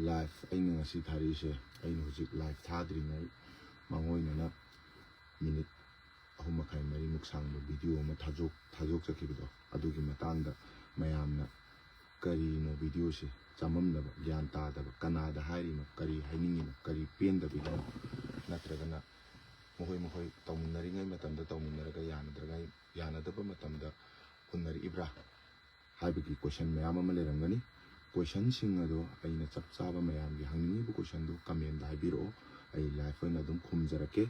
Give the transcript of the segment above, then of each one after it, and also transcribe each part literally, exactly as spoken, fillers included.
Live ꯑꯩꯅ ꯉꯁꯤ ꯊꯥꯔꯛꯏꯁꯦ, ꯑꯩꯅ ꯍꯧꯖꯤꯛ live ꯊꯥꯗ꯭ꯔꯤꯉꯩ ꯃꯥꯡꯑꯣꯏꯅꯅ ꯃꯤꯅꯤꯠ ꯑꯍꯨꯝ ꯃꯈꯥꯏ ꯃꯔꯤꯃꯨꯛ ꯁꯥꯡꯕ video ꯑꯃ ꯊꯥꯗꯣꯛ ꯊꯥꯗꯣꯛꯆꯈꯤꯕꯗꯣ, ꯑꯗꯨꯒꯤ ꯃꯇꯥꯡꯗ ꯃꯌꯥꯝꯅ ꯀꯔꯤꯅꯣ videoꯁꯦ, ꯆꯃꯝꯅꯕ, ꯒ꯭ꯌꯥꯟ ꯇꯥꯗꯕ, ꯀꯅꯥꯗ ꯍꯥꯏꯔꯤꯅꯣ, ꯀꯔꯤ ꯍꯥꯏꯅꯤꯡꯉꯤꯅꯣ, ꯀꯔꯤ ꯄꯦꯟꯗꯕꯒꯤꯅꯣ, ꯅꯠꯇ꯭ꯔꯒꯅ ꯃꯈꯣꯏ ꯃꯈꯣꯏ ꯇꯧꯃꯤꯟꯅꯔꯤꯉꯩ ꯃꯇꯝꯗ ꯇꯧꯃꯤꯟꯅꯔꯒ ꯌꯥꯅꯗ꯭ꯔꯉꯩ ꯌꯥꯅꯗꯕ ꯃꯇꯝꯗ ꯍꯨꯟꯅꯔꯛꯏꯕ꯭ꯔꯥ ꯍꯥꯏꯕꯒꯤ question ꯃꯌꯥꯝ ꯑꯃ ꯂꯩꯔꯝꯒꯅꯤ꯫ Questionꯁꯤꯡ ꯑꯗꯣ ꯑꯩꯅ ꯆꯞ ꯆꯥꯕ ꯃꯌꯥꯝꯒꯤ ꯍꯪꯅꯤꯡꯉꯤꯕ questionꯗꯨ commentꯗ ꯍꯥꯏꯕꯤꯔꯛꯑꯣ, ꯑꯩ live ꯑꯣꯏꯅ ꯑꯗꯨꯝ ꯈꯨꯝꯖꯔꯛꯀꯦ꯫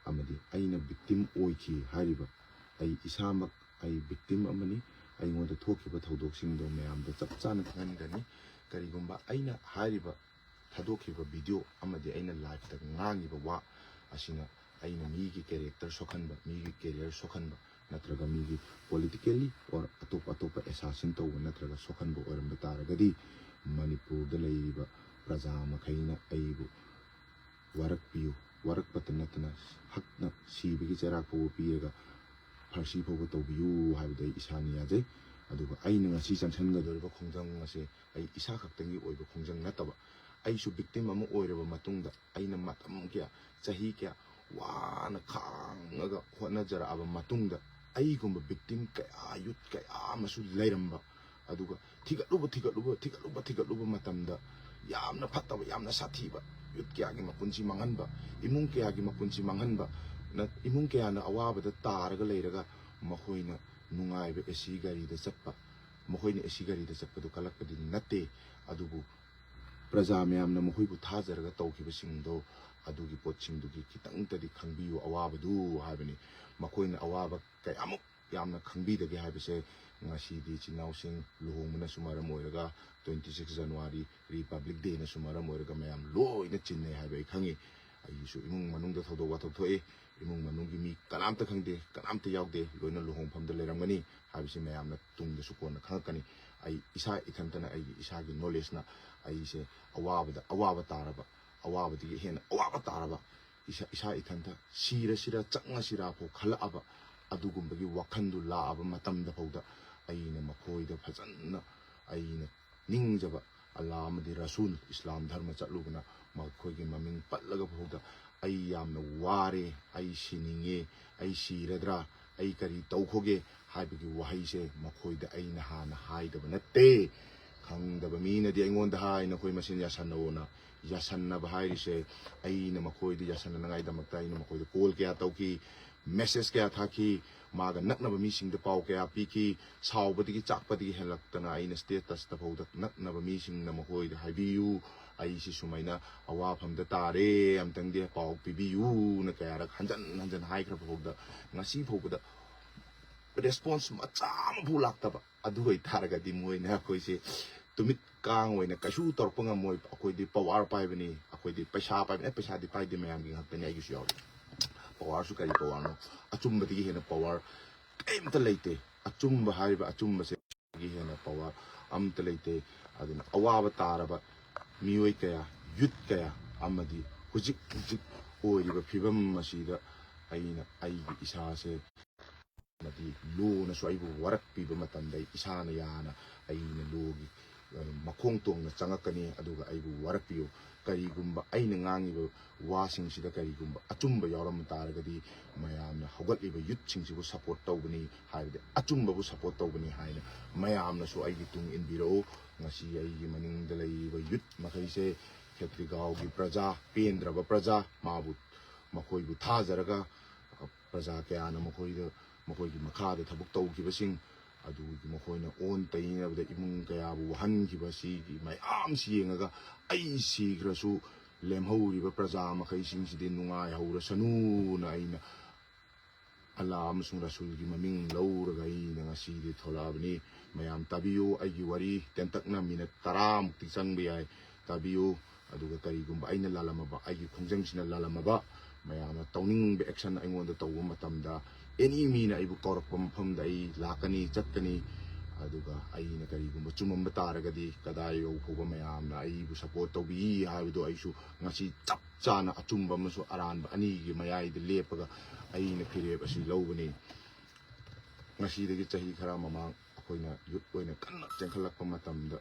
ꯑꯃꯗꯤ ꯑꯩꯅ victim ꯑꯣꯏꯈꯤ ꯍꯥꯏꯔꯤꯕ, ꯑꯩ ꯏꯁꯥꯃꯛ ꯑꯩ victim ꯑꯃꯅꯤ, ꯑꯩꯉꯣꯟꯗ ꯊꯣꯛꯈꯤꯕ ꯊꯧꯗꯣꯛꯁꯤꯡꯗꯣ ꯃꯌꯥꯝꯗ ꯆꯞ ꯆꯥꯅ ꯈꯪꯍꯟꯒꯅꯤ꯫ ꯀꯔꯤꯒꯨꯝꯕ ꯑꯩꯅ ꯍꯥꯏꯔꯤꯕ ꯊꯥꯗꯣꯛꯈꯤꯕ video ꯑꯃꯗꯤ ꯑꯩꯅ liveꯇ ꯉꯥꯡꯉꯤꯕ ꯋꯥ ꯑꯁꯤꯅ ꯑꯩꯅ ꯃꯤꯒꯤ character ꯁꯣꯛꯍꯟꯕ, ꯃꯤꯒꯤ career ꯁꯣꯛꯍꯟꯕ, ꯅꯠꯇ꯭ꯔꯒ ꯃꯤꯒꯤ politically or ꯑꯇꯣꯞ ꯑꯇꯣꯞꯄ assassin ꯇꯧꯕ ꯅꯠꯇ꯭ꯔꯒ ꯁꯣꯛꯍꯟꯕ ꯑꯣꯏꯔꯝꯕ ꯇꯥꯔꯒꯗꯤ, ꯃꯅꯤꯄꯨꯔꯗ ꯂꯩꯔꯤꯕ ꯄ꯭ꯔꯖꯥ ꯃꯈꯩꯅ ꯑꯩꯕꯨ ꯋꯥꯔꯛꯄꯤꯌꯨ, ꯋꯥꯔꯛꯄꯇ ꯅꯠꯇꯅ ꯍꯛꯅ ꯁꯤꯕꯒꯤ ꯆꯩꯔꯥꯛ ꯐꯥꯎꯕ ꯄꯤꯔꯒ ꯐꯥꯔꯁꯤ ꯐꯥꯎꯕ ꯇꯧꯕꯤꯌꯨ ꯍꯥꯏꯕꯗꯨ ꯑꯩ ꯏꯁꯥꯅ ꯌꯥꯖꯩ꯫ ꯑꯗꯨꯒ ꯑꯩꯅ ꯉꯁꯤ ꯆꯪꯁꯤꯟꯒꯗꯧꯔꯤꯕ ꯈꯣꯡꯖꯪ ꯑꯁꯦ ꯑꯩ ꯏꯁꯥ ꯈꯛꯇꯪꯒꯤ ꯑꯣꯏꯕ ꯈꯣꯡꯖꯪ ꯅꯠꯇꯕ, ꯑꯩꯁꯨ victim ꯑꯃ ꯑꯣꯏꯔꯕ ꯃꯇꯨꯡꯗ, ꯑꯩꯅ ꯃꯇꯝ ꯀꯌꯥ, ꯆꯍꯤ ꯀꯌꯥ ꯋꯥꯅ ꯈꯥꯡꯉꯒ ꯍꯣꯠꯅꯖꯔꯛꯑꯕ ꯃꯇꯨꯡꯗ, ꯑꯩꯒꯨꯝꯕ victim ꯀꯌꯥ, youth ꯀꯌꯥ ꯑꯃꯁꯨ ꯂꯩꯔꯝꯕ, ꯑꯗꯨꯒ ꯊꯤꯒꯠꯂꯨꯕ, ꯊꯤꯒꯠꯂꯨꯕ, ꯊꯤꯒꯠꯂꯨꯕ, ꯊꯤꯒꯠꯂꯨꯕ ꯃꯇꯝꯗ ꯌꯥꯝꯅ ꯐꯠꯇꯕ, ꯌꯥꯝꯅ ꯁꯥꯊꯤꯕ, youth ꯀꯌꯥꯒꯤ ꯃꯄꯨꯟꯁꯤ ꯃꯥꯡꯍꯟꯕ, ꯏꯃꯨꯡ ꯀꯌꯥꯒꯤ ꯃꯄꯨꯟꯁꯤ ꯃꯥꯡꯍꯟꯕ, ꯅ-, ꯏꯃꯨꯡ ꯀꯌꯥꯅ ꯑꯋꯥꯕꯗ ꯇꯥꯔꯒ ꯂꯩꯔꯒ ꯃꯈꯣꯏꯅ ꯅꯨꯡꯉꯥꯏꯕ AC ꯒꯥꯔꯤꯗ ꯆꯠꯄ, ꯃꯈꯣꯏꯅ AC ꯒꯥꯔꯤꯗ ꯆꯠꯄꯗꯨ ꯀꯜꯂꯛꯄꯗꯤ ꯅꯠꯇꯦ, ꯑꯗꯨꯕꯨ ꯄ꯭ꯔꯖꯥ ꯃꯌꯥꯝꯅ ꯃꯈꯣꯏꯕꯨ ꯊꯥꯖꯔꯒ ꯇꯧꯈꯤꯕꯁꯤꯡꯗꯣ, ꯑꯗꯨꯒꯤ ꯄꯣꯠꯁꯤꯡꯗꯨꯒꯤ ꯈꯤꯇꯪꯇꯗꯤ ꯈꯪꯕꯤꯌꯨ ꯑꯋꯥꯕꯗꯨ ꯍꯥꯏꯕꯅꯤ꯫ ꯃꯈꯣꯏꯅ ꯑꯋꯥꯕ ꯀꯌꯥꯃꯨꯛ ꯌꯥꯝꯅ ꯈꯪꯕꯤꯗꯒꯦ ꯍꯥꯏꯕꯁꯦ ꯉꯁꯤꯗꯤ ꯏꯆꯤꯟ ꯏꯅꯥꯎꯁꯤꯡ ꯂꯨꯍꯣꯡꯕꯅꯁꯨ ꯃꯔꯝ ꯑꯣꯏꯔꯒ, twenty six January Republic Dayꯅꯁꯨ ꯃꯔꯝ ꯑꯣꯏꯔꯒ ꯃꯌꯥꯝ ꯂꯣꯏꯅ ꯆꯤꯟꯅꯩ ꯍꯥꯏꯕ ꯑꯩ ꯈꯪꯉꯤ꯫ ꯑꯩꯒꯤꯁꯨ ꯏꯃꯨꯡ ꯃꯅꯨꯡꯗ ꯊꯧꯗꯣꯛ ꯋꯥꯊꯣꯛ ꯊꯣꯛꯏ, ꯏꯃꯨꯡ ꯃꯅꯨꯡꯒꯤ ꯃꯤ ꯀꯅꯥꯝꯇ ꯈꯪꯗꯦ, ꯀꯅꯥꯝꯇ ꯌꯥꯎꯗꯦ, ꯂꯣꯏꯅ ꯂꯨꯍꯣꯡꯐꯝꯗ ꯂꯩꯔꯝꯒꯅꯤ ꯍꯥꯏꯕꯁꯤ ꯃꯌꯥꯝꯅ ꯇꯨꯡꯗꯁꯨ ꯀꯣꯟꯅ ꯈꯪꯉꯛꯀꯅꯤ꯫ ꯑꯩ ꯏꯁꯥ ꯏꯊꯟꯇꯅ ꯑꯩꯒꯤ ꯏꯁꯥꯒꯤ knowledgeꯅ ꯑꯩꯁꯦ ꯑꯋꯥꯕꯗ ꯑꯋꯥꯕ ꯇꯥꯔꯕ, ꯑꯋꯥꯕꯗꯒꯤ ꯍꯦꯟꯅ ꯑꯋꯥꯕ ꯇꯥꯔꯕ, ꯏꯁꯥ, ꯏꯁꯥ ꯏꯊꯟꯇ ꯁꯤꯔꯁꯤꯔ ꯆꯪꯉꯁꯤꯔꯥ ꯐꯥꯎ ꯈꯜꯂꯛꯑꯕ, ꯑꯗꯨꯒꯨꯝꯕꯒꯤ ꯋꯥꯈꯜꯗꯨ ꯂꯥꯛꯑꯕ ꯃꯇꯝꯗ ꯐꯥꯎꯗ ꯑꯩꯅ ꯃꯈꯣꯏꯗ ꯐꯖꯅ ꯑꯩꯅ ꯅꯤꯡꯖꯕ, ꯑꯜꯂꯥ ꯑꯃꯗꯤ ꯔꯁꯨꯜ, ꯏꯁꯂꯥꯝ ꯙꯔꯃ ꯆꯠꯂꯨꯕꯅ ꯃꯈꯣꯏꯒꯤ ꯃꯃꯤꯡ ꯄꯜꯂꯒ ꯐꯥꯎꯗ "ꯑꯩ ꯌꯥꯝꯅ ꯋꯥꯔꯦ, ꯑꯩ ꯁꯤꯅꯤꯡꯉꯦ, ꯑꯩ ꯁꯤꯔꯗ꯭ꯔꯥ, ꯑꯩ ꯀꯔꯤ ꯇꯧꯈꯣꯒꯦ?" ꯍꯥꯏꯕꯒꯤ ꯋꯥꯍꯩꯁꯦ ꯃꯈꯣꯏꯗ ꯑꯩꯅ ꯍꯥꯟꯅ ꯍꯥꯏꯗꯕ ꯅꯠꯇꯦ꯫ ꯈꯪꯗꯕ ꯃꯤꯅꯗꯤ ꯑꯩꯉꯣꯟꯗ ꯍꯥꯏ, "ꯅꯈꯣꯏ ꯃꯁꯦꯟ ꯌꯥꯁꯟꯅꯧꯅ"꯫ ꯌꯥꯁꯟꯅꯕ ꯍꯥꯏꯔꯤꯁꯦ ꯑꯩꯅ ꯃꯈꯣꯏꯗ ꯌꯥꯁꯟꯅꯅꯉꯥꯏꯗꯃꯛꯇ ꯑꯩꯅ ꯃꯈꯣꯏꯗ ꯀꯣꯜ ꯀꯌꯥ ꯇꯧꯈꯤ, ꯃꯦꯁꯦꯖ ꯀꯌꯥ ꯊꯥꯈꯤ, ꯃꯥꯒ ꯅꯛꯅꯕ ꯃꯤꯁꯤꯡꯗ ꯄꯥꯎ ꯀꯌꯥ ꯄꯤꯈꯤ꯫ ꯁꯥꯎꯕꯗꯒꯤ ꯆꯥꯛꯄꯗꯒꯤ ꯍꯦꯜꯂꯛꯇꯅ ꯑꯩꯅ ꯁ꯭ꯇꯦꯇꯁꯇ ꯐꯥꯎꯗ ꯅꯛꯅꯕ ꯃꯤꯁꯤꯡꯅ ꯃꯈꯣꯏꯗ ꯍꯥꯏꯕꯤꯌꯨ, "ꯑꯩꯁꯤ ꯁꯨꯃꯥꯏꯅ ꯑꯋꯥꯐꯝꯗ ꯇꯥꯔꯦ, ꯑꯝꯇꯪꯗꯤ ꯄꯥꯎ ꯄꯤꯕꯤꯌꯨꯅ" ꯀꯌꯥꯔꯛ ꯍꯟꯖꯟ ꯍꯟꯖꯟ ꯍꯥꯏꯈ꯭ꯔꯕ ꯐꯥꯎꯗ ꯉꯁꯤ ꯐꯥꯎꯕꯗ ꯔꯦꯁꯄꯣꯟꯁ ꯃꯆꯥ ꯑꯃꯐꯥꯎ ꯂꯥꯛꯇꯕ꯫ ꯑꯗꯨ ꯑꯣꯏꯇꯥꯔꯒꯗꯤ ꯃꯣꯏꯅ ꯑꯩꯈꯣꯏꯁꯦ ꯇꯨꯃꯤꯠ ꯀꯥꯡ ꯑꯣꯏꯅ ꯀꯩꯁꯨ ꯇꯧꯔꯛꯄ ꯉꯝꯃꯣꯏ꯫ ꯑꯩꯈꯣꯏꯗꯤ ꯄꯋꯥꯔ ꯄꯥꯏꯕꯅꯤ, ꯑꯩꯈꯣꯏꯗꯤ ꯄꯩꯁꯥ ꯄꯥꯏꯕꯅꯤ꯫ ꯑꯦ, ꯄꯩꯁꯥꯗꯤ ꯄꯥꯏꯗꯦ, ꯃꯌꯥꯝꯒꯤ ꯉꯥꯛꯇꯅꯤ, ꯑꯩꯒꯤꯁꯨ ꯌꯥꯎꯔꯤ꯫ ꯄꯋꯥꯔꯁꯨ ꯀꯔꯤ ꯄꯋꯥꯔꯅꯣ? ꯑꯆꯨꯝꯕꯗꯒꯤ ꯍꯦꯟꯅ ꯄꯋꯥꯔ ꯀꯔꯤꯝꯇ ꯂꯩꯇꯦ꯫ ꯑꯆꯨꯝꯕ ꯍꯥꯏꯔꯤꯕ ꯑꯆꯨꯝꯕꯁꯦ ꯗꯒꯤ ꯍꯦꯟꯅ ꯄꯋꯥꯔ ꯑꯝꯇ ꯂꯩꯇꯦ꯫ ꯑꯗꯨꯅ ꯑꯋꯥꯕ ꯇꯥꯔꯕ ꯃꯤꯑꯣꯏ ꯀꯌꯥ, ꯌꯨꯠ ꯀꯌꯥ ꯑꯃꯗꯤ ꯍꯧꯖꯤꯛ ꯍꯧꯖꯤꯛ ꯑꯣꯏꯔꯤꯕ ꯐꯤꯕꯝ ꯑꯁꯤꯗ ꯑꯩꯅ ꯑꯩꯒꯤ ꯏꯁꯥꯁꯦ ꯑꯃꯗꯤ ꯂꯣꯅꯁꯨ ꯑꯩꯕꯨ ꯋꯥꯔꯛꯄꯤꯕ ꯃꯇꯝꯗ ꯑꯩ ꯏꯁꯥꯅ ꯌꯥꯅ ꯑꯩꯅ ꯂꯣꯒꯤ, ꯑ, ꯃꯈꯣꯡ ꯇꯣꯡꯅ ꯆꯪꯉꯛꯀꯅꯤ꯫ ꯑꯗꯨꯒ ꯑꯩꯕꯨ ꯋꯥꯔꯛꯄꯤꯌꯨ꯫ ꯀꯔꯤꯒꯨꯝꯕ ꯑꯩꯅ ꯉꯥꯡꯉꯤꯕ ꯋꯥꯁꯤꯡꯁꯤꯗ ꯀꯔꯤꯒꯨꯝꯕ ꯑꯆꯨꯝꯕ ꯌꯥꯎꯔꯝꯕ ꯇꯥꯔꯒꯗꯤ ꯃꯌꯥꯝꯅ ꯍꯧꯒꯠꯂꯤꯕ ꯌꯨꯠꯁꯤꯡꯁꯤꯕꯨ ꯁꯄꯣꯔꯠ ꯇꯧꯕꯅꯤ, ꯍꯥꯏꯕꯗꯤ ꯑꯆꯨꯝꯕꯕꯨ ꯁꯄꯣꯔꯠ ꯇꯧꯕꯅꯤ ꯍꯥꯏꯅ ꯃꯌꯥꯝꯅꯁꯨ ꯑꯩꯒꯤ ꯇꯨꯡ ꯏꯟꯕꯤꯔꯛꯎ꯫ ꯉꯁꯤ ꯑꯩꯒꯤ ꯃꯅꯤꯡꯗ ꯂꯩꯔꯤꯕ ꯌꯨꯠ ꯃꯈꯩꯁꯦ ꯈꯦꯇ꯭ꯔꯤꯒꯥꯎꯒꯤ ꯄ꯭ꯔꯖꯥ, ꯄꯦꯟꯗ꯭ꯔꯕ ꯄ꯭ꯔꯖꯥ, ꯃꯥꯕꯨ, ꯃꯈꯣꯏꯕꯨ ꯊꯥꯖꯔꯒ ꯄ꯭ꯔꯖꯥ ꯀꯌꯥꯅ ꯃꯈꯣꯏꯗ, ꯃꯈꯣꯏꯒꯤ ꯃꯈꯥꯗ ꯊꯕꯛ ꯇꯧꯈꯤꯕꯁꯤꯡ, ꯑꯗꯨꯒꯤ ꯃꯈꯣꯏꯅ ꯑꯣꯟ ꯇꯩꯅꯕꯗ ꯏꯃꯨꯡ ꯀꯌꯥꯕꯨ ꯋꯥꯍꯟꯈꯤꯕ ꯑꯁꯤꯒꯤ ꯃꯌꯥꯝꯁꯤ ꯌꯦꯡꯉꯒ ꯑꯩ ꯁꯤꯈ꯭ꯔꯁꯨ ꯂꯦꯝꯍꯧꯔꯤꯕ ꯄ꯭ꯔꯖꯥ ꯃꯈꯩꯁꯤꯡꯁꯤꯗꯤ ꯅꯨꯡꯉꯥꯏꯍꯧꯔꯁꯅꯨꯅ ꯑꯩꯅ ꯑꯜꯂꯥ ꯑꯃꯁꯨꯡ ꯔꯁꯨꯜꯒꯤ ꯃꯃꯤꯡ ꯂꯧꯔꯒ ꯑꯩꯅ ꯉꯁꯤꯗꯤ ꯊꯣꯛꯂꯛꯑꯕꯅꯤ꯫ ꯃꯌꯥꯝ ꯇꯥꯕꯤꯌꯨ, ꯑꯩꯒꯤ ꯋꯥꯔꯤ ꯇꯦꯟꯇꯛꯅ ꯃꯤꯅꯠ ꯇꯔꯥꯃꯨꯛꯇꯤ ꯆꯪꯕ ꯌꯥꯏ꯫ ꯇꯥꯕꯤꯌꯨ꯫ ꯑꯗꯨꯒ ꯀꯔꯤꯒꯨꯝꯕ ꯑꯩꯅ ꯂꯥꯜꯂꯝꯃꯕ, ꯑꯩꯒꯤ ꯈꯣꯡꯖꯪꯁꯤꯅ ꯂꯥꯜꯂꯝꯃꯕ, ꯃꯌꯥꯝꯅ ꯇꯧꯅꯤꯡꯕ ꯑꯦꯛꯁꯟ ꯑꯩꯉꯣꯟꯗ ꯇꯧꯕ ꯃꯇꯝꯗ, ꯑꯦꯅꯤ ꯃꯤꯅ ꯑꯩꯕꯨ ꯀꯧꯔꯛꯄ ꯃꯐꯝꯗ ꯑꯩ ꯂꯥꯛꯀꯅꯤ, ꯆꯠꯀꯅꯤ꯫ ꯑꯗꯨꯒ ꯑꯩꯅ ꯀꯔꯤꯒꯨꯝꯕ ꯆꯨꯝꯃꯝꯕ ꯇꯥꯔꯒꯗꯤ ꯀꯗꯥꯏ ꯌꯧ ꯐꯥꯎꯕ ꯃꯌꯥꯝꯅ ꯑꯩꯕꯨ ꯁꯄꯣꯔꯠ ꯇꯧꯕꯤ ꯍꯥꯏꯕꯗꯨ ꯑꯩꯁꯨ ꯉꯁꯤ ꯆꯞ ꯆꯥꯅ ꯑꯆꯨꯝꯕ ꯑꯃꯁꯨ ꯑꯔꯥꯟꯕ ꯑꯅꯤꯒꯤ ꯃꯌꯥꯏꯗ ꯂꯦꯞꯄꯒ ꯑꯩꯅ ꯐꯤꯔꯦꯞ ꯑꯁꯤ ꯂꯧꯕꯅꯤ꯫ ꯉꯁꯤꯗꯒꯤ ꯆꯍꯤ ꯈꯔ ꯃꯃꯥꯡ ꯑꯩꯈꯣꯏꯅ ꯌꯨꯠ ꯑꯣꯏꯅ ꯀꯟꯅ ꯆꯦꯟꯈꯠꯂꯛꯄ ꯃꯇꯝꯗ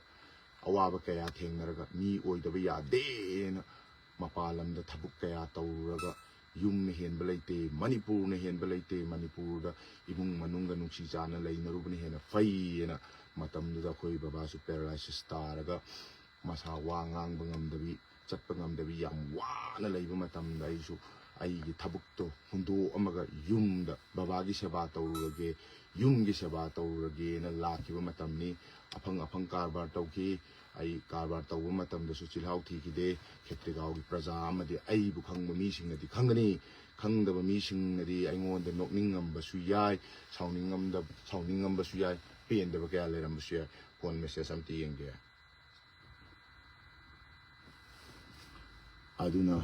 ꯑꯋꯥꯕ ꯀꯌꯥ ꯊꯦꯡꯅꯔꯒ ꯃꯤ ꯑꯣꯏꯗꯕ ꯌꯥꯗꯦꯅ ꯃꯄꯥꯟ ꯂꯝꯗ ꯊꯕꯛ ꯀꯌꯥ ꯇꯧꯔꯨꯔꯒ ꯌꯨꯝꯅ ꯍꯦꯟꯕ ꯂꯩꯇꯦ, ꯃꯅꯤꯄꯨꯔꯅ ꯍꯦꯟꯕ ꯂꯩꯇꯦ, ꯃꯅꯤꯄꯨꯔꯗ ꯏꯃꯨꯡ ꯃꯅꯨꯡꯒ ꯅꯨꯡꯁꯤ ꯆꯥꯟꯅ ꯂꯩꯅꯔꯨꯕꯅ ꯍꯦꯟꯅ ꯐꯩꯌꯦꯅ ꯃꯇꯝꯗꯨꯗ ꯑꯩꯈꯣꯏ ꯕꯕꯥꯁꯨ ꯄꯦꯔꯥꯂꯥꯏꯁꯤꯁ ꯇꯥꯔꯒ ꯃꯁꯥ ꯋꯥ ꯉꯥꯡꯕ ꯉꯝꯗꯕꯤ, ꯆꯠꯄ ꯉꯝꯗꯕꯤ ꯌꯥꯝ ꯋꯥꯅ ꯂꯩꯕ ꯃꯇꯝꯗ ꯑꯩꯁꯨ ꯑꯩꯒꯤ ꯊꯕꯛꯇꯣ ꯍꯨꯟꯗꯣꯛꯑꯝꯃꯒ ꯌꯨꯝꯗ ꯕꯕꯥꯒꯤ ꯁꯦꯕꯥ ꯇꯧꯔꯨꯔꯒꯦ, ꯌꯨꯝꯒꯤ ꯁꯦꯕꯥ ꯇꯧꯔꯨꯔꯒꯦꯅ ꯂꯥꯛꯈꯤꯕ ꯃꯇꯝꯅꯤ꯫ ꯑꯐꯪ ꯑꯐꯪ ꯀꯔꯕꯥꯔ ꯇꯧꯈꯤ꯫ ꯑꯩ ꯀꯔꯕꯥꯔ ꯇꯧꯕ ꯃꯇꯝꯗꯁꯨ ꯆꯤꯜꯍꯥꯎ ꯊꯤꯈꯤꯗꯦ꯫ ꯈꯦꯇ꯭ꯔꯤꯒꯥꯎꯒꯤ ꯄ꯭ꯔꯖꯥ ꯑꯃꯗꯤ ꯑꯩꯕꯨ ꯈꯪꯕ ꯃꯤꯁꯤꯡꯅꯗꯤ ꯈꯪꯒꯅꯤ꯫ ꯈꯪꯗꯕ ꯃꯤꯁꯤꯡꯅꯗꯤ ꯑꯩꯉꯣꯟꯗ ꯅꯣꯛꯅꯤꯡꯉꯝꯕꯁꯨ ꯌꯥꯏ, ꯁꯥꯎꯅꯤꯡꯉꯝꯗ-, ꯁꯥꯎꯅꯤꯡꯉꯝꯕꯁꯨ ꯌꯥꯏ, ꯄꯦꯟꯗꯕ ꯀꯌꯥ ꯂꯩꯔꯝꯕꯁꯨ ꯌꯥꯏ꯫ ꯐꯣꯟ ꯃꯦꯁꯦꯖ ꯑꯝꯇ ꯌꯦꯡꯒꯦ꯫ ꯑꯗꯨꯅ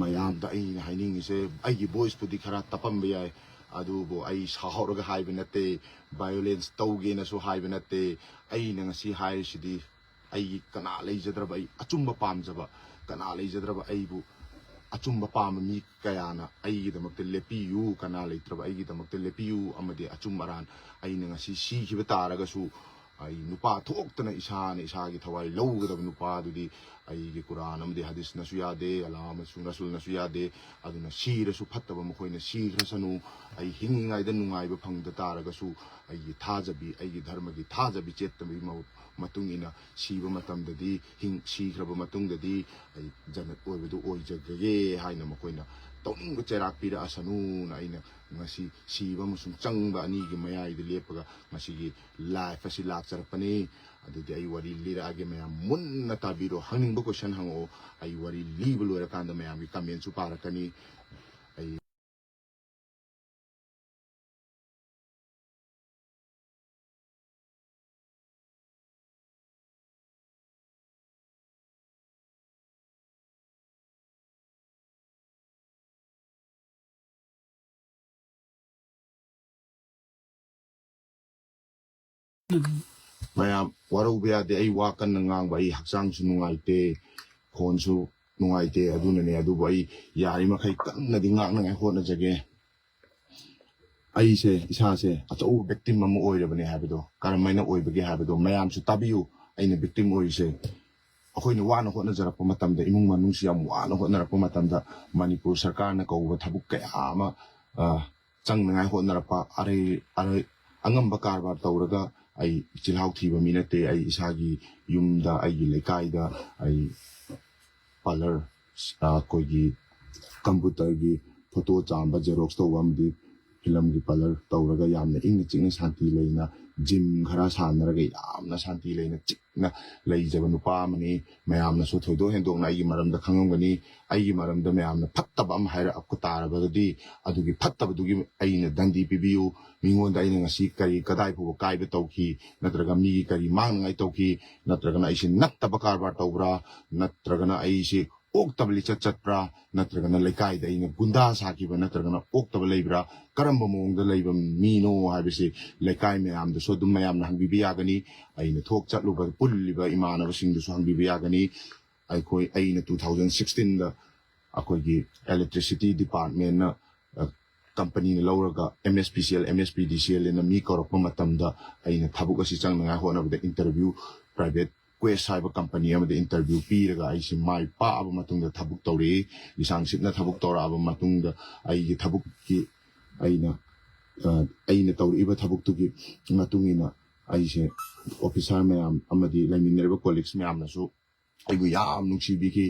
ꯃꯌꯥꯝꯗ ꯑꯩꯅ ꯍꯥꯏꯅꯤꯡꯉꯤꯁꯦ, ꯑꯩꯒꯤ ꯚꯣꯏꯁꯄꯨꯗꯤ ꯈꯔ ꯇꯞꯄꯝꯕ ꯌꯥꯏ, ꯑꯗꯨꯕꯨ ꯑꯩ ꯁꯥꯎꯍꯧꯔꯒ ꯍꯥꯏꯕ ꯅꯠꯇꯦ, ꯚꯥꯏꯑꯣꯂꯦꯟꯁ ꯇꯧꯒꯦꯅꯁꯨ ꯍꯥꯏꯕ ꯅꯠꯇꯦ꯫ ꯑꯩꯅ ꯉꯁꯤ ꯍꯥꯏꯔꯤꯁꯤꯗꯤ ꯑꯩꯒꯤ ꯀꯅꯥ ꯂꯩꯖꯗ꯭ꯔꯕ, ꯑꯩ ꯑꯆꯨꯝꯕ ꯄꯥꯝꯖꯕ, ꯀꯅꯥ ꯂꯩꯖꯗ꯭ꯔꯕ ꯑꯩꯕꯨ ꯑꯆꯨꯝꯕ ꯄꯥꯝꯕ ꯃꯤ ꯀꯌꯥꯅ ꯑꯩꯒꯤꯗꯃꯛꯇ ꯂꯦꯞꯄꯤꯌꯨ, ꯀꯅꯥ ꯂꯩꯇ꯭ꯔꯕ ꯑꯩꯒꯤꯗꯃꯛꯇ ꯂꯦꯞꯄꯤꯌꯨ, ꯑꯃꯗꯤ ꯑꯆꯨꯝ ꯑꯔꯥꯟ, ꯑꯩꯅ ꯉꯁꯤ ꯁꯤꯈꯤꯕ ꯇꯥꯔꯒꯁꯨ ꯑꯩ ꯅꯨꯄꯥ ꯊꯣꯛꯇꯅ ꯏꯁꯥꯅ ꯏꯁꯥꯒꯤ ꯊꯋꯥꯏ ꯂꯧꯒꯗꯕ ꯅꯨꯄꯥꯗꯨꯗꯤ ꯑꯩꯒꯤ ꯀꯨꯔꯥꯟ ꯑꯃꯗꯤ ꯍꯗꯤꯁꯅꯁꯨ ꯌꯥꯗꯦ, ꯑꯂꯥ ꯑꯃꯁꯨ ꯔꯁꯨꯜꯅꯁꯨ ꯌꯥꯗꯦ꯫ ꯑꯗꯨꯅ ꯁꯤꯔꯁꯨ ꯐꯠꯇꯕ ꯃꯈꯣꯏꯅ ꯁꯤꯈ꯭ꯔꯁꯅꯨ꯫ ꯑꯩ ꯍꯤꯡꯉꯤꯉꯩꯗ ꯅꯨꯡꯉꯥꯏꯕ ꯐꯪꯗ ꯇꯥꯔꯒꯁꯨ ꯑꯩꯒꯤ ꯊꯥꯖꯕꯤ, ꯑꯩꯒꯤ ꯙꯔꯃꯒꯤ ꯊꯥꯖꯕꯤ ꯆꯦꯠꯇꯕꯒꯤ ꯃ-, ꯃꯇꯨꯡ ꯏꯟꯅ ꯁꯤꯕ ꯃꯇꯝꯗꯗꯤ, ꯍꯤꯡ-, ꯁꯤꯈ꯭ꯔꯕ ꯃꯇꯨꯡꯗꯗꯤ ꯑꯩ ꯖꯟꯅꯠ ꯑꯣꯏꯕꯗꯨ ꯑꯣꯏꯖꯒꯦ ꯍꯥꯏꯅ ꯃꯈꯣꯏꯅ ꯇꯧꯅꯤꯡꯕ ꯆꯩꯔꯥꯛ ꯄꯤꯔꯛꯑꯁꯅꯨꯅ ꯑꯩꯅ ꯉꯁꯤ ꯁꯤꯕ ꯑꯃꯁꯨꯡ ꯆꯪꯕ ꯑꯅꯤꯒꯤ ꯃꯌꯥꯏꯗ ꯂꯦꯞꯄꯒ ꯉꯁꯤꯒꯤ ꯂꯥꯏꯐ ꯑꯁꯤ ꯂꯥꯛꯆꯔꯛꯄꯅꯤ꯫ ꯑꯗꯨꯗꯤ ꯑꯩ ꯋꯥꯔꯤ ꯂꯤꯔꯛꯑꯒꯦ, ꯃꯌꯥꯝ ꯃꯨꯟꯅ ꯇꯥꯕꯤꯔꯣ꯫ ꯍꯪꯅꯤꯡꯕ ꯀꯣꯏꯁꯟ ꯍꯪꯉꯛꯑꯣ꯫ ꯑꯩ ꯋꯥꯔꯤ ꯂꯤꯕ ꯂꯣꯏꯔꯀꯥꯟꯗ ꯃꯌꯥꯝꯒꯤ ꯀꯃꯦꯟꯁꯨ ꯄꯥꯔꯛꯀꯅꯤ꯫ ꯑꯩ ꯃꯌꯥꯝ ꯋꯥꯔꯧꯕ ꯌꯥꯗꯦ, ꯑꯩ ꯋꯥ ꯀꯟꯅ ꯉꯥꯡꯕ, ꯑꯩ ꯍꯛꯆꯥꯡꯁꯨ ꯅꯨꯡꯉꯥꯏꯇꯦ, ꯈꯣꯟꯁꯨ ꯅꯨꯡꯉꯥꯏꯇꯦ, ꯑꯗꯨꯅꯅꯦ꯫ ꯑꯗꯨꯕꯨ ꯑꯩ ꯌꯥꯔꯤꯃꯈꯩ ꯀꯟꯅꯗꯤ ꯉꯥꯡꯅꯉꯥꯏ ꯍꯣꯠꯅꯖꯒꯦ꯫ ꯑꯩꯁꯦ ꯏꯁꯥꯁꯦ ꯑꯆꯧꯕ ꯚꯤꯛꯇꯤꯝ ꯑꯃ ꯑꯣꯏꯔꯕꯅꯦ ꯍꯥꯏꯕꯗꯣ, ꯀꯔꯝꯍꯥꯏꯅ ꯑꯣꯏꯕꯒꯦ ꯍꯥꯏꯕꯗꯣ ꯃꯌꯥꯝꯁꯨ ꯇꯥꯕꯤꯌꯨ꯫ ꯑꯩꯅ ꯚꯤꯛꯇꯤꯝ ꯑꯣꯏꯔꯤꯁꯦ, ꯑꯩꯈꯣꯏꯅ ꯋꯥꯅ ꯍꯣꯠꯅꯖꯔꯛꯄ ꯃꯇꯝꯗ, ꯏꯃꯨꯡ ꯃꯅꯨꯡꯁꯤ ꯌꯥꯝ ꯋꯥꯅ ꯍꯣꯠꯅꯔꯛꯄ ꯃꯇꯝꯗ, ꯃꯅꯤꯄꯨꯔ ꯁꯔꯀꯥꯔꯅ ꯀꯧꯕ ꯊꯕꯛ ꯀꯌꯥ ꯑꯃ, ꯑ, ꯆꯪꯅꯉꯥꯏ ꯍꯣꯠꯅꯔꯛꯄ, ꯑꯔꯩ ꯑꯔꯩ ꯑꯉꯝꯕ ꯀꯔꯕꯥꯔ ꯇꯧꯔꯒ, ꯑꯩ ꯆꯤꯜꯍꯥꯎ ꯊꯤꯕ ꯃꯤ ꯅꯠꯇꯦ꯫ ꯑꯩ ꯏꯁꯥꯒꯤ ꯌꯨꯝꯗ, ꯑꯩꯒꯤ ꯂꯩꯀꯥꯏꯗ ꯑꯩ ꯄꯥꯔꯂꯔ, ꯑ, ꯑꯩꯈꯣꯏꯒꯤ ꯀꯝꯄ꯭ꯌꯨꯇꯔꯒꯤ ꯐꯣꯇꯣ ꯆꯥꯝꯕ, ꯖꯦꯔꯣꯛꯁ ꯇꯧꯕ ꯑꯃꯗꯤ ꯐꯤꯂꯝꯒꯤ ꯄꯥꯔꯂꯔ ꯇꯧꯔꯒ ꯌꯥꯝꯅ ꯏꯪꯅ ꯆꯤꯛꯅ ꯁꯥꯟꯇꯤ ꯂꯩꯅ, ꯖꯤꯝ ꯈꯔ ꯁꯥꯟꯅꯔꯒ ꯌꯥꯝꯅ ꯁꯥꯟꯇꯤ ꯂꯩꯅ ꯆꯤꯛꯅ ꯂꯩꯖꯕ ꯅꯨꯄꯥ ꯑꯃꯅꯤ꯫ ꯃꯌꯥꯝꯅꯁꯨ ꯊꯣꯏꯗꯣꯛ ꯍꯦꯟꯗꯣꯛꯅ ꯑꯩꯒꯤ ꯃꯔꯝꯗ ꯈꯪꯉꯝꯒꯅꯤ꯫ ꯑꯩꯒꯤ ꯃꯔꯝꯗ ꯃꯌꯥꯝꯅ ꯐꯠꯇꯕ ꯑꯃ ꯍꯥꯏꯔꯛꯄ ꯇꯥꯔꯕꯗꯤ, ꯑꯗꯨꯒꯤ ꯐꯠꯇꯕꯗꯨꯒꯤ ꯑꯩꯅ ꯗꯟꯗꯤ ꯄꯤꯕꯤꯌꯨ꯫ ꯃꯤꯉꯣꯟꯗ ꯑꯩꯅ ꯉꯁꯤ ꯀꯔꯤ, ꯀꯗꯥꯏ ꯐꯥꯎꯕ ꯀꯥꯏꯕ ꯇꯧꯈꯤ, ꯅꯠꯇ꯭ꯔꯒ ꯃꯤꯒꯤ ꯀꯔꯤ ꯃꯥꯡꯅꯉꯥꯏ ꯇꯧꯈꯤ, ꯅꯠꯇ꯭ꯔꯒꯅ ꯑꯩꯁꯦ ꯅꯠꯇꯕ ꯀꯔꯕꯥꯔ ꯇꯧꯕ꯭ꯔꯥ, ꯅꯠꯇ꯭ꯔꯒꯅ ꯑꯩꯁꯦ ꯑꯣꯛꯇꯕ ꯂꯤꯆꯠ ꯆꯠꯄ꯭ꯔꯥ, ꯅꯠꯇ꯭ꯔꯒꯅ ꯂꯩꯀꯥꯏꯗ ꯑꯩꯅ ꯒꯨꯟꯗꯥ ꯁꯥꯈꯤꯕ, ꯅꯠꯇ꯭ꯔꯒꯅ ꯑꯣꯛꯇꯕ ꯂꯩꯕ꯭ꯔꯥ, ꯀꯔꯝꯕ ꯃꯑꯣꯡꯗ ꯂꯩꯕ ꯃꯤꯅꯣ ꯍꯥꯏꯕꯁꯤ ꯂꯩꯀꯥꯏ ꯃꯌꯥꯝꯗꯁꯨ ꯑꯗꯨꯝ ꯃꯌꯥꯝꯅ ꯍꯪꯕꯤꯕ ꯌꯥꯒꯅꯤ꯫ ꯑꯩꯅ ꯊꯣꯛ ꯆꯠꯂꯨꯕ, ꯄꯨꯜꯂꯤꯕ ꯏꯃꯥꯟꯅꯕꯁꯤꯡꯗꯁꯨ ꯍꯪꯕꯤꯕ ꯌꯥꯒꯅꯤ꯫ ꯑꯩꯈꯣꯏ, ꯑꯩꯅ two thousand sixteenꯗ ꯑꯩꯈꯣꯏꯒꯤ electricity departmentꯅ, ꯑ, ꯀꯝꯄꯅꯤꯅ ꯂꯧꯔꯒ, M S P C L, M S P D C L ꯑꯅ ꯃꯤ ꯀꯧꯔꯛꯄ ꯃꯇꯝꯗ, ꯑꯩꯅ ꯊꯕꯛ ꯑꯁꯤ ꯆꯪꯅꯉꯥꯏ ꯍꯣꯠꯅꯕꯗ interview, private Quest ꯍꯥꯏꯕ ꯀꯝꯄꯅꯤ ꯑꯃꯗ interview ꯄꯤꯔꯒ ꯑꯩꯁꯦ ꯃꯥꯏ ꯄꯥꯛꯑꯕ ꯃꯇꯨꯡꯗ ꯊꯕꯛ ꯇꯧꯔꯛꯏ꯫ ꯂꯤꯁꯥꯡ ꯁꯤꯠꯅ ꯊꯕꯛ ꯇꯧꯔꯛꯑꯕ ꯃꯇꯨꯡꯗ, ꯑꯩꯒꯤ ꯊꯕꯛꯀꯤ, ꯑꯩꯅ, ꯑ, ꯑꯩꯅ ꯇꯧꯔꯛꯏꯕ ꯊꯕꯛꯇꯨꯒꯤ ꯃꯇꯨꯡ ꯏꯟꯅ, ꯑꯩꯁꯦ officer ꯃꯌꯥꯝ ꯑꯃꯗꯤ ꯂꯩꯃꯤꯟꯅꯔꯤꯕ colleagues ꯃꯌꯥꯝꯅꯁꯨ ꯑꯩꯕꯨ ꯌꯥꯝ ꯅꯨꯡꯁꯤꯕꯤꯈꯤ꯫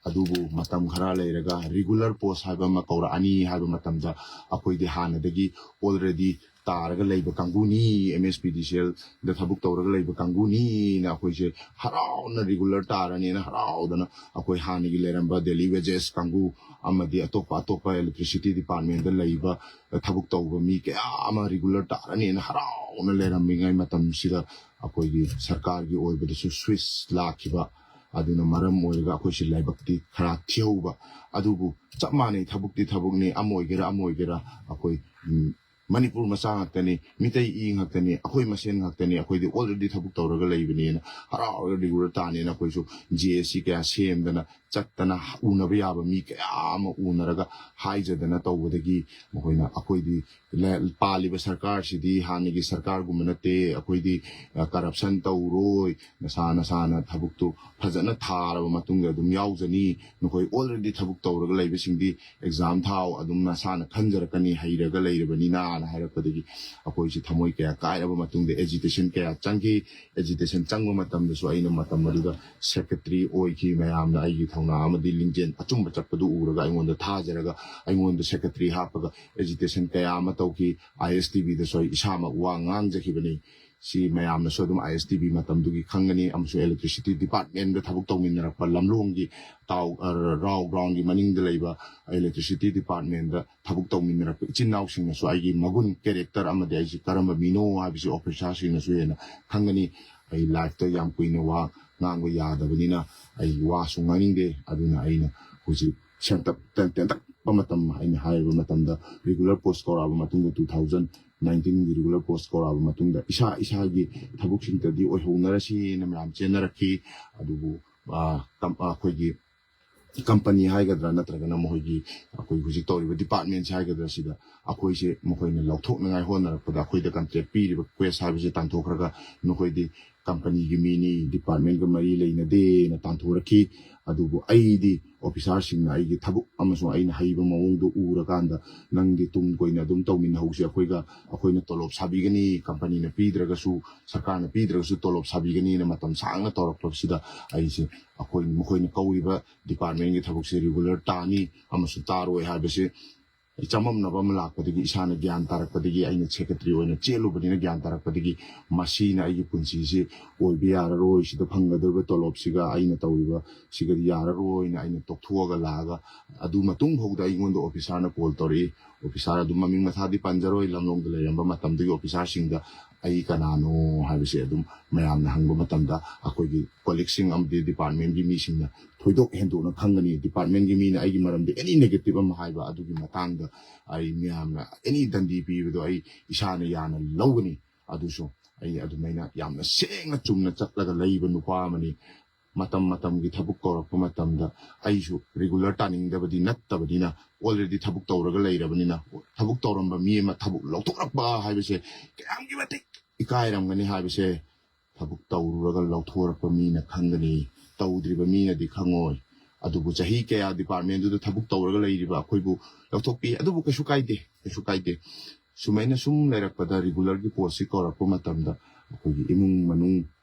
ꯑꯗꯨꯕꯨ ꯃꯇꯝ ꯈꯔ ꯂꯩꯔꯒ regular post ꯍꯥꯏꯕ ꯑꯃ ꯀꯧꯔꯛꯑꯅꯤ ꯍꯥꯏꯕ ꯃꯇꯝꯗ, ꯑꯩꯈꯣꯏꯗꯤ ꯍꯥꯟꯅꯗꯒꯤ already ꯇꯥꯔꯒ ꯂꯩꯕ ꯀꯥꯡꯕꯨꯅꯤ, M S P D C Lꯗ ꯊꯕꯛ ꯇꯧꯔꯒ ꯂꯩꯕ ꯀꯥꯡꯕꯨꯅꯤꯅ ꯑꯩꯈꯣꯏꯁꯦ ꯍꯔꯥꯎꯅ, regular ꯇꯥꯔꯅꯤꯅ ꯍꯔꯥꯎꯗꯅ, ꯑꯩꯈꯣꯏ ꯍꯥꯟꯅꯒꯤ ꯂꯩꯔꯝꯕ daily wages ꯀꯥꯡꯕꯨ ꯑꯃꯗꯤ ꯑꯇꯣꯞꯄ ꯑꯇꯣꯞꯄ electricity departmentꯗ ꯂꯩꯕ ꯊꯕꯛ ꯇꯧꯕ ꯃꯤ ꯀꯌꯥ ꯑꯃ regular ꯇꯥꯔꯅꯤꯅ ꯍꯔꯥꯎꯅ ꯂꯩꯔꯝꯃꯤꯉꯩ ꯃꯇꯝꯁꯤꯗ, ꯑꯩꯈꯣꯏꯒꯤ ꯁꯔꯀꯥꯔꯒꯤ ꯑꯣꯏꯕꯗꯁꯨ switch ꯂꯥꯛꯈꯤꯕ꯫ ꯑꯗꯨꯅ ꯃꯔꯝ ꯑꯣꯏꯔꯒ ꯑꯩꯈꯣꯏꯁꯦ ꯂꯥꯏꯕꯛꯇꯤ ꯈꯔ ꯊꯤꯍꯧꯕ꯫ ꯑꯗꯨꯕꯨ ꯆꯞ ꯃꯥꯟꯅꯩ, ꯊꯕꯛꯇꯤ ꯊꯕꯛꯅꯤ, ꯑꯃ ꯑꯣꯏꯒꯦꯔꯥ ꯑꯃ ꯑꯣꯏꯒꯦꯔꯥ, ꯑꯩꯈꯣꯏ, ꯎꯝ, ꯃꯅꯤꯄꯨꯔ ꯃꯆꯥ ꯉꯥꯛꯇꯅꯤ, ꯃꯤꯇꯩ ꯏ ꯉꯥꯛꯇꯅꯤ, ꯑꯩꯈꯣꯏ ꯃꯁꯦꯟ ꯉꯥꯛꯇꯅꯤ, ꯑꯩꯈꯣꯏꯗꯤ already ꯊꯕꯛ ꯇꯧꯔꯒ ꯂꯩꯕꯅꯦꯅ ꯍꯔꯥꯎꯔꯒ regular ꯇꯥꯅꯦꯅ ꯑꯩꯈꯣꯏꯁꯨ J S C ꯀꯌꯥ ꯁꯦꯝꯗꯅ ꯆꯠꯇꯅ ꯎꯅꯕ ꯌꯥꯕ ꯃꯤ ꯀꯌꯥ ꯑꯃ ꯎꯅꯔꯒ ꯍꯥꯏꯖꯗꯅ ꯇꯧꯕꯗꯒꯤ ꯃꯈꯣꯏꯅ ꯑꯩꯈꯣꯏꯗꯤ ꯂ-, ꯄꯥꯜꯂꯤꯕ ꯁꯔꯀꯥꯔꯁꯤꯗꯤ ꯍꯥꯟꯅꯒꯤ ꯁꯔꯀꯥꯔꯒꯨꯝꯕ ꯅꯠꯇꯦ, ꯑꯩꯈꯣꯏꯗꯤ, ꯑ, corruption ꯇꯧꯔꯣꯏ, ꯅꯁꯥ ꯅꯁꯥꯅ ꯊꯕꯛꯇꯨ ꯐꯖꯅ ꯊꯥꯔꯕ ꯃꯇꯨꯡꯗ ꯑꯗꯨꯝ ꯌꯥꯎꯖꯅꯤ, ꯅꯈꯣꯏ already ꯊꯕꯛ ꯇꯧꯔꯒ ꯂꯩꯕꯁꯤꯡꯗꯤ exam ꯊꯥꯎ, ꯑꯗꯨꯝ ꯅꯁꯥꯅ ꯈꯟꯖꯔꯛꯀꯅꯤ, ꯍꯩꯔꯒ ꯂꯩꯔꯕꯅꯤꯅ ꯍꯥꯏꯅ ꯍꯥꯏꯔꯛꯄꯗꯒꯤ ꯑꯩꯈꯣꯏꯁꯤ ꯊꯃꯣꯏ ꯀꯌꯥ ꯀꯥꯏꯔꯕ ꯃꯇꯨꯡꯗ agitation ꯀꯌꯥ ꯆꯪꯈꯤ꯫ Agitation ꯆꯪꯕ ꯃꯇꯝꯗꯁꯨ ꯑꯩꯅ ꯃꯇꯝ ꯑꯗꯨꯗ secretary ꯑꯣꯏꯈꯤ꯫ ꯃꯌꯥꯝꯅ ꯑꯩꯒꯤ ꯊꯧꯅꯥ ꯑꯃꯗꯤ ꯂꯤꯡꯖꯦꯜ ꯑꯆꯨꯝꯕ ꯆꯠꯄꯗꯨ ꯎꯔꯒ ꯑꯩꯉꯣꯟꯗ ꯊꯥꯖꯔꯒ ꯑꯩꯉꯣꯟꯗ secretary ꯍꯥꯞꯄꯒ agitation ꯀꯌꯥ ꯑꯃ ꯇꯧꯈꯤ꯫ I S T Vꯗꯁꯨ ꯑꯩ ꯏꯁꯥꯃꯛ ꯋꯥ ꯉꯥꯡꯖꯈꯤꯕꯅꯤ꯫ ꯁꯤ ꯃꯌꯥꯝꯅꯁꯨ ꯑꯗꯨꯝ I S T V ꯃꯇꯝꯗꯨꯒꯤ ꯈꯪꯒꯅꯤ, ꯑꯃꯁꯨꯡ electricity departmentꯗ ꯊꯕꯛ ꯇꯧꯃꯤꯟꯅꯔꯛꯄ ꯂꯝꯂꯣꯡꯒꯤ ꯇꯥꯎ-, ꯑ, ꯔꯥꯎ groundꯒꯤ ꯃꯅꯤꯡꯗ ꯂꯩꯕ electricity departmentꯗ ꯊꯕꯛ ꯇꯧꯃꯤꯟꯅꯔꯛꯄ ꯏꯆꯤꯟ ꯏꯅꯥꯎꯁꯤꯡꯅꯁꯨ ꯑꯩꯒꯤ ꯃꯒꯨꯟ, character ꯑꯃꯗꯤ ꯑꯩꯁꯤ ꯀꯔꯝꯕ ꯃꯤꯅꯣ ꯍꯥꯏꯕꯁꯤ officerꯁꯤꯡꯅꯁꯨ ꯍꯦꯟꯅ ꯈꯪꯒꯅꯤ꯫ ꯑꯩ liveꯇ ꯌꯥꯝ ꯀꯨꯏꯅ ꯋꯥ ꯉꯥꯡꯕ ꯌꯥꯗꯕꯅꯤꯅ ꯑꯩ ꯋꯥꯁꯨ ꯉꯥꯡꯅꯤꯡꯗꯦ꯫ ꯑꯗꯨꯅ ꯑꯩꯅ ꯍꯧꯖꯤꯛ ꯁꯦꯝꯇꯛ ꯇꯦꯟ-, ꯇꯦꯟꯇꯛꯄ ꯃꯇꯝ ꯑꯩꯅ ꯍꯥꯏꯔꯤꯕ ꯃꯇꯝꯗ regular post ꯀꯧꯔꯛꯑꯕ ꯃꯇꯨꯡꯗ two thousand nineteenꯒꯤ regular post ꯀꯧꯔꯛꯑꯕ ꯃꯇꯨꯡꯗ ꯏꯁꯥ ꯏꯁꯥꯒꯤ ꯊꯕꯛꯁꯤꯡꯇꯗꯤ ꯑꯣꯏꯍꯧꯅꯔꯁꯤꯅ ꯃꯌꯥꯝ ꯆꯦꯟꯅꯔꯛꯈꯤ꯫ ꯑꯗꯨꯕꯨ, ꯑ, ꯀꯝ-, ꯑ, ꯑꯩꯈꯣꯏꯒꯤ company ꯍꯥꯏꯒꯗ꯭ꯔꯥ ꯅꯠꯇ꯭ꯔꯒꯅ ꯃꯈꯣꯏꯒꯤ ꯑꯩꯈꯣꯏ ꯍꯧꯖꯤꯛ ꯇꯧꯔꯤꯕ departmentꯁꯦ ꯍꯥꯏꯒꯗ꯭ꯔꯥ ꯁꯤꯗ ꯑꯩꯈꯣꯏꯁꯦ ꯃꯈꯣꯏꯅ ꯂꯧꯊꯣꯛꯅꯉꯥꯏ ꯍꯣꯠꯅꯔꯛꯄꯗ ꯑꯩꯈꯣꯏꯗ contract ꯄꯤꯔꯤꯕ cash ꯍꯥꯏꯕꯁꯦ ꯇꯥꯟꯊꯣꯛꯈ꯭ꯔꯒ ꯅꯈꯣꯏꯗꯤ companyꯒꯤ ꯃꯤꯅꯤ, departmentꯀ ꯃꯔꯤ ꯂꯩꯅꯗꯦꯅ ꯇꯥꯟꯊꯣꯔꯛꯈꯤ꯫ ꯑꯗꯨꯕꯨ ꯑꯩꯗꯤ officerꯁꯤꯡꯅ ꯑꯩꯒꯤ ꯊꯕꯛ ꯑꯃꯁꯨꯡ ꯑꯩꯅ ꯍꯩꯕ ꯃꯑꯣꯡꯗꯣ ꯎꯔꯀꯥꯟꯗ ꯅꯪꯗꯤ ꯇꯨꯡ ꯀꯣꯏꯅ ꯑꯗꯨꯝ ꯇꯧꯃꯤꯟꯅꯍꯧꯁꯤ, ꯑꯩꯈꯣꯏꯒ, ꯑꯩꯈꯣꯏꯅ ꯇꯣꯂꯣꯞ ꯁꯥꯕꯤꯒꯅꯤ, companyꯅ ꯄꯤꯗ꯭ꯔꯒꯁꯨ, ꯁꯔꯀꯥꯔꯅ ꯄꯤꯗ꯭ꯔꯒꯁꯨ ꯇꯣꯂꯣꯞ ꯁꯥꯕꯤꯒꯅꯤꯅ ꯃꯇꯝ ꯁꯥꯡꯅ ꯇꯧꯔꯛꯄꯁꯤꯗ ꯑꯩꯁꯦ ꯑꯩꯈꯣꯏ, ꯃꯈꯣꯏꯅ ꯀꯧꯔꯤꯕ departmentꯀꯤ ꯊꯕꯛꯁꯦ regular ꯇꯥꯅꯤ ꯑꯃꯁꯨꯡ ꯇꯥꯔꯣꯏ ꯍꯥꯏꯕꯁꯦ ꯑꯩ ꯆꯃꯝꯅꯕ ꯑꯃ ꯂꯥꯛꯄꯗꯒꯤ, ꯏꯁꯥꯅ ꯒ꯭ꯌꯥꯟ ꯇꯥꯔꯛꯄꯗꯒꯤ, ꯑꯩꯅ secretary ꯑꯣꯏꯅ ꯆꯦꯜꯂꯨꯕꯅꯤꯅ ꯒ꯭ꯌꯥꯟ ꯇꯥꯔꯛꯄꯗꯒꯤ ꯃꯁꯤꯅ ꯑꯩꯒꯤ ꯄꯨꯟꯁꯤꯁꯦ ꯑꯣꯏꯕ ꯌꯥꯔꯔꯣꯏ, ꯁꯤꯗ ꯐꯪꯒꯗꯧꯔꯤꯕ ꯇꯣꯂꯣꯞꯁꯤꯒ ꯑꯩꯅ ꯇꯧꯔꯤꯕ ꯁꯤꯒꯗꯤ ꯌꯥꯔꯔꯣꯏꯅ ꯑꯩꯅ ꯇꯣꯛꯊꯣꯛꯑꯒ ꯂꯥꯛꯑꯒ, ꯑꯗꯨ ꯃꯇꯨꯡ ꯐꯥꯎꯗ ꯑꯩꯉꯣꯟꯗ officerꯅ call ꯇꯧꯔꯛꯏ꯫ Officer ꯑꯗꯨꯝ ꯃꯃꯤꯡ ꯃꯊꯥꯗꯤ ꯄꯟꯖꯔꯣꯏ, ꯂꯝꯂꯣꯡꯗ ꯂꯩꯔꯝꯕ ꯃꯇꯝꯗꯨꯒꯤ officerꯁꯤꯡꯗ ꯑꯩ ꯀꯅꯥꯅꯣ ꯍꯥꯏꯕꯁꯦ ꯑꯗꯨꯝ ꯃꯌꯥꯝꯅ ꯍꯪꯕ ꯃꯇꯝꯗ ꯑꯩꯈꯣꯏꯒꯤ colleagueꯁꯤꯡ ꯑꯃꯗꯤ departmentꯀꯤ ꯃꯤꯁꯤꯡꯅ ꯊꯣꯏꯗꯣꯛ ꯍꯦꯟꯗꯣꯛꯅ ꯈꯪꯒꯅꯤ꯫ ꯗꯤꯄꯥꯔꯠꯃꯦꯟꯒꯤ ꯃꯤꯅ ꯑꯩꯒꯤ ꯃꯔꯝꯗ ꯑꯦꯅꯤ ꯅꯦꯒꯦꯇꯤꯚ ꯑꯃ ꯍꯥꯏꯕ, ꯑꯗꯨꯒꯤ ꯃꯇꯥꯡꯗ ꯑꯩ ꯃꯌꯥꯝꯅ ꯑꯦꯅꯤ ꯗꯟꯗꯤ ꯄꯤꯕꯗꯣ ꯑꯩ ꯏꯁꯥꯅ ꯌꯥꯅ ꯂꯧꯒꯅꯤ꯫ ꯑꯗꯨꯁꯨ ꯑꯩ ꯑꯗꯨꯃꯥꯏꯅ ꯌꯥꯝꯅ ꯁꯦꯡꯅ ꯆꯨꯝꯅ ꯆꯠꯂꯒ ꯂꯩꯕ ꯅꯨꯄꯥ ꯑꯃꯅꯤ꯫ ꯃꯇꯝ ꯃꯇꯝꯒꯤ ꯊꯕꯛ ꯀꯧꯔꯛꯄ ꯃꯇꯝꯗ ꯑꯩꯁꯨ ꯔꯤꯒꯨꯂꯔ ꯇꯥꯅꯤꯡꯗꯕꯗꯤ ꯅꯠꯇꯕꯅꯤꯅ, ꯑꯣꯜꯔꯦꯗꯤ ꯊꯕꯛ ꯇꯧꯔꯒ ꯂꯩꯔꯕꯅꯤꯅ, ꯊꯕꯛ ꯇꯧꯔꯝꯕ ꯃꯤ ꯑꯃ ꯊꯕꯛ ꯂꯧꯊꯣꯛꯂꯛꯄ ꯍꯥꯏꯕꯁꯦ ꯀꯌꯥꯝꯒꯤ ꯃꯇꯤꯛ ꯏꯀꯥꯏꯔꯝꯒꯅꯤ ꯍꯥꯏꯕꯁꯦ ꯊꯕꯛ ꯇꯧꯔꯨꯔꯒ ꯂꯧꯊꯣꯔꯛꯄ ꯃꯤꯅ ꯈꯪꯒꯅꯤ, ꯇꯧꯗ꯭ꯔꯤꯕ ꯃꯤꯅꯗꯤ ꯈꯪꯉꯣꯏ꯫ ꯑꯗꯨꯕꯨ ꯆꯍꯤ ꯀꯌꯥ ꯗꯤꯄꯥꯔꯠꯃꯦꯟꯗꯨꯗ ꯊꯕꯛ ꯇꯧꯔꯒ ꯂꯩꯔꯤꯕ ꯑꯩꯈꯣꯏꯕꯨ ꯂꯧꯊꯣꯛꯄꯤ꯫ ꯑꯗꯨꯕꯨ ꯀꯩꯁꯨ ꯀꯥꯏꯗꯦ, ꯀꯩꯁꯨ ꯀꯥꯏꯗꯦ꯫ ꯁꯨꯃꯥꯏꯅ ꯁꯨꯝ ꯂꯩꯔꯛꯄꯗ ꯔꯤꯒꯨꯂꯔꯒꯤ ꯄꯣꯁꯁꯤ ꯀꯧꯔꯛꯄ ꯃꯇꯝꯗ ꯑꯩꯈꯣꯏꯒꯤ ꯏꯃꯨꯡ ꯃꯅꯨꯡ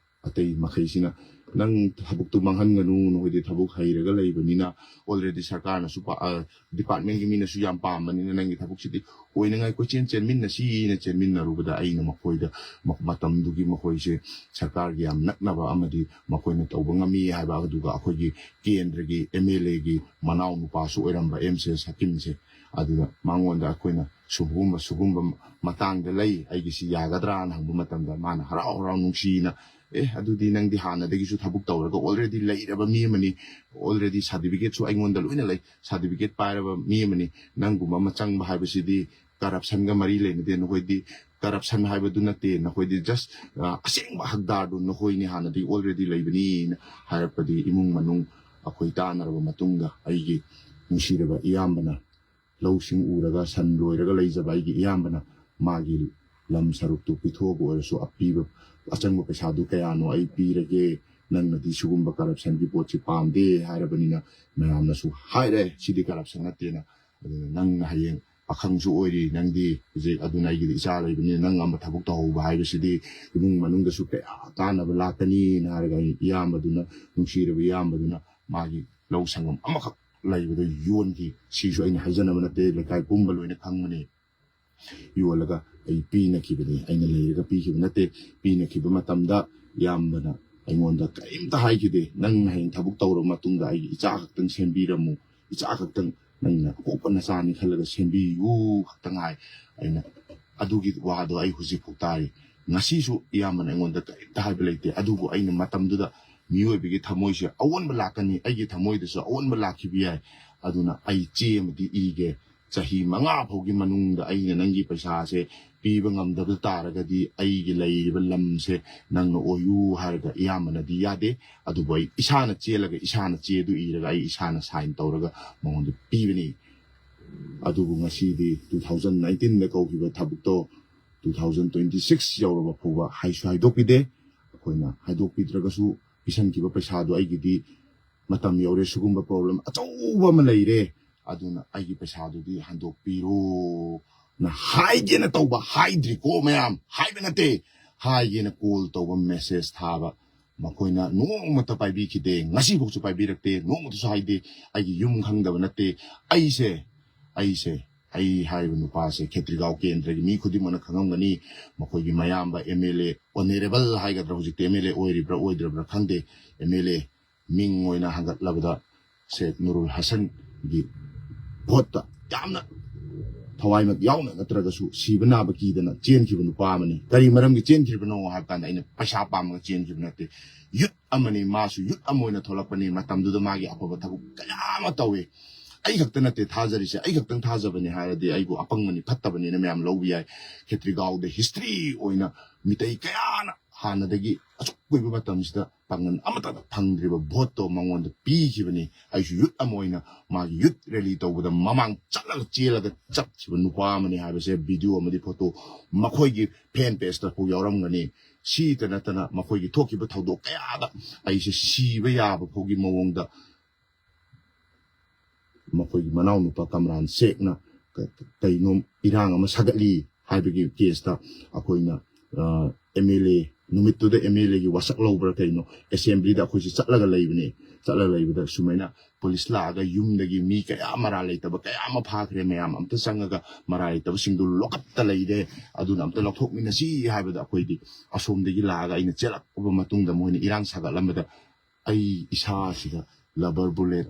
ꯑꯇꯩ ꯃꯈꯩꯁꯤꯅ, "ꯅꯪ ꯊꯕꯛꯇꯨ ꯃꯥꯡꯍꯟꯒꯅꯨ, ꯅꯈꯣꯏꯗꯤ ꯊꯕꯛ ꯍꯩꯔꯒ ꯂꯩꯕꯅꯤꯅ, ꯑꯣꯜꯔꯦꯗꯤ ꯁꯔꯀꯥꯔꯅꯁꯨ ꯄꯥ-, ꯑ, ꯗꯤꯄꯥꯔꯠꯃꯦꯟꯒꯤ ꯃꯤꯅꯁꯨ ꯌꯥꯝ ꯄꯥꯝꯕꯅꯤꯅ ꯅꯪꯒꯤ ꯊꯕꯛꯁꯤꯗꯤ ꯑꯣꯏꯅꯉꯥꯏ ꯀꯣꯏꯆꯦꯟ ꯆꯦꯟꯃꯤꯟꯅꯁꯤꯅ" ꯆꯦꯟꯃꯤꯟꯅꯔꯨꯕꯗ ꯑꯩꯅ ꯃꯈꯣꯏꯗ ꯃ-, ꯃꯇꯝꯗꯨꯒꯤ ꯃꯈꯣꯏꯁꯦ ꯁꯔꯀꯥꯔꯒꯤ ꯌꯥꯝ ꯅꯛꯅꯕ ꯑꯃꯗꯤ ꯃꯈꯣꯏꯅ ꯇꯧꯕ ꯉꯝꯃꯤ ꯍꯥꯏꯕ, ꯑꯗꯨꯒ ꯑꯩꯈꯣꯏꯒꯤ ꯀꯦꯟꯗ꯭ꯔꯒꯤ ꯑꯦꯝ ꯑꯦꯜ ꯑꯦꯒꯤ ꯃꯅꯥꯎ ꯅꯨꯄꯥꯁꯨ ꯑꯣꯏꯔꯝꯕ ꯑꯦꯝ ꯁꯤ ꯑꯦꯁ ꯍꯀꯤꯝꯁꯦ, ꯑꯗꯨꯗ ꯃꯉꯣꯟꯗ ꯑꯩꯈꯣꯏꯅ ꯁꯤꯒꯨꯝꯕ, ꯁꯤꯒꯨꯝꯕ ꯃꯇꯥꯡꯗ ꯂꯩ, ꯑꯩꯒꯤꯁꯤ ꯌꯥꯒꯗ꯭ꯔꯥꯅ ꯍꯪꯕ ꯃꯇꯝꯗ ꯃꯥꯅ ꯍꯔꯥꯎ ꯍꯔꯥꯎ ꯅꯨꯡꯁꯤꯅ, "ꯑꯦ, ꯑꯗꯨꯗꯤ ꯅꯪꯗꯤ ꯍꯥꯟꯅꯗꯒꯤꯁꯨ ꯊꯕꯛ ꯇꯧꯔꯒ ꯑꯣꯜꯔꯦꯗꯤ ꯂꯩꯔꯕ ꯃꯤ ꯑꯃꯅꯤ, ꯑꯣꯜꯔꯦꯗꯤ ꯁꯥꯔꯇꯤꯐꯤꯀꯦꯠꯁꯨ ꯑꯩꯉꯣꯟꯗ ꯂꯣꯏꯅ ꯂꯩ, ꯁꯥꯔꯇꯤꯐꯤꯀꯦꯠ ꯄꯥꯏꯔꯕ ꯃꯤ ꯑꯃꯅꯤ, ꯅꯪꯒꯨꯝꯕ ꯑꯃ ꯆꯪꯕ ꯍꯥꯏꯕꯁꯤꯗꯤ ꯀꯔꯞꯁꯟꯒ ꯃꯔꯤ ꯂꯩꯅꯗꯦ, ꯅꯈꯣꯏꯗꯤ ꯀꯔꯞꯁꯟ ꯍꯥꯏꯕꯗꯨ ꯅꯠꯇꯦ, ꯅꯈꯣꯏꯗꯤ ꯖꯁ, ꯑ, ꯑꯁꯦꯡꯕ ꯍꯛꯗꯥꯔꯗꯨ ꯅꯈꯣꯏꯅꯤ ꯍꯥꯟꯅꯗꯒꯤ ꯑꯣꯜꯔꯦꯗꯤ ꯂꯩꯕꯅꯤꯅ" ꯍꯥꯏꯔꯛꯄꯗꯤ ꯏꯃꯨꯡ ꯃꯅꯨꯡ ꯑꯩꯈꯣꯏ ꯇꯥꯟꯅꯔꯕ ꯃꯇꯨꯡꯗ ꯑꯩꯒꯤ ꯅꯨꯡꯁꯤꯔꯕ ꯏꯌꯥꯝꯕꯅ ꯂꯧꯁꯤꯡ ꯎꯔꯒ ꯁꯟ ꯂꯣꯏꯔꯒ ꯂꯩꯖꯕ ꯑꯩꯒꯤ ꯏꯌꯥꯝꯕꯅ ꯃꯥꯒꯤ ꯂꯝ ꯁꯔꯨꯛꯇꯨ ꯄꯤꯊꯣꯛꯑꯒ ꯑꯣꯏꯔꯁꯨ ꯑꯄꯤꯕ, ꯑꯆꯪꯕ ꯄꯩꯁꯥꯗꯨ ꯀꯌꯥꯅꯣ ꯑꯩ ꯄꯤꯔꯒꯦ, ꯅꯪꯅꯗꯤ ꯁꯤꯒꯨꯝꯕ ꯀꯔꯞꯁꯟꯒꯤ ꯄꯣꯠꯁꯤ ꯄꯥꯝꯗꯦ ꯍꯥꯏꯔꯕꯅꯤꯅ ꯃꯌꯥꯝꯅꯁꯨ ꯍꯥꯏꯔꯦ, "ꯁꯤꯗꯤ ꯀꯔꯞꯁꯟ ꯅꯠꯇꯦꯅ"꯫ ꯑꯗꯨꯅ ꯅꯪꯅ ꯍꯌꯦꯡ ꯄꯥꯈꯪꯁꯨ ꯑꯣꯏꯔꯤ ꯅꯪꯗꯤ ꯍꯧꯖꯤꯛ, ꯑꯗꯨꯅ ꯑꯩꯒꯤꯗꯤ ꯏꯆꯥ ꯂꯩꯕꯅꯤꯅ ꯅꯪ ꯑꯃ ꯊꯕꯛ ꯇꯧꯍꯧꯕ ꯍꯥꯏꯕꯁꯤꯗꯤ ꯏꯃꯨꯡ ꯃꯅꯨꯡꯗꯁꯨ ꯀꯌꯥ ꯀꯥꯟꯅꯕ ꯂꯥꯛꯀꯅꯤꯅ ꯍꯥꯏꯔꯒ ꯑꯩ ꯏꯌꯥꯝꯕꯗꯨꯅ, ꯅꯨꯡꯁꯤꯔꯕ ꯏꯌꯥꯝꯕꯗꯨꯅ ꯃꯥꯒꯤ ꯂꯧ ꯁꯪꯒꯝ ꯑꯃꯈꯛ ꯂꯩꯕꯗ ꯌꯣꯟꯈꯤ꯫ ꯁꯤꯁꯨ ꯑꯩꯅ ꯍꯥꯏꯖꯅꯕ ꯅꯠꯇꯦ, ꯂꯩꯀꯥꯏ ꯄꯨꯝꯕ ꯂꯣꯏꯅ ꯈꯪꯕꯅꯤ꯫ ꯌꯣꯜꯂꯒ ꯑꯩ ꯄꯤꯅꯈꯤꯕꯅꯤ, ꯑꯩꯅ ꯂꯩꯔꯒ ꯄꯤꯈꯤꯕ ꯅꯠꯇꯦ꯫ ꯄꯤꯅꯈꯤꯕ ꯃꯇꯝꯗ ꯏꯌꯥꯝꯕꯅ ꯑꯩꯉꯣꯟꯗ ꯀꯔꯤꯝꯇ ꯍꯥꯏꯈꯤꯗꯦ꯫ "ꯅꯪ ꯍꯌꯦꯡ ꯊꯕꯛ ꯇꯧꯔꯕ ꯃꯇꯨꯡꯗ ꯑꯩꯒꯤ ꯏꯆꯥ ꯈꯛꯇꯪ ꯁꯦꯝꯕꯤꯔꯝꯃꯨ, ꯏꯆꯥ ꯈꯛꯇꯪ ꯅꯪꯅ ꯑꯄꯣꯛꯄ ꯅꯆꯥꯅꯤ ꯈꯜꯂꯒ ꯁꯦꯝꯕꯤꯌꯨ" ꯈꯛꯇꯪ ꯍꯥꯏ꯫ ꯑꯩꯅ ꯑꯗꯨꯒꯤ ꯋꯥꯗꯣ ꯑꯩ ꯍꯧꯖꯤꯛꯐꯥꯎ ꯇꯥꯔꯤ꯫ ꯉꯁꯤꯁꯨ ꯏꯌꯥꯝꯕꯅ ꯑꯩꯉꯣꯟꯗ ꯀꯔꯤꯝꯇ ꯍꯥꯏꯕ ꯂꯩꯇꯦ, ꯑꯗꯨꯕꯨ ꯑꯩꯅ ꯃꯇꯝꯗꯨꯗ ꯃꯤꯑꯣꯏꯕꯒꯤ ꯊꯃꯣꯏꯁꯦ ꯑꯑꯣꯟꯕ ꯂꯥꯛꯀꯅꯤ, ꯑꯩꯒꯤ ꯊꯃꯣꯏꯗꯁꯨ ꯑꯑꯣꯟꯕ ꯂꯥꯛꯈꯤꯕ ꯌꯥꯏ꯫ ꯑꯗꯨꯅ ꯑꯩ ꯆꯦ ꯑꯃꯗꯤ ꯏꯒꯦ, ꯆꯍꯤ ꯃꯉꯥ ꯐꯥꯎꯒꯤ ꯃꯅꯨꯡꯗ ꯑꯩꯅ ꯅꯪꯒꯤ ꯄꯩꯁꯥꯁꯦ ꯄꯤꯕ ꯉꯝꯗꯕ ꯇꯥꯔꯒꯗꯤ ꯑꯩꯒꯤ ꯂꯩꯔꯤꯕ ꯂꯝꯁꯦ ꯅꯪꯅ ꯑꯣꯏꯌꯨ ꯍꯥꯏꯔꯒ ꯏꯌꯥꯝꯕꯅꯗꯤ ꯌꯥꯗꯦ꯫ ꯑꯗꯨꯕꯨ ꯑꯩ ꯏꯁꯥꯅ ꯆꯦꯜꯂꯒ ꯏꯁꯥꯅ ꯆꯦꯗꯨ ꯏꯔꯒ ꯑꯩ ꯏꯁꯥꯅ ꯁꯥꯏꯟ ꯇꯧꯔꯒ ꯃꯉꯣꯟꯗ ꯄꯤꯕꯅꯤ꯫ ꯑꯗꯨꯕꯨ ꯉꯁꯤꯗꯤ two thousand nineteenꯗ ꯀꯧꯈꯤꯕ ꯊꯕꯛꯇꯣ two thousand twenty six ꯌꯧꯔꯕ ꯐꯥꯎꯕ ꯍꯥꯏꯁꯨ ꯍꯥꯏꯗꯣꯛꯄꯤꯗꯦ꯫ ꯑꯩꯈꯣꯏꯅ ꯍꯥꯏꯗꯣꯛꯄꯤꯗ꯭ꯔꯒꯁꯨ ꯄꯤꯁꯟꯈꯤꯕ ꯄꯩꯁꯥꯗꯣ ꯑꯩꯒꯤꯗꯤ ꯃꯇꯝ ꯌꯧꯔꯦ, ꯁꯤꯒꯨꯝꯕ ꯄ꯭ꯔꯣꯕ꯭ꯂꯦꯝ ꯑꯆꯧꯕ ꯑꯃ ꯂꯩꯔꯦ, ꯑꯗꯨꯅ ꯑꯩꯒꯤ ꯄꯩꯁꯥꯗꯨꯗꯤ ꯍꯟꯗꯣꯛꯄꯤꯔꯣꯅ ꯍꯥꯏꯒꯦꯅ ꯇꯧꯕ, ꯍꯥꯏꯗ꯭ꯔꯤꯀꯣ ꯃꯌꯥꯝ, ꯍꯥꯏꯕ ꯅꯠꯇꯦ, ꯍꯥꯏꯒꯦꯅ ꯀꯣꯜ ꯇꯧꯕ, ꯃꯦꯁꯦꯖ ꯊꯥꯕ, ꯃꯈꯣꯏꯅ ꯅꯣꯡꯃꯇ ꯄꯥꯏꯕꯤꯈꯤꯗꯦ, ꯉꯁꯤꯐꯥꯎꯁꯨ ꯄꯥꯏꯕꯤꯔꯛꯇꯦ, ꯅꯣꯡꯃꯇꯁꯨ ꯍꯥꯏꯗꯦ꯫ ꯑꯩꯒꯤ ꯌꯨꯝ ꯈꯪꯗꯕ ꯅꯠꯇꯦ꯫ ꯑꯩꯁꯦ ꯑꯩꯁꯦ ꯑꯩ ꯍꯥꯏꯔꯤꯕ ꯅꯨꯄꯥꯁꯦ ꯈꯦꯇ꯭ꯔꯤꯒꯥꯎ ꯀꯦꯟꯗ꯭ꯔꯒꯤ ꯃꯤ ꯈꯨꯗꯤꯡꯃꯛꯅ ꯈꯪꯉꯝꯒꯅꯤ꯫ ꯃꯈꯣꯏꯒꯤ ꯃꯌꯥꯝꯕ MLA, ꯑꯣꯅꯔꯦꯕꯜ ꯍꯥꯏꯒꯗ꯭ꯔꯥ, ꯍꯧꯖꯤꯛꯇꯤ MLA ꯑꯣꯏꯔꯤꯕ꯭ꯔꯥ ꯑꯣꯏꯗ꯭ꯔꯕ꯭ꯔꯥ ꯈꯪꯗꯦ, MLA ꯃꯤꯡ ꯑꯣꯏꯅ ꯍꯪꯒꯠꯂꯕꯗ ꯁꯦ ꯅꯨꯔꯨꯜ ꯍꯁꯟꯒꯤ ꯚꯣꯠꯇ ꯌꯥꯝꯅ ꯊꯋꯥꯏꯃꯛ ꯌꯥꯎꯅ ꯅꯠꯇ꯭ꯔꯒꯁꯨ ꯁꯤꯕ ꯅꯥꯕ ꯀꯤꯗꯅ ꯆꯦꯟꯈꯤꯕ ꯅꯨꯄꯥ ꯑꯃꯅꯤ꯫ ꯀꯔꯤ ꯃꯔꯝꯒꯤ ꯆꯦꯟꯈꯤꯕꯅꯣ ꯍꯥꯏꯕ ꯀꯥꯟꯗ ꯑꯩꯅ ꯄꯩꯁꯥ ꯄꯥꯝꯃꯒ ꯆꯦꯟꯈꯤꯕ ꯅꯠꯇꯦ꯫ ꯌꯨꯠ ꯑꯃꯅꯤ, ꯃꯥꯁꯨ ꯌꯨꯠ ꯑꯃ ꯑꯣꯏꯅ ꯊꯣꯛꯂꯛꯄꯅꯤ꯫ ꯃꯇꯝꯗꯨꯗ ꯃꯥꯒꯤ ꯑꯐꯕ ꯊꯕꯛ ꯀꯌꯥ ꯑꯃ ꯇꯧꯏ꯫ ꯑꯩ ꯈꯛꯇ ꯅꯠꯇꯦ ꯊꯥꯖꯔꯤꯁꯦ, ꯑꯩ ꯈꯛꯇꯪ ꯊꯥꯖꯕꯅꯤ ꯍꯥꯏꯔꯗꯤ ꯑꯩꯕꯨ ꯑꯄꯪꯕꯅꯤ, ꯐꯠꯇꯕꯅꯤꯅ ꯃꯌꯥꯝ ꯂꯧꯕ ꯌꯥꯏ꯫ ꯈꯦꯇ꯭ꯔꯤꯒꯥꯎꯗ ꯍꯤꯁꯇ꯭ꯔꯤ ꯑꯣꯏꯅ ꯃꯤꯇꯩ ꯀꯌꯥꯅ ꯍꯥꯟꯅꯗꯒꯤ ꯑꯁꯨꯛ ꯀꯨꯏꯕ ꯃꯇꯝꯁꯤꯗ ꯄꯥꯡꯒꯜ ꯑꯃꯠꯇ ꯐꯪꯗ꯭ꯔꯤꯕ ꯚꯣꯠꯇꯣ ꯃꯉꯣꯟꯗ ꯄꯤꯈꯤꯕꯅꯤ꯫ ꯑꯩꯁꯨ ꯌꯨꯠ ꯑꯃ ꯑꯣꯏꯅ ꯃꯥꯒꯤ ꯌꯨꯠ ꯔꯦꯂꯤ ꯇꯧꯕꯗ ꯃꯃꯥꯡ ꯆꯠꯂꯒ ꯆꯦꯜꯂꯒ ꯆꯠꯈꯤꯕ ꯅꯨꯄꯥ ꯑꯃꯅꯤ ꯍꯥꯏꯕꯁꯦ ꯚꯤꯗꯤꯑꯣ ꯑꯃꯗꯤ ꯐꯣꯇꯣ ꯃꯈꯣꯏꯒꯤ ꯐꯦꯟ ꯄꯦꯖꯇ ꯐꯥꯎ ꯌꯥꯎꯔꯝꯒꯅꯤ꯫ ꯁꯤꯇ ꯅꯠꯇꯅ ꯃꯈꯣꯏꯒꯤ ꯊꯣꯛꯈꯤꯕ ꯊꯧꯗꯣꯛ ꯀꯌꯥꯗ ꯑꯩꯁꯦ ꯁꯤꯕ ꯌꯥꯕ ꯐꯥꯎꯒꯤ ꯃꯑꯣꯡꯗ ꯃꯈꯣꯏꯒꯤ ꯃꯅꯥꯎꯅꯨꯄꯥ ꯀꯝꯔꯥꯟ ꯁꯦꯛꯅ ꯀ-, ꯀꯩꯅꯣ ꯏꯔꯥꯡ ꯑꯃ ꯁꯥꯒꯠꯂꯤ ꯍꯥꯏꯕꯒꯤ ꯀꯦꯁꯇ ꯑꯩꯈꯣꯏꯅ, ꯑ, MLA, ꯅꯨꯃꯤꯠꯇꯨꯗ MLAꯒꯤ ꯋꯥꯁꯛ ꯂꯧꯕ꯭ꯔꯥ ꯀꯩꯅꯣ, assemblyꯗ ꯑꯩꯈꯣꯏꯁꯦ ꯆꯠꯂꯒ ꯂꯩꯕꯅꯦ꯫ ꯆꯠꯂꯒ ꯂꯩꯕꯗ ꯁꯨꯃꯥꯏꯅ ꯄꯨꯂꯤꯁ ꯂꯥꯛꯑꯒ ꯌꯨꯝꯗꯒꯤ ꯃꯤ ꯀꯌꯥ ꯃꯔꯥꯜ ꯂꯩꯇꯕ ꯀꯌꯥ ꯑꯃ ꯐꯥꯈ꯭ꯔꯦ, ꯃꯌꯥꯝ ꯑꯝꯇ ꯆꯪꯉꯒ ꯃꯔꯥꯜ ꯂꯩꯇꯕꯁꯤꯡꯗꯨ ꯂꯣꯀꯞꯇ ꯂꯩꯔꯦ, ꯑꯗꯨꯅ ꯑꯝꯇ ꯂꯧꯊꯣꯛꯃꯤꯟꯅꯁꯤ ꯍꯥꯏꯕꯗ ꯑꯩꯈꯣꯏꯗꯤ ꯑꯁꯣꯝꯗꯒꯤ ꯂꯥꯛꯑꯒ ꯑꯩꯅ ꯆꯦꯜꯂꯛꯄ ꯃꯇꯨꯡꯗ ꯃꯣꯏꯅ ꯏꯔꯥꯡ ꯁꯥꯒꯠꯂꯝꯕꯗ ꯑꯩ ꯏꯁꯥꯁꯤꯗ rubber bullet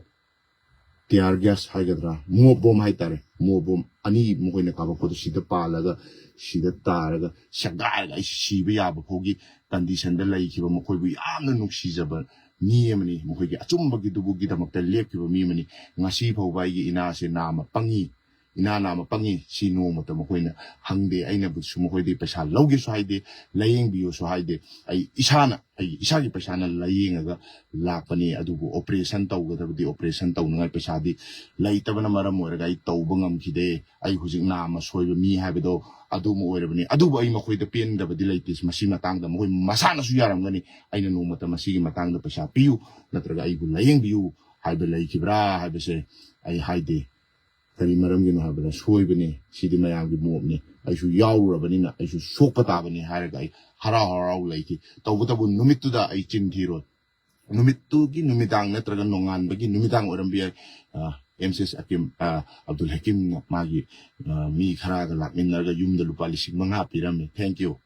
tear gas ꯍꯥꯏꯒꯗ꯭ꯔꯥ, ꯃꯣꯞ ꯕꯣꯝ ꯍꯥꯏꯇꯥꯔꯦ, ꯃꯣꯞ ꯕꯣꯝ ꯑꯅꯤ ꯃꯈꯣꯏꯅ ꯀꯥꯞꯄꯛꯄꯗꯣ ꯁꯤꯗ ꯄꯥꯜꯂꯒ, ꯁꯤꯗ ꯇꯥꯔꯒ ꯁꯦꯒꯥꯏꯔꯒ ꯑꯩ ꯁꯤꯕ ꯌꯥꯕ ꯐꯥꯎꯒꯤ ꯀꯟꯗꯤꯁꯟꯗ ꯂꯩꯈꯤꯕ ꯃꯈꯣꯏꯕꯨ ꯌꯥꯝꯅ ꯅꯨꯡꯁꯤꯖꯕ ꯃꯤ ꯑꯃꯅꯤ꯫ ꯃꯈꯣꯏꯒꯤ ꯑꯆꯨꯝꯕꯒꯤꯗꯨꯕꯨꯒꯤꯗꯃꯛꯇ ꯂꯦꯞꯈꯤꯕ ꯃꯤ ꯑꯃꯅꯤ꯫ ꯉꯁꯤ ꯐꯥꯎꯕ ꯑꯩꯒꯤ ꯏꯅꯥꯁꯦ ꯅꯥꯝꯃ ꯄꯪꯉꯤ, ꯏꯅꯥ ꯅꯥꯝꯃ ꯄꯪꯉꯤ꯫ ꯁꯤ ꯅꯣꯡꯃꯇ ꯃꯈꯣꯏꯅ ꯍꯪꯗꯦ꯫ ꯑꯩꯅꯕꯨꯁꯨ ꯃꯈꯣꯏꯗꯤ ꯄꯩꯁꯥ ꯂꯧꯒꯦꯁꯨ ꯍꯥꯏꯗꯦ, ꯂꯥꯏꯌꯦꯡꯕꯤꯌꯨꯁꯨ ꯍꯥꯏꯗꯦ꯫ ꯑꯩ ꯏꯁꯥꯅ, ꯑꯩꯒꯤ ꯏꯁꯥꯒꯤ ꯄꯩꯁꯥꯅ ꯂꯥꯏꯌꯦꯡꯉꯒ ꯂꯥꯛꯄꯅꯤ꯫ ꯑꯗꯨꯕꯨ operation ꯇꯧꯒꯗꯕꯗꯤ operation ꯇꯧꯅꯉꯥꯏ ꯄꯩꯁꯥꯗꯤ ꯂꯩꯇꯕꯅ ꯃꯔꯝ ꯑꯣꯏꯔꯒ ꯑꯩ ꯇꯧꯕ ꯉꯝꯈꯤꯗꯦ꯫ ꯑꯩ ꯍꯧꯖꯤꯛ ꯅꯥꯝꯃ ꯁꯣꯏꯕ ꯃꯤ ꯍꯥꯏꯕꯗꯣ ꯑꯗꯨ ꯑꯃ ꯑꯣꯏꯔꯕꯅꯤ꯫ ꯑꯗꯨꯕꯨ ꯑꯩ ꯃꯈꯣꯏꯗ ꯄꯦꯟꯗꯕꯗꯤ ꯂꯩꯇꯦ꯫ ꯃꯁꯤ ꯃꯇꯥꯡꯗ ꯃꯈꯣꯏ ꯃꯁꯥꯅꯁꯨ ꯌꯥꯔꯝꯒꯅꯤ, ꯑꯩꯅ ꯅꯣꯡꯃꯇ ꯃꯁꯤꯒꯤ ꯃꯇꯥꯡꯗ ꯄꯩꯁꯥ ꯄꯤꯌꯨ ꯅꯠꯇ꯭ꯔꯒ ꯑꯩꯕꯨ ꯂꯥꯏꯌꯦꯡꯕꯤꯌꯨ ꯍꯥꯏꯕ ꯂꯩꯈꯤꯕ꯭ꯔꯥ ꯍꯥꯏꯕꯁꯦ ꯑꯩ ꯍꯥꯏꯗꯦ꯫ ꯀꯔꯤ ꯃꯔꯝꯒꯤꯅꯣ ꯍꯥꯏꯕꯗ, ꯁꯣꯏꯕꯅꯤ, ꯁꯤꯗꯤ ꯃꯌꯥꯝꯒꯤ ꯃꯣꯞꯅꯤ, ꯑꯩꯁꯨ ꯌꯥꯎꯔꯨꯔꯕꯅꯤꯅ ꯑꯩꯁꯨ ꯁꯣꯛꯄ ꯇꯥꯕꯅꯤ ꯍꯥꯏꯔꯒ ꯑꯩ ꯍꯔꯥꯎ ꯍꯔꯥꯎ ꯂꯩꯈꯤ꯫ ꯇꯧꯕꯇꯕꯨ ꯅꯨꯃꯤꯠꯇꯨꯗ ꯑꯩ ꯆꯤꯟ ꯊꯤꯔꯣꯏ꯫ ꯅꯨꯃꯤꯠꯇꯨꯒꯤ ꯅꯨꯃꯤꯗꯥꯡ ꯅꯠꯇ꯭ꯔꯒ ꯅꯣꯡꯉꯥꯟꯕꯒꯤ ꯅꯨꯃꯤꯗꯥꯡ ꯑꯣꯏꯔꯝꯕ ꯌꯥꯏ꯫ ꯑꯦꯝ ꯁꯤ ꯑꯦꯁ ꯑꯀꯤꯝ, ꯑ, ꯑꯕꯗꯨꯜ ꯍꯀꯤꯝꯅ ꯃꯥꯒꯤ, ꯑ, ꯃꯤ ꯈꯔꯒ ꯂꯥꯛꯃꯤꯟꯅꯔꯒ ꯌꯨꯝꯗ ꯂꯨꯄꯥ ꯂꯤꯁꯤꯡ ꯃꯉꯥ ꯄꯤꯔꯝꯃꯤ꯫ Thank you꯫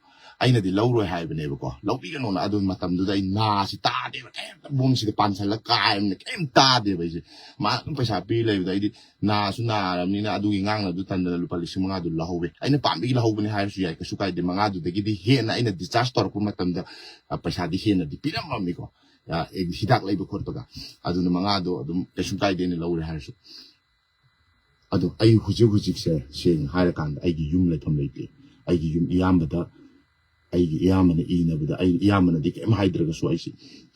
ꯑꯩꯅꯗꯤ ꯂꯧꯔꯣꯏ ꯍꯥꯏꯕꯅꯦꯕꯀꯣ, ꯂꯧꯕꯤꯒꯅꯣꯅ꯫ ꯑꯗꯨ ꯃꯇꯝꯗꯨꯗ ꯑꯩ ꯅꯥꯁꯤ ꯇꯥꯗꯦꯕ, ꯀꯩꯝꯇ ꯕꯣꯝꯁꯤꯗ ꯄꯥꯟꯁꯜꯂ ꯀꯥꯏꯕꯅ ꯀꯩꯝ ꯇꯥꯗꯦꯕ ꯑꯩꯁꯦ꯫ ꯃꯥ ꯑꯗꯨꯝ ꯄꯩꯁꯥ ꯄꯤ ꯂꯩꯕꯗ ꯑꯩꯗꯤ ꯅꯥꯁꯨ ꯅꯥꯔꯕꯅꯤꯅ ꯑꯗꯨꯒꯤ ꯉꯥꯡꯅꯕꯗꯨ ꯇꯟꯗꯅ ꯂꯨꯄꯥ ꯂꯤꯁꯤꯡ ꯃꯉꯥꯗꯨ ꯂꯧꯍꯧꯋꯦ꯫ ꯑꯩꯅ ꯄꯥꯝꯕꯒꯤ ꯂꯧꯍꯧꯕꯅꯤ ꯍꯥꯏꯔꯁꯨ ꯌꯥꯏ, ꯀꯩꯁꯨ ꯀꯥꯏꯗꯦ꯫ ꯃꯉꯥꯗꯨꯗꯒꯤꯗꯤ ꯍꯦꯟꯅ ꯑꯩꯅ discharge ꯇꯧꯔꯛꯄ ꯃꯇꯝꯗ, ꯑ, ꯄꯩꯁꯥꯗꯤ ꯍꯦꯟꯅꯗꯤ ꯄꯤꯔꯝꯃꯝꯃꯤꯀꯣ꯫ ꯑ, ꯑꯦ, ꯍꯤꯗꯥꯛ ꯂꯩꯕ ꯈꯣꯠꯄꯒ꯫ ꯑꯗꯨꯅ ꯃꯉꯥꯗꯣ ꯑꯗꯨꯝ ꯀꯩꯁꯨ ꯀꯥꯏꯗꯦ, ꯑꯩꯅ ꯂꯧꯔꯦ ꯍꯥꯏꯔꯁꯨ꯫ ꯑꯗꯣ ꯑꯩ ꯍꯧꯖꯤꯛ ꯍꯧꯖꯤꯛꯁꯦ ꯁꯦꯡꯅ ꯍꯥꯏꯔꯀꯥꯟꯗ ꯑꯩꯒꯤ ꯌꯨꯝ ꯂꯩꯐꯝ ꯂꯩꯇꯦ꯫ ꯑꯩꯒꯤ ꯌꯨꯝ ꯏꯌꯥꯝꯕꯗ, ꯑꯩꯒꯤ ꯏꯌꯥꯝꯕꯅ ꯏꯅꯕꯗ, ꯑꯩ ꯏꯌꯥꯝꯕꯅꯗꯤ ꯀꯩꯝ ꯍꯥꯏꯗ꯭ꯔꯒꯁꯨ ꯑꯩꯁꯦ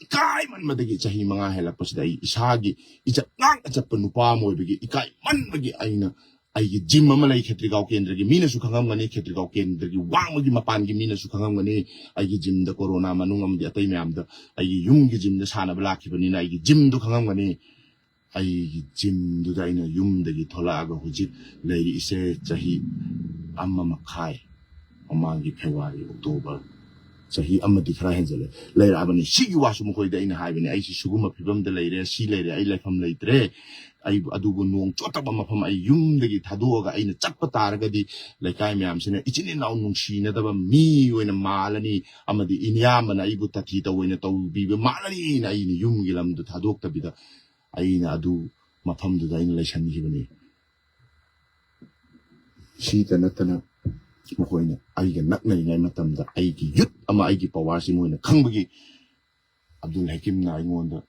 ꯏꯀꯥꯏꯃꯟꯕꯗꯒꯤ, ꯆꯍꯤ ꯃꯉꯥ ꯍꯦꯜꯂꯛꯄꯁꯤꯗ ꯑꯩ ꯏꯁꯥꯒꯤ ꯏꯖꯠ ꯉꯥꯛꯅ ꯆꯠꯄ ꯅꯨꯄꯥ ꯑꯃ ꯑꯣꯏꯕꯒꯤ ꯏꯀꯥꯏꯃꯟꯕꯒꯤ ꯑꯩꯅ ꯑꯩꯒꯤ gym ꯑꯃ ꯂꯩ ꯈꯦꯇ꯭ꯔꯤꯒꯥꯎ ꯀꯦꯟꯗ꯭ꯔꯒꯤ, ꯃꯤꯅꯁꯨ ꯈꯪꯉꯝꯒꯅꯤ, ꯈꯦꯇ꯭ꯔꯤꯒꯥꯎ ꯀꯦꯟꯗ꯭ꯔꯒꯤ ꯋꯥꯡꯃꯒꯤ ꯃꯄꯥꯟꯒꯤ ꯃꯤꯅꯁꯨ ꯈꯪꯉꯝꯒꯅꯤ꯫ ꯑꯩꯒꯤ gymꯗ ꯀꯣꯔꯣꯅꯥ ꯃꯅꯨꯡ ꯑꯃꯗꯤ ꯑꯇꯩ ꯃꯌꯥꯝꯗ ꯑꯩꯒꯤ ꯌꯨꯝꯒꯤ gymꯗ ꯁꯥꯟꯅꯕ ꯂꯥꯛꯈꯤꯕꯅꯤꯅ ꯑꯩꯒꯤ gymꯗꯣ ꯈꯪꯉꯝꯒꯅꯤ꯫ ꯑꯩꯒꯤ gymꯗꯨꯗ ꯑꯩꯅ ꯌꯨꯝꯗꯒꯤ ꯊꯣꯛꯂꯛꯑꯒ ꯍꯧꯖꯤꯛ ꯂꯩꯔꯤꯁꯦ ꯆꯍꯤ ꯑꯃ ꯃꯈꯥꯏ, ꯃꯃꯥꯡꯒꯤ February, October, ꯆꯍꯤ ꯑꯃꯗꯤ ꯈꯔ ꯍꯦꯟꯖꯜꯂꯦ ꯂꯩꯔꯛꯑꯕꯅꯤ꯫ ꯁꯤꯒꯤ ꯋꯥꯁꯨ ꯃꯈꯣꯏꯗ ꯑꯩꯅ ꯍꯥꯏꯕꯅꯤ, "ꯑꯩꯁꯤ ꯁꯤꯒꯨꯝꯕ ꯐꯤꯕꯝꯗ ꯂꯩꯔꯦ, ꯁꯤ ꯂꯩꯔꯦ, ꯑꯩ ꯂꯩꯐꯝ ꯂꯩꯇ꯭ꯔꯦ꯫ ꯑꯩ ꯑꯗꯨꯕꯨ ꯅꯣꯡ ꯆꯣꯠꯇꯕ ꯃꯐꯝ ꯑꯩ ꯌꯨꯝꯗꯒꯤ ꯊꯥꯗꯣꯛꯑꯒ ꯑꯩꯅ ꯆꯠꯄ ꯇꯥꯔꯒꯗꯤ ꯂꯩꯀꯥꯏ ꯃꯌꯥꯝꯁꯤꯅ ꯏꯆꯤꯟ ꯏꯅꯥꯎ ꯅꯨꯡꯁꯤꯅꯗꯕ ꯃꯤ ꯑꯣꯏꯅ ꯃꯥꯜꯂꯅꯤ, ꯑꯃꯗꯤ ꯏꯌꯥꯝꯕꯅ ꯑꯩꯕꯨ ꯇꯊꯤ ꯇꯧ ꯑꯣꯏꯅ ꯇꯧꯕꯤꯕ ꯃꯥꯜꯂꯅꯤꯅ ꯑꯩꯅ ꯌꯨꯝꯒꯤ ꯂꯝꯗꯨ ꯊꯥꯗꯣꯛꯇꯕꯤꯗ ꯑꯩꯅ ꯑꯗꯨ ꯃꯐꯝꯗꯨꯗ ꯑꯩꯅ ꯂꯩꯁꯟꯈꯤꯕꯅꯤ꯫ ꯁꯤꯇ ꯅꯠꯇꯅ ꯃꯈꯣꯏꯅ ꯑꯩꯒ ꯅꯛꯅꯔꯤꯉꯩ ꯃꯇꯝꯗ ꯑꯩꯒꯤ ꯌꯨꯠ ꯑꯃ, ꯑꯩꯒꯤ ꯄꯋꯥꯔꯁꯤ ꯃꯣꯏꯅ ꯈꯪꯕꯒꯤ ꯑꯕꯗꯨꯜ ꯍꯀꯤꯝꯅ ꯑꯩꯉꯣꯟꯗ,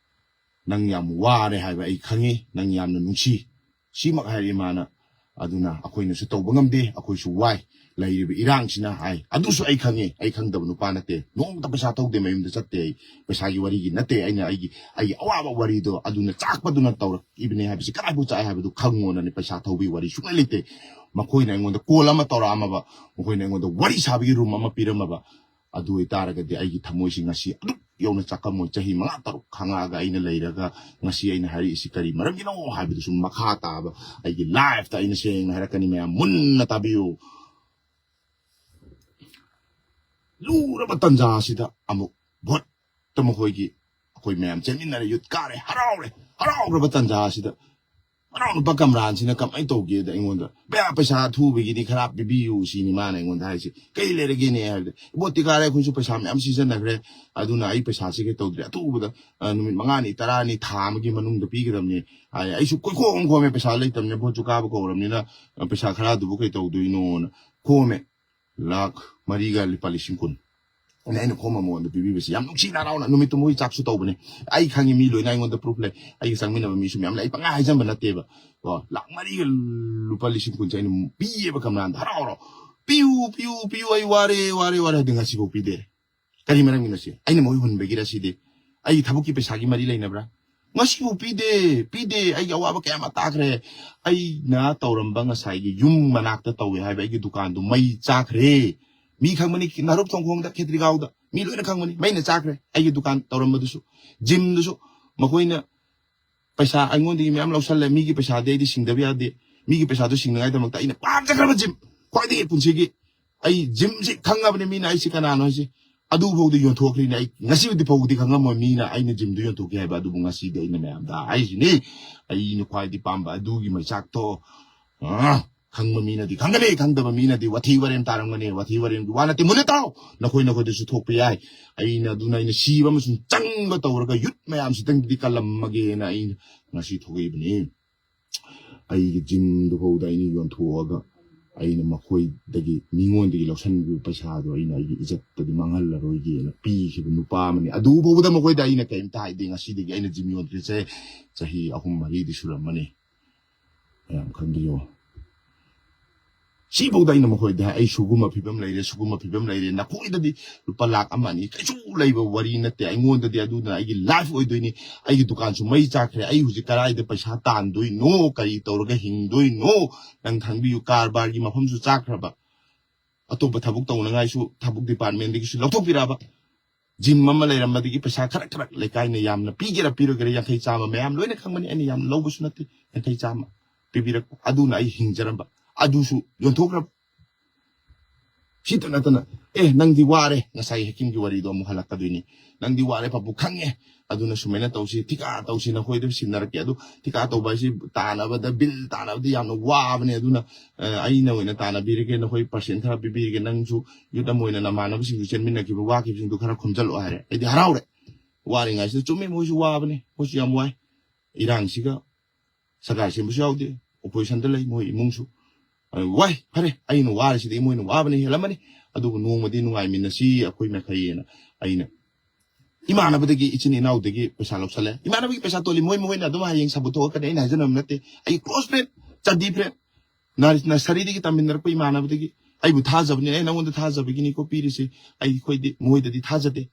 "ꯅꯪ ꯌꯥꯝ ꯋꯥꯔꯦ ꯍꯥꯏꯕ ꯑꯩ ꯈꯪꯉꯤ, ꯅꯪ ꯌꯥꯝꯅ ꯅꯨꯡꯁꯤ", ꯁꯤꯃꯛ ꯍꯥꯏꯔꯛꯏ ꯃꯥꯅ꯫ ꯑꯗꯨꯅ ꯑꯩꯈꯣꯏꯅꯁꯨ ꯇꯧꯕ ꯉꯝꯗꯦ, ꯑꯩꯈꯣꯏꯁꯨ ꯋꯥꯏ, ꯂꯩꯔꯤꯕ ꯏꯔꯥꯡꯁꯤꯅ ꯍꯥꯏ꯫ ꯑꯗꯨꯁꯨ ꯑꯩ ꯈꯪꯉꯤ, ꯑꯩ ꯈꯪꯗꯕ ꯅꯨꯄꯥ ꯅꯠꯇꯦ, ꯅꯣꯡꯃꯇ ꯄꯩꯁꯥ ꯊꯧꯗꯦ, ꯃꯌꯨꯝꯗ ꯆꯠꯇꯦ ꯑꯩ꯫ ꯄꯩꯁꯥꯒꯤ ꯋꯥꯔꯤꯒꯤ ꯅꯠꯇꯦ, ꯑꯩꯅ ꯑꯩꯒꯤ, ꯑꯩꯒꯤ ꯑꯋꯥꯕ ꯋꯥꯔꯤꯗꯣ ꯑꯗꯨꯅ ꯆꯥꯛꯄꯗꯨꯅ ꯇꯧꯔꯛꯏꯕꯅꯦ ꯍꯥꯏꯕꯁꯤ ꯀꯗꯥꯏꯐꯥꯎ ꯆꯥꯛꯑꯦ ꯍꯥꯏꯕꯗꯨ ꯈꯪꯉꯣꯅꯅꯦ꯫ ꯄꯩꯁꯥ ꯊꯧꯕꯒꯤ ꯋꯥꯔꯤ ꯁꯨꯡꯂꯩ ꯂꯩꯇꯦ꯫ ꯃꯈꯣꯏꯅ ꯑꯩꯉꯣꯟꯗ ꯀꯣꯜ ꯑꯃ ꯇꯧꯔꯛꯑꯝꯃꯕ, ꯃꯈꯣꯏꯅ ꯑꯩꯉꯣꯟꯗ ꯋꯥꯔꯤ ꯁꯥꯕꯒꯤ ꯔꯨꯝ ꯑꯃ ꯄꯤꯔꯝꯃꯕ, ꯑꯗꯨ ꯑꯣꯏꯇꯥꯔꯒꯗꯤ ꯑꯩꯒꯤ ꯊꯃꯣꯏꯁꯤ ꯉꯁꯤ ꯑꯗꯨꯛ ꯌꯧꯅ ꯆꯥꯛꯀꯝꯃꯣꯏ꯫ ꯆꯍꯤ ꯃꯉꯥ ꯇꯔꯨꯛ ꯈꯥꯡꯉꯛꯑꯒ ꯑꯩꯅ ꯂꯩꯔꯒ ꯉꯁꯤ ꯑꯩꯅ ꯍꯥꯏꯔꯛꯏꯁꯤ ꯀꯔꯤ ꯃꯔꯝꯒꯤꯅꯣ ꯍꯥꯏꯕꯗꯨꯁꯨ ꯃꯈꯥ ꯇꯥꯕ ꯑꯩꯒꯤ ꯂꯥꯏꯐꯇ ꯑꯩꯅ ꯁꯦꯡꯅ ꯍꯥꯏꯔꯛꯀꯅꯤ, ꯃꯌꯥꯝ ꯃꯨꯟꯅ ꯇꯥꯕꯤꯌꯨ꯫ ꯂꯨꯔꯕ ꯇꯟꯖꯥ ꯑꯁꯤꯗ ꯑꯃꯨꯛ ꯚꯣꯠꯇ ꯃꯈꯣꯏꯒꯤ, ꯑꯩꯈꯣꯏ ꯃꯌꯥꯝ ꯆꯦꯟꯃꯤꯟꯅꯔꯦ, ꯌꯨꯠ ꯀꯥꯔꯦ, ꯍꯔꯥꯎꯔꯦ꯫ ꯍꯔꯥꯎꯔꯕ ꯇꯟꯖꯥ ꯑꯁꯤꯗ ꯃꯅꯥꯎꯅꯨꯄꯥ ꯀꯝꯔꯥꯟꯁꯤꯅ ꯀꯃꯥꯏꯅ ꯇꯧꯒꯦꯗ ꯑꯩꯉꯣꯟꯗ, "ꯄꯩꯁꯥ, ꯄꯩꯁꯥ ꯑꯊꯨꯕꯒꯤꯗꯤ ꯈꯔ ꯄꯤꯕꯤꯌꯨ", ꯁꯤꯅꯤ ꯃꯥꯅ ꯑꯩꯉꯣꯟꯗ ꯍꯥꯏꯁꯦ꯫ "ꯀꯩ ꯂꯩꯔꯒꯦꯅꯦ?" ꯍꯥꯏꯕꯗ, "ꯏꯕꯣ, ꯇꯤꯀꯥꯔꯦ, ꯑꯩꯈꯣꯏꯁꯨ ꯄꯩꯁꯥ ꯃꯌꯥꯝ ꯁꯤꯖꯤꯟꯅꯈ꯭ꯔꯦ, ꯑꯗꯨꯅ ꯑꯩ ꯄꯩꯁꯥꯁꯤ ꯀꯩ ꯇꯧꯗ꯭ꯔꯦ, ꯑꯊꯨꯕꯗ, ꯑ, ꯅꯨꯃꯤꯠ ꯃꯉꯥꯅꯤ, ꯇꯔꯥꯅꯤ, ꯊꯥ ꯑꯃꯒꯤ ꯃꯅꯨꯡꯗ ꯄꯤꯒꯗꯕꯅꯤ" ꯍꯥꯏ꯫ ꯑꯩꯁꯨ ꯀꯣꯏꯈꯣꯝ ꯈꯣꯝꯃꯦ, ꯄꯩꯁꯥ ꯂꯩꯇꯕꯅꯤꯅ, ꯚꯣꯠꯁꯨ ꯀꯥꯕ ꯀꯧꯔꯕꯅꯤꯅ, ꯑ, ꯄꯩꯁꯥ ꯈꯔꯗꯨꯕꯨ ꯀꯩ ꯇꯧꯗꯣꯏꯅꯣꯅ ꯈꯣꯝꯃꯦ꯫ ꯂꯥꯈ ꯃꯔꯤꯒ ꯂꯨꯄꯥ ꯂꯤꯁꯤꯡ ꯀꯨꯟ꯫ ꯑꯩꯅ, ꯑꯩꯅ ꯈꯣꯝꯕ ꯃꯉꯣꯟꯗ ꯄꯤꯕꯤꯕꯁꯤ ꯌꯥꯝ ꯅꯨꯡꯁꯤꯅ ꯍꯔꯥꯎꯅ, ꯅꯨꯃꯤꯠꯇꯨ ꯃꯣꯏ ꯆꯥꯛꯁꯨ ꯇꯧꯕꯅꯦ꯫ ꯑꯩ ꯈꯪꯉꯤ, ꯃꯤ ꯂꯣꯏꯅ ꯑꯩꯉꯣꯟꯗ ꯄ꯭ꯔꯨꯐ ꯂꯩ, ꯑꯩꯒ ꯆꯪꯃꯤꯟꯅꯕ ꯃꯤꯁꯨ ꯃꯌꯥꯝ ꯂꯩ, ꯑꯩ ꯄꯪꯍꯥꯏ ꯍꯥꯏꯖꯟꯕ ꯅꯠꯇꯦꯕ꯫ ꯀꯣ, ꯂꯥꯈ ꯃꯔꯤꯒ ꯂꯨꯄꯥ ꯂꯤꯁꯤꯡ ꯀꯨꯟꯁꯦ ꯑꯩꯅ ꯄꯤꯌꯦꯕ ꯀꯝꯔꯥꯟꯗ, "ꯍꯔꯥꯎ ꯍꯔꯥꯎ, ꯄꯤꯌꯨ, ꯄꯤꯌꯨ, ꯄꯤꯌꯨ, ꯑꯩ ꯋꯥꯔꯦ, ꯋꯥꯔꯦ, ꯋꯥꯔꯦ", ꯍꯥꯏꯗꯤ ꯉꯁꯤꯐꯥꯎ ꯄꯤꯗꯦ꯫ ꯀꯔꯤ ꯃꯔꯝꯒꯤꯅꯣ ꯁꯤ? ꯑꯩꯅ ꯃꯣꯏ ꯍꯨꯟꯕꯒꯤꯔ ꯁꯤꯗꯤ? ꯑꯩ ꯊꯕꯛꯀꯤ ꯄꯩꯁꯥꯒꯤ ꯃꯔꯤ ꯂꯩꯅꯕ꯭ꯔꯥ? ꯉꯁꯤꯐꯥꯎ ꯄꯤꯗꯦ, ꯄꯤꯗꯦ꯫ ꯑꯩꯒꯤ ꯑꯋꯥꯕ ꯀꯌꯥ ꯑꯃ ꯇꯥꯈ꯭ꯔꯦ꯫ ꯑꯩꯅ ꯇꯧꯔꯝꯕ ꯉꯁꯥꯏꯒꯤ ꯌꯨꯝ ꯃꯅꯥꯛꯇ ꯇꯧꯋꯦ ꯍꯥꯏꯕ ꯑꯩꯒꯤ ꯗꯨꯀꯥꯟꯗꯨ ꯃꯩ ꯆꯥꯈ꯭ꯔꯦ꯫ ꯃꯤ ꯈꯪꯕꯅꯤ, ꯅꯥꯔꯨꯞ ꯊꯣꯡꯈꯣꯡꯗ, ꯈꯦꯇ꯭ꯔꯤꯒꯥꯎꯗ ꯃꯤ ꯂꯣꯏꯅ ꯈꯪꯕꯅꯤ꯫ ꯃꯩꯅ ꯆꯥꯈ꯭ꯔꯦ ꯑꯩꯒꯤ ꯗꯨꯀꯥꯟ ꯇꯧꯔꯝꯕꯗꯨꯁꯨ, ꯖꯤꯝꯗꯨꯁꯨ꯫ ꯃꯈꯣꯏꯅ ꯄꯩꯁꯥ ꯑꯩꯉꯣꯟꯗꯒꯤ ꯃꯌꯥꯝ ꯂꯧꯁꯜꯂꯦ꯫ ꯃꯤꯒꯤ ꯄꯩꯁꯥꯗꯤ ꯑꯩꯗꯤ ꯁꯤꯡꯗꯕ ꯌꯥꯗꯦ꯫ ꯃꯤꯒꯤ ꯄꯩꯁꯥꯗꯨ ꯁꯤꯡꯅꯉꯥꯏꯗꯃꯛꯇ ꯑꯩꯅ ꯄꯥꯝꯖꯈ꯭ꯔꯕ ꯖꯤꯝ, ꯈ꯭ꯋꯥꯏꯗꯒꯤ ꯄꯨꯟꯁꯤꯒꯤ ꯑꯩ ꯖꯤꯝꯁꯤ ꯈꯪꯉꯕꯅꯤ ꯃꯤꯅ ꯑꯩꯁꯤ ꯀꯅꯥꯅꯣ ꯍꯥꯏꯁꯦ꯫ ꯑꯗꯨꯐꯥꯎꯗ ꯌꯣꯟꯊꯣꯛꯈ꯭ꯔꯤꯅꯦ꯫ ꯑꯩ ꯉꯁꯤꯕꯨꯗꯤ ꯐꯥꯎꯕꯗꯤ ꯈꯪꯉꯝꯃꯣꯏ ꯃꯤꯅ ꯑꯩꯅ ꯖꯤꯝꯗꯨ ꯌꯣꯟꯊꯣꯛꯈꯤ ꯍꯥꯏꯕ, ꯑꯗꯨꯕꯨ ꯉꯁꯤꯗꯤ ꯑꯩꯅ ꯃꯌꯥꯝꯗ ꯍꯥꯏꯁꯤꯅꯤ, ꯑꯩꯅ ꯈ꯭ꯋꯥꯏꯗꯒꯤ ꯄꯥꯝꯕ ꯑꯗꯨꯒꯤ ꯃꯩꯆꯥꯛꯇꯣ, ꯑ, ꯈꯪꯕ ꯃꯤꯅꯗꯤ ꯈꯪꯒꯅꯤ, ꯈꯪꯗꯕ ꯃꯤꯅꯗꯤ ꯋꯥꯊꯤ ꯋꯥꯔꯦꯝ ꯇꯥꯔꯝꯒꯅꯤ꯫ ꯋꯥꯊꯤ ꯋꯥꯔꯦꯝꯒꯤ ꯋꯥ ꯅꯠꯇꯦ, ꯃꯨꯟꯅ ꯇꯥꯎ꯫ ꯅꯈꯣꯏ ꯅꯈꯣꯏꯗꯁꯨ ꯊꯣꯛꯄ ꯌꯥꯏ꯫ ꯑꯩꯅ ꯑꯗꯨꯅ ꯑꯩꯅ ꯁꯤꯕ ꯑꯃꯁꯨꯡ ꯆꯪꯕ ꯇꯧꯔꯒ ꯌꯨꯠ ꯃꯌꯥꯝꯁꯤꯗꯪꯗꯤ ꯀꯜꯂꯝꯃꯒꯦꯅ ꯑꯩꯅ ꯉꯁꯤ ꯊꯣꯛꯂꯛꯏꯕꯅꯤ꯫ ꯑꯩꯒꯤ ꯖꯤꯝꯗꯨ ꯐꯥꯎꯗ ꯑꯩꯅ ꯌꯣꯟꯊꯣꯛꯑꯒ ꯑꯩꯅ ꯃꯈꯣꯏꯗꯒꯤ, ꯃꯤꯉꯣꯟꯗꯒꯤ ꯂꯧꯁꯤꯟꯈꯤꯕ ꯄꯩꯁꯥꯗꯣ ꯑꯩꯅ ꯑꯩꯒꯤ ꯏꯖꯠꯇꯗꯤ ꯃꯥꯡꯍꯜꯂꯔꯣꯏꯒꯦꯅ ꯄꯤꯈꯤꯕ ꯅꯨꯄꯥ ꯑꯃꯅꯤ꯫ ꯑꯗꯨꯐꯥꯎꯗ ꯃꯈꯣꯏꯗ ꯑꯩꯅ ꯀꯔꯤꯝꯇ ꯍꯥꯏꯗꯦ꯫ ꯉꯁꯤꯗꯒꯤ ꯑꯩꯅ ꯖꯤꯝ ꯌꯣꯟꯗ꯭ꯔꯤꯁꯦ ꯆꯍꯤ ꯑꯍꯨꯝ ꯃꯔꯤꯗꯤ ꯁꯨꯔꯝꯃꯅꯤ꯫ ꯃꯌꯥꯝ ꯈꯪꯕꯤꯌꯣ꯫ ꯁꯤꯐꯥꯎꯗ ꯑꯩꯅ ꯃꯈꯣꯏꯗ ꯍꯥꯏ, "ꯑꯩ ꯁꯨꯒꯨꯝꯕ ꯐꯤꯕꯝ ꯂꯩꯔꯦ, ꯁꯨꯒꯨꯝꯕ ꯐꯤꯕꯝ ꯂꯩꯔꯦ, ꯅꯈꯣꯏꯗꯗꯤ ꯂꯨꯄꯥ ꯂꯥꯈ ꯑꯃ ꯑꯅꯤ ꯀꯩꯁꯨ ꯂꯩꯕ ꯋꯥꯔꯤ ꯅꯠꯇꯦ, ꯑꯩꯉꯣꯟꯗꯗꯤ ꯑꯗꯨꯅ ꯑꯩꯒꯤ ꯂꯥꯏꯐ ꯑꯣꯏꯗꯣꯏꯅꯤ, ꯑꯩꯒꯤ ꯗꯨꯀꯥꯟꯁꯨ ꯃꯩ ꯆꯥꯛꯈ꯭ꯔꯦ, ꯑꯩ ꯍꯧꯖꯤꯛ ꯀꯗꯥꯏꯗ ꯄꯩꯁꯥ ꯇꯥꯟꯗꯣꯏꯅꯣ, ꯀꯔꯤ ꯇꯧꯔꯒ ꯍꯤꯡꯗꯣꯏꯅꯣ?" ꯅꯪ ꯈꯪꯕꯤꯌꯨ, ꯀꯔꯕꯥꯔꯒꯤ ꯃꯐꯝꯁꯨ ꯆꯥꯛꯈ꯭ꯔꯕ, ꯑꯇꯣꯞꯄ ꯊꯕꯛ ꯇꯧꯅꯉꯥꯏꯁꯨ ꯊꯕꯛ ꯗꯤꯄꯥꯔꯠꯃꯦꯟꯗꯒꯤꯁꯨ ꯂꯧꯊꯣꯛꯄꯤꯔꯛꯑꯕ꯫ ꯖꯤꯝ ꯑꯃ ꯂꯩꯔꯝꯕꯗꯒꯤ ꯄꯩꯁꯥ ꯈꯔ ꯈꯔ ꯂꯩꯀꯥꯏꯅ ꯌꯥꯝꯅ ꯄꯤꯒꯦꯔꯥ ꯄꯤꯔꯣꯏꯒꯦꯔꯥ, ꯌꯥꯡꯈꯩ ꯆꯥꯝꯃ ꯃꯌꯥꯝ ꯂꯣꯏꯅ ꯈꯪꯕꯅꯤ, ꯑꯩꯅ ꯌꯥꯝꯅ ꯂꯧꯕꯁꯨ ꯅꯠꯇꯦ, ꯌꯥꯡꯈꯩ ꯆꯥꯝꯃ ꯄꯤꯕꯤꯔꯛꯄ ꯑꯗꯨꯅ ꯑꯩ ꯍꯤꯡꯖꯔꯝꯕ, ꯑꯗꯨꯁꯨ ꯌꯣꯟꯊꯣꯛꯈ꯭ꯔꯕ꯫ ꯁꯤꯇ ꯅꯠꯇꯅ, "ꯑꯦ, ꯅꯪꯗꯤ ꯋꯥꯔꯦ", ꯉꯁꯥꯏ ꯍꯦꯀꯤꯝꯒꯤ ꯋꯥꯔꯤꯗꯣ ꯑꯃꯨꯛ ꯍꯜꯂꯛꯀꯗꯣꯏꯅꯤ꯫ "ꯅꯪꯗꯤ ꯋꯥꯔꯦ ꯄꯥꯄꯨ, ꯈꯪꯉꯦ, ꯑꯗꯨꯅ ꯁꯨꯃꯥꯏꯅ ꯇꯧꯁꯤ, ꯊꯤꯀꯥ ꯇꯧꯁꯤ, ꯅꯈꯣꯏꯗ ꯁꯤꯟꯅꯔꯛꯀꯦ꯫ ꯑꯗꯨ ꯊꯤꯀꯥ ꯇꯧꯕ ꯍꯥꯏꯁꯤ ꯇꯥꯟꯅꯕꯗ, ꯕꯤꯜ ꯇꯥꯟꯅꯕꯗ ꯌꯥꯝꯅ ꯋꯥꯕꯅꯦ꯫ ꯑꯗꯨꯅ, ꯑ, ꯑꯩꯅ ꯑꯣꯏꯅ ꯇꯥꯟꯅꯕꯤꯔꯒꯦ, ꯅꯈꯣꯏ ꯄꯥꯔꯁꯦꯟ ꯈꯔ ꯄꯤꯕꯤꯔꯒꯦ, ꯅꯪꯁꯨ ꯌꯨꯠ ꯑꯃ ꯑꯣꯏꯅ ꯅꯃꯥꯟꯅꯕꯁꯤꯡꯁꯨ ꯆꯦꯟꯃꯤꯟꯅꯈꯤꯕ, ꯋꯥꯈꯤꯕꯁꯤꯡꯗꯨ ꯈꯔ ꯈꯣꯝꯖꯤꯜꯂꯛꯑꯣ" ꯍꯥꯏꯔꯦ꯫ ꯑꯩꯗꯤ ꯍꯔꯥꯎꯔꯦ꯫ ꯋꯥꯔꯤꯉꯩꯁꯤꯗ, ꯆꯨꯝꯃꯤ, ꯃꯣꯏꯁꯨ ꯋꯥꯕꯅꯦ, ꯃꯣꯏꯁꯨ ꯌꯥꯝ ꯋꯥꯏ꯫ ꯏꯔꯥꯡꯁꯤꯒ ꯁꯔꯀꯥꯔ ꯁꯦꯝꯕꯁꯨ ꯌꯥꯎꯗꯦ, ꯑꯣꯄꯣꯖꯤꯁꯟꯗ ꯂꯩ ꯃꯣꯏ ꯏꯃꯨꯡꯁꯨ꯫ ꯑꯗꯨ ꯋꯥꯏ, ꯐꯔꯦ, ꯑꯩꯅ ꯋꯥꯔꯤꯁꯤꯗꯤ ꯃꯣꯏꯅ ꯋꯥꯕꯅ ꯍꯦꯜꯂꯝꯃꯅꯤ, ꯑꯗꯨꯕꯨ ꯅꯣꯡꯃꯗꯤ ꯅꯨꯡꯉꯥꯏꯃꯤꯟꯅꯁꯤ ꯑꯩꯈꯣꯏ ꯃꯈꯩꯅ ꯑꯩꯅ ꯏꯃꯥꯟꯅꯕꯗꯒꯤ, ꯏꯆꯤꯟ ꯏꯅꯥꯎꯗꯒꯤ ꯄꯩꯁꯥ ꯂꯧꯁꯜꯂꯦ꯫ ꯏꯃꯥꯟꯅꯕꯒꯤ ꯄꯩꯁꯥ ꯇꯣꯜꯂꯤ, ꯃꯣꯏ ꯃꯈꯣꯏꯅ ꯑꯗꯨꯝ ꯍꯌꯦꯡ ꯁꯥꯕꯨꯠ ꯊꯣꯛꯂꯛꯀꯅꯤ, ꯑꯩꯅ ꯍꯥꯏꯖꯅꯕ ꯅꯠꯇꯦ꯫ ꯑꯩ ꯀ꯭ꯂꯣꯁ ꯐ꯭ꯔꯦꯟ, ꯆꯥꯟꯗꯤ ꯐ꯭ꯔꯦꯟ, ꯅꯔ-, ꯅꯔꯁꯔꯤꯗꯒꯤ ꯇꯝꯃꯤꯟꯅꯔꯛꯄ ꯏꯃꯥꯟꯅꯕꯗꯒꯤ꯫ ꯑꯩꯕꯨ ꯊꯥꯖꯕꯅꯤ, ꯑꯩ ꯅꯪꯉꯣꯟꯗ ꯊꯥꯖꯕꯒꯤꯅꯤꯀꯣ ꯄꯤꯔꯤꯁꯦ꯫ ꯑꯩꯈꯣꯏꯗꯤ ꯃꯣꯏꯗꯗꯤ ꯊꯥꯖꯗꯦ,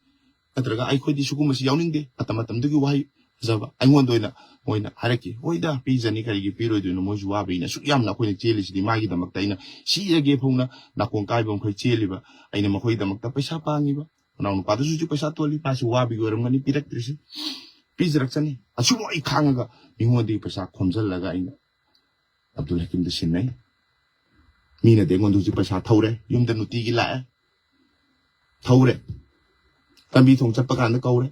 ꯅꯠꯇ꯭ꯔꯒ ꯑꯩꯈꯣꯏꯗꯤ ꯁꯤꯒꯨꯝꯕꯁꯤ ꯌꯥꯎꯅꯤꯡꯗꯦ꯫ ꯃꯇꯝ ꯃꯇꯝꯗꯨꯒꯤ ꯋꯥꯍꯩ ꯐꯖꯕ ꯑꯩꯉꯣꯟꯗ ꯑꯣꯏꯅ ꯃꯣꯏꯅ ꯍꯥꯏꯔꯛꯈꯤ, "ꯍꯣꯏꯗ, ꯄꯤꯖꯅꯤ, ꯀꯔꯤꯒꯤ ꯄꯤꯔꯣꯏꯗꯣꯏꯅꯣ? ꯃꯣꯏꯁꯨ ꯋꯥꯕꯅꯤꯅ ꯑꯁꯨꯛ ꯌꯥꯝꯅ ꯑꯩꯈꯣꯏꯅ ꯆꯦꯜꯂꯤꯁꯤꯗꯤ ꯃꯥꯒꯤꯗꯃꯛꯇ꯫ ꯑꯩꯅ ꯁꯤꯔꯒꯦ ꯐꯥꯎꯅ ꯅꯥꯀꯣꯡ ꯀꯥꯏꯕ ꯃꯈꯩ ꯆꯦꯜꯂꯤꯕ, ꯑꯩꯅ ꯃꯈꯣꯏꯒꯤꯗꯃꯛꯇ ꯄꯩꯁꯥ ꯄꯥꯡꯉꯤꯕ꯫ ꯃꯅꯥꯎ ꯅꯨꯄꯥꯗꯨꯁꯨ ꯍꯧꯖꯤꯛ ꯄꯩꯁꯥ ꯇꯣꯜꯂꯤ, ꯃꯥꯁꯨ ꯋꯥꯕꯒꯤ ꯑꯣꯏꯔꯝꯒꯅꯤ ꯄꯤꯔꯛꯇ꯭ꯔꯤꯁꯤ, ꯄꯤꯖꯔꯛꯆꯅꯤ꯫ ꯑꯁꯨꯛ ꯑꯩ ꯈꯥꯡꯉꯒ ꯃꯤꯉꯣꯟꯗꯒꯤ ꯄꯩꯁꯥ ꯈꯣꯝꯖꯤꯜꯂꯒ ꯑꯩꯅ ꯑꯕꯗꯨꯜ ꯍꯀꯤꯝꯗ ꯁꯤꯟꯅꯩ꯫ ꯃꯤꯅꯗꯤ ꯑꯩꯉꯣꯟꯗ ꯍꯧꯖꯤꯛ ꯄꯩꯁꯥ ꯊꯧꯔꯦ, ꯌꯨꯝꯗ ꯅꯨꯡꯇꯤꯒꯤ ꯂꯥꯛꯑꯦ, ꯊꯧꯔꯦ, ꯂꯝꯕꯤ ꯊꯣꯡ ꯆꯠꯄ ꯀꯥꯟꯗ ꯀꯧꯔꯦ,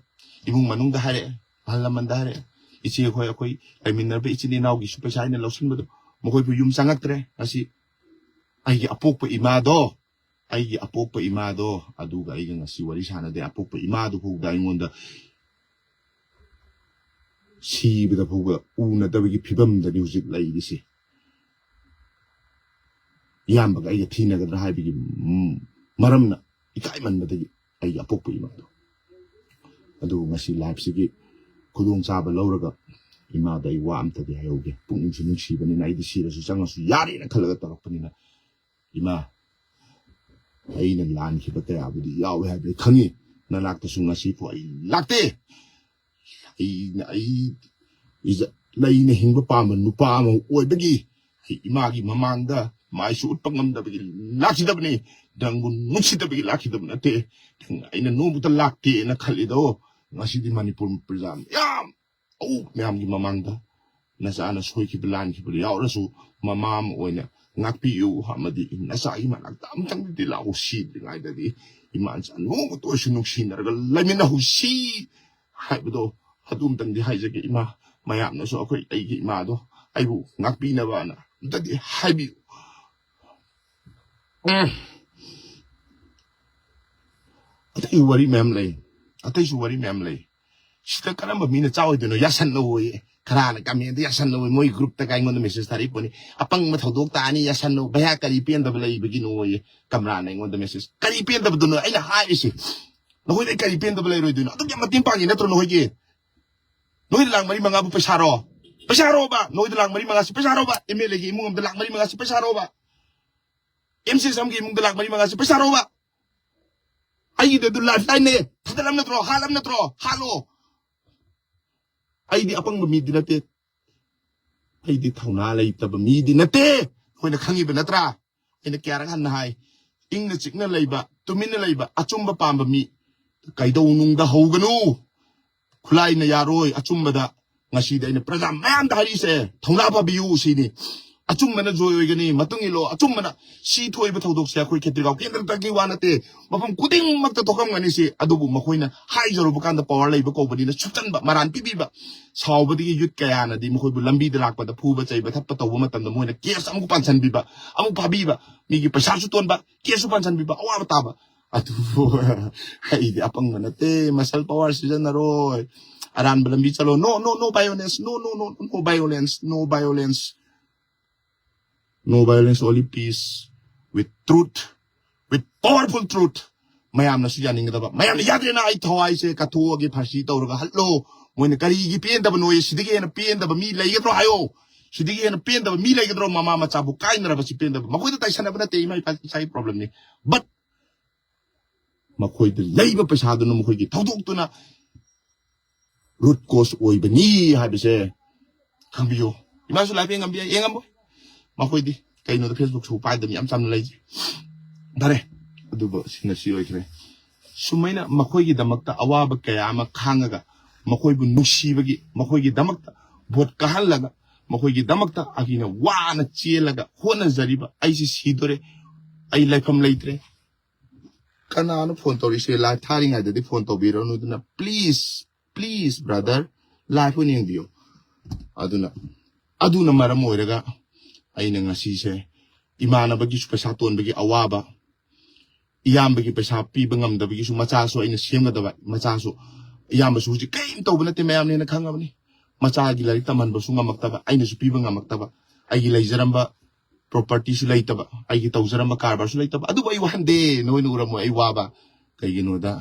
ꯏꯃꯨꯡ ꯃꯅꯨꯡꯗ ꯍꯥꯏꯔꯛꯑꯦ, ꯑꯍꯜ ꯂꯃꯟꯗ ꯍꯥꯏꯔꯛꯑꯦ, ꯏꯆꯦ ꯈꯣꯏ, ꯑꯩꯈꯣꯏ ꯂꯩꯃꯤꯟꯅꯔꯕ ꯏꯆꯤꯟ ꯏꯅꯥꯎꯒꯤꯁꯨ ꯄꯩꯁꯥ ꯑꯩꯅ ꯂꯧꯁꯤꯟꯕꯗꯣ ꯃꯈꯣꯏꯕꯨ ꯌꯨꯝ ꯆꯪꯉꯛꯇ꯭ꯔꯦ꯫ ꯉꯁꯤ ꯑꯩꯒꯤ ꯑꯄꯣꯛꯄ ꯏꯃꯥꯗꯣ, ꯑꯩꯒꯤ ꯑꯄꯣꯛꯄ ꯏꯃꯥꯗꯣ, ꯑꯗꯨꯒ ꯑꯩꯒ ꯉꯁꯤ ꯋꯥꯔꯤ ꯁꯥꯟꯅꯗꯦ꯫ ꯑꯄꯣꯛꯄ ꯏꯃꯥꯗꯨ ꯐꯥꯎꯗ ꯑꯩꯉꯣꯟꯗ ꯁꯤꯕꯗ ꯐꯥꯎꯕ ꯎꯅꯗꯕꯒꯤ ꯐꯤꯕꯝꯗꯅꯤ ꯍꯧꯖꯤꯛ ꯂꯩꯔꯤꯁꯤ꯫ ꯏꯌꯥꯝꯕꯒ ꯑꯩꯒ ꯊꯤꯅꯒꯗ꯭ꯔꯥ ꯍꯥꯏꯕꯒꯤ, ꯎꯝ, ꯃꯔꯝꯅ ꯏꯀꯥꯏꯃꯟꯕꯗꯒꯤ ꯑꯩꯒꯤ ꯑꯄꯣꯛꯄ ꯏꯃꯥꯗꯣ꯫ ꯑꯗꯨꯕꯨ ꯉꯁꯤ live ꯁꯤꯒꯤ ꯈꯨꯗꯣꯡꯆꯥꯕ ꯂꯧꯔꯒ ꯏꯃꯥꯗ ꯑꯩ ꯋꯥ ꯑꯝꯇꯗꯤ ꯍꯥꯏꯍꯧꯒꯦ꯫ ꯄꯨꯛꯅꯤꯡꯁꯨ ꯅꯨꯡꯁꯤꯕꯅꯤꯅ, ꯑꯩꯗꯤ ꯁꯤꯔꯁꯨ ꯆꯪꯉꯁꯨ ꯌꯥꯔꯦꯅ ꯈꯜꯂꯒ ꯇꯧꯔꯛꯄꯅꯤꯅ, ꯏꯃꯥ, ꯑꯩꯅ ꯂꯥꯟꯈꯤꯕ ꯀꯌꯥꯕꯨꯗꯤ ꯌꯥꯎꯋꯦ ꯍꯥꯏꯕꯗꯤ ꯈꯪꯉꯤ꯫ ꯅꯅꯥꯛꯇꯁꯨ ꯉꯁꯤ ꯐꯥꯎ ꯑꯩ ꯂꯥꯛꯇꯦ꯫ ꯑꯩꯅ, ꯑꯩ ꯏꯖꯠ ꯂꯩꯅ ꯍꯤꯡꯕ ꯄꯥꯝꯕ ꯅꯨꯄꯥ ꯑꯃ ꯑꯣꯏꯕꯒꯤ ꯑꯩ ꯏꯃꯥꯒꯤ ꯃꯃꯥꯡꯗ ꯃꯥꯏꯁꯨ ꯎꯠꯄ ꯉꯝꯗꯕꯒꯤ ꯂꯥꯛꯈꯤꯗꯕꯅꯤ꯫ ꯅꯪꯕꯨ ꯅꯨꯡꯁꯤꯗꯕꯒꯤ ꯂꯥꯛꯈꯤꯗꯕ ꯅꯠꯇꯦ꯫ ꯅꯪ ꯑꯩꯅ ꯅꯣꯡꯃꯇ ꯂꯥꯛꯇꯦꯅ ꯈꯜꯂꯤꯗꯣ, ꯉꯁꯤꯗꯤ ꯃꯅꯤꯄꯨꯔ ꯄ꯭ꯔꯖꯥ ꯃꯌꯥꯝ, ꯑꯧ, ꯃꯌꯥꯝꯒꯤ ꯃꯃꯥꯡꯗ ꯅꯆꯥꯅ ꯁꯣꯏꯈꯤꯕ ꯂꯥꯟꯈꯤꯕ ꯌꯥꯎꯔꯁꯨ, ꯃꯃꯥ ꯑꯃ ꯑꯣꯏꯅ ꯉꯥꯛꯄꯤꯌꯨ, ꯑꯃꯗꯤ ꯅꯆꯥꯒꯤ ꯃꯅꯥꯛꯇ ꯑꯝꯇꯪꯗꯤ ꯂꯥꯛꯎ, ꯁꯤꯗ꯭ꯔꯤꯉꯩꯗꯗꯤ ꯏꯃꯥ ꯏꯆꯥ ꯅꯣꯡꯃꯇ ꯑꯣꯏꯔꯁꯨ ꯅꯨꯡꯁꯤꯅꯔꯒ ꯂꯩꯃꯤꯟꯅꯍꯧꯁꯤ ꯍꯥꯏꯕꯗꯣ ꯑꯗꯨꯝꯇꯪꯗꯤ ꯍꯥꯏꯖꯒꯦ ꯏꯃꯥ꯫ ꯃꯌꯥꯝꯅꯁꯨ ꯑꯩꯈꯣꯏ, ꯑꯩꯒꯤ ꯏꯃꯥꯗꯣ ꯑꯩꯕꯨ ꯉꯥꯛꯄꯤꯅꯕꯅ ꯑꯝꯇꯗꯤ ꯍꯥꯏꯕꯤꯌꯨ꯫ ꯎꯝ꯫ ꯑꯇꯩ ꯋꯥꯔꯤ ꯃꯌꯥꯝ ꯂꯩ, ꯑꯇꯩꯁꯨ ꯋꯥꯔꯤ ꯃꯌꯥꯝ ꯂꯩ꯫ ꯁꯤꯗ ꯀꯔꯝꯕ ꯃꯤꯅ ꯆꯥꯎꯗꯣꯏꯅꯣ? ꯌꯥꯁꯟꯅꯧꯑꯣꯌꯦ꯫ ꯈꯔꯅ comment ꯗ ꯌꯥꯁꯟꯅꯧꯑꯣꯌꯦ꯫ ꯃꯣꯏ group ꯇꯒ ꯑꯩꯉꯣꯟꯗ message ꯊꯥꯔꯛꯄꯅꯤ꯫ "ꯑꯄꯪꯕ ꯊꯧꯗꯣꯛ ꯇꯥꯅꯤ, ꯌꯥꯁꯟꯅꯧ꯫ ꯚꯩꯌꯥ, ꯀꯔꯤ ꯄꯦꯟꯗꯕ ꯂꯩꯕꯒꯤꯅꯣꯌꯦ?" ꯀꯝꯔꯥꯅ ꯑꯩꯉꯣꯟꯗ message꯫ ꯀꯔꯤ ꯄꯦꯟꯗꯕꯗꯨꯅꯣ ꯑꯩꯅ ꯍꯥꯏꯔꯤꯁꯦ? ꯅꯈꯣꯏꯗ ꯑꯩ ꯀꯔꯤ ꯄꯦꯟꯗꯕ ꯂꯩꯔꯣꯏꯗꯣꯏꯅꯣ? ꯑꯗꯨꯛ ꯌꯥꯝ ꯃꯇꯦꯡ ꯄꯥꯡꯉꯤ ꯅꯠꯇ꯭ꯔꯣ ꯅꯈꯣꯏꯒꯤ? ꯅꯣꯏꯗ ꯂꯥꯛ ꯃꯔꯤ ꯃꯉꯥꯕꯨ ꯄꯩꯁꯥꯔꯣ? ꯄꯩꯁꯥꯔꯣꯕ? ꯅꯣꯏꯗ ꯂꯥꯛ ꯃꯔꯤ ꯃꯉꯥꯁꯤ ꯄꯩꯁꯥꯔꯣꯕ? MLA ꯒꯤ ꯏꯃꯨꯡ ꯑꯃꯗ ꯂꯥꯛ ꯃꯔꯤ ꯃꯉꯥꯁꯤ ꯄꯩꯁꯥꯔꯣꯕ? MCSM ꯒꯤ ꯏꯃꯨꯡꯗ ꯂꯥꯛ ꯃꯔꯤ ꯃꯉꯥꯁꯤ ꯄꯩꯁꯥꯔꯣꯕ? ꯑꯩꯒꯤꯗꯤ ꯑꯗꯨ lifeline ꯅꯦ꯫ ꯊꯥꯗꯠꯂꯝ ꯅꯠꯇ꯭ꯔꯣ? ꯍꯥꯠꯂꯝ ꯅꯠꯇ꯭ꯔꯣ? ꯍꯥꯠꯂꯣ꯫ ꯑꯩꯗꯤ ꯑꯄꯪꯕ ꯃꯤꯗꯤ ꯅꯠꯇꯦ꯫ ꯑꯩꯗꯤ ꯊꯧꯅꯥ ꯂꯩꯇꯕ ꯃꯤꯗꯤ ꯅꯠꯇꯦ꯫ ꯑꯩꯈꯣꯏꯅ ꯈꯪꯉꯤꯕ ꯅꯠꯇ꯭ꯔꯥ? ꯑꯩꯅ ꯀꯌꯥꯔꯛ ꯍꯟꯅ ꯍꯥꯏ, ꯏꯪꯅ ꯆꯤꯛꯅ ꯂꯩꯕ, ꯇꯨꯃꯤꯟꯅ ꯂꯩꯕ, ꯑꯆꯨꯝꯕ ꯄꯥꯝꯕ ꯃꯤ ꯀꯩꯗꯧꯅꯨꯡꯗ ꯍꯧꯒꯅꯨ꯫ ꯈꯨꯠꯂꯥꯏꯅ ꯌꯥꯔꯣꯏ ꯑꯆꯨꯝꯕꯗ꯫ ꯉꯁꯤꯗꯤ ꯑꯩꯅ ꯄ꯭ꯔꯖꯥ ꯃꯌꯥꯝꯗ ꯍꯥꯏꯔꯤꯁꯦ, ꯊꯧꯅꯥ ꯐꯕꯤꯌꯨ ꯁꯤꯅꯤ꯫ ꯑꯆꯨꯝꯕꯅ ꯖꯣꯏ ꯑꯣꯏꯒꯅꯤ, ꯃꯇꯨꯡ ꯏꯜꯂꯣ, ꯑꯆꯨꯝꯕꯅ꯫ ꯁꯤ ꯊꯣꯛꯏꯕ ꯊꯧꯗꯣꯛꯁꯦ ꯑꯩꯈꯣꯏ ꯈꯦꯇ꯭ꯔꯤꯒꯥꯎ ꯀꯦꯟꯗ꯭ꯔꯗꯒꯤ ꯋꯥ ꯅꯠꯇꯦ, ꯃꯐꯝ ꯈꯨꯗꯤꯡꯃꯛꯇ ꯊꯣꯛꯂꯝꯒꯅꯤ ꯁꯤ꯫ ꯑꯗꯨꯕꯨ ꯃꯈꯣꯏꯅ ꯍꯥꯏꯖꯔꯨꯕ ꯀꯥꯟꯗ ꯄꯋꯥꯔ ꯂꯩꯕ ꯀꯧꯕꯅꯤꯅ ꯁꯨꯞꯆꯟꯕ, ꯃꯔꯥꯟ ꯄꯤꯕꯤꯕ꯫ ꯁꯥꯎꯕꯗꯒꯤ ꯌꯨꯠ ꯀꯌꯥꯅꯗꯤ ꯃꯈꯣꯏꯕꯨ ꯂꯝꯕꯤꯗ ꯂꯥꯛꯄꯗ ꯐꯨꯕ ꯆꯩꯕ ꯊꯠꯄ ꯇꯧꯕ ꯃꯇꯝꯗ ꯃꯣꯏꯅ ꯀꯦꯁ ꯑꯃꯨꯛ ꯄꯥꯟꯁꯟꯕꯤꯕ, ꯑꯃꯨꯛ ꯐꯥꯕꯤꯕ, ꯃꯤꯒꯤ ꯄꯩꯁꯥꯁꯨ ꯇꯣꯟꯕ, ꯀꯦꯁꯁꯨ ꯄꯥꯟꯁꯟꯕꯤꯕ, ꯑꯋꯥꯕ ꯇꯥꯕ꯫ ꯑꯗꯨꯕꯨ ꯑꯩꯗꯤ ꯑꯄꯪꯕ ꯅꯠꯇꯦ, ꯃꯁꯜ ꯄꯋꯥꯔ ꯁꯤꯖꯤꯟꯅꯔꯣꯏ꯫ ꯑꯔꯥꯟꯕ ꯂꯝꯕꯤ ꯆꯠꯂꯣ꯫ No, no, no violence, no, no, no, no violence, no violence, no violence, only peace with truth, with powerful truth. ꯃꯌꯥꯝꯅꯁꯨ ꯌꯥꯅꯤꯡꯒꯗꯕ, ꯃꯌꯥꯝꯅ ꯌꯥꯗ꯭ꯔꯦꯅ ꯑꯩ ꯊꯋꯥꯏꯁꯦ ꯀꯠꯊꯣꯛꯑꯒꯦ, ꯐꯥꯔꯁꯤ ꯇꯧꯔꯒ ꯍꯠꯂꯣ꯫ ꯃꯣꯏꯅ ꯀꯔꯤꯒꯤ ꯄꯦꯟꯗꯕꯅꯣ? ꯁꯤꯗꯒꯤ ꯍꯦꯟꯅ ꯄꯦꯟꯗꯕ ꯃꯤ ꯂꯩꯒꯗ꯭ꯔꯣ ꯍꯥꯏꯌꯣ꯫ ꯁꯤꯗꯒꯤ ꯍꯦꯟꯅ ꯄꯦꯟꯗꯕ ꯃꯤ ꯂꯩꯒꯗ꯭ꯔꯣ? ꯃꯃꯥ ꯃꯆꯥꯕꯨ ꯀꯥꯏꯅꯔꯕꯁꯤ ꯄꯦꯟꯗꯕ꯫ ꯃꯈꯣꯏꯗ ꯇꯥꯏꯁꯟꯅꯕ ꯅꯠꯇꯦ, ꯏꯃꯥ ꯏꯄꯥ ꯏꯁꯥꯒꯤ ꯄ꯭ꯔꯣꯕ꯭ꯂꯦꯝꯅꯤ꯫ ꯕꯠ ꯃꯈꯣꯏꯗ ꯂꯩꯕ ꯄꯩꯁꯥꯗꯨꯅ ꯃꯈꯣꯏꯒꯤ ꯊꯧꯗꯣꯛꯇꯨꯅ ꯔꯨꯠ ꯀꯣꯁ ꯑꯣꯏꯕꯅꯤ ꯍꯥꯏꯕꯁꯦ ꯈꯪꯕꯤꯌꯨ꯫ ꯏꯃꯥꯁꯨ ꯂꯥꯏꯐ ꯌꯦꯡꯉꯝꯕ ꯌꯥꯏ, ꯌꯦꯡꯉꯝꯃꯣꯏ꯫ ꯃꯈꯣꯏꯗꯤ ꯀꯩꯅꯣꯗ ꯐꯦꯁꯕꯨꯛꯁꯨ ꯄꯥꯏꯗꯕ ꯌꯥꯝ ꯆꯝꯅ ꯂꯩꯖꯩ꯫ ꯐꯔꯦ, ꯑꯗꯨꯕꯨ ꯁꯤꯅ ꯁꯤ ꯑꯣꯏꯈ꯭ꯔꯦ꯫ ꯁꯨꯃꯥꯏꯅ ꯃꯈꯣꯏꯒꯤꯗꯃꯛꯇ ꯑꯋꯥꯕ ꯀꯌꯥ ꯑꯃ ꯈꯥꯡꯉꯒ, ꯃꯈꯣꯏꯕꯨ ꯅꯨꯡꯁꯤꯕꯒꯤ, ꯃꯈꯣꯏꯒꯤꯗꯃꯛꯇ ꯚꯣꯠ ꯀꯥꯍꯜꯂꯒ, ꯃꯈꯣꯏꯒꯤꯗꯃꯛꯇ ꯑꯩꯅ ꯋꯥꯅ ꯆꯦꯜꯂꯒ ꯍꯣꯠꯅꯖꯔꯤꯕ ꯑꯩꯁꯤ ꯁꯤꯗꯣꯔꯦ, ꯑꯩ ꯂꯩꯐꯝ ꯂꯩꯇ꯭ꯔꯦ, ꯀꯅꯥꯅꯣ ꯐꯣꯟ ꯇꯧꯔꯤꯁꯦ? ꯂꯥꯏꯐ ꯊꯥꯔꯤꯉꯩꯗꯗꯤ ꯐꯣꯟ ꯇꯧꯕꯤꯔꯅꯨ꯫ ꯑꯗꯨꯅ please, please brother, ꯂꯥꯏꯐ ꯑꯣꯏꯅ ꯌꯦꯡꯕꯤꯌꯨ꯫ ꯑꯗꯨꯅ, ꯑꯗꯨꯅ ꯃꯔꯝ ꯑꯣꯏꯔꯒ ꯑꯩꯅ ꯉꯁꯤꯁꯦ ꯏꯃꯥꯟꯅꯕꯒꯤꯁꯨ ꯄꯩꯁꯥ ꯇꯣꯟꯕꯒꯤ ꯑꯋꯥꯕ, ꯏꯌꯥꯝꯕꯒꯤ ꯄꯩꯁꯥ ꯄꯤꯕ ꯉꯝꯗꯕꯒꯤꯁꯨ, ꯃꯆꯥꯁꯨ ꯑꯩꯅ ꯁꯦꯝꯒꯗꯕ, ꯃꯆꯥꯁꯨ, ꯏꯌꯥꯝꯕꯁꯨ ꯍꯧꯖꯤꯛ ꯀꯔꯤꯝ ꯇꯧꯕ ꯅꯠꯇꯦ, ꯃꯌꯥꯝꯅ ꯍꯦꯟꯅ ꯈꯪꯉꯕꯅꯤ꯫ ꯃꯆꯥꯒꯤ ꯂꯥꯏꯔꯤꯛ ꯇꯝꯍꯟꯕꯁꯨ ꯉꯝꯃꯛꯇꯕ, ꯑꯩꯅꯁꯨ ꯄꯤꯕ ꯉꯝꯃꯛꯇꯕ, ꯑꯩꯒꯤ ꯂꯩꯖꯔꯝꯕ ꯄ꯭ꯔꯣꯄꯔꯇꯤꯁꯨ ꯂꯩꯇꯕ, ꯑꯩꯒꯤ ꯇꯧꯖꯔꯝꯕ ꯀꯔꯕꯥꯔꯁꯨ ꯂꯩꯇꯕ꯫ ꯑꯗꯨꯕꯨ ꯑꯩ ꯋꯥꯍꯟꯗꯦ, ꯅꯣꯏꯅ ꯎꯔꯝꯃꯣꯏ ꯑꯩ ꯋꯥꯕ꯫ ꯀꯩꯒꯤꯅꯣꯗ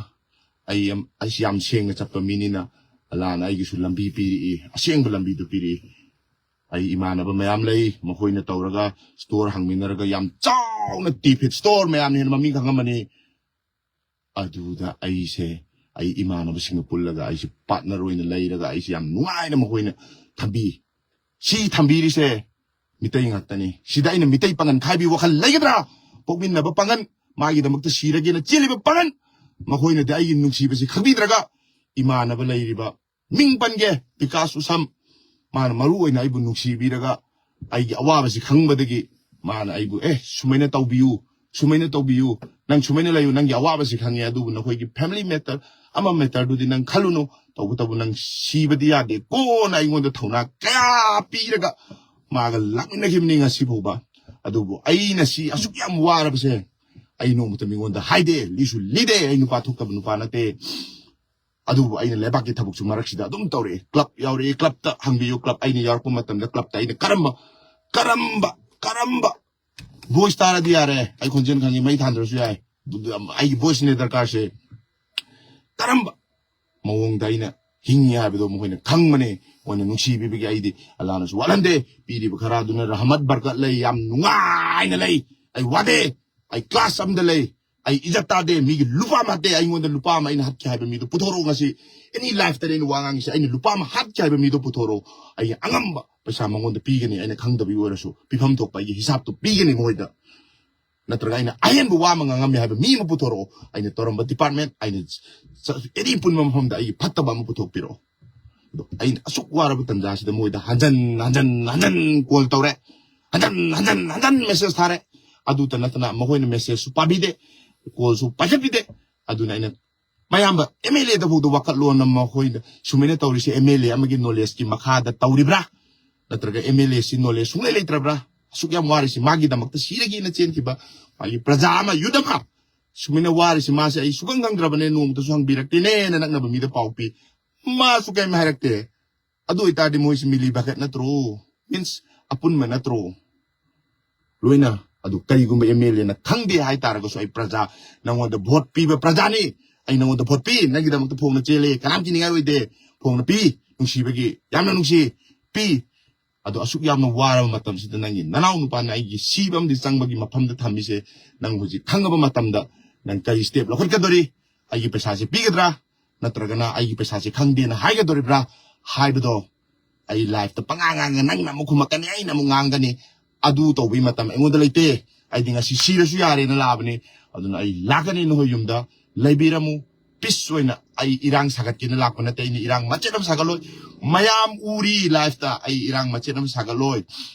ꯑꯩ ꯌꯥꯝ, ꯑꯩꯁꯤ ꯌꯥꯝ ꯁꯦꯡꯅ ꯆꯠꯄ ꯃꯤꯅꯤꯅ, ꯑꯜꯂꯥꯅ ꯑꯩꯒꯤꯁꯨ ꯂꯝꯕꯤ ꯄꯤꯔꯛꯏ, ꯑꯁꯦꯡꯕ ꯂꯝꯕꯤꯗꯨ ꯄꯤꯔꯛꯏ꯫ ꯑꯩ ꯏꯃꯥꯟꯅꯕ ꯃꯌꯥꯝ ꯂꯩ, ꯃꯈꯣꯏꯅ ꯇꯧꯔꯒ ꯁ꯭ꯇꯣꯔ ꯍꯥꯡꯃꯤꯟꯅꯔꯒ ꯌꯥꯝ ꯆꯥꯎꯅ ꯇꯤꯐꯤꯠ ꯁ꯭ꯇꯣꯔ, ꯃꯌꯥꯝꯅ ꯍꯦꯟꯅ ꯃꯃꯤꯡ ꯈꯪꯉꯝꯃꯅꯤ꯫ ꯑꯗꯨꯗ ꯑꯩꯁꯦ, ꯑꯩ ꯏꯃꯥꯟꯅꯕꯁꯤꯡꯒ ꯄꯨꯜꯂꯒ ꯑꯩꯁꯦ ꯄꯥꯔꯠꯅꯔ ꯑꯣꯏꯅ ꯂꯩꯔꯒ ꯑꯩꯁꯦ ꯌꯥꯝ ꯅꯨꯡꯉꯥꯏꯅ ꯃꯈꯣꯏꯅ ꯊꯝꯕꯤ꯫ ꯁꯤ ꯊꯝꯕꯤꯔꯤꯁꯦ ꯃꯤꯇꯩ ꯉꯥꯛꯇꯅꯤ꯫ ꯁꯤꯗ ꯑꯩꯅ ꯃꯤꯇꯩ ꯄꯥꯉꯟ ꯈꯥꯏꯕꯤ ꯋꯥꯈꯜ ꯂꯩꯒꯗ꯭ꯔꯥ? ꯄꯣꯛꯃꯤꯟꯅꯕ ꯄꯥꯉꯟ, ꯃꯥꯒꯤꯗꯃꯛꯇ ꯁꯤꯔꯒꯦꯅ ꯆꯦꯜꯂꯤꯕ ꯄꯥꯉꯟ, ꯃꯈꯣꯏꯅꯗꯤ ꯑꯩꯒꯤ ꯅꯨꯡꯁꯤꯕꯁꯤ ꯈꯪꯕꯤꯗ꯭ꯔꯒ, ꯏꯃꯥꯟꯅꯕ ꯂꯩꯔꯤꯕ ꯃꯤꯡ ꯄꯟꯒꯦ, ꯕꯤꯀꯥꯁ ꯎꯁꯝ, ꯃꯥꯅ ꯃꯔꯨ ꯑꯣꯏꯅ ꯑꯩꯕꯨ ꯅꯨꯡꯁꯤꯕꯤꯔꯒ ꯑꯩꯒꯤ ꯑꯋꯥꯕꯁꯤ ꯈꯪꯕꯗꯒꯤ ꯃꯥꯅ ꯑꯩꯕꯨ, "ꯑꯦ, ꯁꯨꯃꯥꯏꯅ ꯇꯧꯕꯤꯌꯨ, ꯁꯨꯃꯥꯏꯅ ꯇꯧꯕꯤꯌꯨ, ꯅꯪ ꯁꯨꯃꯥꯏꯅ ꯂꯩꯌꯨ, ꯅꯪꯒꯤ ꯑꯋꯥꯕꯁꯤ ꯈꯪꯉꯦ, ꯑꯗꯨꯕꯨ ꯅꯈꯣꯏꯒꯤ family matter, ꯑꯃ matterꯗꯨꯗꯤ ꯅꯪ ꯈꯜꯂꯨꯅꯨ, ꯇꯧꯕꯇꯕꯨ ꯅꯪ ꯁꯤꯕꯗꯤ ꯌꯥꯗꯦ" ꯀꯣꯅ ꯑꯩꯉꯣꯟꯗ ꯊꯧꯅꯥ ꯀꯌꯥ ꯄꯤꯔꯒ ꯃꯥꯒ ꯂꯥꯛꯃꯤꯟꯅꯈꯤꯕꯅꯤ ꯉꯁꯤ ꯐꯥꯎꯕ꯫ ꯑꯗꯨꯕꯨ ꯑꯩꯅ ꯁꯤ ꯑꯁꯨꯛ ꯌꯥꯝ ꯋꯥꯔꯕꯁꯦ ꯑꯩ ꯅꯣꯡꯃꯇ ꯃꯤꯉꯣꯟꯗ ꯍꯥꯏꯗꯦ, ꯂꯤꯁꯨ ꯂꯤꯗꯦ꯫ ꯑꯩ ꯅꯨꯄꯥ ꯊꯣꯛꯇꯕ ꯅꯨꯄꯥ ꯅꯠꯇꯦ꯫ ꯑꯗꯨꯕꯨ ꯑꯩꯅ ꯂꯩꯕꯥꯛꯀꯤ ꯊꯕꯛꯁꯨ ꯃꯔꯛꯁꯤꯗ ꯑꯗꯨꯝ ꯇꯧꯔꯛꯑꯦ꯫ Club ꯌꯥꯎꯔꯛꯑꯦ, clubꯇ ꯍꯪꯕꯤꯌꯨ, club ꯑꯩꯅ ꯌꯥꯎꯔꯛꯄ ꯃꯇꯝꯗ clubꯇ ꯑꯩꯅ ꯀꯔꯝꯕ, ꯀꯔꯝꯕ, ꯀꯔꯝꯕ voice ꯇꯥꯔꯗꯤ ꯌꯥꯔꯦ, ꯑꯩ ꯈꯣꯟꯖꯦꯜ ꯈꯪꯉꯤ, ꯃꯩ ꯊꯥꯟꯗ꯭ꯔꯁꯨ ꯌꯥꯏ, ꯑꯩꯒꯤ voiceꯅꯦ ꯗꯔꯀꯥꯔꯁꯦ꯫ ꯀꯔꯝꯕ ꯃꯑꯣꯡꯗ ꯑꯩꯅ ꯍꯤꯡꯉꯤ ꯍꯥꯏꯕꯗꯣ ꯃꯈꯣꯏꯅ ꯈꯪꯕꯅꯦ꯫ ꯃꯣꯏꯅ ꯅꯨꯡꯁꯤꯕꯤꯕꯒꯤ ꯑꯩꯗꯤ ꯑꯜꯂꯥꯅꯁꯨ ꯋꯥꯠꯍꯟꯗꯦ꯫ ꯄꯤꯔꯤꯕ ꯈꯔ ꯑꯗꯨꯅ ꯔꯍꯃꯠ ꯕꯔꯀꯠ ꯂꯩ, ꯌꯥꯝ ꯅꯨꯡꯉꯥꯏꯅ ꯂꯩ꯫ ꯑꯩ ꯋꯥꯗꯦ꯫ ꯑꯩ class ꯑꯃꯗ ꯂꯩ꯫ ꯑꯩ ꯏꯖꯠ ꯇꯥꯗꯦ꯫ ꯃꯤꯒꯤ ꯂꯨꯄꯥ ꯑꯃ ꯍꯥꯠꯇꯦ꯫ ꯑꯩꯉꯣꯟꯗ ꯂꯨꯄꯥ ꯑꯃ ꯑꯩꯅ ꯍꯥꯠꯀꯦ ꯍꯥꯏꯕ ꯃꯤꯗꯣ ꯄꯨꯊꯣꯔꯛꯑꯣ ꯉꯁꯤ꯫ Any lifeꯇꯅꯦ ꯑꯩꯅ ꯋꯥ ꯉꯥꯡꯉꯤꯁꯦ꯫ ꯑꯩꯅ ꯂꯨꯄꯥ ꯑꯃ ꯍꯥꯠꯀꯦ ꯍꯥꯏꯕ ꯃꯤꯗꯣ ꯄꯨꯊꯣꯔꯛꯑꯣ꯫ ꯑꯩ ꯑꯉꯝꯕ ꯄꯩꯁꯥ ꯃꯉꯣꯟꯗ ꯄꯤꯒꯅꯤ꯫ ꯑꯩꯅ ꯈꯪꯗꯕꯒꯤ ꯑꯣꯏꯔꯁꯨ ꯄꯤꯐꯝ ꯊꯣꯛꯄ ꯑꯩꯒꯤ ꯍꯤꯁꯥꯞꯇꯣ ꯄꯤꯒꯅꯤ ꯃꯈꯣꯏꯗ꯫ ꯅꯠꯇ꯭ꯔꯒ ꯑꯩꯅ ꯑꯍꯦꯟꯕ ꯋꯥ ꯑꯃ ꯉꯥꯡꯉꯝꯃꯦ ꯍꯥꯏꯕ ꯃꯤ ꯑꯃ ꯄꯨꯊꯣꯔꯛꯑꯣ꯫ ꯑꯩꯅ ꯇꯧꯔꯝꯕ department, ꯑꯩꯅ ꯆ-, any ꯄꯨꯟꯕ ꯃꯐꯝꯗ ꯑꯩꯒꯤ ꯐꯠꯇꯕ ꯑꯃ ꯄꯨꯊꯣꯛꯄꯤꯔꯛꯑꯣ꯫ ꯑꯗꯣ ꯑꯩꯅ ꯑꯁꯨꯛ ꯋꯥꯔꯕ ꯇꯥꯟꯖꯥꯁꯤꯗ ꯃꯣꯏꯗ ꯍꯟꯖꯟ ꯍꯟꯖꯟ ꯍꯟꯖꯟ call ꯇꯧꯔꯦ, ꯍꯟꯖꯟ ꯍꯟꯖꯟ ꯍꯟꯖꯟ message ꯊꯥꯔꯦ꯫ ꯑꯗꯨꯇ ꯅꯠꯇꯅ ꯃꯈꯣꯏꯅ messageꯁꯨ ꯄꯥꯕꯤꯗꯦ, callꯁꯨ ꯄꯥꯏꯈꯠꯄꯤꯗꯦ꯫ ꯑꯗꯨꯅ ꯑꯩꯅ ꯃꯌꯥꯝꯕ, MLAꯗ ꯐꯥꯎꯗ ꯋꯥꯀꯠꯂꯣꯅ ꯃꯈꯣꯏꯅ ꯁꯨꯃꯥꯏꯅ ꯇꯧꯔꯤꯁꯦ MLA ꯑꯃꯒꯤ knowledgeꯀꯤ ꯃꯈꯥꯗ ꯇꯧꯔꯤꯕ꯭ꯔꯥ? ꯅꯠꯇ꯭ꯔꯒ MLAꯁꯤ knowledge ꯁꯨꯡꯂꯩ ꯂꯩꯇ꯭ꯔꯕ꯭ꯔꯥ? ꯑꯁꯨꯛ ꯌꯥꯝ ꯋꯥꯔꯤꯁꯤ ꯃꯥꯒꯤꯗꯃꯛꯇ ꯁꯤꯔꯒꯦꯅ ꯆꯦꯟꯈꯤꯕ ꯃꯥꯒꯤ ꯄ꯭ꯔꯖꯥ ꯑꯃ, youth ꯑꯃ ꯁꯨꯃꯥꯏꯅ ꯋꯥꯔꯤꯁꯤ ꯃꯥꯁꯦ ꯑꯩ ꯁꯨꯈꯪ ꯈꯪꯗ꯭ꯔꯕꯅꯦ, ꯅꯣꯡꯃꯇꯁꯨ ꯍꯪꯕꯤꯔꯛꯇꯦꯅꯦꯅ ꯅꯛꯅꯕ ꯃꯤꯗ ꯄꯥꯎ ꯄꯤ꯫ ꯃꯥꯁꯨ ꯀꯩꯝ ꯍꯥꯏꯔꯛꯇꯦ꯫ ꯑꯗꯨ ꯑꯣꯏꯇꯥꯔꯗꯤ ꯃꯣꯏꯁꯤ ꯃꯤꯂꯤ ꯕꯒꯠ ꯅꯠꯇ꯭ꯔꯣ? Means ꯑꯄꯨꯟꯕ ꯅꯠꯇ꯭ꯔꯣ? ꯂꯣꯏꯅ꯫ ꯑꯗꯨ ꯀꯔꯤꯒꯨꯝꯕ MLAꯅ ꯈꯪꯗꯦ ꯍꯥꯏꯇꯥꯔꯒꯁꯨ ꯑꯩ ꯄ꯭ꯔꯖꯥ, ꯅꯪꯉꯣꯟꯗ vote ꯄꯤꯕ ꯄ꯭ꯔꯖꯥꯅꯤ꯫ ꯑꯩ ꯅꯉꯣꯟꯗ vote ꯄꯤ, ꯅꯪꯒꯤꯗꯃꯛꯇ ꯐꯣꯡꯅ ꯆꯦꯜꯂꯦ, ꯀꯅꯥꯝ ꯀꯤꯅꯤꯡꯉꯥꯏ ꯑꯣꯏꯗꯦ꯫ ꯐꯣꯡꯅ ꯄꯤ, ꯅꯨꯡꯁꯤꯕꯒꯤ, ꯌꯥꯝꯅ ꯅꯨꯡꯁꯤ, ꯄꯤ꯫ ꯑꯗꯣ ꯑꯁꯨꯛ ꯌꯥꯝꯅ ꯋꯥꯔꯕ ꯃꯇꯝꯁꯤꯗ ꯅꯪꯒꯤ ꯅꯅꯥꯎ ꯅꯨꯄꯥꯅ ꯑꯩꯒꯤ ꯁꯤꯕ ꯑꯃꯗꯤ ꯆꯪꯕꯒꯤ ꯃꯐꯝꯗ ꯊꯝꯃꯤꯁꯦ, ꯅꯪ ꯍꯧꯖꯤꯛ ꯈꯪꯉꯕ ꯃꯇꯝꯗ ꯅꯪ ꯀꯔꯤ step ꯂꯧꯈꯠꯀꯗꯣꯔꯤ? ꯑꯩꯒꯤ ꯄꯩꯁꯥꯁꯦ ꯄꯤꯒꯗ꯭ꯔꯥ? ꯅꯠꯇ꯭ꯔꯒꯅ ꯑꯩꯒꯤ ꯄꯩꯁꯥꯁꯦ ꯈꯪꯗꯦꯅ ꯍꯥꯏꯒꯗꯣꯔꯤꯕ꯭ꯔꯥ ꯍꯥꯏꯕꯗꯣ ꯑꯩ liveꯇ ꯄꯉꯥꯡ ꯉꯥꯡꯉ ꯅꯪꯅ ꯑꯃꯨꯛ ꯈꯨꯝꯃꯛꯀꯅꯤ, ꯑꯩꯅ ꯑꯃꯨꯛ ꯉꯥꯡꯒꯅꯤ꯫ ꯑꯗꯨ ꯇꯧꯕꯒꯤ ꯃꯇꯝ ꯑꯩꯉꯣꯟꯗ ꯂꯩꯇꯦ꯫ ꯑꯩꯗꯤ ꯉꯁꯤ ꯁꯤꯔꯁꯨ ꯌꯥꯔꯦꯅ ꯂꯥꯛꯑꯕꯅꯤ꯫ ꯑꯗꯨꯅ ꯑꯩ ꯂꯥꯛꯀꯅꯤ ꯅꯈꯣꯏ ꯌꯨꯝꯗ, ꯂꯩꯕꯤꯔꯝꯃꯨ꯫ Peace ꯑꯣꯏꯅ ꯑꯩ ꯏꯔꯥꯡ ꯁꯥꯒꯠꯀꯦꯅ ꯂꯥꯛꯄ ꯅꯠꯇꯦ꯫ ꯑꯩꯅ ꯏꯔꯥꯡ ꯃꯆꯦꯠ ꯑꯃ ꯁꯥꯒꯠꯂꯣꯏ꯫ ꯃꯌꯥꯝ ꯎꯔꯤ liveꯇ ꯑꯩ ꯏꯔꯥꯡ ꯃꯆꯦꯠ ꯑꯃ ꯁꯥꯒꯠꯂꯣꯏ꯫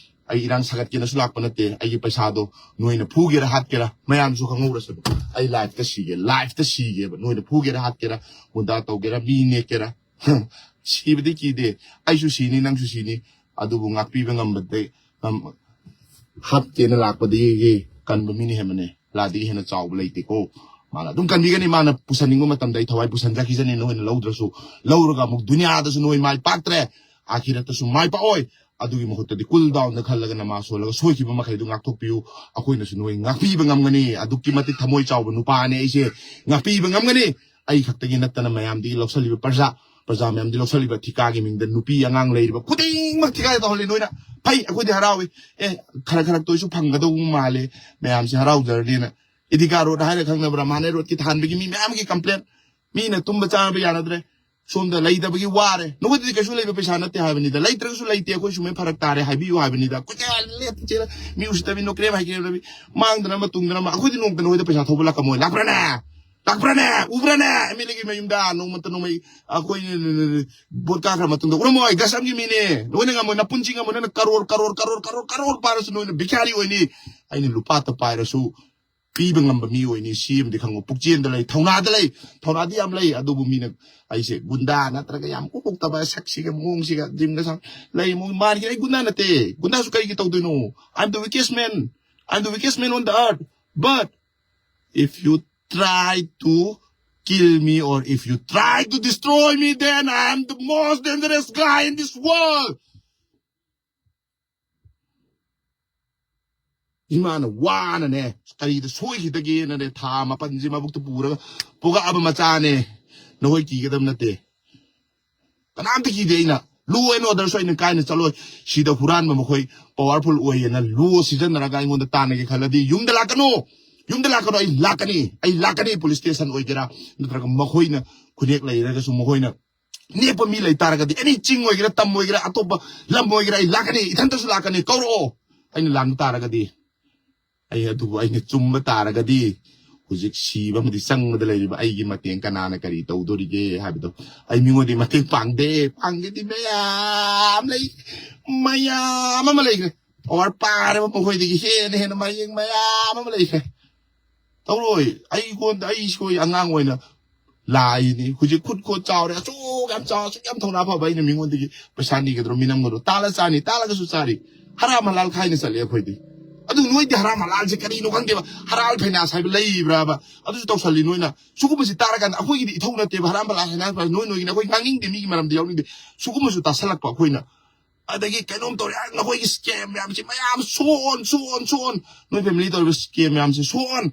ꯑꯩ ꯏꯔꯥꯡ ꯁꯥꯒꯠꯀꯦꯅꯁꯨ ꯂꯥꯛꯄ ꯅꯠꯇꯦ꯫ ꯑꯩꯒꯤ ꯄꯩꯁꯥꯗꯣ ꯅꯣꯏꯅ ꯐꯨꯒꯦꯔꯥ ꯍꯥꯠꯀꯦꯔꯥ ꯃꯌꯥꯝꯁꯨ ꯈꯪꯍꯧꯔꯁꯅꯨ꯫ ꯑꯩ ꯂꯥꯏꯐꯇ ꯁꯤꯒꯦ, ꯂꯥꯏꯐꯇ ꯁꯤꯒꯦꯕ꯫ ꯅꯣꯏꯅ ꯐꯨꯒꯦꯔꯥ ꯍꯥꯠꯀꯦꯔꯥ, ꯒꯨꯟꯗꯥ ꯇꯧꯒꯦꯔꯥ, ꯃꯤ ꯅꯦꯛꯀꯦꯔꯥ, ꯁꯤꯕꯗꯤ ꯀꯤꯗꯦ꯫ ꯑꯩꯁꯨ ꯁꯤꯅꯤ, ꯅꯪꯁꯨ ꯁꯤꯅꯤ꯫ ꯑꯗꯨꯕꯨ ꯉꯥꯛꯄꯤꯕ ꯉꯝꯕꯗꯤ ꯉꯝ-, ꯍꯥꯠꯀꯦꯅ ꯂꯥꯛꯄꯗꯒꯤ ꯀꯟꯕ ꯃꯤꯅ ꯍꯦꯟꯕꯅꯦ꯫ ꯂꯥꯗꯒꯤ ꯍꯦꯟꯅ ꯆꯥꯎꯕ ꯂꯩꯇꯦꯀꯣ꯫ ꯃꯥꯅ ꯑꯗꯨꯝ ꯀꯟꯕꯤꯒꯅꯤ꯫ ꯃꯥꯅ ꯄꯨꯁꯟꯅꯤꯡꯕ ꯃꯇꯝꯗ ꯑꯩ ꯊꯋꯥꯏ ꯄꯨꯁꯟꯖꯈꯤꯖꯅꯤ꯫ ꯅꯣꯏꯅ ꯂꯧꯗ꯭ꯔꯁꯨ, ꯂꯧꯔꯒ ꯑꯃꯨꯛ ꯗꯨꯅꯤꯌꯥꯗꯁꯨ ꯅꯣꯏ ꯃꯥꯏ ꯄꯥꯛꯇ꯭ꯔꯦ, ꯑꯥꯈꯤꯔꯠꯇꯁꯨ ꯃꯥꯏ ꯄꯥꯛꯑꯣꯏ꯫ ꯑꯗꯨꯒꯤ ꯃꯍꯨꯠꯇꯗꯤ ꯀꯨꯜ ꯗꯥꯎꯟꯗ ꯈꯜꯂꯒ ꯅꯃꯥ ꯁꯣꯜꯂꯒ ꯁꯣꯏꯈꯤꯕ ꯃꯈꯩꯗꯨ ꯉꯥꯛꯊꯣꯛꯄꯤꯌꯨ꯫ ꯑꯩꯈꯣꯏꯅꯁꯨ ꯅꯣꯏ ꯉꯥꯛꯄꯤꯕ ꯉꯝꯒꯅꯤ꯫ ꯑꯗꯨꯛꯀꯤ ꯃꯇꯤꯛ ꯊꯃꯣꯏ ꯆꯥꯎꯕ ꯅꯨꯄꯥꯅꯦ ꯑꯩꯁꯦ꯫ ꯉꯥꯛꯄꯤꯕ ꯉꯝꯒꯅꯤ꯫ ꯑꯩ ꯈꯛꯇꯒꯤ ꯅꯠꯇꯅ ꯃꯌꯥꯝꯗꯒꯤ ꯂꯧꯁꯜꯂꯤꯕ ꯄ꯭ꯔꯖꯥ, ꯄ꯭ꯔꯖꯥ ꯃꯌꯥꯝꯗꯒꯤ ꯂꯧꯁꯜꯂꯤꯕ ꯊꯤꯀꯥꯒꯤ ꯃꯤꯡꯗ ꯅꯨꯄꯤ ꯑꯉꯥꯡ ꯂꯩꯔꯤꯕ ꯈꯨꯗꯤꯡꯃꯛ ꯊꯤꯀꯥ ꯇꯧꯍꯜꯂꯤ ꯅꯣꯏꯅ꯫ ꯐꯩ, ꯑꯩꯈꯣꯏꯗꯤ ꯍꯔꯥꯎꯏ꯫ ꯑꯦ, ꯈꯔ ꯈꯔ ꯇꯣꯏꯁꯨ ꯐꯪꯒꯗꯧꯕ ꯃꯥꯜꯂꯦ, ꯃꯌꯥꯝꯁꯦ ꯍꯔꯥꯎꯖꯔꯅꯤꯅ꯫ ꯏꯗꯤꯀꯥ ꯔꯣꯗ ꯍꯥꯏꯔ ꯈꯪꯅꯕ꯭ꯔꯥ? ꯃꯥꯅꯦ ꯔꯣꯗꯀꯤ ꯊꯥꯟꯕꯒꯤ ꯃꯤ ꯃꯌꯥꯝꯒꯤ ꯀꯝꯄ꯭ꯂꯦꯟ꯫ ꯃꯤꯅ ꯇꯨꯝꯕ ꯆꯥꯕ ꯌꯥꯅꯗ꯭ꯔꯦ꯫ ꯁꯣꯝꯗ ꯂꯩꯇꯕꯒꯤ ꯋꯥꯔꯦ꯫ ꯅꯈꯣꯏꯗꯗꯤ ꯀꯩꯁꯨ ꯂꯩꯕ ꯄꯩꯁꯥ ꯅꯠꯇꯦ ꯍꯥꯏꯕꯅꯤꯗ꯫ ꯂꯩꯇ꯭ꯔꯒꯁꯨ ꯂꯩꯇꯦ, ꯑꯩꯈꯣꯏ ꯁꯨꯃꯥꯏꯅ ꯐꯔꯛ ꯇꯥꯔꯦ ꯍꯥꯏꯕꯤꯌꯨ ꯍꯥꯏꯕꯅꯤꯗ꯫ ꯀꯣꯏꯆꯦꯜ ꯂꯦꯞ ꯆꯦꯜꯂ ꯃꯤ ꯎꯁꯤꯠꯇꯕꯤ ꯅꯣꯀ꯭ꯔꯦꯝ ꯍꯥꯏꯒꯦꯔꯕꯤ꯫ ꯃꯥꯡꯗꯅ ꯑꯃ ꯇꯨꯡꯗꯅ ꯑꯃ꯫ ꯑꯩꯈꯣꯏꯗꯤ ꯅꯣꯡꯃꯇ ꯅꯈꯣꯏꯗ ꯄꯩꯁꯥ ꯊꯧꯕ ꯂꯥꯛꯀꯝꯃꯣꯏ꯫ ꯂꯥꯛꯄ꯭ꯔꯥꯅꯦ? ꯂꯥꯛꯄ꯭ꯔꯥꯅꯦ? ꯎꯕ꯭ꯔꯥꯅꯦ? ꯑꯦꯝ ꯑꯦꯜ ꯑꯦꯒꯤ ꯃꯌꯨꯝꯗ ꯅꯣꯡꯃꯇ ꯅꯣꯡꯃꯩ ꯑꯩꯈꯣꯏ ꯕꯣꯠ ꯀꯥꯈ꯭ꯔ ꯃꯇꯨꯡꯗ ꯎꯔꯝꯃꯣꯏ꯫ ꯒꯁꯝꯒꯤ ꯃꯤꯅꯦ꯫ ꯅꯣꯏꯅ ꯉꯝꯃꯣꯏ꯫ ꯅꯄꯨꯟꯁꯤ ꯉꯝꯃꯣꯏ꯫ ꯅꯣꯏꯅ ꯀꯔꯣꯔ, ꯀꯔꯣꯔ, ꯀꯔꯣꯔ, ꯀꯔꯣꯔ, ꯀꯔꯣꯔ ꯄꯥꯏꯔꯁꯨ ꯅꯣꯏꯅ ꯚꯤꯈꯥꯔꯤ ꯑꯣꯏꯅꯤ꯫ ꯑꯩꯅ ꯂꯨꯄꯥꯇ ꯄꯥꯏꯔꯁꯨ ꯄꯤꯕ ꯉꯝꯕ ꯃꯤ ꯑꯣꯏꯅꯤ꯫ ꯁꯤ ꯑꯃꯗꯤ ꯈꯪꯉꯨ꯫ ꯄꯨꯛꯆꯦꯜꯗ ꯂꯩ, ꯊꯧꯅꯥꯗ ꯂꯩ, ꯊꯧꯅꯥꯗꯤ ꯌꯥꯝ ꯂꯩ꯫ ꯑꯗꯨꯕꯨ ꯃꯤꯅ ꯑꯩꯁꯦ ꯒꯨꯟꯗꯥ ꯅꯠꯇ꯭ꯔꯒ ꯌꯥꯝ ꯀꯨꯞꯄꯣꯛꯇꯕ ꯁꯛꯁꯤꯒ ꯃꯑꯣꯡꯁꯤꯒ ꯖꯤꯝꯒ ꯁꯥꯟ-, ꯂꯩ ꯃꯑꯣꯡ ꯃꯥꯟꯈꯤꯅ ꯑꯩ ꯒꯨꯟꯗꯥ ꯅꯠꯇꯦ꯫ ꯒꯨꯟꯗꯥꯁꯨ ꯀꯔꯤꯒꯤ ꯇꯧꯗꯣꯏꯅꯣ? I'm the weakest man. I'm the weakest man on the earth. But if you try to kill me or if you try to destroy me, then I am the most dangerous guy in this world. ꯏꯃꯥꯅ ꯋꯥꯅꯅꯦ, ꯀꯔꯤꯗ ꯁꯣꯏꯈꯤꯗꯒꯦꯅꯅꯦ, ꯊꯥ ꯃꯥꯄꯟꯁꯤ ꯃꯕꯨꯛꯇ ꯄꯨꯔꯒ ꯄꯣꯛꯂꯛꯑꯕ ꯃꯆꯥꯅꯦ꯫ ꯅꯈꯣꯏ ꯀꯤꯒꯗꯕ ꯅꯠꯇꯦ꯫ ꯀꯅꯥꯝꯇ ꯀꯤꯗꯦ ꯑꯩꯅ꯫ Law and orderꯁꯨ ꯑꯩꯅ ꯀꯥꯏꯅ ꯆꯠꯂꯣꯏ꯫ ꯁꯤꯗ ꯍꯨꯔꯥꯟꯕ ꯃꯈꯣꯏ powerful ꯑꯣꯏꯌꯦꯅ law ꯁꯤꯖꯤꯟꯅꯔꯒ ꯑꯩꯉꯣꯟꯗ ꯇꯥꯟꯅꯒꯦ ꯈꯜꯂꯗꯤ ꯌꯨꯝꯗ ꯂꯥꯛꯀꯅꯨ꯫ ꯌꯨꯝꯗ ꯂꯥꯛꯀꯅꯨ꯫ ꯑꯩ ꯂꯥꯛꯀꯅꯤ꯫ ꯑꯩ ꯂꯥꯛꯀꯅꯤ꯫ Police station ꯑꯣꯏꯒꯦꯔꯥ, ꯅꯠꯇ꯭ꯔꯒ ꯃꯈꯣꯏꯅ ꯈꯨꯗꯦꯛ ꯂꯩꯔꯒꯁꯨ, ꯃꯈꯣꯏꯅ ꯅꯦꯛꯄ ꯃꯤ ꯂꯩ ꯇꯥꯔꯒꯗꯤ, ꯑꯦꯅꯤ ꯆꯤꯡ ꯑꯣꯏꯒꯦꯔꯥ, ꯇꯝ ꯑꯣꯏꯒꯦꯔꯥ, ꯑꯇꯣꯞꯄ ꯂꯝ ꯑꯣꯏꯒꯦꯔꯥ, ꯑꯩ ꯂꯥꯛꯀꯅꯤ, ꯏꯊꯟꯇꯁꯨ ꯂꯥꯛꯀꯅꯤ, ꯀꯧꯔꯛꯑꯣ꯫ ꯑꯩꯅ ꯂꯥꯟꯕ ꯇꯥꯔꯒꯗꯤ, ꯑꯩ ꯑꯗꯨꯕꯨ ꯑꯩꯅ ꯆꯨꯝꯕ ꯇꯥꯔꯒꯗꯤ, ꯍꯧꯖꯤꯛ ꯁꯤꯕ ꯑꯃꯗꯤ ꯆꯪꯕꯗ ꯂꯩꯔꯤꯕ ꯑꯩꯒꯤ ꯃꯇꯦꯡ ꯀꯅꯥꯅ ꯀꯔꯤ ꯇꯧꯗꯣꯔꯤꯒꯦ ꯍꯥꯏꯕꯗꯣ꯫ ꯑꯩ ꯃꯤꯉꯣꯟꯗꯒꯤ ꯃꯇꯦꯡ ꯄꯥꯡꯗꯦ, ꯄꯥꯡꯒꯦꯗꯤ ꯃꯌꯥꯝ ꯂꯩ, ꯃꯌꯥꯝ ꯑꯃ ꯂꯩꯈ꯭ꯔꯦ꯫ ꯄꯋꯥꯔ ꯄꯥꯔꯦꯕ ꯃꯈꯣꯏꯗꯒꯤ ꯍꯦꯟꯅ ꯍꯦꯟꯅ ꯃꯌꯦꯡ ꯃꯌꯥꯝ ꯑꯃ ꯂꯩꯈ꯭ꯔꯦ꯫ ꯇꯧꯔꯣꯏ꯫ ꯑꯩꯉꯣꯟꯗ, ꯑꯩ ꯁꯣꯏ ꯑꯉꯥꯡ ꯑꯣꯏꯅ ꯂꯥꯛꯏꯅꯤ꯫ ꯍꯧꯖꯤꯛ ꯈꯨꯠ ꯈꯨꯠ ꯆꯥꯎꯔꯦ, ꯑꯁꯨꯛ ꯌꯥꯝ ꯆꯥꯎ, ꯑꯁꯨꯛ ꯌꯥꯝ ꯊꯧꯅꯥ ꯐꯕ ꯑꯩꯅ ꯃꯤꯉꯣꯟꯗꯒꯤ ꯄꯩꯁꯥ ꯅꯤꯒꯗ꯭ꯔꯣ, ꯃꯤꯅꯝꯒꯗ꯭ꯔꯣ? ꯇꯥꯜꯂ ꯆꯥꯅꯤ, ꯇꯥꯜꯂꯒꯁꯨ ꯆꯥꯔꯤ꯫ ꯍꯔꯥꯝ ꯍꯂꯥꯜ ꯈꯥꯏꯅ ꯆꯠꯂꯦ ꯑꯩꯈꯣꯏꯗꯤ꯫ ꯑꯗꯨ ꯅꯣꯏꯗꯤ ꯍꯔꯥꯝ ꯍꯂꯥꯜꯁꯦ ꯀꯔꯤꯅꯣ ꯈꯪꯗꯦꯕ꯫ ꯍꯔꯥꯜ ꯐꯩꯅꯥꯁ ꯍꯥꯏꯕ ꯂꯩꯕ꯭ꯔꯥꯕ? ꯑꯗꯨꯁꯨ ꯇꯧꯁꯜꯂꯤ ꯅꯣꯏꯅ꯫ ꯁꯤꯒꯨꯝꯕꯁꯤ ꯇꯥꯔꯀꯥꯟꯗ ꯑꯩꯈꯣꯏꯒꯤꯗꯤ ꯏꯊꯧ ꯅꯠꯇꯦꯕ꯫ ꯍꯔꯥꯝ ꯍꯂꯥꯜ ꯍꯥꯏꯅ ꯅꯣꯏ ꯅꯣꯏꯒꯤꯅ ꯑꯩꯈꯣꯏ ꯉꯥꯡꯅꯤꯡꯗꯦ, ꯃꯤꯒꯤ ꯃꯔꯝꯗ ꯌꯥꯎꯅꯤꯡꯗꯦ꯫ ꯁꯤꯒꯨꯝꯕꯁꯨ ꯇꯥꯁꯜꯂꯛꯄ ꯑꯩꯈꯣꯏꯅ꯫ ꯑꯗꯒꯤ ꯀꯩꯅꯣꯝ ꯇꯧꯔꯦ, ꯅꯈꯣꯏꯒꯤ ꯁ꯭ꯀꯦꯝ ꯃꯌꯥꯝꯁꯤ ꯃꯌꯥꯝ ꯁꯣꯟ ꯁꯣꯟ ꯁꯣꯟ, ꯅꯣꯏ ꯐꯦꯃꯤꯂꯤ ꯇꯧꯔꯤꯕ ꯁ꯭ꯀꯦꯝ ꯃꯌꯥꯝꯁꯤ ꯁꯣꯟ꯫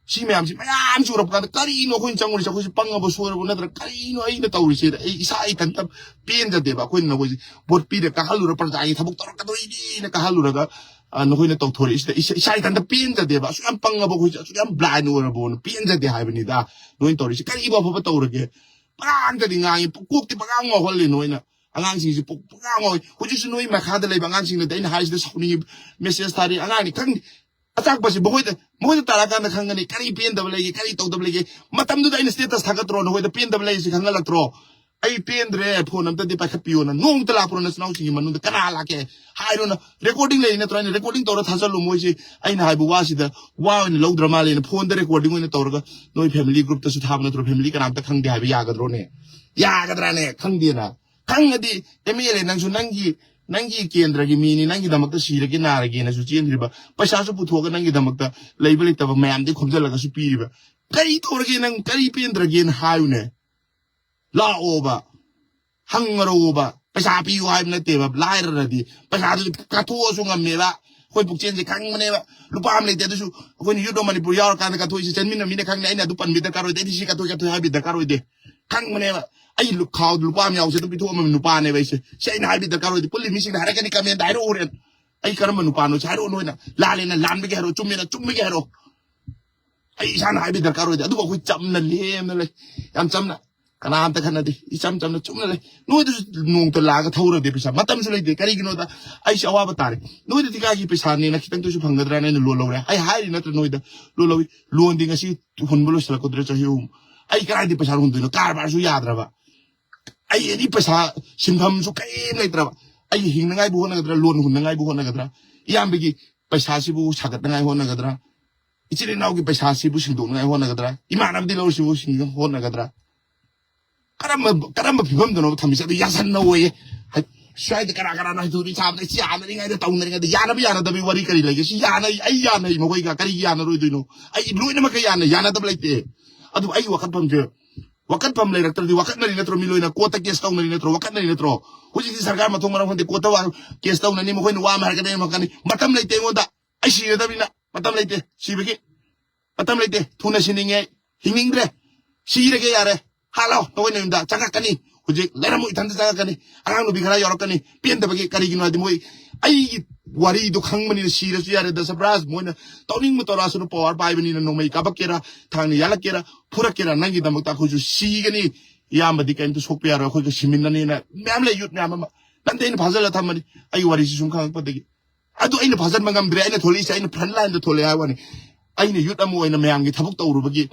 ꯁꯤ ꯃꯌꯥꯝꯁꯤ ꯃꯌꯥꯝ ꯆꯨꯔꯛꯄ ꯀꯥꯟꯗ ꯀꯔꯤꯅꯣ ꯑꯩꯈꯣꯏꯅ ꯆꯪꯉꯨꯔꯤꯁꯦ? ꯑꯩꯈꯣꯏꯁꯦ ꯄꯪꯉꯕ ꯁꯣꯏꯔꯕ ꯅꯠꯇ꯭ꯔ ꯀꯔꯤꯅꯣ ꯑꯩꯅ ꯇꯧꯔꯤꯁꯦ? ꯑꯩ ꯏꯁꯥ ꯏꯊꯟꯇ ꯄꯦꯟꯖꯗꯦꯕ꯫ ꯑꯩꯈꯣꯏꯅ ꯅꯈꯣꯏꯁꯦ ꯚꯣꯠ ꯄꯤꯔ ꯀꯥꯍꯜꯂꯨꯔ, ꯄ꯭ꯔꯖꯥꯒꯤ ꯊꯕꯛ ꯇꯧꯔꯛꯀꯗꯣꯏꯅꯤꯅ ꯀꯥꯍꯜꯂꯨꯔꯒ, ꯑ, ꯅꯈꯣꯏꯅ ꯇꯧꯊꯣꯔꯛꯏꯁꯤꯗ ꯏꯁꯥ, ꯏꯁꯥ ꯏꯊꯟꯇ ꯄꯦꯟꯖꯗꯦꯕ꯫ ꯑꯁꯨꯛ ꯌꯥꯝ ꯄꯪꯉꯕ ꯑꯩꯈꯣꯏꯁꯦ, ꯑꯁꯨꯛ ꯌꯥꯝ ꯕ꯭ꯂꯥꯏꯟ ꯑꯣꯏꯔꯕꯣꯅ ꯄꯦꯟꯖꯗꯦ ꯍꯥꯏꯕꯅꯤꯗ꯫ ꯅꯣꯏꯅ ꯇꯧꯔꯤꯁꯦ ꯀꯔꯤꯕꯨ ꯑꯐꯕ ꯇꯧꯔꯒꯦ? ꯄꯉꯥꯡꯗꯗꯤ ꯉꯥꯡꯉꯤ, ꯀꯣꯛꯇꯤ ꯄꯉꯥꯡ ꯉꯥꯎꯍꯜꯂꯤ ꯅꯣꯏꯅ꯫ ꯑꯉꯥꯡꯁꯤꯡꯁꯤ ꯄꯨ-, ꯄꯨꯡꯉꯥꯡ ꯉꯥꯎꯏ꯫ ꯍꯧꯖꯤꯛꯁꯨ ꯅꯣꯏ ꯃꯈꯥꯗ ꯂꯩꯕ ꯑꯉꯥꯡꯁꯤꯡꯅꯗꯤ ꯑꯩꯅ ꯍꯥꯏꯁꯤꯗ ꯁꯥꯎꯅꯤꯡꯉꯤ, ꯃꯦꯁꯦꯖ ꯊꯥꯔꯤ꯫ ꯑꯉꯥꯡꯅꯤ ꯈꯪꯗꯦ꯫ ꯑꯆꯥꯛꯄꯁꯤ ꯃꯈꯣꯏꯗ, ꯃꯈꯣꯏꯗ ꯇꯥꯔꯛꯑꯀꯥꯟꯗ ꯈꯪꯒꯅꯤ ꯀꯔꯤ ꯄꯦꯟꯗꯕ ꯂꯩꯒꯦ, ꯀꯔꯤ ꯇꯧꯗꯕ ꯂꯩꯒꯦ꯫ ꯃꯇꯝꯗꯨꯗ ꯑꯩꯅ ꯁ꯭ꯇꯦꯇꯁ ꯊꯥꯒꯠꯇ꯭ꯔꯣ? ꯅꯈꯣꯏꯗ ꯄꯦꯟꯗꯕ ꯂꯩꯔꯤꯁꯤ ꯈꯪꯍꯜꯂꯛꯇ꯭ꯔꯣ? "ꯑꯩ ꯄꯦꯟꯗ꯭ꯔꯦ, ꯐꯣꯟ ꯑꯝꯇꯗꯤ ꯄꯥꯏꯈꯠꯄꯤꯌꯣꯅ" ꯅꯣꯡꯃꯇ ꯂꯥꯛꯄ꯭ꯔꯣ? ꯅꯆꯤꯟ ꯅꯅꯥꯎꯁꯤꯡꯒꯤ ꯃꯅꯨꯡꯗ ꯀꯅꯥ ꯂꯥꯛꯀꯦ? ꯍꯥꯏꯔꯣꯅ꯫ ꯔꯦꯀꯣꯔꯗꯤꯡ ꯂꯩꯔꯤ ꯅꯠꯇ꯭ꯔꯣ? ꯑꯩꯅ ꯔꯦꯀꯣꯔꯗꯤꯡ ꯇꯧꯔ ꯊꯥꯖꯜꯂꯨ꯫ ꯃꯣꯏꯁꯤ ꯑꯩꯅ ꯍꯥꯏꯕ ꯋꯥꯁꯤꯗ ꯋꯥ ꯑꯣꯏꯅ ꯂꯧꯗ꯭ꯔ ꯃꯥꯜꯂꯦꯅ ꯐꯣꯟꯗ ꯔꯦꯀꯣꯔꯗꯤꯡ ꯑꯣꯏꯅ ꯇꯧꯔꯒ ꯅꯣꯏ ꯐꯦꯃꯤꯂꯤ ꯒ꯭ꯔꯨꯞꯇꯁꯨ ꯊꯥꯕ ꯅꯠꯇ꯭ꯔꯣ? ꯐꯦꯃꯤꯂꯤ ꯀꯅꯥꯝꯇ ꯈꯪꯗꯦ ꯍꯥꯏꯕ ꯌꯥꯒꯗ꯭ꯔꯣꯅꯦ? ꯌꯥꯒꯗ꯭ꯔꯥꯅꯦ? ꯈꯪꯗꯦꯅ꯫ ꯈꯪꯉꯗꯤ ꯑꯦꯝ ꯑꯦꯜ ꯑꯦ ꯅꯪꯁꯨ ꯅꯪꯒꯤ, ꯅꯪꯒꯤ ꯀꯦꯟꯗ꯭ꯔꯒꯤ ꯃꯤꯅꯤ, ꯅꯪꯒꯤꯗꯃꯛꯇ ꯁꯤꯔꯒꯦ ꯅꯥꯔꯒꯦꯅꯁꯨ ꯆꯦꯟꯗ꯭ꯔꯤꯕ, ꯄꯩꯁꯥꯁꯨ ꯄꯨꯊꯣꯛꯑꯒ ꯅꯪꯒꯤꯗꯃꯛꯇ ꯂꯩꯕ ꯂꯩꯇꯕ ꯃꯌꯥꯝꯗꯒꯤ ꯈꯣꯝꯖꯤꯜꯂꯒꯁꯨ ꯄꯤꯔꯤꯕ꯫ ꯀꯔꯤ ꯇꯧꯔꯒꯦ ꯅꯪ? ꯀꯔꯤ ꯄꯦꯟꯗ꯭ꯔꯒꯦꯅ ꯍꯥꯏꯌꯨꯅꯦ꯫ ꯂꯥꯛꯑꯣꯕ, ꯍꯪꯉꯔꯧꯕ꯫ ꯄꯩꯁꯥ ꯄꯤꯌꯨ ꯍꯥꯏꯕ ꯅꯠꯇꯦꯕ, ꯂꯥꯏꯔꯔꯗꯤ ꯄꯩꯁꯥꯗꯨ ꯀꯠꯊꯣꯛꯑꯁꯨ ꯉꯝꯃꯦꯕ꯫ ꯑꯩꯈꯣꯏ ꯄꯨꯛꯆꯦꯜꯁꯦ ꯈꯪꯕꯅꯦꯕ꯫ ꯂꯨꯄꯥ ꯑꯃ ꯂꯩꯇꯦ, ꯑꯗꯨꯁꯨ ꯑꯩꯈꯣꯏꯅ ꯌꯨꯠ ꯑꯣꯐ ꯃꯅꯤꯄꯨꯔ ꯌꯥꯎꯔꯀꯥꯟꯗ ꯀꯠꯊꯣꯛꯏꯁꯦ꯫ ꯆꯟꯃꯤꯟꯅ ꯃꯤꯅ ꯈꯪꯅꯤ꯫ ꯑꯩꯅ ꯑꯗꯨ ꯄꯟꯕꯤ ꯗꯔꯀꯥꯔ ꯑꯣꯏꯗꯦ, ꯑꯩꯗꯤ ꯁꯤ ꯀꯠꯊꯣꯛ, ꯀꯠꯊꯣꯛ ꯍꯥꯏꯕꯤ ꯗꯔꯀꯥꯔ ꯑꯣꯏꯗꯦ꯫ ꯈꯪꯕꯅꯦꯕ꯫ ꯑꯩ ꯂꯨ-, ꯈꯥꯎꯗ ꯂꯨꯄꯥ ꯑꯃ ꯌꯥꯎꯁꯦ ꯑꯗꯨꯝ ꯄꯤꯊꯣꯛꯑꯝꯕ ꯅꯨꯄꯥꯅꯦꯕ ꯑꯩꯁꯦ꯫ ꯁꯤ ꯑꯩꯅ ꯍꯥꯏꯕꯤ ꯗꯔꯀꯥꯔ ꯑꯣꯏꯗꯦ꯫ ꯄꯨꯜꯂꯤ ꯃꯤꯁꯤꯡꯅ ꯍꯥꯏꯔꯛꯀꯅꯤ, ꯀꯃꯦꯟꯗ ꯍꯥꯏꯔꯛꯑꯣ ꯍꯣꯔꯦꯟ꯫ ꯑꯩ ꯀꯔꯝꯕ ꯅꯨꯄꯥꯅꯣ ꯁꯤ ꯍꯥꯏꯔꯛꯑꯣ ꯅꯣꯏꯅ꯫ ꯂꯥꯜꯂꯦꯅ ꯂꯥꯟꯕꯒꯤ ꯍꯥꯏꯔꯛꯑꯣ, ꯆꯨꯝꯃꯦꯅ ꯆꯨꯝꯕꯒꯤ ꯍꯥꯏꯔꯛꯑꯣ꯫ ꯑꯩ ꯏꯁꯥꯅ ꯍꯥꯏꯕꯤ ꯗꯔꯀꯥꯔ ꯑꯣꯏꯗꯦ꯫ ꯑꯗꯨꯕꯨ ꯑꯩꯈꯣꯏ ꯆꯝꯅ ꯂꯦꯝꯅ ꯂꯩ꯫ ꯌꯥꯝ ꯆꯝꯅ꯫ ꯀꯅꯥꯝꯇ ꯈꯠꯅꯗꯦ꯫ ꯏꯆꯝ ꯆꯝꯅ ꯆꯨꯝꯅ ꯂꯩ꯫ ꯅꯣꯏꯗꯁꯨ ꯅꯣꯡꯇ ꯂꯥꯛꯑꯒ ꯊꯧꯔꯗꯦ ꯄꯩꯁꯥ꯫ ꯃꯇꯝꯁꯨ ꯂꯩꯇꯦ꯫ ꯀꯔꯤꯒꯤꯅꯣꯗ ꯑꯩꯁꯦ ꯑꯋꯥꯕ ꯇꯥꯔꯦ꯫ ꯅꯣꯏꯗ ꯊꯤꯀꯥꯒꯤ ꯄꯩꯁꯥꯅꯦꯅ ꯈꯤꯇꯪꯗꯁꯨ ꯐꯪꯒꯗ꯭ꯔꯥꯅ ꯑꯩꯅ ꯂꯣꯟ ꯂꯧꯔꯦ꯫ ꯑꯩ ꯍꯥꯏꯔꯤ ꯅꯠꯇ꯭ꯔ ꯅꯣꯏꯗ ꯂꯣꯟ ꯂꯧꯏ꯫ ꯂꯣꯟꯗꯤ ꯉꯁꯤ ꯍꯨꯟꯕ ꯂꯣꯏꯁꯤꯜꯂꯛꯀꯗ꯭ꯔꯦ ꯆꯍꯤ ꯑꯍꯨꯝ꯫ ꯑꯩ ꯀꯗꯥꯏꯗ ꯄꯩꯁꯥ ꯍꯨꯟꯗꯣꯏꯅꯣ? ꯀꯔꯕꯥꯔꯁꯨ ꯌꯥꯗ꯭ꯔꯕ꯫ ꯑꯩ ꯑꯦꯅꯤ ꯄꯩꯁꯥ ꯁꯤꯟꯐꯝꯁꯨ ꯀꯔꯤꯝ ꯂꯩꯇ꯭ꯔꯕ꯫ ꯑꯩ ꯍꯤꯡꯅꯉꯥꯏꯕꯨ ꯍꯣꯠꯅꯒꯗ꯭ꯔꯥ, ꯂꯣꯟ ꯍꯨꯟꯅꯉꯥꯏꯕꯨ ꯍꯣꯠꯅꯒꯗ꯭ꯔꯥ? ꯏꯌꯥꯝꯕꯒꯤ ꯄꯩꯁꯥꯁꯤꯕꯨ ꯁꯥꯒꯠꯅꯉꯥꯏ ꯍꯣꯠꯅꯒꯗ꯭ꯔꯥ? ꯏꯆꯤꯜ ꯏꯅꯥꯎꯒꯤ ꯄꯩꯁꯥꯁꯤꯕꯨ ꯁꯤꯡꯗꯣꯛꯅꯉꯥꯏ ꯍꯣꯠꯅꯒꯗ꯭ꯔꯥ? ꯏꯃꯥꯟꯅꯕꯗꯤ ꯂꯧꯔꯤꯁꯤꯕꯨ ꯁꯤꯡꯗꯣꯛꯅꯉꯥꯏ ꯍꯣꯠꯅꯒꯗ꯭ꯔꯥ? ꯀꯔꯝꯕ ꯀꯔꯝꯕ ꯐꯤꯕꯝꯗꯅꯣ ꯊꯝꯃꯤꯁꯦ? ꯑꯗꯨ ꯌꯥꯁꯟꯅꯧꯑꯣꯌꯦ꯫ ꯍꯥꯏ, ꯁ꯭ꯋꯥꯏꯗ ꯀꯅꯥ ꯀꯅꯥꯅꯣ ꯍꯥꯏꯗꯣꯛꯏ ꯁꯥꯕꯗ ꯁꯤ ꯌꯥꯅꯔꯤꯉꯩꯗ ꯇꯧꯅꯔꯤꯉꯩꯗ ꯌꯥꯅꯕ ꯌꯥꯅꯗꯕꯒꯤ ꯋꯥꯔꯤ ꯀꯔꯤ ꯂꯩꯒꯦ? ꯁꯤ ꯌꯥꯅꯩ, ꯑꯩ ꯌꯥꯅꯩ, ꯃꯈꯣꯏꯒ ꯀꯔꯤꯒꯤ ꯌꯥꯅꯔꯣꯏꯗꯣꯏꯅꯣ? ꯑꯩ ꯂꯣꯏꯅꯃꯛꯀ ꯌꯥꯅꯩ, ꯌꯥꯅꯗꯕ ꯂꯩꯇꯦ꯫ ꯑꯗꯨ ꯑꯩꯒꯤ ꯋꯥꯈꯠꯐꯝꯁꯦ, ꯋꯥꯀꯠꯐꯝ ꯂꯩꯔꯛꯇ꯭ꯔꯗꯤ ꯋꯥꯀꯠꯅꯔꯤ ꯅꯠꯇ꯭ꯔꯣ? ꯃꯤ ꯂꯣꯏꯅ ꯀꯣꯔꯠꯇ ꯀꯦꯁ ꯇꯧꯅꯔꯤ ꯅꯠꯇ꯭ꯔꯣ? ꯋꯥꯀꯠꯅꯔꯤ ꯅꯠꯇ꯭ꯔꯣ? ꯍꯧꯖꯤꯛꯇꯤ ꯁꯔꯀꯥꯔ ꯃꯊꯣꯡ ꯃꯔꯝ ꯈꯪꯗꯦ, ꯀꯣꯔꯠꯇ ꯋꯥ-, ꯀꯦꯁ ꯇꯧꯅꯅꯤ, ꯃꯈꯣꯏꯅ ꯋꯥ ꯑꯃ ꯍꯥꯏꯔꯛꯀꯅꯤ, ꯑꯃ ꯍꯥꯏꯔꯛꯀꯅꯤ꯫ ꯃꯇꯝ ꯂꯩꯇꯦ ꯑꯩꯉꯣꯟꯗ, ꯑꯩ ꯁꯤꯔꯗꯕꯅꯤꯅ ꯃꯇꯝ ꯂꯩꯇꯦ ꯁꯤꯕꯒꯤ꯫ ꯃꯇꯝ ꯂꯩꯇꯦ꯫ ꯊꯨꯅ ꯁꯤꯅꯤꯡꯉꯦ ꯑꯩ꯫ ꯍꯤꯡꯅꯤꯡꯗ꯭ꯔꯦ꯫ ꯁꯤꯔꯒꯦ ꯌꯥꯔꯦ꯫ ꯍꯥꯠꯂꯣ꯫ ꯅꯈꯣꯏ ꯅꯌꯨꯝꯗ ꯆꯪꯉꯛꯀꯅꯤ꯫ ꯍꯧꯖꯤꯛ ꯂꯩꯔꯝꯃꯣ, ꯏꯊꯟꯇ ꯆꯪꯉꯛꯀꯅꯤ꯫ ꯑꯉꯥꯡ ꯅꯨꯄꯤ ꯈꯔ ꯌꯥꯎꯔꯛꯀꯅꯤ꯫ ꯄꯦꯟꯗꯕꯒꯤ꯫ ꯀꯔꯤꯒꯤꯅꯣ ꯍꯥꯏꯗꯤ ꯃꯣꯏ ꯑꯩꯒꯤ ꯋꯥꯔꯤꯗꯣ ꯈꯪꯕꯅꯤꯅ ꯁꯤꯔꯁꯨ ꯌꯥꯔꯦ꯫ ꯗꯁꯕ꯭ꯔꯥꯖ ꯃꯣꯏꯅ ꯇꯧꯅꯤꯡꯕ ꯇꯧꯔꯛꯑꯁꯨꯅ ꯄꯋꯥꯔ ꯄꯥꯏꯕꯅꯤꯅ ꯅꯣꯡꯃꯩ ꯀꯥꯞꯄꯛꯀꯦꯔꯥ, ꯊꯥꯡꯅ ꯌꯥꯜꯂꯛꯀꯦꯔꯥ, ꯐꯨꯔꯛꯀꯦꯔꯥ, ꯅꯪꯒꯤꯗꯃꯛꯇ ꯑꯩꯈꯣꯏꯁꯨ ꯁꯤꯒꯅꯤ꯫ ꯏꯌꯥꯝꯕꯗꯤ ꯀꯔꯤꯝꯇ ꯁꯣꯛꯄ ꯌꯥꯔꯣꯏ꯫ ꯑꯩꯈꯣꯏꯒ ꯁꯤꯃꯤꯟꯅꯅꯤꯅ ꯃꯌꯥꯝ ꯂꯩ, ꯌꯨꯠ ꯃꯌꯥꯝ ꯑꯃ꯫ ꯅꯪꯗꯤ ꯑꯩꯅ ꯐꯥꯖꯤꯜꯂ ꯊꯝꯃꯅꯤ꯫ ꯑꯩꯒꯤ ꯋꯥꯔꯤꯁꯤ ꯁꯨꯝ ꯈꯪꯉꯛꯄꯗꯒꯤ꯫ ꯑꯗꯨ ꯑꯩꯅ ꯐꯥꯖꯤꯟꯕ ꯉꯝꯗ꯭ꯔꯦ꯫ ꯑꯩꯅ ꯊꯣꯛꯂꯛꯏꯁꯦ, ꯑꯩꯅ ꯐ꯭ꯔꯟ ꯂꯥꯏꯟꯗ ꯊꯣꯛꯂꯛꯑꯦ ꯍꯥꯏꯕ ꯋꯥꯅꯤ꯫ ꯑꯩꯅ ꯌꯨꯠ ꯑꯃ ꯑꯣꯏꯅ ꯃꯌꯥꯝꯒꯤ ꯊꯕꯛ ꯇꯧꯔꯨꯕꯒꯤ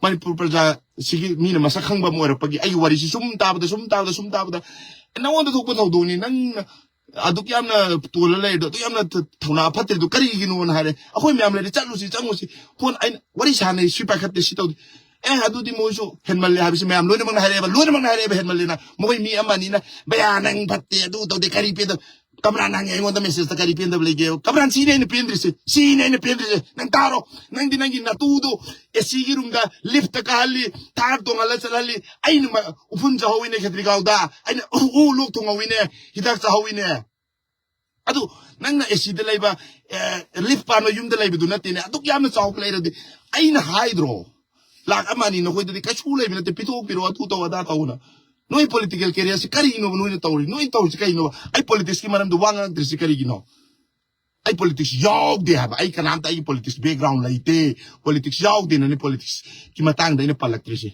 ꯃꯅꯤꯄꯨꯔ ꯄ꯭ꯔꯖꯥꯁꯤꯒꯤ ꯃꯤꯅ ꯃꯁꯛ ꯈꯪꯕ ꯑꯃ ꯑꯣꯏꯔꯛꯄꯒꯤ ꯑꯩꯒꯤ ꯋꯥꯔꯤꯁꯤ ꯁꯨꯝ ꯇꯥꯕꯗ, ꯁꯨꯝ ꯇꯥꯕꯗ, ꯁꯨꯝ ꯇꯥꯕꯗ, "ꯅꯉꯣꯟꯗ ꯊꯣꯛꯄ ꯊꯧꯗꯣꯛꯅꯤ, ꯅꯪ ꯑꯗꯨꯛ ꯌꯥꯝꯅ ꯇꯣꯜꯂ ꯂꯩꯔꯤꯗꯣ, ꯑꯗꯨꯛ ꯌꯥꯝꯅ ꯊ-, ꯊꯧꯅꯥ ꯐꯠꯇ꯭ꯔꯤꯗꯣ ꯀꯔꯤꯒꯤꯅꯣꯅ?" ꯍꯥꯏꯔꯦ꯫ "ꯑꯩꯈꯣꯏ ꯃꯌꯥꯝ ꯂꯩꯔꯤ, ꯆꯠꯂꯨꯁꯤ, ꯆꯪꯉꯨꯁꯤ꯫ ꯐꯣꯟ ꯑꯩꯅ ꯋꯥꯔꯤ ꯁꯥꯟꯅꯩ, ꯁꯤ ꯄꯥꯏꯈꯠꯇꯦ, ꯁꯤ ꯇꯧꯗꯦ"꯫ ꯑꯦ, ꯑꯗꯨꯗꯤ ꯃꯣꯏꯁꯨ ꯍꯦꯟꯃꯜꯂꯦ ꯍꯥꯏꯕꯁꯤ ꯃꯌꯥꯝ ꯂꯣꯏꯅꯃꯛꯅ ꯍꯥꯏꯔꯛꯑꯦꯕ, ꯂꯣꯏꯅꯃꯛꯅ ꯍꯥꯏꯔꯛꯑꯦꯕ ꯍꯦꯟꯃꯜꯂꯦꯅ꯫ ꯃꯈꯣꯏ ꯃꯤ ꯑꯃ ꯑꯅꯤꯅ, "ꯚꯩꯌꯥ, ꯅꯪ ꯐꯠꯇꯦ, ꯑꯗꯨ ꯇꯧꯗꯦ, ꯀꯔꯤ ꯄꯦꯟꯗꯕ?" ꯀꯝꯔꯥꯟ ꯍꯪꯉꯦ ꯑꯩꯉꯣꯟꯗ ꯃꯦꯁꯦꯖꯇ, "ꯀꯔꯤ ꯄꯦꯟꯗꯕ ꯂꯩꯒꯦ?" ꯀꯝꯔꯥꯟ, ꯁꯤꯅꯦ ꯑꯩꯅ ꯄꯦꯟꯗ꯭ꯔꯤꯁꯦ, ꯁꯤꯅꯦ ꯑꯩꯅ ꯄꯦꯟꯗ꯭ꯔꯤꯁꯦ꯫ ꯅꯪ ꯇꯥꯔꯣ, ꯅꯪꯗꯤ ꯅꯪꯒꯤ ꯅꯇꯨꯗꯣ ꯑꯦꯁꯤꯒꯤ ꯔꯨꯝꯗ ꯂꯤꯐꯇ ꯀꯥꯍꯜꯂꯤ, ꯊꯥꯔ ꯇꯣꯡꯍꯜꯂ ꯆꯠꯍꯜꯂꯤ꯫ ꯑꯩꯅ ꯃ-, ꯎꯐꯨꯟ ꯆꯥꯍꯧꯋꯤꯅꯦ ꯈꯦꯇ꯭ꯔꯤꯒꯥꯎꯗ, ꯑꯩꯅ ꯎ, ꯎ ꯂꯣꯛ ꯊꯨꯡꯍꯧꯋꯤꯅꯦ, ꯍꯤꯗꯥꯛ ꯆꯥꯍꯧꯋꯤꯅꯦ꯫ ꯑꯗꯨ ꯅꯪꯅ ꯑꯦꯁꯤꯗ ꯂꯩꯕ, ꯑꯦ, ꯂꯤꯐ ꯄꯥꯟꯕ ꯌꯨꯝꯗ ꯂꯩꯕꯗꯨ ꯅꯠꯇꯦꯅꯦ꯫ ꯑꯗꯨꯛ ꯌꯥꯝꯅ ꯆꯥꯎꯕ ꯂꯩꯔꯗꯤ ꯑꯩꯅ ꯍꯥꯏꯗ꯭ꯔꯣ? ꯂꯥꯛ ꯑꯃ ꯑꯅꯤ ꯅꯈꯣꯏꯗꯗꯤ ꯀꯩꯁꯨ ꯂꯩꯕ ꯅꯠꯇꯦ, ꯄꯤꯊꯣꯛꯄꯤꯔꯣ, ꯑꯗꯨ ꯇꯧ, ꯑꯗꯥ ꯇꯧꯅ꯫ ꯅꯣꯏ ꯄꯣꯂꯤꯇꯤꯀꯦꯜ ꯀꯦꯔꯤꯌꯔꯁꯤ ꯀꯔꯤꯅꯣꯕ ꯅꯣꯏꯅ ꯇꯧꯔꯤ? ꯅꯣꯏꯅ ꯇꯧꯔꯤꯁꯤ ꯀꯔꯤꯅꯣꯕ? ꯑꯩ ꯄꯣꯂꯤꯇꯤꯛꯁꯀꯤ ꯃꯔꯝꯗ ꯋꯥ ꯉꯥꯡꯉꯛꯇ꯭ꯔꯤꯁꯤ ꯀꯔꯤꯒꯤꯅꯣ? ꯑꯩ ꯄꯣꯂꯤꯇꯤꯛꯁ ꯌꯥꯎꯗꯦ ꯍꯥꯏꯕ꯫ ꯑꯩ ꯀꯅꯥꯝꯇ ꯑꯩꯒꯤ ꯄꯣꯂꯤꯇꯤꯛꯁ ꯕꯦꯛꯒ꯭ꯔꯥꯎꯟ ꯂꯩꯇꯦ꯫ ꯄꯣꯂꯤꯇꯤꯛꯁ ꯌꯥꯎꯗꯦꯅꯅꯦ ꯄꯣꯂꯤꯇꯤꯛꯁꯀꯤ ꯃꯇꯥꯡꯗ ꯑꯩꯅ ꯄꯜꯂꯛꯇ꯭ꯔꯤꯁꯦ꯫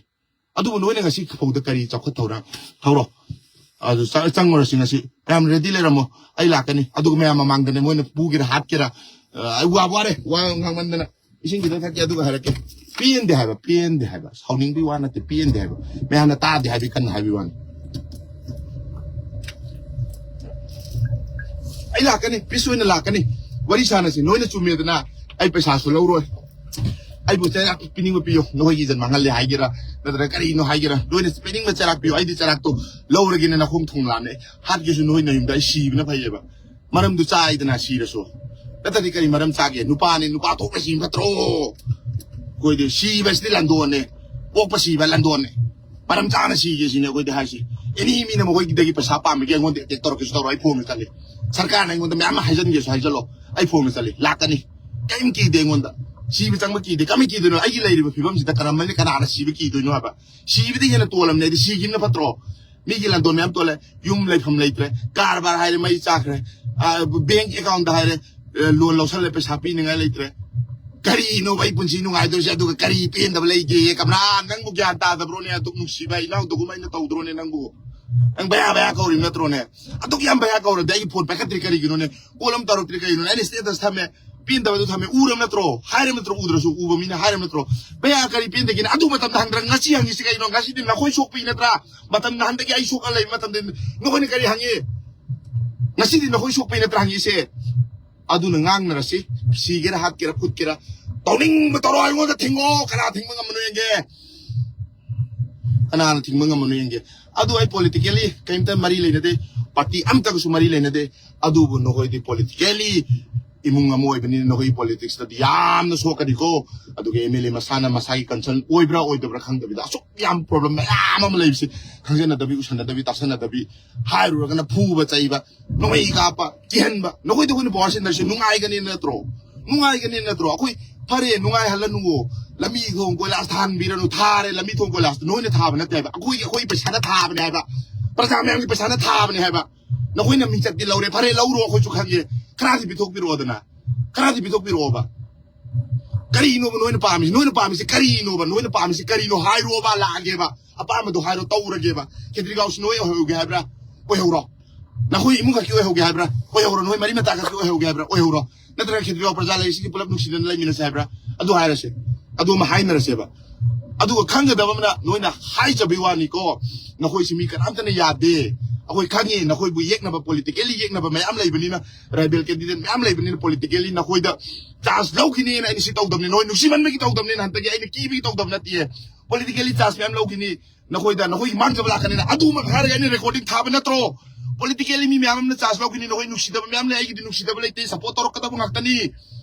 ꯑꯗꯨꯕꯨ ꯅꯣꯏꯅ ꯉꯁꯤ ꯐꯥꯎꯗ ꯀꯔꯤ ꯆꯥꯎꯈꯠ ꯊꯧꯔꯥꯡ? ꯊꯧꯔꯣ꯫ ꯑꯗꯨ ꯆ-, ꯆꯪꯉꯨꯔꯁꯤ ꯉꯁꯤ꯫ ꯃꯌꯥꯝ ꯔꯦꯗꯤ ꯂꯩꯔꯝꯃꯣ꯫ ꯑꯩ ꯂꯥꯛꯀꯅꯤ꯫ ꯑꯗꯨꯒ ꯃꯌꯥꯝ ꯃꯃꯥꯡꯗꯅꯦ ꯃꯣꯏꯅ ꯄꯨꯒꯦꯔꯥ ꯍꯥꯠꯀꯦꯔꯥ꯫ ꯑ, ꯑꯩ ꯋꯥ ꯋꯥꯔꯦ꯫ ꯋꯥ ꯉꯥꯡꯃꯟꯗꯅ꯫ ꯏꯁꯤꯡ ꯈꯤꯇꯪ ꯊꯛꯀꯦ, ꯑꯗꯨꯒ ꯍꯥꯏꯔꯛꯀꯦ꯫ ꯄꯦꯟꯗꯦ ꯍꯥꯏꯕ, ꯄꯦꯟꯗꯦ ꯍꯥꯏꯕ꯫ ꯁꯥꯎꯅꯤꯡꯕꯒꯤ ꯋꯥ ꯅꯠꯇꯦ, ꯄꯦꯟꯗꯦ ꯍꯥꯏꯕ꯫ ꯃꯌꯥꯝꯅ ꯇꯥꯗꯦ ꯍꯥꯏꯕꯒꯤ ꯀꯟꯅ ꯍꯥꯏꯕꯒꯤ ꯋꯥꯅꯤ꯫ ꯑꯩ ꯂꯥꯛꯀꯅꯤ, ꯄꯤꯁ ꯑꯣꯏꯅ ꯂꯥꯛꯀꯅꯤ꯫ ꯋꯥꯔꯤ ꯁꯥꯟꯅꯁꯤ꯫ ꯅꯣꯏꯅ ꯆꯨꯝꯃꯦꯗꯅ ꯑꯩ ꯄꯩꯁꯥꯁꯨ ꯂꯧꯔꯣꯏ꯫ ꯑꯩꯕꯨ ꯆꯩꯔꯥꯛ ꯄꯤꯅꯤꯡꯕ ꯄꯤꯌꯣ, ꯅꯈꯣꯏꯒꯤ ꯏꯖꯠ ꯃꯥꯡꯍꯜꯂꯦ ꯍꯥꯏꯒꯦꯔꯥ, ꯅꯠꯇ꯭ꯔꯒ ꯀꯔꯤꯅꯣ ꯍꯥꯏꯒꯦꯔꯥ, ꯅꯣꯏꯅ ꯄꯤꯅꯤꯡꯕ ꯆꯩꯔꯥꯛ ꯄꯤꯌꯣ꯫ ꯑꯩꯗꯤ ꯆꯩꯔꯥꯛꯇꯣ ꯂꯧꯔꯒꯦꯅ ꯅꯈꯣꯡ ꯊꯣꯡ ꯂꯥꯝꯃꯦ꯫ ꯍꯥꯠꯀꯦꯁꯨ ꯅꯣꯏ ꯅꯌꯨꯝꯗ ꯑꯩ ꯁꯤꯕꯅ ꯐꯩꯌꯦꯕ꯫ ꯃꯔꯝꯗꯨ ꯆꯥꯏꯗꯅ ꯁꯤꯔꯁꯨ꯫ ꯅꯠꯇ꯭ꯔꯗꯤ ꯀꯔꯤ ꯃꯔꯝ ꯆꯥꯒꯦ? ꯅꯨꯄꯥꯅꯤ, ꯅꯨꯄꯥ ꯊꯣꯛꯅ ꯁꯤꯕ ꯐꯠꯇ꯭ꯔꯣ? ꯑꯩꯈꯣꯏꯗꯤ ꯁꯤꯕꯁꯤꯗꯤ ꯂꯟꯗꯣꯟꯅꯦ꯫ ꯄꯣꯛꯄ ꯁꯤꯕ ꯂꯟꯗꯣꯟꯅꯦ꯫ ꯃꯔꯝ ꯆꯥꯅ ꯁꯤꯒꯦ ꯁꯤꯅꯦ ꯑꯩꯈꯣꯏꯗꯤ ꯍꯥꯏꯁꯤ꯫ ꯑꯦꯅꯤ ꯃꯤꯅ ꯃꯈꯣꯏꯗꯒꯤ ꯄꯩꯁꯥ ꯄꯥꯝꯃꯤꯒꯦ ꯑꯩꯉꯣꯟꯗ ꯑꯦꯇꯦꯛ ꯇꯧꯔꯛꯀꯦꯁꯨ ꯇꯧꯔꯣ, ꯑꯩ ꯐꯣꯟꯗ ꯆꯠꯂꯤ꯫ ꯁꯔꯀꯥꯔꯅ ꯑꯩꯉꯣꯟꯗ ꯃꯌꯥꯝ ꯑꯃ ꯍꯥꯏꯖꯟꯒꯦꯁꯨ ꯍꯥꯏꯖꯜꯂꯣ, ꯑꯩ ꯐꯣꯟꯗ ꯆꯠꯂꯤ, ꯂꯥꯛꯀꯅꯤ꯫ ꯀꯔꯤꯝ ꯀꯤꯗꯦ ꯑꯩꯉꯣꯟꯗ꯫ ꯁꯤꯕ ꯆꯪꯕ ꯀꯤꯗꯦ꯫ ꯀꯃꯥꯏꯅ ꯀꯤꯗꯣꯏꯅꯣ? ꯑꯩꯒꯤ ꯂꯩꯔꯤꯕ ꯐꯤꯕꯝꯁꯤꯗ ꯀꯔꯝꯕꯅ ꯀꯅꯥꯅ ꯁꯤꯕ ꯀꯤꯗꯣꯏꯅꯣ ꯍꯥꯏꯕ? ꯁꯤꯕꯗꯤ ꯍꯦꯟꯅ ꯇꯣꯜꯂꯝꯅꯦ꯫ ꯑꯩꯗꯤ ꯁꯤꯈꯤꯕꯅ ꯐꯠꯇ꯭ꯔꯣ? ꯃꯤꯒꯤ ꯂꯟꯗꯣꯟ ꯃꯌꯥꯝ ꯇꯣꯜꯂꯦ꯫ ꯌꯨꯝ ꯂꯩꯐꯝ ꯂꯩꯇ꯭ꯔꯦ, ꯀꯔꯕꯥꯔ ꯍꯥꯏꯔꯦ ꯃꯩ ꯆꯥꯈ꯭ꯔꯦ, ꯕꯦꯡ ꯑꯦꯀꯥꯎꯟꯗ ꯍꯥꯏꯔꯦ, ꯂꯣꯟ ꯂꯧꯁꯜꯂꯦ, ꯄꯩꯁꯥ ꯄꯤꯅꯤꯡꯉꯥꯏ ꯂꯩꯇ꯭ꯔꯦ꯫ ꯀꯔꯤꯅꯣꯕ ꯑꯩ ꯄꯨꯟꯁꯤ ꯅꯨꯡꯉꯥꯏꯗꯣꯏꯁꯦ? ꯑꯗꯨꯒ ꯀꯔꯤ ꯄꯦꯟꯗꯕ ꯂꯩꯒꯦ? ꯀꯝꯔꯥ, ꯅꯪꯕꯨ ꯒ꯭ꯌꯥꯟ ꯇꯥꯗꯕ꯭ꯔꯣꯅꯦ? ꯑꯗꯨꯛ ꯅꯨꯡꯁꯤꯕ ꯏꯅꯥꯎꯗꯨꯒꯨꯝ ꯑꯩꯅ ꯇꯧꯗ꯭ꯔꯣꯅꯦ ꯅꯪꯕꯨ? ꯅꯪ ꯕꯌꯥ ꯕꯌꯥ ꯀꯧꯔꯤꯕ ꯅꯠꯇ꯭ꯔꯣꯅꯦ? ꯑꯗꯨꯛ ꯌꯥꯝ ꯕꯌꯥ ꯀꯧꯔꯗꯤ ꯑꯩꯒꯤ ꯐꯣꯟ ꯄꯥꯏꯈꯠꯇ꯭ꯔꯤ ꯀꯔꯤꯒꯤꯅꯣꯅꯦ? ꯀꯣꯜ ꯑꯃ ꯇꯧꯔꯛꯇ꯭ꯔꯤ ꯀꯔꯤꯒꯤꯅꯣꯅꯦ? ꯑꯩꯅ ꯁ꯭ꯇꯦꯇꯁ ꯊꯝꯃꯦ, ꯄꯦꯟꯗꯕꯗꯨ ꯊꯝꯃꯦ, ꯎꯔꯕ ꯅꯠꯇ꯭ꯔꯣ? ꯍꯥꯏꯔꯕ ꯅꯠꯇ꯭ꯔꯣ? ꯎꯗ꯭ꯔꯁꯨ ꯎꯕ ꯃꯤꯅ ꯍꯥꯏꯔꯕ ꯅꯠꯇ꯭ꯔꯣ? ꯕꯌꯥ ꯀꯔꯤ ꯄꯦꯟꯗꯒꯦꯅ ꯑꯗꯨ ꯃꯇꯝꯗ ꯍꯪꯗ꯭ꯔꯥ? ꯉꯁꯤ ꯍꯪꯉꯤꯁꯤ ꯀꯩꯅꯣ? ꯉꯁꯤꯗꯤ ꯅꯈꯣꯏ ꯁꯣꯛꯄꯩ ꯅꯠꯇ꯭ꯔꯥ? ꯃꯇꯝ ꯅꯍꯥꯟꯗꯒꯤ ꯑꯩ ꯁꯣꯛꯑ ꯂꯩꯕ ꯃꯇꯝꯗ ꯅꯈꯣꯏꯅ ꯀꯔꯤ ꯍꯪꯉꯤ? ꯉꯁꯤꯗꯤ ꯅꯈꯣꯏ ꯁꯣꯛꯄꯩ ꯅꯠꯇ꯭ꯔꯥ ꯍꯪꯉꯤꯁꯦ? ꯑꯗꯨꯅ ꯉꯥꯡꯅꯔꯁꯤ, ꯁꯤꯒꯦꯔꯥ ꯍꯥꯠꯀꯦꯔꯥ ꯐꯨꯠꯀꯦꯔꯥ, ꯇꯧꯅꯤꯡꯕ ꯇꯧꯔꯣ, ꯑꯩꯉꯣꯟꯗ ꯊꯤꯡꯉꯣ, ꯀꯅꯥ ꯊꯤꯡꯕ ꯉꯝꯕꯅꯣ ꯌꯦꯡꯒꯦ, ꯀꯅꯥꯅ ꯊꯤꯡꯕ ꯉꯝꯕꯅꯣ ꯌꯦꯡꯒꯦ꯫ ꯑꯗꯨ ꯑꯩ ꯄꯣꯂꯤꯇꯤꯀꯦꯜꯂꯤ ꯀꯩꯝꯇ ꯃꯔꯤ ꯂꯩꯅꯗꯦ, ꯄꯥꯔꯇꯤ ꯑꯝꯇꯒꯁꯨ ꯃꯔꯤ ꯂꯩꯅꯗꯦ꯫ ꯑꯗꯨꯕꯨ ꯅꯈꯣꯏꯗꯤ ꯄꯣꯂꯤꯇꯤꯀꯦꯜꯂꯤ ꯏꯃꯨꯡ ꯑꯃ ꯑꯣꯏꯕꯅꯤꯅ ꯅꯈꯣꯏꯒꯤ ꯄꯣꯂꯤꯇꯤꯛꯁꯇꯗꯤ ꯌꯥꯝꯅ ꯁꯣꯛꯀꯅꯤꯀꯣ꯫ ꯑꯗꯨꯒ ꯑꯦꯝ ꯑꯦꯜ ꯑꯦ ꯃꯁꯥꯅ ꯃꯁꯥꯒꯤ ꯀꯟꯁꯔꯟ ꯑꯣꯏꯕ꯭ꯔꯥ ꯑꯣꯏꯗꯕ꯭ꯔꯥ ꯈꯪꯗꯕꯤꯗ ꯑꯁꯨꯛ ꯌꯥꯝ ꯄ꯭ꯔꯣꯕ꯭ꯂꯦꯝ ꯃꯌꯥꯝ ꯑꯃ ꯂꯩꯕꯁꯤ ꯈꯪꯖꯟꯅꯗꯕꯤ, ꯎꯁꯟꯅꯗꯕꯤ, ꯇꯥꯁꯟꯅꯗꯕꯤ, ꯍꯥꯏꯔꯨꯔꯒꯅ ꯐꯨꯕ ꯆꯩꯕ, ꯅꯣꯡꯃꯩ ꯀꯥꯞꯄ, ꯀꯤꯍꯟꯕ꯫ ꯅꯈꯣꯏꯗ ꯑꯩꯈꯣꯏꯅ ꯄꯋꯥꯔ ꯁꯦꯟꯇꯔꯁꯦ ꯅꯨꯡꯉꯥꯏꯒꯅꯤ ꯅꯠꯇ꯭ꯔꯣ? ꯅꯨꯡꯉꯥꯏꯒꯅꯤ ꯅꯠꯇ꯭ꯔꯣ? ꯑꯩꯈꯣꯏ ꯐꯔꯦ, ꯅꯨꯡꯉꯥꯏꯍꯜꯂꯅꯨꯋꯣ꯫ ꯂꯝꯕꯤ ꯊꯣꯡ ꯀꯣꯏꯂꯥꯁ ꯊꯥꯍꯟꯕꯤꯔꯅꯨ꯫ ꯊꯥꯔꯦ, ꯂꯝꯕꯤ ꯊꯣꯡ ꯀꯣꯏꯂꯥꯁꯇꯨ ꯅꯣꯏꯅ ꯊꯥꯕ ꯅꯠꯇꯦ ꯍꯥꯏꯕ, ꯑꯩꯈꯣꯏꯒꯤ, ꯑꯩꯈꯣꯏ ꯄꯩꯁꯥꯅ ꯊꯥꯕꯅꯦ ꯍꯥꯏꯕ, ꯄ꯭ꯔꯖꯥ ꯃꯌꯥꯝꯒꯤ ꯄꯩꯁꯥꯅ ꯊꯥꯕꯅꯦ ꯍꯥꯏꯕ꯫ ꯅꯈꯣꯏꯅ ꯃꯤꯡꯆꯠꯇꯤ ꯂꯧꯔꯦ, ꯐꯔꯦ, ꯂꯧꯔꯣ, ꯑꯩꯈꯣꯏꯁꯨ ꯈꯪꯉꯦ꯫ ꯈꯔꯗꯤ ꯄꯤꯊꯣꯛꯄꯤꯔꯛꯑꯣꯗꯅ, ꯈꯔꯗꯤ ꯄꯤꯊꯣꯛꯄꯤꯔꯛꯑꯣꯕ꯫ ꯀꯔꯤꯅꯣꯕ ꯅꯣꯏꯅ ꯄꯥꯝꯃꯤꯁꯤ? ꯅꯣꯏꯅ ꯄꯥꯝꯃꯤꯁꯤ ꯀꯔꯤꯅꯣꯕ? ꯅꯣꯏꯅ ꯄꯥꯝꯃꯤꯁꯤ ꯀꯔꯤꯅꯣ? ꯍꯥꯏꯔꯣꯕ, ꯂꯥꯛꯑꯒꯦꯕ꯫ ꯑꯄꯥꯝꯕꯗꯣ ꯍꯥꯏꯔꯣ, ꯇꯧꯔꯒꯦꯕ꯫ ꯈꯦꯇ꯭ꯔꯤꯒꯥꯎꯁꯤ ꯅꯣꯏ ꯑꯣꯏꯍꯧꯒꯦ ꯍꯥꯏꯕ꯭ꯔꯥ? ꯑꯣꯏꯍꯧꯔꯣ꯫ ꯅꯈꯣꯏ ꯏꯃꯨꯡ ꯈꯛꯀꯤ ꯑꯣꯏꯍꯧꯒꯦ ꯍꯥꯏꯕ꯭ꯔꯥ? ꯑꯣꯏꯍꯧꯔꯣ꯫ ꯅꯈꯣꯏ ꯃꯔꯤ ꯃꯇꯥ ꯈꯛꯀꯤ ꯑꯣꯏꯍꯧꯒꯦ ꯍꯥꯏꯕ꯭ꯔꯥ? ꯑꯣꯏꯍꯧꯔꯣ꯫ ꯅꯠꯇ꯭ꯔꯒ ꯈꯦꯇ꯭ꯔꯤꯒꯥꯎ ꯄ꯭ꯔꯖꯥ ꯂꯩꯔꯤꯁꯤꯒꯤ ꯄꯨꯂꯞ ꯅꯨꯡꯁꯤꯅꯅ ꯂꯩꯃꯤꯟꯅꯁꯦ ꯍꯥꯏꯕ꯭ꯔꯥ? ꯑꯗꯨ ꯍꯥꯏꯔꯁꯦ꯫ ꯑꯗꯨ ꯑꯃ ꯍꯥꯏꯅꯔꯁꯦꯕ꯫ ꯑꯗꯨꯒ ꯈꯪꯒꯗꯕ ꯑꯃꯅ, ꯅꯣꯏꯅ ꯍꯥꯏꯖꯕꯩ ꯋꯥꯅꯤꯀꯣ, ꯅꯈꯣꯏꯁꯤ ꯃꯤ ꯀꯅꯥꯝꯇꯅ ꯌꯥꯗꯦ꯫ ꯑꯩꯈꯣꯏ ꯈꯪꯉꯤ, ꯅꯈꯣꯏꯕꯨ ꯌꯦꯛꯅꯕ, politically ꯌꯦꯛꯅꯕ ꯃꯌꯥꯝ ꯂꯩꯕꯅꯤꯅ, rival candidate ꯃꯌꯥꯝ ꯂꯩꯕꯅꯤꯅ, politically ꯅꯈꯣꯏꯗ chance ꯂꯧꯈꯤꯅꯤꯅ ꯑꯩꯅ ꯁꯤ ꯇꯧꯗꯕꯅꯤ, ꯅꯈꯣꯏ ꯅꯨꯡꯁꯤꯃꯟꯕꯒꯤ ꯇꯧꯗꯕꯅꯤꯅ, ꯍꯟꯗꯛꯀꯤ ꯑꯩꯅ ꯀꯤꯕꯒꯤ ꯇꯧꯗꯕ ꯅꯠꯇꯦ꯫ Politically chance ꯃꯌꯥꯝ ꯂꯧꯈꯤꯅꯤ, ꯅꯈꯣꯏꯗ, ꯅꯈꯣꯏꯒꯤ ꯃꯥꯡꯖꯕ ꯂꯥꯛꯀꯅꯤꯅ꯫ ꯑꯗꯨꯃꯛ ꯍꯥꯏꯔꯒ ꯑꯩꯅ recording ꯊꯥꯕ ꯅꯠꯇ꯭ꯔꯣ? Politically ꯃꯤ ꯃꯌꯥꯝ ꯑꯃꯅ chance ꯂꯧꯈꯤꯅꯤ, ꯅꯈꯣꯏ ꯅꯨꯡꯁꯤꯗꯕ ꯃꯌꯥꯝ ꯂꯩ, ꯑꯩꯒꯤꯗꯤ ꯅꯨꯡꯁꯤꯗꯕ ꯂꯩꯇꯦ, support ꯇꯧꯔꯛꯀꯗꯕ ꯉꯥꯛꯇꯅꯤ,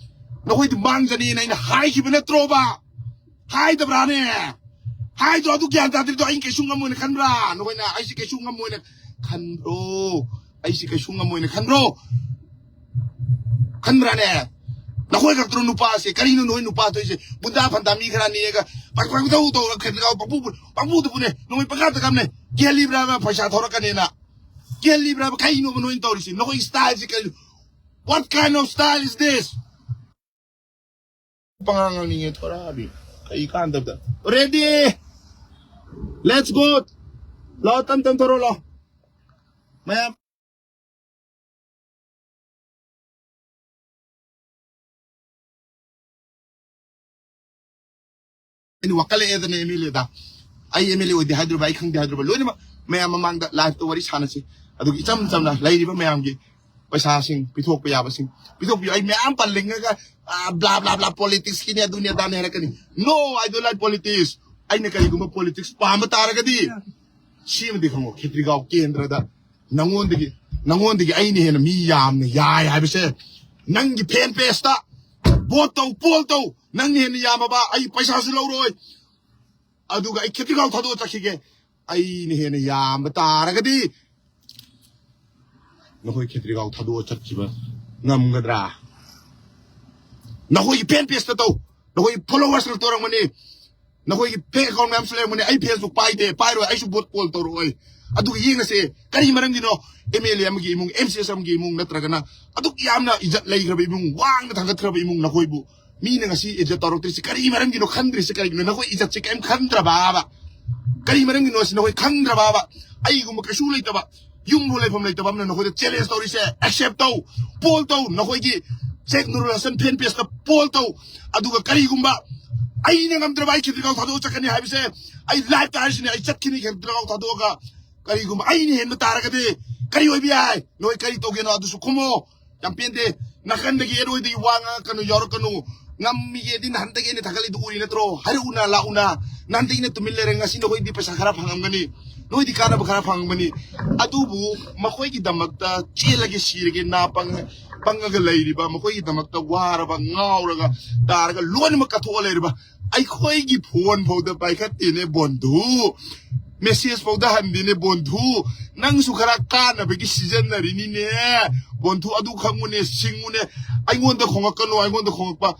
ꯅꯈꯣꯏꯗꯤ ꯃꯥꯡꯖꯅꯤꯅ ꯑꯩꯅ ꯍꯥꯏꯈꯤꯕ ꯅꯠꯇ꯭ꯔꯣꯕ? ꯍꯥꯏꯗꯕ꯭ꯔꯥꯅꯦ? ꯍꯥꯏꯗ꯭ꯔꯣ? ꯑꯗꯨ ꯒ꯭ꯌꯥꯟ ꯇꯥꯗ꯭ꯔꯤꯗꯣ ꯑꯩ ꯀꯩꯁꯨ ꯉꯝꯃꯣꯏꯅ ꯈꯟꯕ꯭ꯔꯥ? ꯅꯈꯣꯏꯅ ꯑꯩꯁꯦ ꯀꯩꯁꯨ ꯉꯝꯃꯣꯏꯅ ꯈꯟꯕ꯭ꯔꯣ? ꯑꯩꯁꯦ ꯀꯩꯁꯨ ꯉꯝꯃꯣꯏꯅ ꯈꯟꯕ꯭ꯔꯣ? ꯈꯟꯕ꯭ꯔꯥꯅꯦ? ꯅꯈꯣꯏ ꯈꯛꯇ꯭ꯔꯣ ꯅꯨꯄꯥꯁꯦ? ꯀꯔꯤꯅꯣ ꯅꯈꯣꯏ ꯅꯨꯄꯥ ꯊꯣꯛꯏꯁꯦ? ꯕꯨꯟꯗꯥ ꯐꯟꯗꯥ ꯃꯤ ꯈꯔ ꯅꯦꯛꯑꯒ ꯄꯪ-, ꯄꯪꯇꯧ ꯇꯧꯔꯒ ꯈꯦꯇ꯭ꯔꯤꯒꯥꯎ ꯄꯪꯄꯨ-, ꯄꯪꯄꯨꯗ ꯄꯨꯅꯦ꯫ ꯅꯈꯣꯏ ꯄꯪꯀꯥꯗ ꯀꯥꯞꯅꯦ꯫ ꯀꯦꯜꯂꯤꯕ꯭ꯔꯥꯕ ꯄꯩꯁꯥ ꯊꯧꯔꯛꯀꯅꯦꯅ? ꯀꯦꯜꯂꯤꯕ꯭ꯔꯥꯕ? ꯀꯩꯅꯣꯕ ꯅꯈꯣꯏꯅ ꯇꯧꯔꯤꯁꯤ? ꯅꯈꯣꯏꯒꯤ style ꯁꯤ ꯀꯔꯤ? What kind of style is this? ꯄꯉꯥꯡ ꯉꯥꯡꯅꯤꯡꯉꯦ ꯊꯣꯔꯛꯑꯗꯤ꯫ ꯀꯩ ꯀꯥꯟꯗꯕꯗ꯫ Ready? Let's go. ꯂꯥꯛꯑꯣ, ꯇꯞ ꯇꯞ ꯊꯣꯔꯛꯑꯣ, ꯂꯥꯛꯑꯣ꯫ ꯃꯌꯥꯝ꯫ ꯑꯩꯅ ꯋꯥꯀꯠꯂꯛꯑꯦꯗꯅ MLA ꯗ꯫ ꯑꯩ MLA ꯑꯣꯏꯗꯦ ꯍꯥꯏꯗ꯭ꯔꯕ, ꯑꯩ ꯈꯪꯗꯦ ꯍꯥꯏꯗ꯭ꯔꯕ, ꯂꯣꯏꯅꯃꯛ ꯃꯌꯥꯝ ꯃꯃꯥꯡꯗ live ꯇ ꯋꯥꯔꯤ ꯁꯥꯟꯅꯁꯤ꯫ ꯑꯗꯨꯒ ꯏꯆꯝ ꯆꯝꯅ ꯂꯩꯔꯤꯕ ꯃꯌꯥꯝꯒꯤ ꯄꯩꯁꯥꯁꯤꯡ ꯄꯤꯊꯣꯛꯄ ꯌꯥꯕꯁꯤꯡ ꯄꯤꯊꯣꯛꯄꯤꯌꯨ꯫ ꯑꯩ ꯃꯌꯥꯝ ꯄꯜꯂꯤꯉꯒ, ꯑꯥ, blah blah blah, politics ꯀꯤꯅꯦ, ꯑꯗꯨꯅꯦ, ꯑꯗꯥꯅꯦ ꯍꯥꯏꯔꯛꯀꯅꯤ꯫ No, I don't like politics. ꯑꯩꯅ ꯀꯔꯤꯒꯨꯝꯕ politics ꯄꯥꯝꯕ ꯇꯥꯔꯒꯗꯤ, ꯁꯤꯃꯗꯤ ꯈꯪꯉꯣ, ꯈꯦꯇ꯭ꯔꯤꯒꯥꯎ ꯀꯦꯟꯗ꯭ꯔꯗ ꯅꯪꯉꯣꯟꯗꯒꯤ, ꯅꯪꯉꯣꯟꯗꯒꯤ ꯑꯩꯅ ꯍꯦꯟꯅ ꯃꯤ ꯌꯥꯝꯅ ꯌꯥꯏ ꯍꯥꯏꯕꯁꯦ ꯅꯪꯒꯤ fan page ꯇ vote ꯇꯧ, poll ꯇꯧ꯫ ꯅꯪꯅ ꯍꯦꯟꯅ ꯌꯥꯝꯃꯕ, ꯑꯩ ꯄꯩꯁꯥꯁꯨ ꯂꯧꯔꯣꯏ꯫ ꯑꯗꯨꯒ ꯑꯩ ꯈꯦꯇ꯭ꯔꯤꯒꯥꯎ ꯊꯥꯗꯣꯛꯑ ꯆꯠꯈꯤꯒꯦ꯫ ꯑꯩꯅ ꯍꯦꯟꯅ ꯌꯥꯝꯕ ꯇꯥꯔꯒꯗꯤ ꯅꯈꯣꯏ ꯈꯦꯇ꯭ꯔꯤꯒꯥꯎ ꯊꯥꯗꯣꯛꯑ ꯆꯠꯈꯤꯕ ꯉꯝꯒꯗ꯭ꯔꯥ? ꯅꯈꯣꯏꯒꯤ fan page ꯇ ꯇꯧ꯫ ꯅꯈꯣꯏꯒꯤ followers ꯈꯛꯇ ꯑꯣꯏꯔꯝꯒꯅꯤ꯫ ꯅꯈꯣꯏꯒꯤ fake account ꯃꯌꯥꯝꯁꯨ ꯂꯩꯔꯝꯒꯅꯤ꯫ ꯑꯩ Facebook ꯄꯥꯏꯗꯦ, ꯄꯥꯏꯔꯣꯏ, ꯑꯩꯁꯨ vote poll ꯇꯧꯔꯛꯑꯣꯏ꯫ ꯑꯗꯨꯒ ꯌꯦꯡꯉꯁꯦ, ꯀꯔꯤ ꯃꯔꯝꯒꯤꯅꯣ MLA ꯑꯃꯒꯤ ꯏꯃꯨꯡ, MCS ꯑꯃꯒꯤ ꯏꯃꯨꯡ, ꯅꯠꯇ꯭ꯔꯒꯅ ꯑꯗꯨꯛ ꯌꯥꯝꯅ ꯏꯖꯠ ꯂꯩꯈ꯭ꯔꯕ ꯏꯃꯨꯡ, ꯋꯥꯡꯅ ꯊꯥꯡꯒꯠꯈ꯭ꯔꯕ ꯏꯃꯨꯡ, ꯅꯈꯣꯏꯕꯨ ꯃꯤꯅ ꯉꯁꯤ ꯏꯖꯠ ꯇꯧꯔꯛꯇ꯭ꯔꯤꯁꯤ ꯀꯔꯤ ꯃꯔꯝꯒꯤꯅꯣ? ꯈꯟꯗ꯭ꯔꯤꯁꯤ ꯀꯔꯤꯒꯤꯅꯣ? ꯅꯈꯣꯏ ꯏꯖꯠꯁꯤ ꯀꯔꯤꯝ ꯈꯟꯗ꯭ꯔꯕꯕ? ꯀꯔꯤ ꯃꯔꯝꯒꯤꯅꯣ ꯁꯤ ꯅꯈꯣꯏ ꯈꯪꯗ꯭ꯔꯕꯕ? ꯑꯩꯒꯨꯝꯕ ꯀꯩꯁꯨ ꯂꯩꯇꯕ, ꯌꯨꯝꯐꯥꯎ ꯂꯩꯐꯝ ꯂꯩꯇꯕ ꯑꯃꯅ ꯅꯈꯣꯏꯗ challenge ꯇꯧꯔꯤꯁꯦ, accept ꯇꯧ, poll ꯇꯧ, ꯅꯈꯣꯏꯒꯤ ꯁꯦꯛ ꯅꯨꯔꯨꯜ ꯍꯁꯟ fan page ꯇ poll ꯇꯧ꯫ ꯑꯗꯨꯒ ꯀꯔꯤꯒꯨꯝꯕ ꯑꯩꯅ ꯉꯝꯗ꯭ꯔꯕ, ꯑꯩ ꯈꯦꯇ꯭ꯔꯤꯒꯥꯎ ꯊꯥꯗꯣꯛꯑ ꯆꯠꯀꯅꯤ ꯍꯥꯏꯕꯁꯦ, ꯑꯩ live ꯇ ꯍꯥꯏꯔꯤꯁꯤꯅꯦ, ꯑꯩ ꯆꯠꯈꯤꯅꯤ ꯈꯦꯇ꯭ꯔꯤꯒꯥꯎ ꯊꯥꯗꯣꯛꯑꯒ꯫ ꯀꯔꯤꯒꯨꯝꯕ ꯑꯩꯅ ꯍꯦꯟꯕ ꯇꯥꯔꯒꯗꯤ ꯀꯔꯤ ꯑꯣꯏꯕ ꯌꯥꯏ? ꯅꯣꯏ ꯀꯔꯤ ꯇꯧꯒꯦꯅꯣ ꯑꯗꯨꯁꯨ ꯈꯨꯝꯃꯣ꯫ ꯌꯥꯝ ꯄꯦꯟꯗꯦ꯫ ꯅꯥꯀꯟꯗꯒꯤ ꯑꯔꯣꯏꯗꯒꯤ ꯋꯥ ꯉꯥꯡꯉꯛꯀꯅꯨ, ꯌꯥꯎꯔꯛꯀꯅꯨ꯫ ꯉꯝꯃꯤꯒꯦꯗꯤ ꯅꯍꯥꯟꯗꯒꯤ ꯑꯩꯅ ꯊꯥꯒꯠꯂꯤꯗꯨ ꯎꯔꯤ ꯅꯠꯇ꯭ꯔꯣ? ꯍꯥꯏꯔꯛꯎꯅ, ꯂꯥꯛꯎꯅ꯫ ꯅꯍꯥꯟꯗꯒꯤꯅ ꯇꯨꯃꯤꯟ ꯂꯩꯔꯦ, ꯉꯁꯤ ꯅꯈꯣꯏꯗꯤ ꯄꯩꯁꯥ ꯈꯔ ꯐꯪꯉꯝꯒꯅꯤ, ꯅꯣꯏꯗꯤ ꯀꯥꯟꯅꯕ ꯈꯔ ꯐꯪꯉꯝꯒꯅꯤ꯫ ꯑꯗꯨꯕꯨ ꯃꯈꯣꯏꯒꯤꯗꯃꯛꯇ ꯆꯦꯜꯂꯒꯦ, ꯁꯤꯔꯒꯦ, ꯅꯥ ꯄꯪ-, ꯄꯪꯉꯒ ꯂꯩꯔꯤꯕ, ꯃꯈꯣꯏꯒꯤꯗꯃꯛꯇ ꯋꯥꯔꯕ, ꯉꯥꯎꯔꯒ, ꯇꯥꯔꯒ, ꯂꯣꯏꯅꯃꯛ ꯀꯠꯊꯣꯛꯑ ꯂꯩꯔꯤꯕ ꯑꯩꯈꯣꯏꯒꯤ ꯐꯣꯟ ꯐꯥꯎꯗ ꯄꯥꯏꯈꯠꯇꯦꯅꯦ ꯕꯣꯟꯙꯨ, ꯃꯦꯁꯦꯖ ꯐꯥꯎꯗ ꯍꯟꯗꯦꯅꯦ ꯕꯣꯟꯙꯨ꯫ ꯅꯪꯁꯨ ꯈꯔ ꯀꯥꯟꯅꯕꯒꯤ ꯁꯤꯖꯤꯟꯅꯔꯤꯅꯤꯅꯦ ꯕꯣꯟꯙꯨ꯫ ꯑꯗꯨ ꯈꯪꯉꯨꯅꯦ, ꯁꯤꯡꯉꯨꯅꯦ꯫ ꯑꯩꯉꯣꯟꯗ ꯈꯣꯡꯉꯛꯀꯅꯨ, ꯑꯩꯉꯣꯟꯗ ꯈꯣꯡꯉꯛꯄ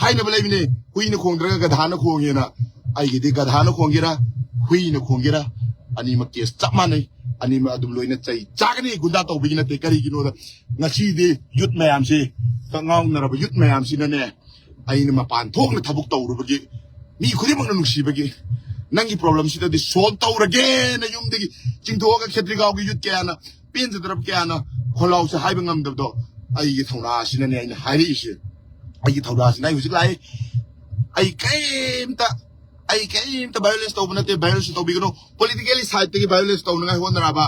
ꯍꯥꯏꯅꯕ ꯂꯩꯕꯅꯦ꯫ ꯍꯨꯏꯅ ꯈꯣꯡꯗ꯭ꯔꯒ ꯒꯙꯥꯅ ꯈꯣꯡꯉꯦꯅ꯫ ꯑꯩꯒꯤꯗꯤ ꯒꯙꯥꯅ ꯈꯣꯡꯒꯦꯔꯥ, ꯍꯨꯏꯅ ꯈꯣꯡꯒꯦꯔꯥ, ꯑꯅꯤꯃꯛ ꯀꯦꯁ ꯆꯞ ꯃꯥꯟꯅꯩ꯫ ꯑꯅꯤꯃꯛ ꯑꯗꯨꯝ ꯂꯣꯏꯅ ꯆꯩ ꯆꯥꯒꯅꯤ꯫ ꯒꯨꯟꯗꯥ ꯇꯧꯕꯒꯤ ꯅꯠꯇꯦ꯫ ꯀꯔꯤꯒꯤꯅꯣꯗ, ꯉꯁꯤꯗꯤ ꯌꯨꯠ ꯃꯌꯥꯝꯁꯤ, ꯀꯛꯉꯥꯎꯅꯔꯕ ꯌꯨꯠ ꯃꯌꯥꯝꯁꯤꯅꯅꯦ, ꯑꯩꯅ ꯃꯄꯥꯟ ꯊꯣꯛꯅ ꯊꯕꯛ ꯇꯧꯔꯨꯕꯒꯤ, ꯃꯤ ꯈꯨꯗꯤꯡꯃꯛꯅ ꯅꯨꯡꯁꯤꯕꯒꯤ, ꯅꯪꯒꯤ ꯄ꯭ꯔꯣꯕ꯭ꯂꯦꯝꯁꯤꯗꯗꯤ ꯁꯣꯜꯕ ꯇꯧꯔꯒꯦꯅ ꯌꯨꯝꯗꯒꯤ ꯆꯤꯡꯊꯣꯛꯑꯒ ꯈꯦꯇ꯭ꯔꯤꯒꯥꯎꯒꯤ ꯌꯨꯠ ꯀꯌꯥꯅ, ꯄꯦꯟꯖꯗ꯭ꯔꯕ ꯀꯌꯥꯅ ꯈꯣꯜꯂꯥꯎꯁꯦ ꯍꯥꯏꯕ ꯉꯝꯗꯕꯗꯣ, ꯑꯩꯒꯤ ꯊꯧꯅꯥꯁꯤꯅꯅꯦ ꯑꯩꯅ ꯍꯥꯏꯔꯛꯏꯁꯦ꯫ ꯑꯩꯒꯤ ꯊꯧꯅꯥꯁꯤꯅ ꯑꯩ ꯍꯧꯖꯤꯛ ꯂꯥꯛꯏ꯫ ꯑꯩ ꯀꯩꯝꯇ, ꯑꯩ ꯀꯩꯝꯇ ꯚꯥꯏꯑꯣꯂꯦꯟꯁ ꯇꯧꯕ ꯅꯠꯇꯦ꯫ ꯚꯥꯏꯑꯣꯂꯦꯟꯁ ꯇꯧꯕꯤꯒꯅꯨ꯫ ꯄꯣꯂꯤꯇꯤꯀꯦꯜꯂꯤ ꯁꯥꯏꯗꯇꯒꯤ ꯚꯥꯏꯑꯣꯂꯦꯟꯁ ꯇꯧꯅꯉꯥꯏ ꯍꯣꯠꯅꯔꯕ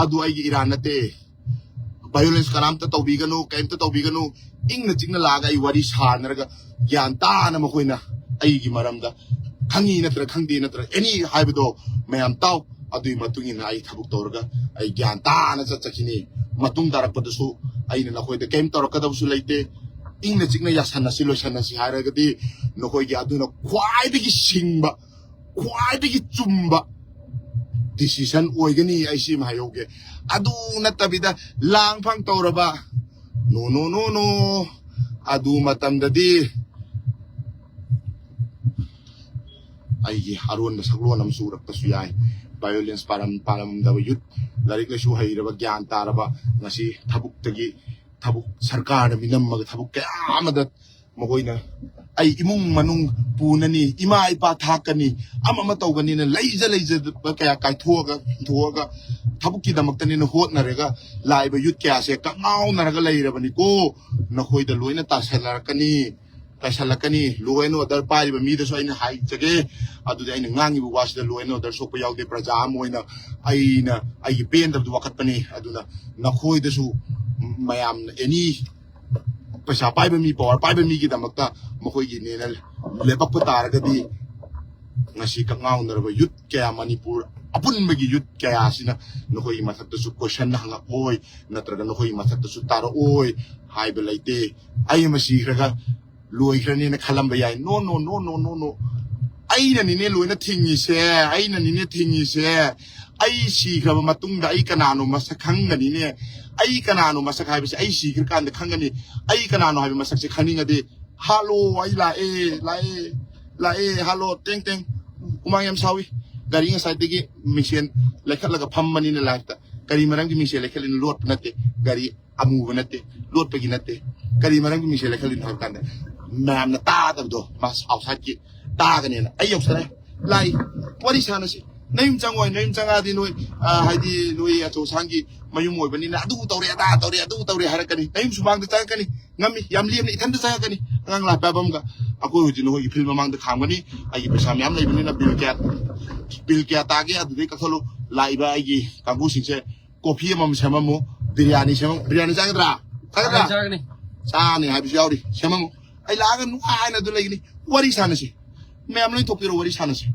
ꯑꯗꯨ ꯑꯩꯒꯤ ꯏꯔꯥꯟ ꯅꯠꯇꯦ꯫ ꯚꯥꯏꯑꯣꯂꯦꯟꯁ ꯀꯅꯥꯝꯇ ꯇꯧꯕꯤꯒꯅꯨ, ꯀꯩꯝꯇ ꯇꯧꯕꯤꯒꯅꯨ꯫ ꯏꯪꯅ ꯆꯤꯛꯅ ꯂꯥꯛꯑꯒ ꯑꯩ ꯋꯥꯔꯤ ꯁꯥꯟꯅꯔꯒ ꯒ꯭ꯌꯥꯟ ꯇꯥꯅ ꯃꯈꯣꯏꯅ ꯑꯩꯒꯤ ꯃꯔꯝꯗ ꯈꯪꯉꯤ ꯅꯠꯇ꯭ꯔ ꯈꯪꯗꯦ ꯅꯠꯇ꯭ꯔ ꯑꯦꯅꯤ ꯍꯥꯏꯕꯗꯣ ꯃꯌꯥꯝ ꯇꯥꯎ꯫ ꯑꯗꯨꯒꯤ ꯃꯇꯨꯡ ꯏꯟꯅ ꯑꯩ ꯊꯕꯛ ꯇꯧꯔꯒ ꯑꯩ ꯒ꯭ꯌꯥꯟ ꯇꯥꯅ ꯆꯠꯆꯈꯤꯅꯤ꯫ ꯃꯇꯨꯡ ꯇꯥꯔꯛꯄꯗꯁꯨ ꯑꯩꯅ ꯅꯈꯣꯏꯗ ꯀꯩꯝ ꯇꯧꯔꯛꯀꯗꯕꯁꯨ ꯂꯩꯇꯦ꯫ ꯏꯪꯅ ꯆꯤꯛꯅ ꯌꯥꯁꯟꯅꯁꯤ, ꯂꯣꯏꯁꯟꯅꯁꯤ ꯍꯥꯏꯔꯒꯗꯤ ꯅꯈꯣꯏꯒꯤ ꯑꯗꯨꯅ ꯈ꯭ꯋꯥꯏꯗꯒꯤ ꯁꯤꯡꯕ, ꯈ꯭ꯋꯥꯏꯗꯒꯤ ꯆꯨꯝꯕ ꯗꯤꯁꯤꯖꯟ ꯑꯣꯏꯒꯅꯤ꯫ ꯑꯩ ꯁꯤꯃ ꯍꯥꯏꯍꯧꯒꯦ꯫ ꯑꯗꯨ ꯅꯠꯇꯕꯤꯗ ꯂꯥꯡ ꯐꯥꯡ ꯇꯧꯔꯕ, ꯅꯣ, ꯅꯣ, ꯅꯣ, ꯅꯣ, ꯑꯗꯨ ꯃꯇꯝꯗꯗꯤ ꯑꯩꯒꯤ ꯑꯔꯣꯟꯕ ꯁꯛꯂꯣꯟ ꯑꯃꯁꯨ ꯎꯔꯛꯄꯁꯨ ꯌꯥꯏ꯫ ꯚꯥꯏꯑꯣꯂꯦꯟꯁ ꯄꯥꯔꯝ-, ꯄꯥꯔꯝꯗꯕ ꯌꯨꯠ, ꯂꯥꯏꯔꯤꯛ ꯂꯥꯏꯁꯨ ꯍꯩꯔꯕ, ꯒ꯭ꯌꯥꯟ ꯇꯥꯔꯕ, ꯉꯁꯤ ꯊꯕꯛꯇꯒꯤ, ꯊꯕꯛ ꯁꯔꯀꯥꯔꯅ ꯃꯤꯅꯝꯃꯒ ꯊꯕꯛ ꯀꯌꯥ ꯑꯃꯗ ꯃꯈꯣꯏꯅ ꯑꯩ ꯏꯃꯨꯡ ꯃꯅꯨꯡ ꯄꯨꯅꯅꯤ, ꯏꯃꯥ ꯏꯄꯥ ꯊꯥꯛꯀꯅꯤ, ꯑꯃ ꯑꯃ ꯇꯧꯒꯅꯤꯅ ꯂꯩꯖ ꯂꯩꯖꯕ ꯀꯌꯥ ꯀꯥꯏꯊꯣꯛꯑꯒ, ꯍꯨꯟꯊꯣꯛꯑꯒ ꯊꯕꯛꯀꯤꯗꯃꯛꯇꯅꯦꯅ ꯍꯣꯠꯅꯔꯒ ꯂꯥꯛꯏꯕ ꯌꯨꯠ ꯀꯌꯥꯁꯦ ꯀꯛꯉꯥꯎꯅꯔꯒ ꯂꯩꯔꯕꯅꯤꯀꯣ꯫ ꯅꯈꯣꯏꯗ ꯂꯣꯏꯅ ꯇꯥꯁꯜꯂꯛꯀꯅꯤ꯫ ꯇꯥꯏꯁꯜꯂꯛꯀꯅꯤ꯫ Law and order ꯄꯥꯏꯔꯤꯕ ꯃꯤꯗꯁꯨ ꯑꯩꯅ ꯍꯥꯏꯖꯒꯦ, ꯑꯗꯨꯗꯤ ꯑꯩꯅ ꯉꯥꯡꯉꯤꯕ ꯋꯥꯁꯤꯗ law and order ꯁꯣꯛꯄ ꯌꯥꯎꯗꯦ꯫ ꯄ꯭ꯔꯖꯥ ꯑꯃ ꯑꯣꯏꯅ ꯑꯩꯅ ꯑꯩꯒꯤ ꯄꯦꯟꯗꯕꯗꯨ ꯋꯥꯀꯠꯄꯅꯤ꯫ ꯑꯗꯨꯅ ꯅꯈꯣꯏꯗꯁꯨ ꯃꯌꯥꯝꯅ ꯑꯦꯅꯤ ꯄꯩꯁꯥ ꯄꯥꯏꯕ ꯃꯤ, ꯄꯋꯥꯔ ꯄꯥꯏꯕ ꯃꯤꯒꯤꯗꯃꯛꯇ ꯃꯈꯣꯏꯒꯤꯅꯦꯅ ꯂꯦꯞꯄꯛꯄ ꯇꯥꯔꯒꯗꯤ, ꯉꯁꯤ ꯀꯛꯉꯥꯎꯅꯔꯕ ꯌꯨꯠ ꯀꯌꯥ, ꯃꯅꯤꯄꯨꯔ ꯑꯄꯨꯟꯕꯒꯤ ꯌꯨꯠ ꯀꯌꯥꯁꯤꯅ ꯅꯈꯣꯏꯒꯤ ꯃꯊꯛꯇꯁꯨ ꯀꯣꯏꯁꯟ ꯍꯪꯉꯛꯑꯣꯏ, ꯅꯠꯇ꯭ꯔꯒ ꯅꯈꯣꯏꯒꯤ ꯃꯊꯛꯇꯁꯨ ꯇꯥꯔꯛꯑꯣꯏ ꯍꯥꯏꯕ ꯂꯩꯇꯦ꯫ ꯑꯩ ꯑꯃ ꯁꯤꯈ꯭ꯔꯒ ꯂꯣꯏꯈ꯭ꯔꯅꯤꯅ ꯈꯜꯂꯝꯕ ꯌꯥꯏ꯫ No, no, no, no, no, no. ꯑꯩꯅꯅꯤꯅꯦ ꯂꯣꯏꯅ ꯊꯤꯡꯉꯤꯁꯦ, ꯑꯩꯅꯅꯤꯅꯦ ꯊꯤꯡꯉꯤꯁꯦ꯫ ꯑꯩ ꯁꯤꯈ꯭ꯔꯕ ꯃꯇꯨꯡꯗ ꯑꯩ ꯀꯅꯥꯅꯣ ꯃꯁꯛ ꯈꯪꯒꯅꯤꯅꯦ꯫ ꯑꯩ ꯀꯅꯥꯅꯣ ꯃꯁꯛ ꯍꯥꯏꯕꯁꯦ ꯑꯩ ꯁꯤꯈ꯭ꯔꯀꯥꯟꯗ ꯈꯪꯒꯅꯤ꯫ ꯑꯩ ꯀꯅꯥꯅꯣ ꯍꯥꯏꯕ ꯃꯁꯛꯁꯦ ꯈꯪꯅꯤꯡꯉꯗꯤ, ꯍꯥꯠꯂꯣ, ꯑꯩ ꯂꯥꯛꯑꯦ, ꯂꯥꯛꯑꯦ, ꯂꯥꯛꯑꯦ, ꯍꯥꯠꯂꯣ, ꯇꯦꯡ ꯇꯦꯡ꯫ ꯍꯨꯃꯥꯡ ꯌꯥꯝ ꯁꯥꯎꯏ꯫ ꯒꯥꯔꯤ ꯉꯁꯥꯏꯗꯒꯤ ꯃꯤꯡꯁꯦꯜ ꯂꯩꯈꯠꯂꯒ ꯐꯝꯕꯅꯤꯅ ꯂꯥꯏꯐꯇ꯫ ꯀꯔꯤ ꯃꯔꯝꯒꯤ ꯃꯤꯡꯁꯦꯜ ꯂꯩꯈꯠꯂꯤꯅꯣ? ꯂꯣꯠꯄ ꯅꯠꯇꯦ꯫ ꯒꯥꯔꯤ ꯑꯃꯨꯕ ꯅꯠꯇꯦ, ꯂꯣꯠꯄꯒꯤ ꯅꯠꯇꯦ꯫ ꯀꯔꯤ ꯃꯔꯝꯒꯤ ꯃꯤꯡꯁꯦꯜ ꯂꯩꯈꯠꯂꯤꯅꯣ ꯍꯥꯏꯕ ꯀꯥꯟꯗ, ꯃꯌꯥꯝꯅ ꯇꯥꯗꯕꯗꯣ, ꯃꯥ ꯑꯥꯎꯠꯁꯥꯏꯠꯀꯤ ꯇꯥꯒꯅꯦꯅ꯫ ꯑꯩ ꯌꯧꯁꯜꯂꯦ, ꯂꯥꯛꯏ, ꯋꯥꯔꯤ ꯁꯥꯟꯅꯁꯤ꯫ ꯅꯌꯨꯝ ꯆꯪꯉꯣꯏ, ꯅꯌꯨꯝ ꯆꯪꯉꯛꯑꯗꯤ ꯅꯣꯏ, ꯑ, ꯍꯥꯏꯗꯤ ꯅꯣꯏ ꯑꯆꯧ ꯑꯁꯥꯡꯒꯤ ꯃꯌꯨꯝ ꯑꯣꯏꯕꯅꯤꯅ ꯑꯗꯨ ꯇꯧꯔꯦ, ꯑꯗꯥ ꯇꯧꯔꯦ, ꯑꯗꯨ ꯇꯧꯔꯦ ꯍꯥꯏꯔꯛꯀꯅꯤ꯫ ꯅꯌꯨꯝ ꯁꯨꯃꯥꯡꯗ ꯆꯪꯉꯛꯀꯅꯤ, ꯉꯝꯃꯤ, ꯌꯥꯝ ꯂꯦꯝꯅ ꯏꯊꯟꯇ ꯆꯪꯉꯛꯀꯅꯤ꯫ ꯑꯉꯥꯡ ꯂꯥꯛꯄ ꯌꯥꯕ ꯑꯃꯒ꯫ ꯑꯩꯈꯣꯏ ꯍꯧꯖꯤꯛ ꯅꯈꯣꯏꯒꯤ ꯐꯤꯜ ꯃꯃꯥꯡꯗ ꯈꯥꯝꯒꯅꯤ꯫ ꯑꯩꯒꯤ ꯄꯩꯁꯥ ꯃꯌꯥꯝ ꯂꯩꯕꯅꯤꯅ ꯕꯤꯜ ꯀꯌꯥ, ꯕꯤꯜ ꯀꯌꯥ ꯇꯥꯒꯦ ꯑꯗꯨꯗꯩ ꯀꯛꯊꯠꯂꯨ꯫ ꯂꯥꯛꯏꯕ ꯑꯩꯒꯤ ꯀꯥꯡꯕꯨꯁꯤꯡꯁꯦ ꯀꯣꯐꯤ ꯑꯃꯃꯝ ꯁꯦꯝꯃꯝꯃꯨ, ꯕꯤꯔꯌꯥꯅꯤ ꯁꯦꯝꯃꯝꯃꯨ꯫ ꯕꯤꯔꯌꯥꯅꯤ ꯆꯥꯒꯗ꯭ꯔꯥ? ꯆꯥꯒꯗ꯭ꯔꯥ? ꯆꯥꯒꯅꯤ꯫ ꯆꯥꯅꯤ ꯍꯥꯏꯕꯁꯨ ꯌꯥꯎꯔꯤ, ꯁꯦꯝꯃꯝꯃꯨ꯫ ꯑꯩ ꯂꯥꯛꯑꯒ ꯅꯨꯡꯉꯥꯏꯅ ꯑꯗꯨ ꯂꯩꯒꯅꯤ, ꯋꯥꯔꯤ ꯁꯥꯟꯅꯁꯤ꯫ ꯃꯌꯥꯝ ꯂꯣꯏ ꯊꯣꯛꯄꯤꯔꯣ, ꯋꯥꯔꯤ ꯁꯥꯟꯅꯁꯤ꯫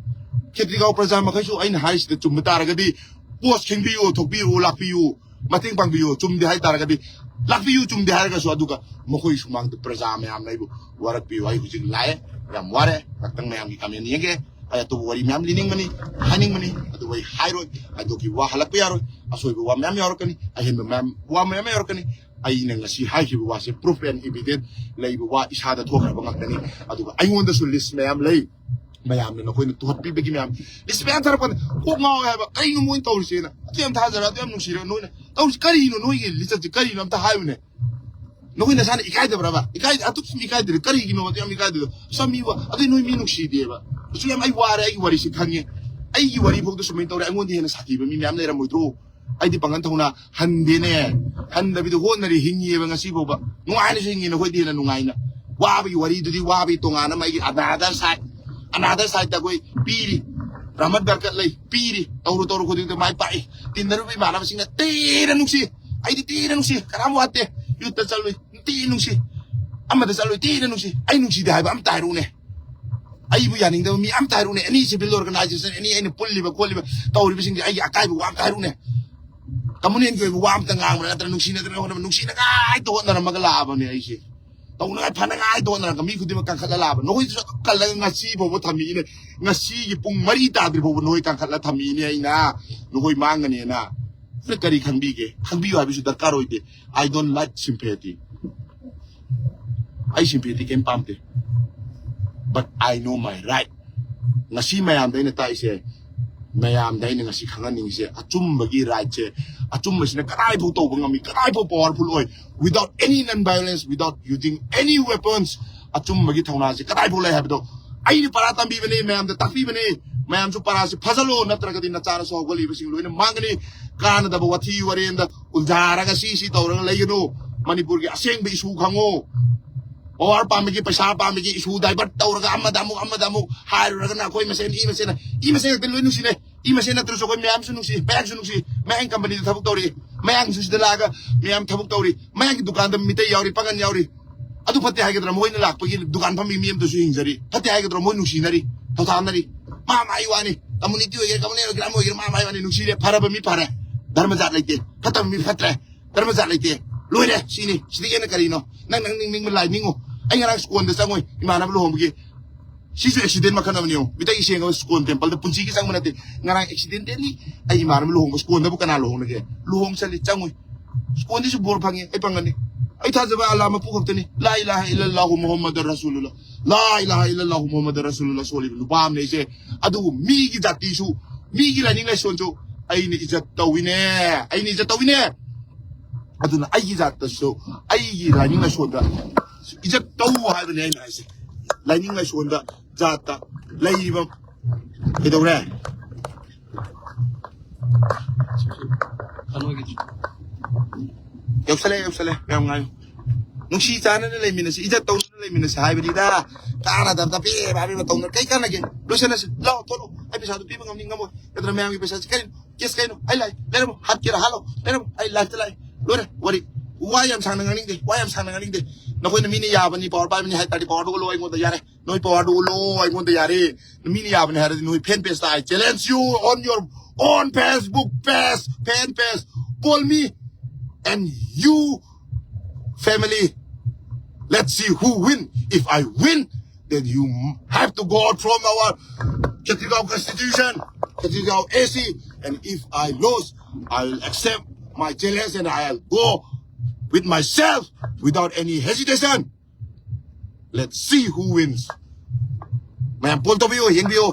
ꯈꯦꯇ꯭ꯔꯤꯒꯥꯎ ꯄ꯭ꯔꯖꯥ ꯃꯈꯩꯁꯨ ꯑꯩꯅ ꯍꯥꯏꯔꯤꯁꯤꯗ ꯆꯨꯝꯕ ꯇꯥꯔꯒꯗꯤ ꯄꯣꯁ ꯈꯤꯡꯕꯤꯌꯨ, ꯊꯣꯛꯄꯤꯌꯨ, ꯂꯥꯛꯄꯤꯌꯨ, ꯃꯇꯦꯡ ꯄꯥꯡꯕꯤꯌꯨ꯫ ꯆꯨꯝꯗꯦ ꯍꯥꯏ ꯇꯥꯔꯒꯗꯤ ꯂꯥꯛꯄꯤꯌꯨ, ꯆꯨꯝꯗꯦ ꯍꯥꯏꯔꯒꯁꯨ꯫ ꯑꯗꯨꯒ ꯃꯈꯣꯏ ꯁꯨꯃꯥꯡꯗ ꯄ꯭ꯔꯖꯥ ꯃꯌꯥꯝꯅ ꯑꯩꯕꯨ ꯋꯥꯔꯛꯄꯤꯌꯨ꯫ ꯑꯩ ꯍꯧꯖꯤꯛ ꯂꯥꯛꯑꯦ, ꯌꯥꯝ ꯋꯥꯔꯦ꯫ ꯉꯥꯛꯇꯪ ꯃꯌꯥꯝꯒꯤ ꯀꯃꯦꯟ ꯌꯦꯡꯒꯦ꯫ ꯑꯩ ꯑꯇꯣꯞꯄ ꯋꯥꯔꯤ ꯃꯌꯥꯝ ꯂꯤꯅꯤꯡꯕꯅꯤ, ꯍꯥꯏꯅꯤꯡꯕꯅꯤ, ꯑꯗꯨꯕꯨ ꯑꯩ ꯍꯥꯏꯔꯣꯏ꯫ ꯍꯥꯏꯗꯣꯛꯈꯤꯕ ꯋꯥ ꯍꯜꯂꯛꯄ ꯌꯥꯔꯣꯏ꯫ ꯑꯁꯣꯏꯕ ꯋꯥ ꯃꯌꯥꯝ ꯌꯥꯎꯔꯛꯀꯅꯤ, ꯑꯍꯦꯟꯕ ꯃꯌꯥꯝ, ꯋꯥ ꯃꯌꯥꯝ ꯌꯥꯎꯔꯛꯀꯅꯤ꯫ ꯑꯩꯅ ꯉꯁꯤ ꯍꯥꯏꯈꯤꯕ ꯋꯥꯁꯦ proof and evidence ꯂꯩꯕ ꯋꯥ, ꯏꯁꯥꯗ ꯊꯣꯛꯈ꯭ꯔꯕ ꯉꯥꯛꯇꯅꯤ꯫ ꯑꯗꯨꯒ ꯑꯩꯉꯣꯟꯗꯁꯨ ꯂꯤꯁ ꯃꯌꯥꯝ ꯂꯩ꯫ ꯃꯌꯥꯝꯅ ꯅꯈꯣꯏꯅ ꯇꯨꯍꯠꯄꯤꯕꯒꯤ ꯃꯌꯥꯝ ꯂꯤꯁ ꯃꯌꯥꯝ ꯊꯥꯔꯛꯄꯅ ꯀꯣꯛ ꯉꯥꯎꯋꯦ ꯍꯥꯏꯕ꯫ ꯀꯔꯤꯅꯣ ꯃꯣꯏꯅ ꯇꯧꯔꯤꯁꯦꯅ? ꯑꯗꯨ ꯌꯥꯝ ꯊꯥꯖꯔ, ꯑꯗꯨ ꯌꯥꯝ ꯅꯨꯡꯁꯤꯔ ꯅꯣꯏꯅ ꯇꯧꯔꯤꯁꯤ ꯀꯔꯤꯅꯣ? ꯅꯣꯏꯒꯤ ꯂꯤꯆꯠꯁꯤ ꯀꯔꯤꯅꯣ? ꯑꯝꯇ ꯍꯥꯏꯌꯨꯅꯦ꯫ ꯅꯈꯣꯏ ꯅꯁꯥꯅ ꯏꯀꯥꯏꯗꯕ꯭ꯔꯕ? ꯏꯀꯥꯏ, ꯑꯗꯨꯛ ꯌꯥꯝ ꯏꯀꯥꯏꯗ꯭ꯔꯦ꯫ ꯀꯔꯤꯒꯤꯅꯣ ꯑꯗꯨ ꯌꯥꯝ ꯏꯀꯥꯏꯗ꯭ꯔꯤꯗꯣ? ꯁꯝ ꯃꯤ ꯋꯥ-, ꯑꯗꯨꯏ ꯅꯣꯏ ꯃꯤ ꯅꯨꯡꯁꯤꯗꯦꯕ꯫ ꯑꯁꯨꯛ ꯌꯥꯝ ꯑꯩ ꯋꯥꯔꯦ, ꯑꯩꯒꯤ ꯋꯥꯔꯤꯁꯤ ꯈꯪꯉꯦ꯫ ꯑꯩꯒꯤ ꯋꯥꯔꯤ ꯐꯥꯎꯗ ꯁꯨꯃꯥꯏꯅ ꯇꯧꯔꯦ, ꯑꯩꯉꯣꯟꯗ ꯍꯦꯟꯅ ꯁꯥꯊꯤꯕ ꯃꯤ ꯃꯌꯥꯝ ꯂꯩꯔꯝꯃꯣꯏꯗ꯭ꯔꯣ? ꯑꯩꯗꯤ ꯄꯥꯡꯒꯜ ꯊꯧꯅꯥ ꯍꯟꯗꯦꯅꯦ꯫ ꯍꯟꯗꯕꯤꯗ ꯍꯣꯠꯅꯔꯤ, ꯍꯤꯡꯉꯤꯑꯕ ꯉꯁꯤ ꯐꯥꯎꯕ꯫ ꯅꯨꯡꯉꯥꯏꯅꯁꯨ ꯍꯤꯡꯉꯤ, ꯅꯈꯣꯏꯗꯤ ꯍꯦꯟꯅ ꯅꯨꯡꯉꯥꯏꯅ꯫ ꯋꯥꯕꯒꯤ ꯋꯥꯔꯤꯗꯨꯗꯤ ꯋꯥꯕꯒꯤ ꯇꯣꯉꯥꯟꯅ ꯃꯥꯒꯤ another side, another sideꯇ ꯑꯩꯈꯣꯏ ꯄꯤꯔꯤ꯫ ꯔꯍꯃꯠ ꯕꯔꯀꯠ ꯂꯩ, ꯄꯤꯔꯤ꯫ ꯇꯧꯔꯨ ꯇꯧꯔꯨ ꯈꯨꯗꯤꯡꯗ ꯃꯥꯏ ꯄꯥꯛꯏ꯫ ꯇꯤꯟꯅꯔꯨꯕ ꯏꯃꯥꯟꯅꯕꯁꯤꯡꯅ ꯊꯤꯅ ꯅꯨꯡꯁꯤ꯫ ꯑꯩꯗꯤ ꯊꯤꯅ ꯅꯨꯡꯁꯤ꯫ ꯀꯅꯥꯝ ꯋꯥꯠꯇꯦ꯫ ꯌꯨꯠꯇ ꯆꯠꯂꯨꯏ꯫ ꯊꯤꯅ ꯅꯨꯡꯁꯤ꯫ ꯑꯃꯗ ꯆꯠꯂꯨꯏ꯫ ꯊꯤꯅ ꯅꯨꯡꯁꯤ꯫ ꯑꯩ ꯅꯨꯡꯁꯤꯗꯦ ꯍꯥꯏꯕ ꯑꯝꯇ ꯍꯥꯏꯔꯛꯎꯅꯦ꯫ ꯑꯩꯕꯨ ꯌꯥꯅꯤꯡꯗꯕ ꯃꯤ ꯑꯝꯇ ꯍꯥꯏꯔꯛꯎꯅꯦ꯫ Any civil organization, any ꯑꯩꯅ ꯄꯨꯜꯂꯤꯕ ꯈꯣꯠꯂꯤꯕ ꯇꯧꯔꯤꯕꯁꯤꯡꯁꯦ ꯑꯩꯒꯤ ꯑꯀꯥꯏꯕ ꯋꯥ ꯑꯝꯇ ꯍꯥꯏꯔꯛꯎꯅꯦ꯫ Communalꯒꯤ ꯑꯣꯏꯕ ꯋꯥ ꯑꯝꯇ ꯉꯥꯡꯕ꯭ꯔꯥ ꯅꯠꯇ꯭ꯔꯒ ꯅꯨꯡꯁꯤꯅꯗꯅ ꯍꯣꯠꯅꯕ, ꯅꯨꯡꯁꯤꯅꯉꯥꯏꯗ ꯍꯣꯠꯅꯔꯝꯃꯒ ꯂꯥꯛꯑꯕꯅꯦ ꯑꯩꯁꯦ꯫ ꯇꯧꯅꯉꯥꯏ ꯐꯅꯉꯥꯏꯗ ꯍꯣꯠꯅꯔꯒ ꯃꯤ ꯈꯨꯗꯤꯡꯃꯛ ꯀꯟꯈꯠꯂ ꯂꯥꯛꯑꯕ꯫ ꯅꯈꯣꯏꯗꯨꯁꯨ ꯑꯗꯨꯝ ꯀꯜꯂꯒ ꯉꯁꯤ ꯐꯥꯎꯕ ꯊꯝꯃꯤꯅꯦ꯫ ꯉꯁꯤꯒꯤ ꯄꯨꯡ ꯃꯔꯤ ꯇꯥꯗ꯭ꯔꯤ ꯐꯥꯎꯕ ꯅꯈꯣꯏ ꯀꯟꯈꯠꯂ ꯊꯝꯃꯤꯅꯦ ꯑꯩꯅ꯫ ꯅꯈꯣꯏ ꯃꯥꯡꯒꯅꯦꯅ꯫ ꯑꯗꯨ ꯀꯔꯤ ꯈꯪꯕꯤꯒꯦ? ꯈꯪꯕꯤꯌꯨ ꯍꯥꯏꯕꯁꯨ ꯗꯔꯀꯥꯔ ꯑꯣꯏꯗꯦ꯫ I don't like sympathy꯫ ꯑꯩ sympathy ꯀꯩꯝ ꯄꯥꯝꯗꯦ꯫ But I know my right꯫ ꯉꯁꯤ ꯃꯌꯥꯝꯗ ꯑꯩꯅ ꯇꯥꯛꯏꯁꯦ, ꯃꯌꯥꯝꯗ ꯑꯩꯅ ꯉꯁꯤ ꯈꯪꯍꯟꯅꯤꯡꯉꯤꯁꯦ, ꯑꯆꯨꯝꯕꯒꯤ rightꯁꯦ, ꯑꯆꯨꯝꯕꯁꯤꯅ ꯀꯗꯥꯏꯐꯥꯎ ꯇꯧꯕ ꯉꯝꯃꯤ, ꯀꯗꯥꯏꯐꯥꯎ powerful ꯑꯣꯏ, without any non-violence, without using any weapons, ꯑꯆꯨꯝꯕꯒꯤ ꯊꯧꯅꯥꯁꯦ ꯀꯗꯥꯏꯐꯥꯎ ꯂꯩ ꯍꯥꯏꯕꯗꯣ ꯑꯩꯅ ꯄꯔꯥ ꯇꯝꯕꯤꯕꯅꯤ, ꯃꯌꯥꯝꯗ ꯇꯥꯛꯄꯤꯕꯅꯤ꯫ ꯃꯌꯥꯝꯁꯨ ꯄꯔꯥꯁꯦ ꯐꯥꯖꯜꯂꯣ, ꯅꯠꯇ꯭ꯔꯒꯗꯤ ꯅꯆꯥꯅꯁꯨ ꯍꯧꯒꯠꯂꯤꯕꯁꯤꯡ ꯂꯣꯏꯅ ꯃꯥꯡꯒꯅꯤ꯫ ꯀꯥꯟꯅꯗꯕ ꯋꯥꯊꯤ ꯋꯥꯔꯦꯟꯗ ꯎꯟꯖꯥꯔꯒ ꯁꯤ ꯁꯤ ꯇꯧꯔꯒ ꯂꯩꯒꯅꯨ꯫ ꯃꯅꯤꯄꯨꯔꯒꯤ ꯑꯁꯦꯡꯕ issue ꯈꯪꯉꯨ꯫ Power ꯄꯥꯝꯕꯒꯤ, ꯄꯩꯁꯥ ꯄꯥꯝꯕꯒꯤ issue divert ꯇꯧꯔꯒ ꯑꯃꯗ ꯑꯃꯨꯛ, ꯑꯃꯗ ꯑꯃꯨꯛ ꯍꯥꯏꯔꯨꯔꯒꯅ ꯑꯩꯈꯣꯏ ꯃꯁꯦꯟ, ꯏ ꯃꯁꯦꯟ, ꯏ ꯃꯁꯦꯟ ꯈꯛꯇ ꯂꯣꯏ ꯅꯨꯡꯁꯤꯅꯩ꯫ ꯏ ꯃꯁꯦꯟ ꯅꯠꯇ꯭ꯔꯁꯨ ꯑꯩꯈꯣꯏ ꯃꯌꯥꯝꯁꯨ ꯅꯨꯡꯁꯤ, ꯃꯌꯥꯡꯁꯨ ꯅꯨꯡꯁꯤ꯫ ꯃꯌꯥꯡ companyꯗ ꯊꯕꯛ ꯇꯧꯔꯤ, ꯃꯌꯥꯡꯁꯨ ꯁꯤꯗ ꯂꯥꯛꯑꯒ ꯃꯌꯥꯝ ꯊꯕꯛ ꯇꯧꯔꯤ꯫ ꯃꯌꯥꯡꯒꯤ ꯗꯨꯀꯥꯟꯗ ꯃꯤꯇꯩ ꯌꯥꯎꯔꯤ, ꯄꯥꯉꯟ ꯌꯥꯎꯔꯤ꯫ ꯑꯗꯨ ꯐꯠꯇꯦ ꯍꯥꯏꯒꯗ꯭ꯔꯥ? ꯃꯈꯣꯏꯅ ꯂꯥꯛꯄꯒꯤ ꯗꯨꯀꯥꯟ ꯐꯝꯃꯤ ꯃꯤ ꯑꯃꯗꯁꯨ ꯍꯤꯡꯖꯔꯤ꯫ ꯐꯠꯇꯦ ꯍꯥꯏꯒꯗ꯭ꯔꯥ? ꯃꯣꯏ ꯅꯨꯡꯁꯤꯅꯔꯤ, ꯊꯧꯊꯥꯅꯔꯤ꯫ ꯃꯥ ꯃꯥꯒꯤ ꯋꯥꯅꯤ꯫ Community ꯑꯣꯏꯒꯦꯔꯥ, communal ꯑꯣꯏꯒꯦꯔꯥ, ꯑꯃ ꯑꯣꯏꯒꯦꯔꯥ, ꯃꯥ ꯃꯥꯒꯤ ꯋꯥꯅꯤ꯫ ꯅꯨꯡꯁꯤꯔꯦ, ꯐꯔꯕ ꯃꯤ ꯐꯔꯦ꯫ ꯙꯔꯃ ꯖꯥꯠ ꯂꯩꯇꯦ꯫ ꯐꯠꯇꯕ ꯃꯤ ꯐꯠꯇ꯭ꯔꯦ꯫ ꯙꯔꯃ ꯖꯥꯠ ꯂꯩꯇꯦ꯫ ꯂꯣꯏꯔꯦ꯫ ꯁꯤꯅꯤ꯫ ꯁꯤꯗꯒꯤ ꯍꯦꯟꯅ ꯀꯔꯤꯅꯣ? ꯅꯪ, ꯅꯪ ꯅꯤꯡꯅꯤꯡꯕ ꯂꯥꯏ ꯅꯤꯡꯉꯨ꯫ ꯑꯩ ꯉꯔꯥꯡ ꯁ꯭ꯀꯣꯟꯗ ꯆꯪꯉꯨꯏ, ꯏꯃꯥꯟꯅꯕ ꯂꯨꯍꯣꯡꯕꯒꯤ꯫ ꯁꯤꯁꯨ accident ꯃꯈꯜ ꯑꯃꯅꯤ ꯌꯦꯡꯉꯨ꯫ ꯃꯤꯇꯩꯒꯤ ꯁꯦꯡꯉꯕ ꯁ꯭ꯀꯣꯟ temple ꯗ ꯄꯨꯟꯁꯤꯒꯤ ꯆꯪꯕ ꯅꯠꯇꯦ꯫ ꯉꯔꯥꯡ accidentally ꯑꯩ ꯏꯃꯥꯟꯅꯕ ꯂꯨꯍꯣꯡꯕ, ꯁ꯭ꯀꯣꯟꯗꯕꯨ ꯀꯅꯥ ꯂꯨꯍꯣꯡꯅꯒꯦ? ꯂꯨꯍꯣꯡ ꯆꯠꯂꯤ, ꯆꯪꯉꯨꯏ꯫ ꯁ꯭ꯀꯣꯟꯗꯁꯨ ꯕꯣꯔ ꯐꯪꯉꯤ, ꯑꯩ ꯐꯪꯒꯅꯤ꯫ ꯑꯩ ꯊꯥꯖꯕ ꯑꯜꯂꯥ ꯃꯄꯨ ꯈꯛꯇꯅꯤ꯫ ꯂꯥ ꯏꯂꯥꯍ ꯏꯜꯂꯜꯂꯥꯍꯨ ꯃꯨꯍꯝꯃꯗꯨꯔ ꯔꯁꯨꯂꯨꯜꯂꯥ꯫ ꯂꯥ ꯏꯂꯥꯍ ꯏꯜꯂꯜꯂꯥꯍꯨ ꯃꯨꯍꯝꯃꯗꯨꯔ ꯔꯁꯨꯂꯨꯜꯂꯥ ꯁꯣꯜꯂꯤꯕ ꯅꯨꯄꯥ ꯑꯃꯅꯦ ꯑꯩꯁꯦ꯫ ꯑꯗꯨꯕꯨ ꯃꯤꯒꯤ ꯖꯥꯇꯤꯁꯨ, ꯃꯤꯒꯤ ꯂꯥꯏꯅꯤꯡ ꯂꯥꯏꯁꯣꯟꯁꯨ ꯑꯩꯅ ꯏꯖꯠ ꯇꯧꯏꯅꯦ꯫ ꯑꯩꯅ ꯏꯖꯠ ꯇꯧꯏꯅꯦ꯫ ꯑꯗꯨꯅ ꯑꯩꯒꯤ ꯖꯥꯠꯇꯁꯨ, ꯑꯩꯒꯤ ꯂꯥꯏꯅꯤꯡ ꯂꯥꯏꯁꯣꯟꯗ ꯏꯖꯠ ꯇꯧ ꯍꯥꯏꯕꯅꯦ ꯑꯩꯅ ꯍꯥꯏꯁꯦ꯫ ꯂꯥꯏꯅꯤꯡ ꯂꯥꯏꯁꯣꯟꯗ, ꯖꯥꯠꯇ ꯂꯩꯔꯤꯕ ꯀꯩꯗꯧꯔꯦ? ꯀꯩꯅꯣꯒꯤ ꯌꯧꯁꯜꯂꯦ, ꯌꯧꯁꯜꯂꯦ꯫ ꯃꯌꯥꯝ ꯉꯥꯏꯌꯨ꯫ ꯅꯨꯡꯁꯤ ꯆꯥꯟꯅꯅ ꯂꯩꯃꯤꯟꯅꯁꯤ, ꯏꯖꯠ ꯇꯧꯅꯅ ꯂꯩꯃꯤꯟꯅꯁꯤ꯫ ꯃꯤꯅꯁꯨ ꯍꯥꯏꯕꯅꯤꯗ, ꯀꯥꯟꯅꯗꯕꯗ ꯄꯦ ꯄꯥꯕꯤ ꯃꯇꯧꯅ ꯀꯩ ꯀꯥꯟꯅꯒꯦ? ꯂꯣꯏꯁꯤꯜꯂꯁꯤ ꯂꯥꯛꯑꯣ, ꯊꯣꯛꯂꯛꯑꯣ꯫ ꯑꯩ ꯄꯩꯁꯥꯗꯨ ꯄꯤꯕ ꯉꯝꯅꯤ ꯉꯝꯃꯣꯏ? ꯅꯠꯇ꯭ꯔ ꯃꯌꯥꯝꯒꯤ ꯄꯩꯁꯥꯁꯤ ꯀꯩꯅꯣ? ꯀꯦꯁ ꯀꯩꯅꯣ? ꯑꯩ ꯂꯥꯏ ꯂꯩꯔꯝꯃꯣ, ꯍꯥꯠꯀꯦꯔꯥ ꯍꯥꯠꯂꯣ, ꯂꯩꯔꯝꯃꯣ, ꯑꯩ ꯂꯥꯏꯐꯇ ꯂꯥꯛꯑꯦ꯫ ꯂꯣꯏꯔꯦ ꯋꯥꯔꯤ꯫ ꯋꯥ ꯌꯥꯝ ꯁꯥꯡꯅ ꯉꯥꯡꯅꯤꯡꯗꯦ, ꯋꯥ ꯌꯥꯝ ꯁꯥꯡꯅ ꯉꯥꯡꯅꯤꯡꯗꯦ꯫ ꯅꯈꯣꯏꯅ ꯃꯤꯅ ꯌꯥꯕꯅꯤ, ꯄꯋꯥꯔ ꯄꯥꯏꯕꯅꯤ ꯍꯥꯏ ꯇꯥꯔꯗꯤ ꯄꯋꯥꯔꯗꯨ ꯎꯠꯂꯣ ꯑꯩꯉꯣꯟꯗ, ꯌꯥꯔꯦ꯫ ꯅꯣꯏ ꯄꯋꯥꯔꯗꯨ ꯎꯠꯂꯣ ꯑꯩꯉꯣꯟꯗ, ꯌꯥꯔꯦ꯫ ꯃꯤꯅ ꯌꯥꯕꯅꯤ ꯍꯥꯏꯔꯗꯤ ꯅꯣꯏ ꯐꯦꯟ ꯄꯦꯖꯇ, I challenge you on your own Facebook page, fan page. Call me and you family. Let's see who win. If I win, then you have to go out from our Khetrigao constitution, Khetrigao A C. And if I lose, I will accept my challenge and I'll go with myself without any hesitation. Let's see who wins. ꯃꯌꯥꯝ pol ꯇꯧꯕꯤꯌꯨ, ꯌꯦꯡꯕꯤꯌꯨ,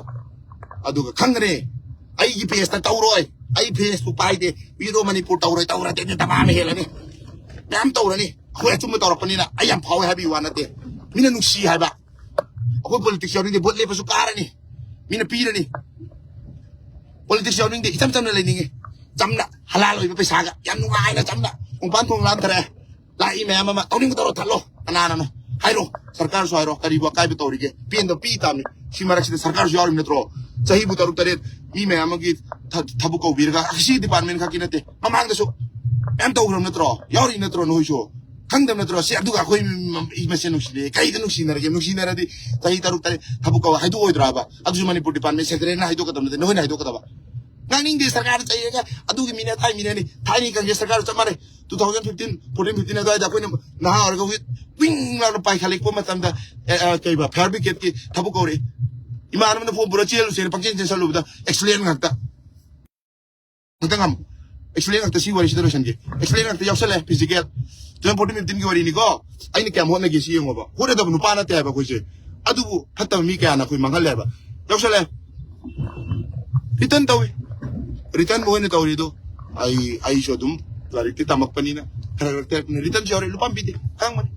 ꯑꯗꯨꯒ ꯈꯪꯒꯅꯤ꯫ ꯑꯩꯒꯤ ꯄꯦꯖꯇ ꯇꯧꯔꯣꯏ, ꯑꯩ Facebook ꯄꯥꯏꯗꯦ꯫ ꯃꯤꯗꯣ ꯃꯅꯤꯄꯨꯔ ꯇꯧꯔꯣꯏ, ꯇꯧꯔꯗꯤ ꯗꯃꯥ ꯑꯃ ꯍꯦꯜꯂꯅꯤ꯫ ꯃꯌꯥꯝ ꯇꯧꯔꯅꯤ꯫ ꯑꯩꯈꯣꯏ ꯑꯆꯨꯝꯕ ꯇꯧꯔꯛꯄꯅꯤꯅ ꯑꯩ ꯌꯥꯝ ꯐꯥꯎꯋꯦ ꯍꯥꯏꯕꯒꯤ ꯋꯥ ꯅꯠꯇꯦ꯫ ꯃꯤꯅ ꯅꯨꯡꯁꯤ ꯍꯥꯏꯕ꯫ ꯑꯩꯈꯣꯏ ꯄꯣꯂꯤꯇꯤꯛꯁ ꯌꯥꯎꯅꯤꯡꯗꯦ, ꯚꯣꯠ ꯂꯦꯞꯄꯁꯨ ꯀꯥꯔꯅꯤ, ꯃꯤꯅ ꯄꯤꯔꯅꯤ꯫ ꯄꯣꯂꯤꯇꯤꯛꯁ ꯌꯥꯎꯅꯤꯡꯗꯦ, ꯏꯆꯝ ꯆꯝꯅ ꯂꯩꯅꯤꯡꯉꯤ꯫ ꯆꯝꯅ, ꯍꯂꯥꯜ ꯑꯣꯏꯕ ꯄꯩꯁꯥꯒ ꯌꯥꯝ ꯅꯨꯡꯉꯥꯏꯅ ꯆꯝꯅ ꯈꯣꯡꯄꯥꯟ ꯊꯣꯡ ꯂꯥꯟꯊꯔꯦ꯫ ꯂꯥꯛꯏ ꯃꯌꯥꯝ ꯑꯃ ꯇꯧꯅꯤꯡꯕ ꯇꯧꯔꯣ, ꯊꯠꯂꯣ꯫ ꯀꯅꯥꯅꯅꯣ? ꯍꯥꯏꯔꯣ꯫ ꯁꯔꯀꯥꯔꯁꯨ ꯍꯥꯏꯔꯣ, ꯀꯔꯤꯕꯨ ꯑꯀꯥꯏꯕ ꯇꯧꯔꯤꯒꯦ? ꯄꯦꯟꯗꯕ ꯄꯤ ꯇꯥꯕꯅꯤ꯫ ꯁꯤ ꯃꯔꯛꯁꯤꯗ ꯁꯔꯀꯥꯔꯁꯨ ꯌꯥꯎꯔꯤꯕ ꯅꯠꯇ꯭ꯔꯣ? ꯆꯍꯤꯕꯨ ꯇꯔꯨꯛ ꯇꯔꯦꯠ ꯃꯤ ꯃꯌꯥꯝ ꯑꯃꯒꯤ ꯊ-, ꯊꯕꯛ ꯀꯧꯕꯤꯔꯒ, ꯁꯤ ꯗꯤꯄꯥꯔꯠꯃꯦꯟ ꯈꯛꯀꯤ ꯅꯠꯇꯦ, ꯃꯃꯥꯡꯗꯁꯨ ꯃꯌꯥꯝ ꯇꯧꯈ꯭ꯔꯕ ꯅꯠꯇ꯭ꯔꯣ? ꯌꯥꯎꯔꯤ ꯅꯠꯇ꯭ꯔꯣ ꯅꯈꯣꯏꯁꯨ? ꯈꯪꯗꯕ ꯅꯠꯇ꯭ꯔꯣ? ꯁꯤ ꯑꯗꯨꯒ ꯑꯩꯈꯣꯏ ꯃ-, ꯃ-, ꯃꯁꯦꯟ ꯅꯨꯡꯁꯤꯅꯩ꯫ ꯀꯩꯗ ꯅꯨꯡꯁꯤꯅꯔꯒꯦ? ꯅꯨꯡꯁꯤꯅꯔꯗꯤ ꯆꯍꯤ ꯇꯔꯨꯛ ꯇꯔꯦꯠ ꯊꯕꯛ ꯀꯧ ꯍꯥꯏꯗꯣꯛꯑꯣꯏꯗ꯭ꯔꯕ? ꯑꯗꯨꯁꯨ ꯃꯅꯤꯄꯨꯔ ꯗꯤꯄꯥꯔꯠꯃꯦꯟ ꯁꯦꯟꯇ꯭ꯔꯦꯜꯅ ꯍꯥꯏꯗꯣꯛꯀꯗꯕ ꯅꯠꯇꯦ, ꯅꯈꯣꯏꯅ ꯍꯥꯏꯗꯣꯛꯀꯗꯕ꯫ ꯉꯥꯡꯅꯤꯡꯗꯦ ꯁꯔꯀꯥꯔꯗ ꯆꯩꯔꯒ, ꯑꯗꯨꯒꯤ ꯃꯤꯅꯦ, ꯑꯗꯥꯏ ꯃꯤꯅꯦꯅꯤ꯫ ꯊꯥꯏꯅꯒꯤ ꯀꯪꯒ꯭ꯔꯦꯁ ꯁꯔꯀꯥꯔ ꯆꯞ ꯃꯥꯟꯅꯩ꯫ Two thousand fifteen, fourteen, fifteen ꯑꯗꯨꯋꯥꯏꯗ ꯑꯩꯈꯣꯏꯅ ꯅꯍꯥ ꯑꯣꯏꯔꯒ ꯍꯧꯖꯤꯛ ꯋꯤꯡ ꯂꯥꯎꯅ ꯄꯥꯏꯈꯠꯂꯛꯄ ꯃꯇꯝꯗ, ꯑꯦ, ꯑ, ꯀꯩꯕ, ꯐꯥꯌꯔ ꯕ꯭ꯔꯤꯒꯦꯗꯀꯤ ꯊꯕꯛ ꯀꯧꯔꯛꯏ꯫ ꯏꯃꯥꯟꯅꯕꯅ ꯐꯣꯟ ꯄꯨꯔ ꯆꯦꯜꯂꯨꯁꯦꯅ ꯄꯪꯆꯦꯟ ꯆꯦꯟꯁꯜꯂꯨꯕꯗ ꯑꯦꯛꯁꯤꯗꯦꯟ ꯉꯥꯛꯇ꯫ ꯉꯥꯛꯇ ꯉꯝ-, ꯑꯦꯛꯁꯤꯗꯦꯟ ꯉꯥꯛꯇ꯫ ꯁꯤ ꯋꯥꯔꯤꯁꯤꯗ ꯂꯣꯏꯁꯟꯒꯦ꯫ ꯑꯦꯛꯁꯤꯗꯦꯟ ꯉꯥꯛꯇ ꯌꯥꯎꯁꯜꯂꯦ, physical. Two thousand fourteen, fifteen ꯒꯤ ꯋꯥꯔꯤꯅꯤꯀꯣ꯫ ꯑꯩꯅ ꯀꯌꯥꯝ ꯍꯣꯠꯅꯒꯦ ꯁꯤ ꯌꯦꯡꯉꯣꯕ꯫ ꯍꯣꯠꯅꯗꯕ ꯅꯨꯄꯥ ꯅꯠꯇꯦ ꯍꯥꯏꯕ ꯑꯩꯈꯣꯏꯁꯦ꯫ ꯑꯗꯨꯕꯨ ꯐꯠꯇꯕ ꯃꯤ ꯀꯌꯥꯅ ꯑꯩꯈꯣꯏ ꯃꯥꯡꯍꯜꯂꯦ ꯍꯥꯏꯕ꯫ ꯌꯥꯎꯁꯜꯂꯦ꯫ ꯔꯤꯇꯟ ꯇꯧꯏ꯫ ꯔꯤꯇꯟ ꯃꯈꯣꯏꯅ ꯇꯧꯔꯤꯗꯣ ꯑꯩ, ꯑꯩꯁꯨ ꯑꯗꯨꯝ ꯂꯥꯏꯔꯤꯛꯇꯤ ꯇꯝꯃꯛꯄꯅꯤꯅ ꯈꯔ ꯈꯔ ꯇꯦꯛꯄꯅꯤ꯫ ꯔꯤꯇꯟꯁꯨ ꯌꯥꯎꯔꯦ, ꯂꯨꯄꯥ ꯑꯃ ꯄꯤꯗꯦ, ꯈꯪꯕꯅꯤ꯫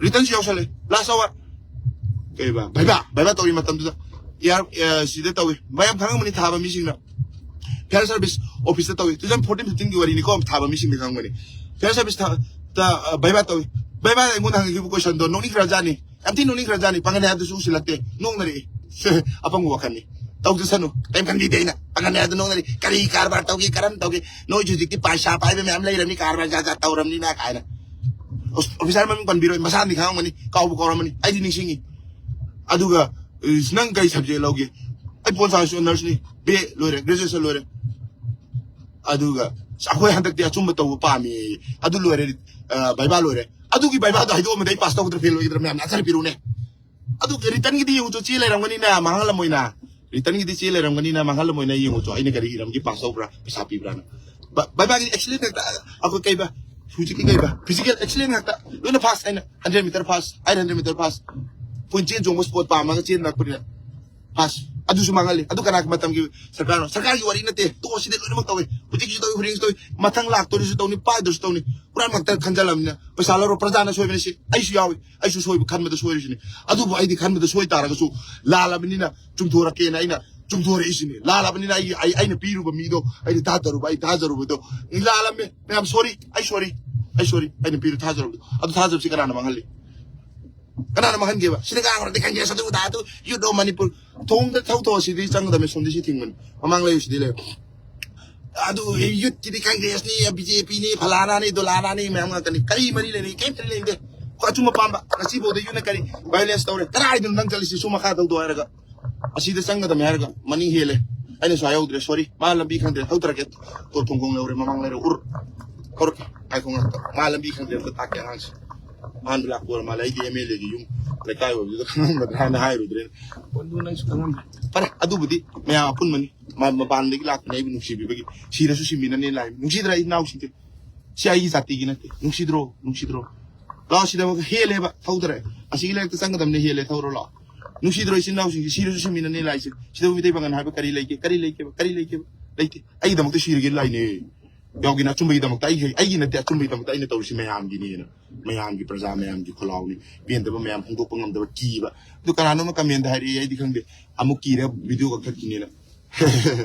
ꯔꯤꯇꯟꯁꯨ ꯌꯥꯎꯁꯜꯂꯦ꯫ Last hour꯫ ꯀꯩꯕ? ꯚꯩꯕꯥ, ꯚꯩꯕꯥ ꯇꯧꯔꯤ ꯃꯇꯝꯗꯨꯗ ꯑꯦꯌꯥꯔ, ꯑꯦ, ꯁꯤꯗ ꯇꯧꯏ꯫ ꯃꯌꯥꯝ ꯈꯪꯉꯝꯒꯅꯤ ꯊꯥꯕ ꯃꯤꯁꯤꯡꯅ꯫ Fire service office ꯇ ꯇꯧꯏ꯫ Two thousand fourteen, fifteen ꯒꯤ ꯋꯥꯔꯤꯅꯤꯀꯣ, ꯊꯥꯕ ꯃꯤꯁꯤꯡꯅ ꯈꯪꯒꯅꯤ꯫ Fire service ꯊꯥ-, ꯇ, ꯑ, ꯚꯩꯕꯥ ꯇꯧꯏ꯫ ꯚꯩꯕꯥꯗ ꯑꯩꯉꯣꯟꯗ ꯍꯪꯉꯛꯈꯤꯕ question ꯗꯣ ꯅꯣꯛꯅꯤꯡꯈ꯭ꯔꯖꯥꯠꯅꯤ꯫ ꯌꯥꯝ ꯊꯤ ꯅꯣꯛꯅꯤꯡꯈ꯭ꯔꯖꯥꯠꯅꯤ꯫ ꯄꯥꯡꯒꯜ ꯍꯥꯏꯕꯗꯨꯁꯨ ꯎꯁꯤꯜꯂꯛꯇꯦ, ꯅꯣꯛꯅꯔꯛꯏ꯫ ꯑꯄꯪꯕ ꯋꯥꯈꯜꯅꯤ꯫ ꯇꯧꯖꯁꯅꯨ, ꯀꯩꯝ ꯈꯟꯕꯤꯗꯦ ꯑꯩꯅ꯫ ꯄꯥꯡꯒꯜ ꯍꯥꯏꯕꯗꯨ ꯅꯣꯛꯅꯔꯤ꯫ ꯀꯔꯤ ꯀꯔꯕꯥꯔ ꯇꯧꯒꯦ, ꯀꯔꯝ ꯇꯧꯒꯦ? ꯅꯣꯏꯁꯨ ꯍꯧꯖꯤꯛꯇꯤ ꯄꯩꯁꯥ ꯄꯥꯏꯕ ꯃꯌꯥꯝ ꯂꯩꯔꯝꯅꯤ, ꯀꯔꯕꯥꯔ ꯖꯥꯠ ꯖꯥꯠ ꯇꯧꯔꯝꯅꯤꯅ ꯀꯥꯏꯅ꯫ ꯑꯣꯐꯤꯁꯥꯔ ꯃꯃꯤꯡ ꯄꯟꯕꯤꯔꯣꯏ, ꯃꯁꯥꯅꯗꯤ ꯈꯪꯉꯝꯒꯅꯤ, ꯀꯥꯎꯕꯨ ꯀꯥꯎꯔꯝꯃꯅꯤ꯫ ꯑꯩꯗꯤ ꯅꯤꯡꯁꯤꯡꯉꯤ꯫ ꯑꯗꯨꯒ, "ꯏꯁ, ꯅꯪ ꯀꯩ ꯁꯕꯖꯦꯛ ꯂꯧꯒꯦ?" "ꯑꯩ ꯄꯣꯜ ꯁꯥꯏꯟꯁ ꯑꯣꯅꯔꯁꯅꯤ, ꯕꯤ ꯑꯦ ꯂꯣꯏꯔꯦ, ꯒ꯭ꯔꯦꯖꯨꯑꯦꯁꯟ ꯂꯣꯏꯔꯦ꯫ ꯑꯗꯨꯒ, "ꯑꯁ, ꯑꯩꯈꯣꯏ ꯍꯟꯗꯛꯇꯤ ꯑꯆꯨꯝꯕ ꯇꯧꯕ ꯄꯥꯝꯃꯤ, ꯑꯗꯨ ꯂꯣꯏꯔꯦ, ꯑ, ꯚꯥꯏꯕꯥ ꯂꯣꯏꯔꯦ꯫ ꯑꯗꯨꯒꯤ ꯚꯥꯏꯕꯥꯗꯣ ꯍꯥꯏꯗꯣꯛꯑꯝꯃꯗꯤ ꯑꯩ ꯄꯥꯁ ꯇꯧꯒꯗ꯭ꯔꯥ, ꯐꯦꯜ ꯑꯣꯏꯒꯗ꯭ꯔꯥ, ꯃꯌꯥꯝꯅ ꯑꯟꯁꯔ ꯄꯤꯔꯛꯎꯅꯦ꯫ ꯑꯗꯨ ꯔꯤꯇꯟꯒꯤꯗꯤ ꯌꯦꯡꯉꯨꯆꯣ, ꯆꯦ ꯂꯩꯔꯝꯒꯅꯤꯅ, ꯃꯥꯡꯍꯜꯂꯝꯃꯣꯏꯅ꯫ ꯔꯤꯇꯟꯒꯤꯗꯤ ꯆꯦ ꯂꯩꯔꯝꯒꯅꯤꯅ, ꯃꯥꯡꯍꯜꯂꯝꯃꯣꯏꯅ ꯌꯦꯡꯉꯨꯆꯣ, ꯑꯩꯅ ꯀꯔꯤ ꯏꯔꯝꯒꯦ, ꯄꯥꯁ ꯇꯧꯕ꯭ꯔꯥ, ꯄꯩꯁꯥ ꯄꯤꯕ꯭ꯔꯥꯅ꯫" ꯚ-, ꯚꯥꯏꯕꯥꯒꯤꯗꯤ ꯑꯦꯛꯁꯤꯂꯦꯟ ꯉꯥꯛꯇ, ꯑꯩꯈꯣꯏ ꯀꯩꯕ, ꯍꯧꯖꯤꯛꯀꯤ ꯀꯩꯕ, ꯐꯤꯖꯤꯀꯦꯜ ꯑꯦꯛꯁꯤꯂꯦꯟ ꯉꯥꯛꯇ, ꯂꯣꯏꯅ ꯐꯥꯁ꯫ ꯑꯩꯅ ꯍꯟꯗ꯭ꯔꯦꯠ ꯃꯤꯇꯔ ꯐꯥꯁ, ꯑꯩꯠ ꯍꯟꯗ꯭ꯔꯦꯠ ꯃꯤꯇꯔ ꯐꯥꯁ꯫ ꯄꯣꯏꯟ ꯆꯦꯟ ꯆꯣꯡꯕ ꯁ꯭ꯄꯣꯔꯠ ꯄꯥꯝꯃꯒ ꯆꯦꯟ ꯂꯥꯛꯄꯅꯤꯅ ꯐꯥꯁ꯫ ꯑꯗꯨꯁꯨ ꯃꯥꯡꯍꯜꯂꯤ꯫ ꯑꯗꯨ ꯀꯅꯥꯒꯤ ꯃꯇꯝꯒꯤ ꯁꯔꯀꯥꯔꯅꯣ? ꯁꯔꯀꯥꯔꯒꯤ ꯋꯥꯔꯤ ꯅꯠꯇꯦ꯫ ꯇꯣꯛꯑꯣ, ꯁꯤꯗ ꯂꯣꯏꯅꯃꯛ ꯇꯧꯏ꯫ ꯍꯧꯖꯤꯛꯀꯤꯁꯨ ꯇꯧꯏ, ꯍꯣꯔꯦꯟꯁꯨ ꯇꯧꯏ, ꯃꯊꯪ ꯂꯥꯛꯇꯣꯔꯤꯁꯨ ꯇꯧꯅꯤ, ꯄꯥꯏꯗ꯭ꯔꯁꯨ ꯇꯧꯅꯤ꯫ ꯍꯨꯔꯥꯟ ꯉꯥꯛꯇ ꯈꯟꯖꯜꯂꯝꯅꯤꯅ ꯄꯩꯁꯥ ꯂꯧꯔꯣ꯫ ꯄ꯭ꯔꯖꯥꯅ ꯁꯣꯏꯕꯅꯤ ꯁꯤ꯫ ꯑꯩꯁꯨ ꯌꯥꯎꯏ꯫ ꯑꯩꯁꯨ ꯁꯣꯏꯕ ꯈꯟꯕꯗ ꯁꯣꯏꯔꯤꯁꯤꯅꯤ꯫ ꯑꯗꯨꯕꯨ ꯑꯩꯗꯤ ꯈꯟꯕꯗ ꯁꯣꯏ ꯇꯥꯔꯒꯁꯨ ꯂꯥꯜꯂꯕꯅꯤꯅ ꯆꯨꯝꯊꯣꯔꯛꯀꯦꯅ ꯑꯩꯅ ꯆꯨꯝꯊꯣꯔꯛꯏꯁꯤꯅꯤ꯫ ꯂꯥꯜꯂꯕꯅꯤꯅ ꯑꯩ, ꯑꯩ, ꯑꯩꯅ ꯄꯤꯔꯨꯕ ꯃꯤꯗꯣ, ꯑꯩꯅ ꯊꯥꯖꯔꯨꯕ, ꯑꯩ ꯊꯥꯖꯔꯨꯕꯗꯣ ꯂꯥꯜꯂꯝꯃꯦ꯫ ꯃꯌꯥꯝ ꯁꯣꯔꯤ, ꯑꯩ ꯁꯣꯔꯤ, ꯑꯩ ꯁꯣꯔꯤ꯫ ꯑꯩꯅ ꯄꯤꯔꯨ ꯊꯥꯖꯔꯨꯕꯗꯣ, ꯑꯗꯨ ꯊꯥꯖꯕꯁꯤ ꯀꯅꯥꯅ ꯃꯥꯡꯍꯜꯂꯤ? ꯀꯅꯥꯅ ꯃꯥꯡꯍꯟꯒꯦꯕ? ꯁꯤꯗ ꯉꯥꯡꯉꯨꯔꯗꯤ ꯈꯪꯒꯦ, ꯑꯗꯨ ꯑꯗꯥ, ꯑꯗꯨ, you know, ꯃꯅꯤꯄꯨꯔ꯫ ꯊꯣꯡꯗ ꯊꯧ ꯊꯧ, ꯑꯁꯤꯗꯤ ꯆꯪꯒꯗꯕꯅꯤ, ꯁꯣꯝꯗꯤ ꯁꯤ ꯊꯤꯡꯕꯅꯤ꯫ ꯃꯃꯥꯡ ꯂꯩꯌꯨ, ꯁꯤꯗꯤ ꯂꯩꯌꯨ꯫ ꯑꯗꯨ ꯌꯨꯠꯀꯤꯗꯤ ꯀꯪꯒ꯭ꯔꯦꯁꯅꯤ, ꯕꯤ ꯖꯦ ꯄꯤꯅꯤ, ꯐꯂꯥꯅꯥꯅꯤ, ꯗꯣꯂꯥꯅꯥꯅꯤ ꯃꯌꯥꯝ ꯉꯥꯛꯇꯅꯤ꯫ ꯀꯔꯤ ꯃꯔꯤ ꯂꯩꯅꯩ? ꯀꯩꯝꯇ ꯂꯩꯅꯗꯦ꯫ ꯑꯩꯈꯣꯏ ꯑꯆꯨꯝꯕ ꯄꯥꯝꯕ꯫ ꯉꯁꯤꯐꯥꯎꯗ ꯌꯨꯠꯅ ꯀꯔꯤ ꯚꯥꯏꯑꯣꯂꯦꯟꯁ ꯇꯧꯔꯦ? ꯀꯗꯥꯏꯗꯅꯣ ꯅꯪ ꯆꯠꯂꯤꯁꯤ? ꯁꯨꯝ ꯃꯈꯥ ꯇꯧꯗꯣ ꯍꯥꯏꯔꯒ꯫ ꯑꯁꯤꯗ ꯆꯪꯒꯗꯕꯅꯤ ꯍꯥꯏꯔꯒ ꯃꯅꯤꯡ ꯍꯦꯜꯂꯦ꯫ ꯑꯩꯅꯁꯨ ꯍꯥꯏꯍꯧꯗ꯭ꯔꯦ, ꯁꯣꯔꯤ꯫ ꯃꯥ ꯂꯝꯕꯤ ꯈꯪꯗ꯭ꯔꯦ꯫ ꯊꯧꯊꯔꯛꯀꯦ꯫ ꯇꯣꯞ ꯊꯣꯡꯈꯣꯡ ꯌꯧꯔꯦ, ꯃꯃꯥꯡ ꯂꯩꯔꯦ꯫ ꯎꯔ-, ꯊꯧꯔꯛꯀꯦ꯫ ꯉꯥꯏꯈꯣ ꯉꯥꯛꯇ꯫ ꯃꯥ ꯂꯝꯕꯤ ꯈꯪꯗ꯭ꯔꯦ꯫ ꯑꯝꯇ ꯇꯥꯛꯀꯦ ꯑꯉꯥꯡꯁꯦ꯫ ꯑꯍꯥꯟꯕ ꯂꯥꯛꯄ ꯑꯣꯏꯔ ꯃꯥꯜꯂꯦ꯫ ꯑꯩꯗꯤ ꯑꯦꯝ ꯑꯦꯜ ꯑꯦꯒꯤ ꯌꯨꯝ ꯂꯩꯀꯥꯏ ꯑꯣꯏꯕꯗꯨꯗ ꯈꯪꯉꯝꯒꯗ꯭ꯔꯥꯅ ꯍꯥꯏꯔꯨꯗ꯭ꯔꯦꯅ꯫ ꯑꯗꯨ ꯅꯪꯁꯨ ꯈꯪꯉꯝꯗ꯭ꯔꯦ꯫ ꯐꯔꯦ, ꯑꯗꯨꯕꯨꯗꯤ ꯃꯌꯥꯝ ꯑꯄꯨꯟꯕꯅꯤ꯫ ꯃꯥ ꯃꯄꯥꯟꯗꯒꯤ ꯂꯥꯛꯄꯅꯦ ꯑꯩꯕꯨ ꯅꯨꯡꯁꯤꯕꯤꯕꯒꯤ꯫ ꯁꯤꯔꯁꯨ ꯁꯤꯃꯤꯟꯅꯅꯤ ꯂꯥꯛꯏ꯫ ꯅꯨꯡꯁꯤꯗ꯭ꯔꯥ ꯑꯩ ꯏꯅꯥꯎꯁꯤꯡꯁꯦ? ꯁꯤ ꯑꯩꯒꯤ ꯖꯥꯇꯤꯒꯤ ꯅꯠꯇꯦ꯫ ꯅꯨꯡꯁꯤꯗ꯭ꯔꯣ? ꯅꯨꯡꯁꯤꯗ꯭ꯔꯣ? ꯂꯥꯛꯑꯣ, ꯁꯤꯗ ꯑꯃꯨꯛ ꯍꯦꯜꯂꯦꯕ ꯊꯧꯗꯔꯦ꯫ ꯑꯁꯤꯒꯤ ꯂꯩꯔꯛꯇ ꯆꯪꯒꯗꯕꯅꯦ, ꯍꯦꯜꯂꯦ, ꯊꯧꯔꯣ ꯂꯥꯛꯑꯣ꯫ ꯅꯨꯡꯁꯤꯗ꯭ꯔꯣ ꯏꯆꯤꯟ ꯏꯅꯥꯎꯁꯤꯡꯁꯦ? ꯁꯤꯔꯁꯨ ꯁꯤꯃꯤꯟꯅꯅꯤ ꯂꯥꯛꯏꯁꯦ꯫ ꯁꯤꯗꯕꯨ ꯃꯤꯇꯩ ꯄꯥꯉꯜ ꯍꯥꯏꯕ ꯀꯔꯤ ꯂꯩꯒꯦ? ꯀꯔꯤ ꯂꯩꯒꯦꯕ? ꯀꯔꯤ ꯂꯩꯒꯦꯕ? ꯂꯩꯇꯦ꯫ ꯑꯩꯒꯤꯗꯃꯛꯇ ꯁꯤꯔꯒꯦ ꯂꯥꯛꯏꯅꯦ꯫ ꯌꯥꯎꯒꯤꯅ ꯑꯆꯨꯝꯕꯒꯤꯗꯃꯛꯇ, ꯑꯩꯒꯤ, ꯑꯩꯒꯤ ꯅꯠꯇꯦ, ꯑꯆꯨꯝꯕꯒꯤꯗꯃꯛꯇ ꯑꯩꯅ ꯇꯧꯔꯤꯁꯤ ꯃꯌꯥꯝꯒꯤꯅꯦꯅ꯫ ꯃꯌꯥꯝꯒꯤ, ꯄ꯭ꯔꯖꯥ ꯃꯌꯥꯝꯒꯤ ꯈꯣꯜꯂꯥꯎꯅꯤ꯫ ꯄꯦꯟꯗꯕ ꯃꯌꯥꯝ ꯐꯣꯡꯗꯣꯛꯄ ꯉꯝꯗꯕ ꯀꯤꯕ꯫ ꯑꯗꯨ ꯀꯅꯥꯅꯣꯝꯅ ꯀꯃꯦꯟꯗ ꯍꯥꯏꯔꯛꯑꯦ, ꯑꯩꯗꯤ ꯈꯪꯗꯦ, "ꯑꯃꯨꯛ ꯀꯤꯔꯦ, video ꯀꯛꯊꯠꯈꯤꯅꯦꯅ"꯫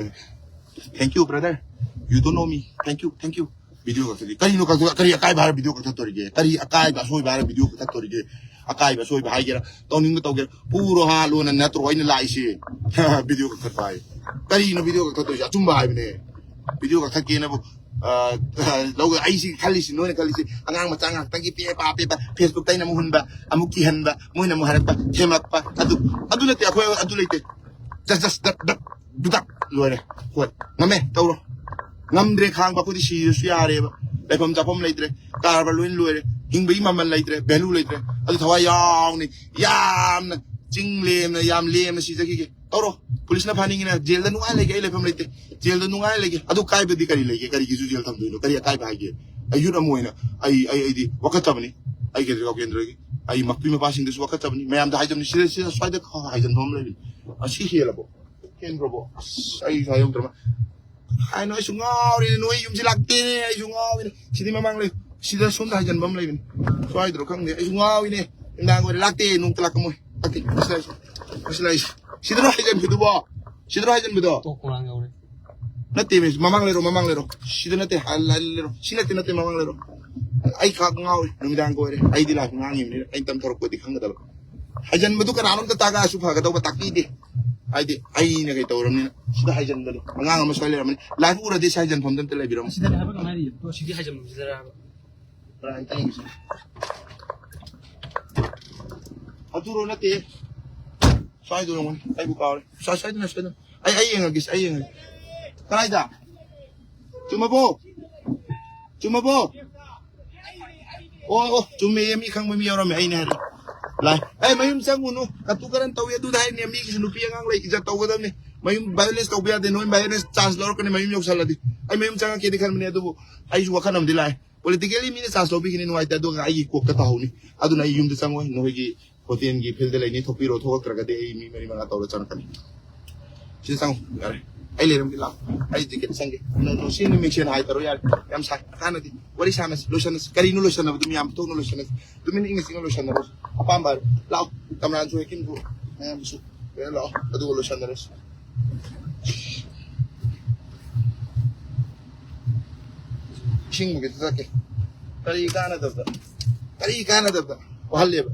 Thank you, brother. You don't know me. Thank you, thank you. Video ꯀꯛꯊꯠꯂꯤ꯫ ꯀꯔꯤꯅꯣ ꯀꯛꯊꯠ-, ꯀꯔꯤ ꯑꯀꯥꯏꯕ ꯍꯥꯏꯔ ꯚꯤꯗꯤꯑꯣ ꯀꯛꯊꯠꯇꯣꯔꯤꯒꯦ? ꯀꯔꯤ ꯑꯀꯥꯏꯕ, ꯑꯁꯣꯏꯕ ꯍꯥꯏꯔ ꯚꯤꯗꯤꯑꯣ ꯀꯛꯊꯠꯇꯣꯔꯤꯒꯦ? ꯑꯀꯥꯏꯕ ꯑꯁꯣꯏꯕ ꯍꯥꯏꯒꯦꯔꯥ, ꯇꯧꯅꯤꯡꯕ ꯇꯧꯒꯦꯔꯥ, ꯄꯨꯔꯣ ꯍꯥꯠꯂꯣꯅ ꯅꯠꯇ꯭ꯔꯣ ꯑꯩꯅ ꯂꯥꯛꯏꯁꯦ? ꯚꯤꯗꯤꯑꯣ ꯀꯛꯊꯠꯄ ꯍꯥꯏ꯫ ꯀꯔꯤꯅꯣ ꯚꯤꯗꯤꯑꯣ ꯀꯛꯊꯠꯇꯣꯏꯁꯦ? ꯑꯆꯨꯝꯕ ꯍꯥꯏꯕꯅꯦ꯫ ꯚꯤꯗꯤꯑꯣ ꯀꯛꯊꯠꯀꯦꯅꯕꯨ, ꯑ, ꯂꯧꯒ-, ꯑꯩꯁꯤ ꯈꯜꯂꯤꯁꯤ, ꯅꯣꯏꯅ ꯈꯜꯂꯤꯁꯤ, ꯑꯉꯥꯡ ꯃꯆꯥ ꯉꯥꯛꯇꯪꯒꯤ ꯄꯦ ꯄꯥ ꯄꯦ ꯄꯥ, Facebook-ꯇ ꯑꯩꯅ ꯑꯃꯨꯛ ꯍꯨꯟꯕ, ꯑꯃꯨꯛ ꯀꯤꯍꯟꯕ, ꯃꯣꯏꯅ ꯑꯃꯨꯛ ꯍꯥꯏꯔꯛꯄ, ꯊꯦꯝꯃꯛꯄ, ꯑꯗꯨ, ꯑꯗꯨ ꯅꯠꯇꯦ꯫ ꯑꯩꯈꯣꯏ ꯑꯗꯨ ꯂꯩꯇꯦ꯫ Just, just, ꯗꯛ, ꯗꯛ, ꯗꯛ, ꯂꯣꯏꯔꯦ꯫ ꯍꯣꯏ, ꯉꯝꯃꯦ, ꯇꯧꯔꯣ꯫ ꯉꯝꯗ꯭ꯔꯦ ꯈꯥꯡꯕ, ꯑꯩꯈꯣꯏꯗꯤ ꯁꯤꯔꯁꯨ ꯌꯥꯔꯦꯕ꯫ ꯂꯩꯐꯝ ꯆꯥꯐꯝ ꯂꯩꯇ꯭ꯔꯦ, ꯀꯔꯕꯥꯔ ꯂꯣꯏꯅ ꯂꯣꯏꯔꯦ, ꯍꯤꯡꯕꯒꯤ ꯃꯃꯜ ꯂꯩꯇ꯭ꯔꯦ, value ꯂꯩꯇ꯭ꯔꯦ꯫ ꯑꯗꯨ ꯊꯋꯥꯏ ꯌꯥꯎꯅ, ꯌꯥꯝꯅ ꯆꯤꯡ ꯂꯦꯝꯅ, ꯌꯥꯝ ꯂꯦꯝꯅ ꯁꯤꯖꯈꯤꯒꯦ꯫ ꯇꯧꯔꯣ꯫ ꯄꯨꯂꯤꯁꯅ ꯐꯥꯅꯤꯡꯉꯤꯅ ꯖꯦꯜꯗ ꯅꯨꯡꯉꯥꯏ ꯂꯩꯒꯦ, ꯑꯩ ꯂꯩꯐꯝ ꯂꯩꯇꯦ꯫ ꯖꯦꯜꯗ ꯅꯨꯡꯉꯥꯏ ꯂꯩꯒꯦ꯫ ꯑꯗꯨ ꯀꯥꯏꯕꯗꯤ ꯀꯔꯤ ꯂꯩꯒꯦ? ꯀꯔꯤꯒꯤꯁꯨ ꯖꯦꯜ ꯊꯝꯗꯣꯏꯅꯣ? ꯀꯔꯤ ꯑꯀꯥꯏꯕ ꯍꯥꯏꯒꯦ? ꯑꯩ ꯌꯨꯠ ꯑꯃ ꯑꯣꯏꯅ ꯑꯩ, ꯑꯩ, ꯑꯩꯗꯤ ꯋꯥꯀꯠꯆꯕꯅꯤ꯫ ꯑꯩ ꯀꯦꯟꯗ꯭ꯔ ꯀꯦꯟꯗ꯭ꯔꯒꯤ, ꯑꯩ ꯃꯄꯤ ꯃꯄꯥꯁꯤꯡꯗꯁꯨ ꯋꯥꯀꯠꯆꯕꯅꯤ꯫ ꯃꯌꯥꯝꯗ ꯍꯥꯏꯖꯕꯅꯤ꯫ ꯁꯤꯗ, ꯁꯤꯗ ꯁ꯭ꯋꯥꯏꯗ ꯍꯥꯏꯖꯟꯕ ꯑꯃ ꯂꯩꯕꯅꯤ꯫ ꯑꯁꯤ ꯍꯦꯜꯂꯕꯣ? ꯍꯦꯟꯈ꯭ꯔꯕꯣ? ꯑꯁ, ꯑꯩ ꯁ꯭ꯋꯥꯏ ꯌꯧꯗ꯭ꯔꯕ꯫ ꯀꯥꯏꯅꯣ, ꯑꯩꯁꯨ ꯉꯥꯎꯔꯦꯅꯦ, ꯅꯣꯏ ꯌꯨꯝꯁꯤ ꯂꯥꯛꯇꯦꯅꯦ, ꯑꯩꯁꯨ ꯉꯥꯎꯔꯦꯅꯦ꯫ ꯁꯤꯗꯤ ꯃꯃꯥꯡ ꯂꯩ, ꯁꯤꯗ ꯁꯣꯝꯗ ꯍꯥꯏꯖꯟꯕ ꯑꯃ ꯂꯩꯕꯅꯤ, ꯁ꯭ꯋꯥꯏꯗ꯭ꯔꯣ ꯈꯪꯗꯦ, ꯑꯩꯁꯨ ꯉꯥꯎꯔꯤꯅꯦ꯫ ꯅꯨꯡꯗꯥꯡ ꯑꯣꯏꯔꯦ, ꯂꯥꯛꯇꯦ, ꯅꯣꯡꯇ ꯂꯥꯛꯀꯃꯣꯏ, ꯂꯥꯛꯇꯦ꯫ ꯃꯁꯤ ꯂꯥꯛꯏꯁꯦ, ꯃꯁꯤ ꯂꯥꯛꯏꯁꯦ, ꯁꯤꯗ꯭ꯔꯣ ꯍꯥꯏꯖꯟꯕꯗꯨꯕꯣ? ꯁꯤꯗ꯭ꯔꯣ ꯍꯥꯏꯖꯟꯕꯗꯣ? ꯇꯣꯛ ꯈꯣꯡꯅꯥꯡ ꯌꯧꯔꯦ꯫ ꯅꯠꯇꯦ, ꯃꯤ ꯃꯃꯥꯡ ꯂꯩꯔꯣ, ꯃꯃꯥꯡ ꯂꯩꯔꯣ, ꯁꯤꯗ ꯅꯠꯇꯦ, ꯍꯜ-, ꯍꯜ-, ꯂꯩꯔꯣ, ꯁꯤ ꯅꯠꯇꯦ, ꯅꯠꯇꯦ, ꯃꯃꯥꯡ ꯂꯩꯔꯣ꯫ ꯑꯩ ꯈꯥꯛ ꯉꯥꯎꯔꯤ, ꯅꯨꯃꯤꯗꯥꯡꯒ ꯑꯣꯏꯔꯦ꯫ ꯑꯩꯗꯤ ꯂꯥꯛ ꯉꯥꯡꯉꯤꯕꯅꯤꯅ ꯑꯩ ꯇꯝꯊꯣꯔꯛꯄꯗꯤ ꯈꯪꯒꯗꯕ꯫ ꯍꯥꯏꯖꯟꯕꯗꯨ ꯀꯅꯥꯅꯣꯝꯇ ꯇꯥꯛꯑꯁꯨ ꯐꯒꯗꯧꯕ, ꯇꯥꯛꯄꯤꯗꯦ꯫ ꯍꯥꯏꯗꯤ ꯑꯩꯅ ꯀꯩ ꯇꯧꯔꯕꯅꯤꯅ ꯁꯤꯗ ꯍꯥꯏꯖꯟꯕꯗꯣ꯫ ꯑꯉꯥꯡ ꯑꯃ ꯁ꯭ꯋꯥꯏ ꯂꯩꯔꯝꯃꯅꯤ, ꯂꯥꯏꯐ ꯎꯔꯗꯤ ꯁꯤ ꯍꯥꯏꯖꯟꯐꯝꯗ ꯑꯝꯇ ꯂꯩꯕꯤꯔꯝꯃꯣ꯫ ꯁꯤꯗꯅꯦ ꯍꯥꯏꯕ ꯀꯃꯥꯏꯅ ꯂꯩꯌꯦ? ꯇꯣ, ꯁꯤꯒꯤ ꯍꯥꯏꯖꯟꯐꯝꯁꯤꯗꯔ ꯍꯥꯏꯕ? ꯀꯅꯥꯅ ꯇꯥꯛꯏꯕꯁꯦ? ꯑꯗꯨꯔꯣ ꯅꯠꯇꯦ, ꯁ꯭ꯋꯥꯏꯗ ꯑꯣꯏꯔꯝꯒꯅꯤ, ꯑꯩꯕꯨ ꯀꯥꯎꯔꯦ꯫ ꯁ꯭ꯋꯥꯏ, ꯁ꯭ꯋꯥꯏꯗꯅ, ꯁ꯭ꯋꯥꯏꯗꯅ꯫ ꯑꯩ, ꯑꯩ ꯌꯦꯡꯉꯒꯦ, ꯑꯩ ꯌꯦꯡꯉꯒꯦ꯫ ꯀꯗꯥꯏꯗ? ꯆꯨꯝꯃꯕꯣ? ꯆꯨꯝꯃꯕꯣ? ꯑꯣ, ꯑꯣ, ꯆꯨꯝꯃꯦ, ꯃꯤ ꯈꯪꯕ ꯃꯤ ꯌꯥꯎꯔꯝꯃꯦ, ꯑꯩꯅ ꯍꯥꯏꯔꯦ꯫ ꯂꯥꯏ, ꯑꯩ ꯃꯌꯨꯝ ꯆꯪꯉꯨꯅꯨ, ꯀꯇꯨ ꯀꯔꯟ ꯇꯧꯏ ꯑꯗꯨꯗ ꯍꯥꯏꯅꯦ꯫ ꯃꯤꯒꯤꯁꯨ ꯅꯨꯄꯤ ꯑꯉꯥꯡ ꯂꯩ, ꯏꯖꯠ ꯇꯧꯒꯗꯕꯅꯤ꯫ ꯃꯌꯨꯝ violence ꯇꯧꯕ ꯌꯥꯗꯦ, ꯅꯣꯏ violence chance ꯂꯧꯔꯛꯀꯅꯤ ꯃꯌꯨꯝ ꯌꯧꯁꯜꯂꯗꯤ꯫ ꯑꯩ ꯃꯌꯨꯝ ꯆꯪꯉꯛꯀꯦꯗꯤ ꯈꯟꯕꯅꯦ, ꯑꯗꯨꯕꯨ ꯑꯩꯁꯨ ꯋꯥꯈꯜ ꯑꯃꯗꯤ ꯂꯥꯛꯑꯦ꯫ Politically ꯃꯤꯅ chance ꯂꯧꯕꯤꯒꯅꯤ, ꯅꯨꯡꯉꯥꯏꯇꯦ, ꯑꯗꯨꯒ ꯑꯩꯒꯤ ꯀꯣꯛꯇ ꯇꯥꯍꯧꯅꯤ꯫ ꯑꯗꯨꯅ ꯑꯩ ꯌꯨꯝꯗ ꯆꯪꯉꯣꯏ, ꯅꯈꯣꯏꯒꯤ ꯍꯣꯇꯦꯜꯒꯤ field ꯂꯩꯅꯤ, ꯊꯣꯛꯄꯤꯔꯣ, ꯊꯣꯛꯂꯛꯇ꯭ꯔꯒꯗꯤ ꯑꯩ ꯃꯤ ꯃꯔꯤ ꯃꯉꯥ ꯇꯧꯔ ꯆꯪꯉꯛꯀꯅꯤ꯫ ꯁꯤꯗ ꯆꯪꯉꯣ, ꯌꯥꯔꯦ꯫ ꯑꯩ ꯂꯩꯔꯝꯒꯦ, ꯂꯥꯛꯑꯣ꯫ ꯑꯩ ꯖꯦꯀꯦꯠ ꯆꯪꯒꯦ꯫ ꯅꯣ, ꯅꯣ, ꯁꯤ ꯅꯨꯃꯤꯠꯁꯦꯅ ꯍꯥꯏ ꯇꯧꯔꯣ, ꯌꯥꯔꯦ꯫ ꯌꯥꯝ ꯁꯥꯏ, ꯀꯥꯟꯅꯗꯦ꯫ ꯋꯥꯔꯤ ꯁꯥꯟꯅꯁꯤ, ꯂꯣꯏꯁꯟꯅꯁꯤ꯫ ꯀꯔꯤꯅꯣ ꯂꯣꯏꯁꯟꯅꯕꯗꯨ? ꯃꯌꯥꯝ ꯊꯣꯛꯅ ꯂꯣꯏꯁꯟꯅꯁꯤ꯫ ꯇꯨꯃꯤꯟꯅ ꯏꯪꯅ ꯆꯤꯛꯅ ꯂꯣꯏꯁꯟꯅꯔꯣ꯫ ꯑꯄꯥꯝꯕ ꯍꯥꯏꯔꯣ꯫ ꯂꯥꯛꯑꯣ, ꯀꯝꯔꯥꯟꯁꯨ, ꯍꯦꯀꯤꯝꯁꯨ, ꯃꯌꯥꯝꯁꯨ꯫ ꯂꯣꯏꯅ ꯂꯥꯛꯑꯣ, ꯑꯗꯨꯒ ꯂꯣꯏꯁꯟꯅꯔꯁꯤ꯫ ꯏꯁꯤꯡꯕꯨ ꯈꯤꯇ ꯊꯛꯀꯦ꯫ ꯀꯔꯤ ꯀꯥꯟꯅꯗꯕꯗ? ꯀꯔꯤ ꯀꯥꯟꯅꯗꯕꯗ? ꯋꯥꯍꯜꯂꯦꯕ꯫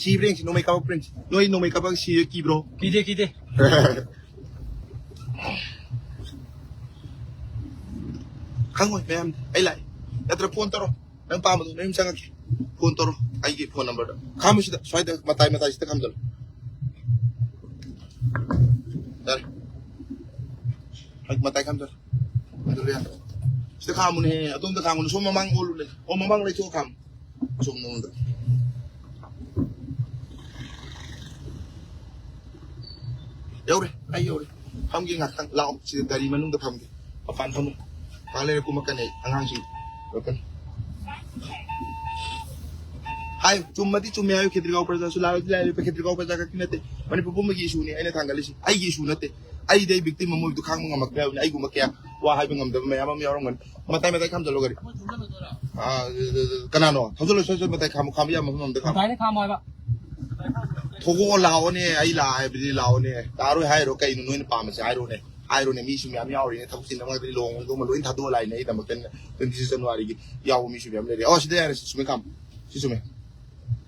ꯀꯤꯕ꯭ꯔꯥ ꯌꯦꯡꯁꯤ, ꯅꯣꯡꯃꯩ ꯀꯥꯞꯄꯛꯄ꯭ꯔꯥ ꯌꯦꯡꯁꯤ꯫ ꯅꯣꯏ ꯅꯣꯡꯃꯩ ꯀꯥꯞꯄꯛ ꯁꯤꯔꯦ, ꯀꯤꯕ꯭ꯔꯣ? ꯀꯤꯗꯦ, ꯀꯤꯗꯦ꯫ ꯈꯪꯉꯣꯏ ꯃꯌꯥꯝ, ꯑꯩ ꯂꯥꯛꯑꯦ꯫ ꯅꯠꯇ꯭ꯔ ꯐꯣꯟ ꯇꯧꯔꯣ, ꯅꯪ ꯄꯥꯝꯕꯗꯣ ꯅꯌꯨꯝ ꯆꯪꯉꯛꯀꯦ꯫ ꯐꯣꯟ ꯇꯧꯔꯣ, ꯑꯩꯒꯤ ꯐꯣꯟ ꯅꯝꯕꯔꯗ꯫ ꯈꯥꯝꯃꯨ ꯁꯤꯗ, ꯁ꯭ꯋꯥꯏꯗ ꯃꯇꯥꯏ ꯃꯇꯥꯏꯁꯤꯗ ꯈꯥꯝꯖꯜꯂꯣ꯫ ꯌꯥꯔꯦ꯫ ꯍꯣꯏ, ꯃꯇꯥꯏ ꯈꯥꯝꯖꯜꯂꯣ꯫ ꯑꯗꯨ ꯌꯥꯔꯦ꯫ ꯁꯤꯗ ꯈꯥꯝꯃꯨꯅꯦ, ꯑꯗꯣꯝꯗ ꯈꯥꯝꯃꯨꯅꯦ, ꯁꯣꯝ ꯃꯃꯥꯡ ꯑꯣꯜꯂꯨꯅꯦ꯫ ꯑꯣ, ꯃꯃꯥꯡ ꯂꯩꯊꯣꯛꯑ ꯈꯥꯝꯃꯨ꯫ ꯁꯣꯝ ꯅꯉꯣꯟꯗ꯫ ꯌꯧꯔꯦ, ꯑꯩ ꯌꯧꯔꯦ꯫ ꯐꯝꯒꯦ ꯉꯥꯛꯇꯪ, ꯂꯥꯛꯑꯣ꯫ ꯁꯤꯗ ꯒꯥꯔꯤ ꯃꯅꯨꯡꯗ ꯐꯝꯒꯦ꯫ ꯃꯄꯥꯟ ꯐꯝꯃꯨ꯫ ꯉꯥꯛ ꯂꯩꯔ ꯀꯨꯝꯃꯛꯀꯅꯤ ꯑꯩ, ꯑꯉꯥꯡꯁꯤꯡ ꯄꯨꯔꯛꯀꯅꯤ꯫ ꯍꯥꯏ, ꯆꯨꯝꯃꯗꯤ ꯆꯨꯝꯃꯦ ꯍꯥꯏꯌꯨ, ꯈꯦꯇ꯭ꯔꯤꯒꯥꯎ ꯄ꯭ꯔꯖꯥꯁꯨ, ꯂꯥꯜꯂꯗꯤ ꯂꯥꯜꯂꯦ꯫ ꯈꯦꯇ꯭ꯔꯤꯒꯥꯎ ꯄ꯭ꯔꯖꯥ ꯈꯛꯀꯤ ꯅꯠꯇꯦ, ꯃꯅꯤꯄꯨꯔ ꯄꯨꯝꯕꯒꯤ ꯏꯁꯨꯅꯤ ꯑꯩꯅ ꯊꯥꯡꯒꯠꯂꯤꯁꯤ꯫ ꯑꯩꯒꯤ ꯏꯁꯨ ꯅꯠꯇꯦ꯫ ꯑꯩꯗꯤ ꯑꯩ ꯚꯤꯛꯇꯤꯝ ꯑꯃ ꯑꯣꯏꯕꯗꯨ ꯈꯥꯡꯕ ꯉꯝꯃꯛꯇꯦ ꯍꯥꯏꯕꯅꯤ꯫ ꯑꯩꯒꯨꯝꯕ ꯀꯌꯥ ꯋꯥ ꯍꯥꯏꯕ ꯉꯝꯗꯕ ꯃꯌꯥꯝ ꯑꯃ ꯌꯥꯎꯔꯝꯒꯅꯤ꯫ ꯃꯇꯥꯏ ꯃꯇꯥꯏ ꯈꯥꯝꯖꯜꯂꯣ ꯒꯥꯔꯤ꯫ ꯑꯥ, ꯀꯅꯥꯅꯣ? ꯊꯧꯖꯜꯂꯣ, ꯁꯠ ꯁꯠ ꯃꯇꯥꯏ ꯈꯥꯝꯃꯣ, ꯈꯥꯝꯕ ꯌꯥꯕ ꯃꯐꯝ ꯑꯝꯗ ꯈꯥꯝꯃꯣ꯫ ꯃꯇꯥꯏꯗ ꯈꯥꯝꯃꯣ ꯍꯥꯏꯕ꯫ ꯊꯣꯛꯂꯛꯑꯣ, ꯂꯥꯛꯑꯣꯅꯦ, ꯑꯩ ꯂꯥꯛꯑꯦ ꯍꯥꯏꯕꯗꯤ ꯂꯥꯛꯑꯣꯅꯦ꯫ ꯂꯥꯛꯑꯔꯣꯏ ꯍꯥꯏꯔꯣ? ꯀꯩꯅꯣ ꯅꯣꯏꯅ ꯄꯥꯝꯕꯁꯦ ꯍꯥꯏꯔꯣꯅꯦ꯫ ꯍꯥꯏꯔꯣꯅꯦ, ꯃꯤꯁꯨ ꯃꯌꯥꯝ ꯌꯥꯎꯔꯤꯅꯦ, ꯊꯕꯛ ꯆꯤꯟꯅꯕ ꯉꯥꯛꯇꯅꯤ, ꯂꯨꯍꯣꯡꯕ ꯈꯣꯡꯗꯣꯡꯕ ꯂꯣꯏ ꯊꯥꯗꯣꯛꯑ ꯂꯥꯛꯏꯅꯦ ꯑꯩꯗꯃꯛꯇ, twenty six January ꯒꯤ ꯌꯥꯎꯕ ꯃꯤꯁꯨ ꯃꯌꯥꯝ ꯂꯩꯔꯦ꯫ ꯑꯣ, ꯁꯤꯗ ꯌꯥꯔꯦ, ꯁꯤ ꯆꯨꯝꯃꯦ ꯈꯥꯝꯃꯣ, ꯁꯤ ꯆꯨꯝꯃꯦ꯫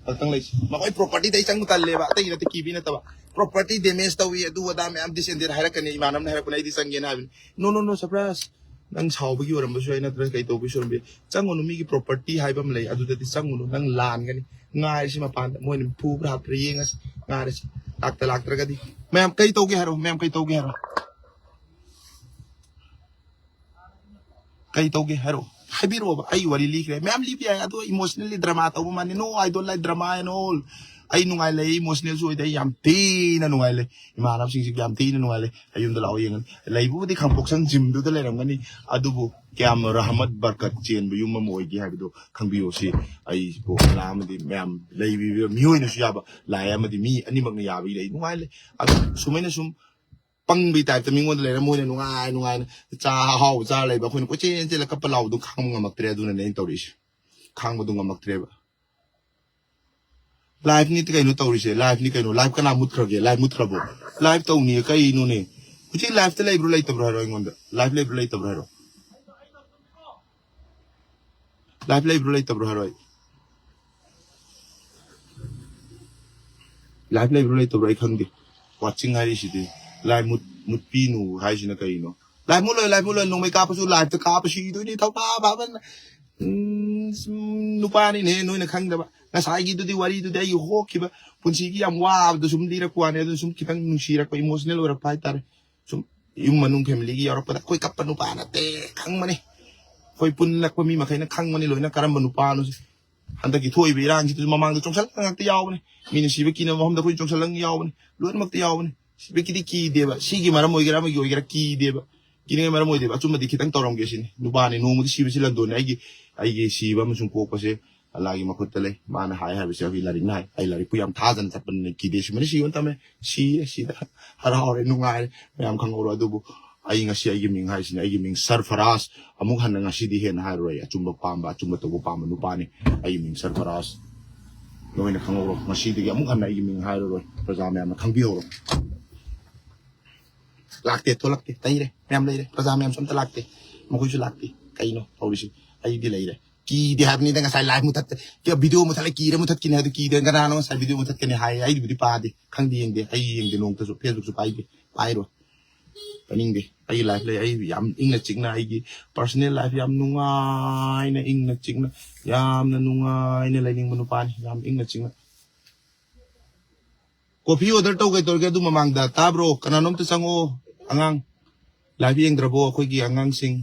ꯈꯛꯇꯪ ꯂꯩꯁꯤ꯫ ꯃꯈꯣꯏ property ꯗ ꯑꯩ ꯆꯪꯕ ꯇꯜꯂꯦꯕ, ꯑꯇꯩꯒꯤ ꯅꯠꯇꯦ, ꯀꯤꯕꯤ ꯅꯠꯇꯕ꯫ Property damage ꯇꯧꯏ, ꯑꯗꯨ ꯑꯗꯥ ꯃꯌꯥꯝ ꯗꯤꯁꯦꯟꯗꯦꯠ ꯍꯥꯏꯔꯛꯀꯅꯤ, ꯏꯃꯥꯟꯅꯕꯅ ꯍꯥꯏꯔꯛꯄꯅꯦ, ꯑꯩꯗꯤ ꯆꯪꯒꯦꯅ ꯍꯥꯏꯕꯅꯤ꯫ No, no, no, surprise. ꯅꯪ ꯁꯥꯎꯕꯒꯤ ꯑꯣꯏꯔꯝꯕꯁꯨ ꯌꯥꯏ, ꯅꯠꯇ꯭ꯔꯒ ꯀꯩ ꯇꯧꯕꯒꯤ ꯑꯣꯏꯔꯝꯕ ꯌꯥꯏ꯫ ꯆꯪꯉꯨꯅꯨ, ꯃꯤꯒꯤ property ꯍꯥꯏꯕ ꯑꯃ ꯂꯩ, ꯑꯗꯨꯗꯗꯤ ꯆꯪꯉꯨꯅꯨ, ꯅꯪ ꯂꯥꯟꯒꯅꯤ꯫ ꯉꯥꯏꯔꯁꯤ ꯃꯄꯥꯟꯗ, ꯃꯣꯏꯅ ꯐꯨꯕ꯭ꯔꯥ ꯍꯥꯠꯄ꯭ꯔꯥ ꯌꯦꯡꯉꯁꯤ, ꯉꯥꯏꯔꯁꯤ꯫ ꯂꯥꯛꯇ ꯂꯥꯛꯇ꯭ꯔꯒꯗꯤ꯫ ꯃꯌꯥꯝ ꯀꯩ ꯇꯧꯒꯦ ꯍꯥꯏꯔꯣ? ꯃꯌꯥꯝ ꯀꯩ ꯇꯧꯒꯦ ꯍꯥꯏꯔꯣ? ꯀꯩ ꯇꯧꯒꯦ ꯍꯥꯏꯔꯣ? ꯍꯥꯏꯕꯤꯔꯛꯑꯣꯕ, ꯑꯩ ꯋꯥꯔꯤ ꯂꯤꯈ꯭ꯔꯦ꯫ ꯃꯌꯥꯝ ꯂꯤꯕ ꯌꯥꯏ, ꯑꯗꯣ emotionally drama ꯇꯧꯕ ꯃꯥꯟꯅꯤ꯫ No, I don't like drama and all. ꯑꯩ ꯅꯨꯡꯉꯥꯏ ꯂꯩ, emotional ꯁꯨ ꯑꯣꯏꯗꯦ, ꯑꯩ ꯌꯥꯝ ꯊꯤꯅ ꯅꯨꯡꯉꯥꯏ ꯂꯩ꯫ ꯏꯃꯥꯟꯅꯕꯁꯤꯡꯁꯤ ꯌꯥꯝ ꯊꯤꯅ ꯅꯨꯡꯉꯥꯏ ꯂꯩ꯫ ꯑꯩ ꯌꯨꯝꯗ ꯂꯥꯛꯑꯣ ꯌꯦꯡꯉꯅꯤ꯫ ꯂꯩꯕꯕꯨꯗꯤ ꯈꯥꯡꯄꯣꯛꯁꯪ ꯖꯤꯝꯗꯨꯗ ꯂꯩꯔꯝꯒꯅꯤ, ꯑꯗꯨꯕꯨ ꯀꯌꯥꯝ ꯔꯍꯃꯠ ꯕꯔꯀꯠ ꯆꯦꯟꯕ ꯌꯨꯝ ꯑꯃ ꯑꯣꯏꯒꯦ ꯍꯥꯏꯕꯗꯣ ꯈꯪꯕꯤꯌꯣ꯫ ꯁꯤ ꯑꯩꯕꯨ ꯀꯅꯥ ꯑꯃꯗꯤ ꯃꯌꯥꯝ ꯂꯩꯕꯤꯕ ꯃꯤꯑꯣꯏꯅꯁꯨ ꯌꯥꯕ, ꯂꯥꯏ ꯑꯃꯗꯤ ꯃꯤ ꯑꯅꯤꯃꯛꯅ ꯌꯥꯕꯒꯤ ꯂꯩ꯫ ꯅꯨꯡꯉꯥꯏ ꯂꯩ꯫ ꯑꯗꯨ ꯁꯨꯃꯥꯏꯅ ꯁꯨꯝ ꯄꯪꯕꯩ ꯇꯥꯏꯞꯇ ꯃꯤꯉꯣꯟꯗ ꯂꯩꯔ ꯃꯣꯏꯅ ꯅꯨꯡꯉꯥꯏ ꯅꯨꯡꯉꯥꯏꯅ ꯆꯥ ꯑꯍꯥꯎꯕ ꯆꯥꯔ ꯂꯩꯕ, ꯑꯩꯈꯣꯏꯅ ꯀꯣꯏꯆꯦꯟ ꯆꯦꯜꯂ ꯀꯞꯄ ꯂꯥꯎꯕꯗꯣ ꯈꯥꯡꯕ ꯉꯝꯃꯛꯇ꯭ꯔꯦ꯫ ꯑꯗꯨꯅꯅꯦ ꯑꯩꯅ ꯇꯧꯔꯤꯁꯦ, ꯈꯥꯡꯕꯗꯣ ꯉꯝꯃꯛꯇ꯭ꯔꯦꯕ꯫ Live ꯅꯤ ꯀꯩꯅꯣ ꯇꯧꯔꯤꯁꯦ? Live ꯅꯤ ꯀꯩꯅꯣ? Live ꯀꯅꯥ ꯃꯨꯠꯈ꯭ꯔꯒꯦ? Live ꯃꯨꯠꯈ꯭ꯔꯕꯣ? Live ꯇꯧꯅꯤꯌꯦ ꯀꯩꯅꯣꯅꯦ? ꯍꯧꯖꯤꯛ live ꯇ ꯂꯩꯕ꯭ꯔꯣ ꯂꯩꯇꯕ꯭ꯔꯣ ꯍꯥꯏꯔꯣ ꯑꯩꯉꯣꯟꯗ꯫ Live ꯂꯩꯕ꯭ꯔꯣ ꯂꯩꯇꯕ꯭ꯔꯣ ꯍꯥꯏꯔꯣ꯫ Live ꯂꯩꯕ꯭ꯔꯣ ꯂꯩꯇꯕ꯭ꯔꯣ ꯍꯥꯏꯔꯣ ꯑꯩ꯫ Live ꯂꯩꯕ꯭ꯔꯥ ꯂꯩꯇꯕ꯭ꯔꯥ ꯑꯩ ꯈꯪꯗꯦ꯫ Watching ꯍꯥꯏꯔꯤꯁꯤꯗꯤ꯫ Live ꯃꯨꯠ-, ꯃꯨꯠꯄꯤꯅꯨ ꯍꯥꯏꯁꯤꯅ ꯀꯩꯅꯣ? Live ꯃꯨꯠꯂꯣꯏ, live ꯃꯨꯠꯂꯣꯏ, ꯅꯣꯡꯃꯩ ꯀꯥꯞꯄꯁꯨ live ꯇ ꯀꯥꯞꯄ ꯁꯤꯗꯣꯏꯅꯤ, ꯊꯧꯕꯥ ꯐꯥꯕꯅ꯫ ꯎꯝ, ꯁꯨꯝ ꯅꯨꯄꯥꯅꯤꯅꯦ, ꯅꯣꯏꯅ ꯈꯪꯗꯕ꯫ ꯉꯁꯥꯏꯒꯤꯗꯨꯗꯤ, ꯋꯥꯔꯤꯗꯨꯗꯤ ꯑꯩꯒꯤ ꯍꯣꯛꯈꯤꯕ ꯄꯨꯟꯁꯤꯒꯤ ꯌꯥꯝ ꯋꯥꯕꯗꯣ ꯁꯨꯝ ꯂꯤꯔꯛꯄ ꯋꯥꯅꯤ꯫ ꯑꯗꯨ ꯁꯨꯝ ꯈꯤꯇꯪ ꯅꯨꯡꯁꯤꯔꯛꯄ, emotional ꯑꯣꯏꯔꯛꯄ ꯍꯥꯏꯇꯥꯔꯦ꯫ ꯁꯨꯝ ꯏꯃꯨꯡ ꯃꯅꯨꯡ family ꯒꯤ ꯌꯥꯎꯔꯛꯄꯗ ꯑꯩꯈꯣꯏ ꯀꯞꯄ ꯅꯨꯄꯥ ꯅꯠꯇꯦ, ꯈꯪꯕꯅꯤ꯫ ꯑꯩꯈꯣꯏ ꯄꯨꯜꯂꯛꯄ ꯃꯤ ꯃꯈꯩꯅ ꯈꯪꯕꯅꯤ ꯂꯣꯏꯅ ꯀꯔꯝꯕ ꯅꯨꯄꯥꯅꯣ꯫ ꯍꯟꯗꯛꯀꯤ ꯊꯣꯛꯏꯕ ꯏꯔꯥꯡꯁꯤꯗꯁꯨ ꯃꯃꯥꯡꯗ ꯆꯣꯡꯁꯜꯂꯛꯄ ꯉꯥꯛꯇ ꯌꯥꯎꯕꯅꯤ꯫ ꯃꯤꯅ ꯁꯤꯕ ꯀꯤꯅꯕ ꯃꯐꯝꯗ ꯑꯩꯈꯣꯏ ꯆꯣꯡꯁꯜꯂꯛꯄ ꯌꯥꯎꯕꯅꯤ꯫ ꯂꯣꯏꯅꯃꯛꯇ ꯌꯥꯎꯕꯅꯤ꯫ ꯁꯤꯕꯒꯤꯗꯤ ꯀꯤꯗꯦꯕ꯫ ꯁꯤꯒꯤ ꯃꯔꯝ ꯑꯣꯏꯒꯦꯔꯥ ꯑꯃꯒꯤ ꯑꯣꯏꯒꯦꯔꯥ ꯀꯤꯗꯦꯕ꯫ ꯀꯤꯅꯤꯡꯉꯥꯏ ꯃꯔꯝ ꯑꯣꯏꯗꯦꯕ꯫ ꯑꯆꯨꯝꯕꯗꯤ ꯈꯤꯇꯪ ꯇꯧꯔꯝꯒꯦ ꯁꯤꯅꯤ꯫ ꯅꯨꯄꯥꯅꯤ, ꯅꯣꯡꯃꯗꯤ ꯁꯤꯕꯁꯤ ꯂꯟꯗꯣꯟꯅꯤ꯫ ꯑꯩꯒꯤ, ꯑꯩꯒꯤ ꯁꯤꯕ ꯑꯃꯁꯨꯡ ꯄꯣꯛꯄꯁꯦ ꯑꯜꯂꯥꯒꯤ ꯃꯈꯨꯠꯇ ꯂꯩ꯫ ꯃꯥꯅ ꯍꯥꯏ ꯍꯥꯏꯕꯁꯦ ꯑꯩꯈꯣꯏ ꯂꯥꯏꯔꯤꯛꯅ ꯍꯥꯏ꯫ ꯑꯩ ꯂꯥꯏꯔꯤꯛꯄꯨ ꯌꯥꯝ ꯊꯥꯖꯅ ꯆꯠꯄꯅꯤꯅ ꯀꯤꯗꯦ꯫ ꯁꯤꯕꯅ ꯁꯤꯌꯣꯅ ꯇꯝꯃꯦ꯫ ꯁꯤꯔꯦ, ꯁꯤꯗ ꯍꯔꯥꯎꯔꯦ, ꯅꯨꯡꯉꯥꯏꯔꯦ꯫ ꯃꯌꯥꯝ ꯈꯪꯍꯧꯔꯣ꯫ ꯑꯗꯨꯕꯨ ꯑꯩ ꯉꯁꯤ ꯑꯩꯒꯤ ꯃꯤꯡ ꯍꯥꯏꯁꯤꯅꯤ꯫ ꯑꯩꯒꯤ ꯃꯤꯡ ꯁꯔꯐꯔꯥꯖ꯫ ꯑꯃꯨꯛ ꯍꯟꯅ ꯉꯁꯤꯗꯤ ꯍꯦꯟꯅ ꯍꯥꯏꯔꯔꯣꯏ꯫ ꯑꯆꯨꯝꯕ ꯄꯥꯝꯕ, ꯑꯆꯨꯝꯕ ꯇꯧꯕ ꯄꯥꯝꯕ ꯅꯨꯄꯥꯅꯤ꯫ ꯑꯩꯒꯤ ꯃꯤꯡ ꯁꯔꯐꯔꯥꯖ꯫ ꯅꯣꯏꯅ ꯈꯪꯍꯧꯔꯣ꯫ ꯉꯁꯤꯗꯒꯤ ꯑꯃꯨꯛ ꯍꯟꯅ ꯑꯩꯒꯤ ꯃꯤꯡ ꯍꯥꯏꯔꯔꯣꯏ꯫ ꯄ꯭ꯔꯖꯥ ꯃꯌꯥꯝꯅ ꯈꯪꯕꯤꯍꯧꯔꯣ꯫ ꯂꯥꯛꯇꯦ, ꯊꯣꯛꯂꯛꯇꯦ, ꯂꯩꯔꯦ꯫ ꯃꯌꯥꯝ ꯂꯩꯔꯦ꯫ ꯄ꯭ꯔꯖꯥ ꯃꯌꯥꯝꯁꯨ ꯑꯝꯇ ꯂꯥꯛꯇꯦ꯫ ꯃꯈꯣꯏꯁꯨ ꯂꯥꯛꯇꯦ꯫ ꯀꯩꯅꯣ ꯇꯧꯔꯤꯁꯤ? ꯑꯩꯗꯤ ꯂꯩꯔꯦ꯫ ꯀꯤꯗꯦ ꯍꯥꯏꯕꯅꯤꯗ꯫ ꯉꯁꯥꯏ live ꯃꯨꯊꯠ-, video ꯃꯨꯊꯠꯂ ꯀꯤꯔ ꯃꯨꯊꯠꯈꯤꯅꯤ ꯍꯥꯏꯗꯨ ꯀꯤꯗꯦ꯫ ꯀꯅꯥꯅꯣ ꯉꯁꯥꯏ video ꯃꯨꯊꯠꯀꯅꯤ ꯍꯥꯏ? ꯑꯩꯕꯨꯗꯤ ꯄꯥꯗꯦ, ꯈꯪꯗꯦ, ꯌꯦꯡꯗꯦ꯫ ꯑꯩ ꯌꯦꯡꯗꯦ, ꯅꯣꯡꯃꯇꯁꯨ Facebook ꯁꯨ ꯄꯥꯏꯗꯦ, ꯄꯥꯏꯔꯣꯏ꯫ ꯄꯥꯏꯅꯤꯡꯗꯦ꯫ ꯑꯩꯒꯤ life ꯂꯩ꯫ ꯑꯩ ꯌꯥꯝ ꯏꯪꯅ ꯆꯤꯛꯅ, ꯑꯩꯒꯤ personal life ꯌꯥꯝ ꯅꯨꯡꯉꯥꯏꯅ, ꯏꯪꯅ ꯆꯤꯛꯅ, ꯌꯥꯝꯅ ꯅꯨꯡꯉꯥꯏꯅ ꯂꯩꯅꯤꯡꯕ ꯅꯨꯄꯥꯅꯤ꯫ ꯌꯥꯝ ꯏꯪꯅ ꯆꯤꯛꯅ꯫ Coffee order ꯇꯧꯒꯦ ꯇꯧꯔꯒꯦ꯫ ꯑꯗꯨ ꯃꯃꯥꯡꯗ, ꯇꯥꯕ꯭ꯔꯣ? ꯀꯅꯥꯅꯣꯝꯇ ꯆꯪꯉꯛꯑꯣ꯫ ꯑꯉꯥꯡ, live ꯌꯦꯡꯗ꯭ꯔꯕꯣ ꯑꯩꯈꯣꯏꯒꯤ ꯑꯉꯥꯡꯁꯤꯡ?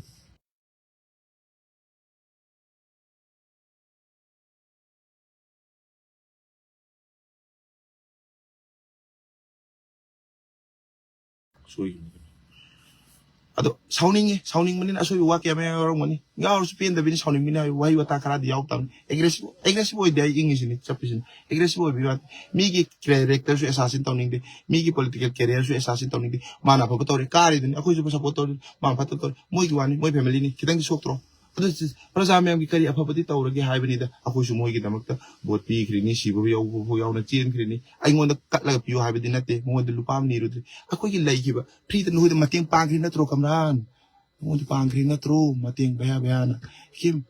ꯁꯣꯏꯈꯤꯕꯅꯤ꯫ ꯑꯗꯣ ꯁꯥꯎꯅꯤꯡꯉꯤ, ꯁꯥꯎꯅꯤꯡꯕꯅꯤꯅ ꯑꯁꯣꯏꯕ ꯋꯥ ꯀꯌꯥ ꯃꯌꯥꯝ ꯌꯥꯎꯔꯝꯒꯅꯤ꯫ ꯌꯥꯎꯔꯁꯨ ꯄꯦꯟꯗꯕꯅꯤ, ꯁꯥꯎꯅꯤꯡꯕꯅꯤ ꯍꯥꯏꯕ ꯋꯥꯍꯩ ꯋꯥꯇꯥ ꯈꯔꯗꯤ ꯌꯥꯎ ꯇꯥꯕꯅꯤ꯫ Aggressive, aggressive ꯑꯣꯏꯗꯦ ꯑꯩ ꯏꯪꯉꯤꯁꯤꯅꯤ, ꯆꯞꯄꯤꯁꯤꯅꯤ꯫ Aggressive ꯑꯣꯏꯕ ꯌꯥꯗꯦ꯫ ꯃꯤꯒꯤ character ꯁꯨ assassin ꯇꯧꯅꯤꯡꯗꯦ, ꯃꯤꯒꯤ political career ꯁꯨ assassin ꯇꯧꯅꯤꯡꯗꯦ꯫ ꯃꯥꯅ ꯑꯐꯕ ꯇꯧꯔꯦ, ꯀꯥꯔꯤꯗꯨꯅꯤ, ꯑꯩꯈꯣꯏꯁꯨ support ꯇꯧꯔꯤ꯫ ꯃꯥꯅ ꯐꯠꯇꯕ ꯇꯧꯔꯦ, ꯃꯣꯏꯒꯤ ꯋꯥꯅꯤ, ꯃꯣꯏ family ꯅꯤ꯫ ꯈꯤꯇꯪꯗꯤ ꯁꯣꯛꯇ꯭ꯔꯣ? ꯑꯗꯨ ꯁꯤ ꯄ꯭ꯔꯖꯥ ꯃꯌꯥꯝꯒꯤ ꯀꯔꯤ ꯑꯐꯕꯗꯤ ꯇꯧꯔꯒꯦ ꯍꯥꯏꯕꯅꯤꯗ꯫ ꯑꯩꯈꯣꯏꯁꯨ ꯃꯣꯏꯒꯤꯗꯃꯛꯇ vote ꯄꯤꯈ꯭ꯔꯤꯅꯤ, ꯁꯤꯕ ꯌꯧꯕ ꯐꯥꯎ ꯌꯥꯎꯅ ꯆꯦꯟꯈ꯭ꯔꯤꯅꯤ꯫ ꯑꯩꯉꯣꯟꯗ ꯀꯠꯂꯒ ꯄꯤꯌꯨ ꯍꯥꯏꯕꯗꯤ ꯅꯠꯇꯦ, ꯃꯉꯣꯟꯗ ꯂꯨꯄꯥ ꯑꯃ ꯅꯤꯔꯨꯗ꯭ꯔꯤ꯫ ꯑꯩꯈꯣꯏꯒꯤ ꯂꯩꯈꯤꯕ free ꯗ ꯅꯈꯣꯏꯗ ꯃꯇꯦꯡ ꯄꯥꯡꯈ꯭ꯔꯤ ꯅꯠꯇ꯭ꯔꯣ, ꯀꯝꯔꯥꯟ? ꯅꯉꯣꯟꯗ ꯄꯥꯡꯈ꯭ꯔꯤ ꯅꯠꯇ꯭ꯔꯣ ꯃꯇꯦꯡ ꯕꯌꯥ ꯕꯌꯥꯅ? ꯀꯤꯝ,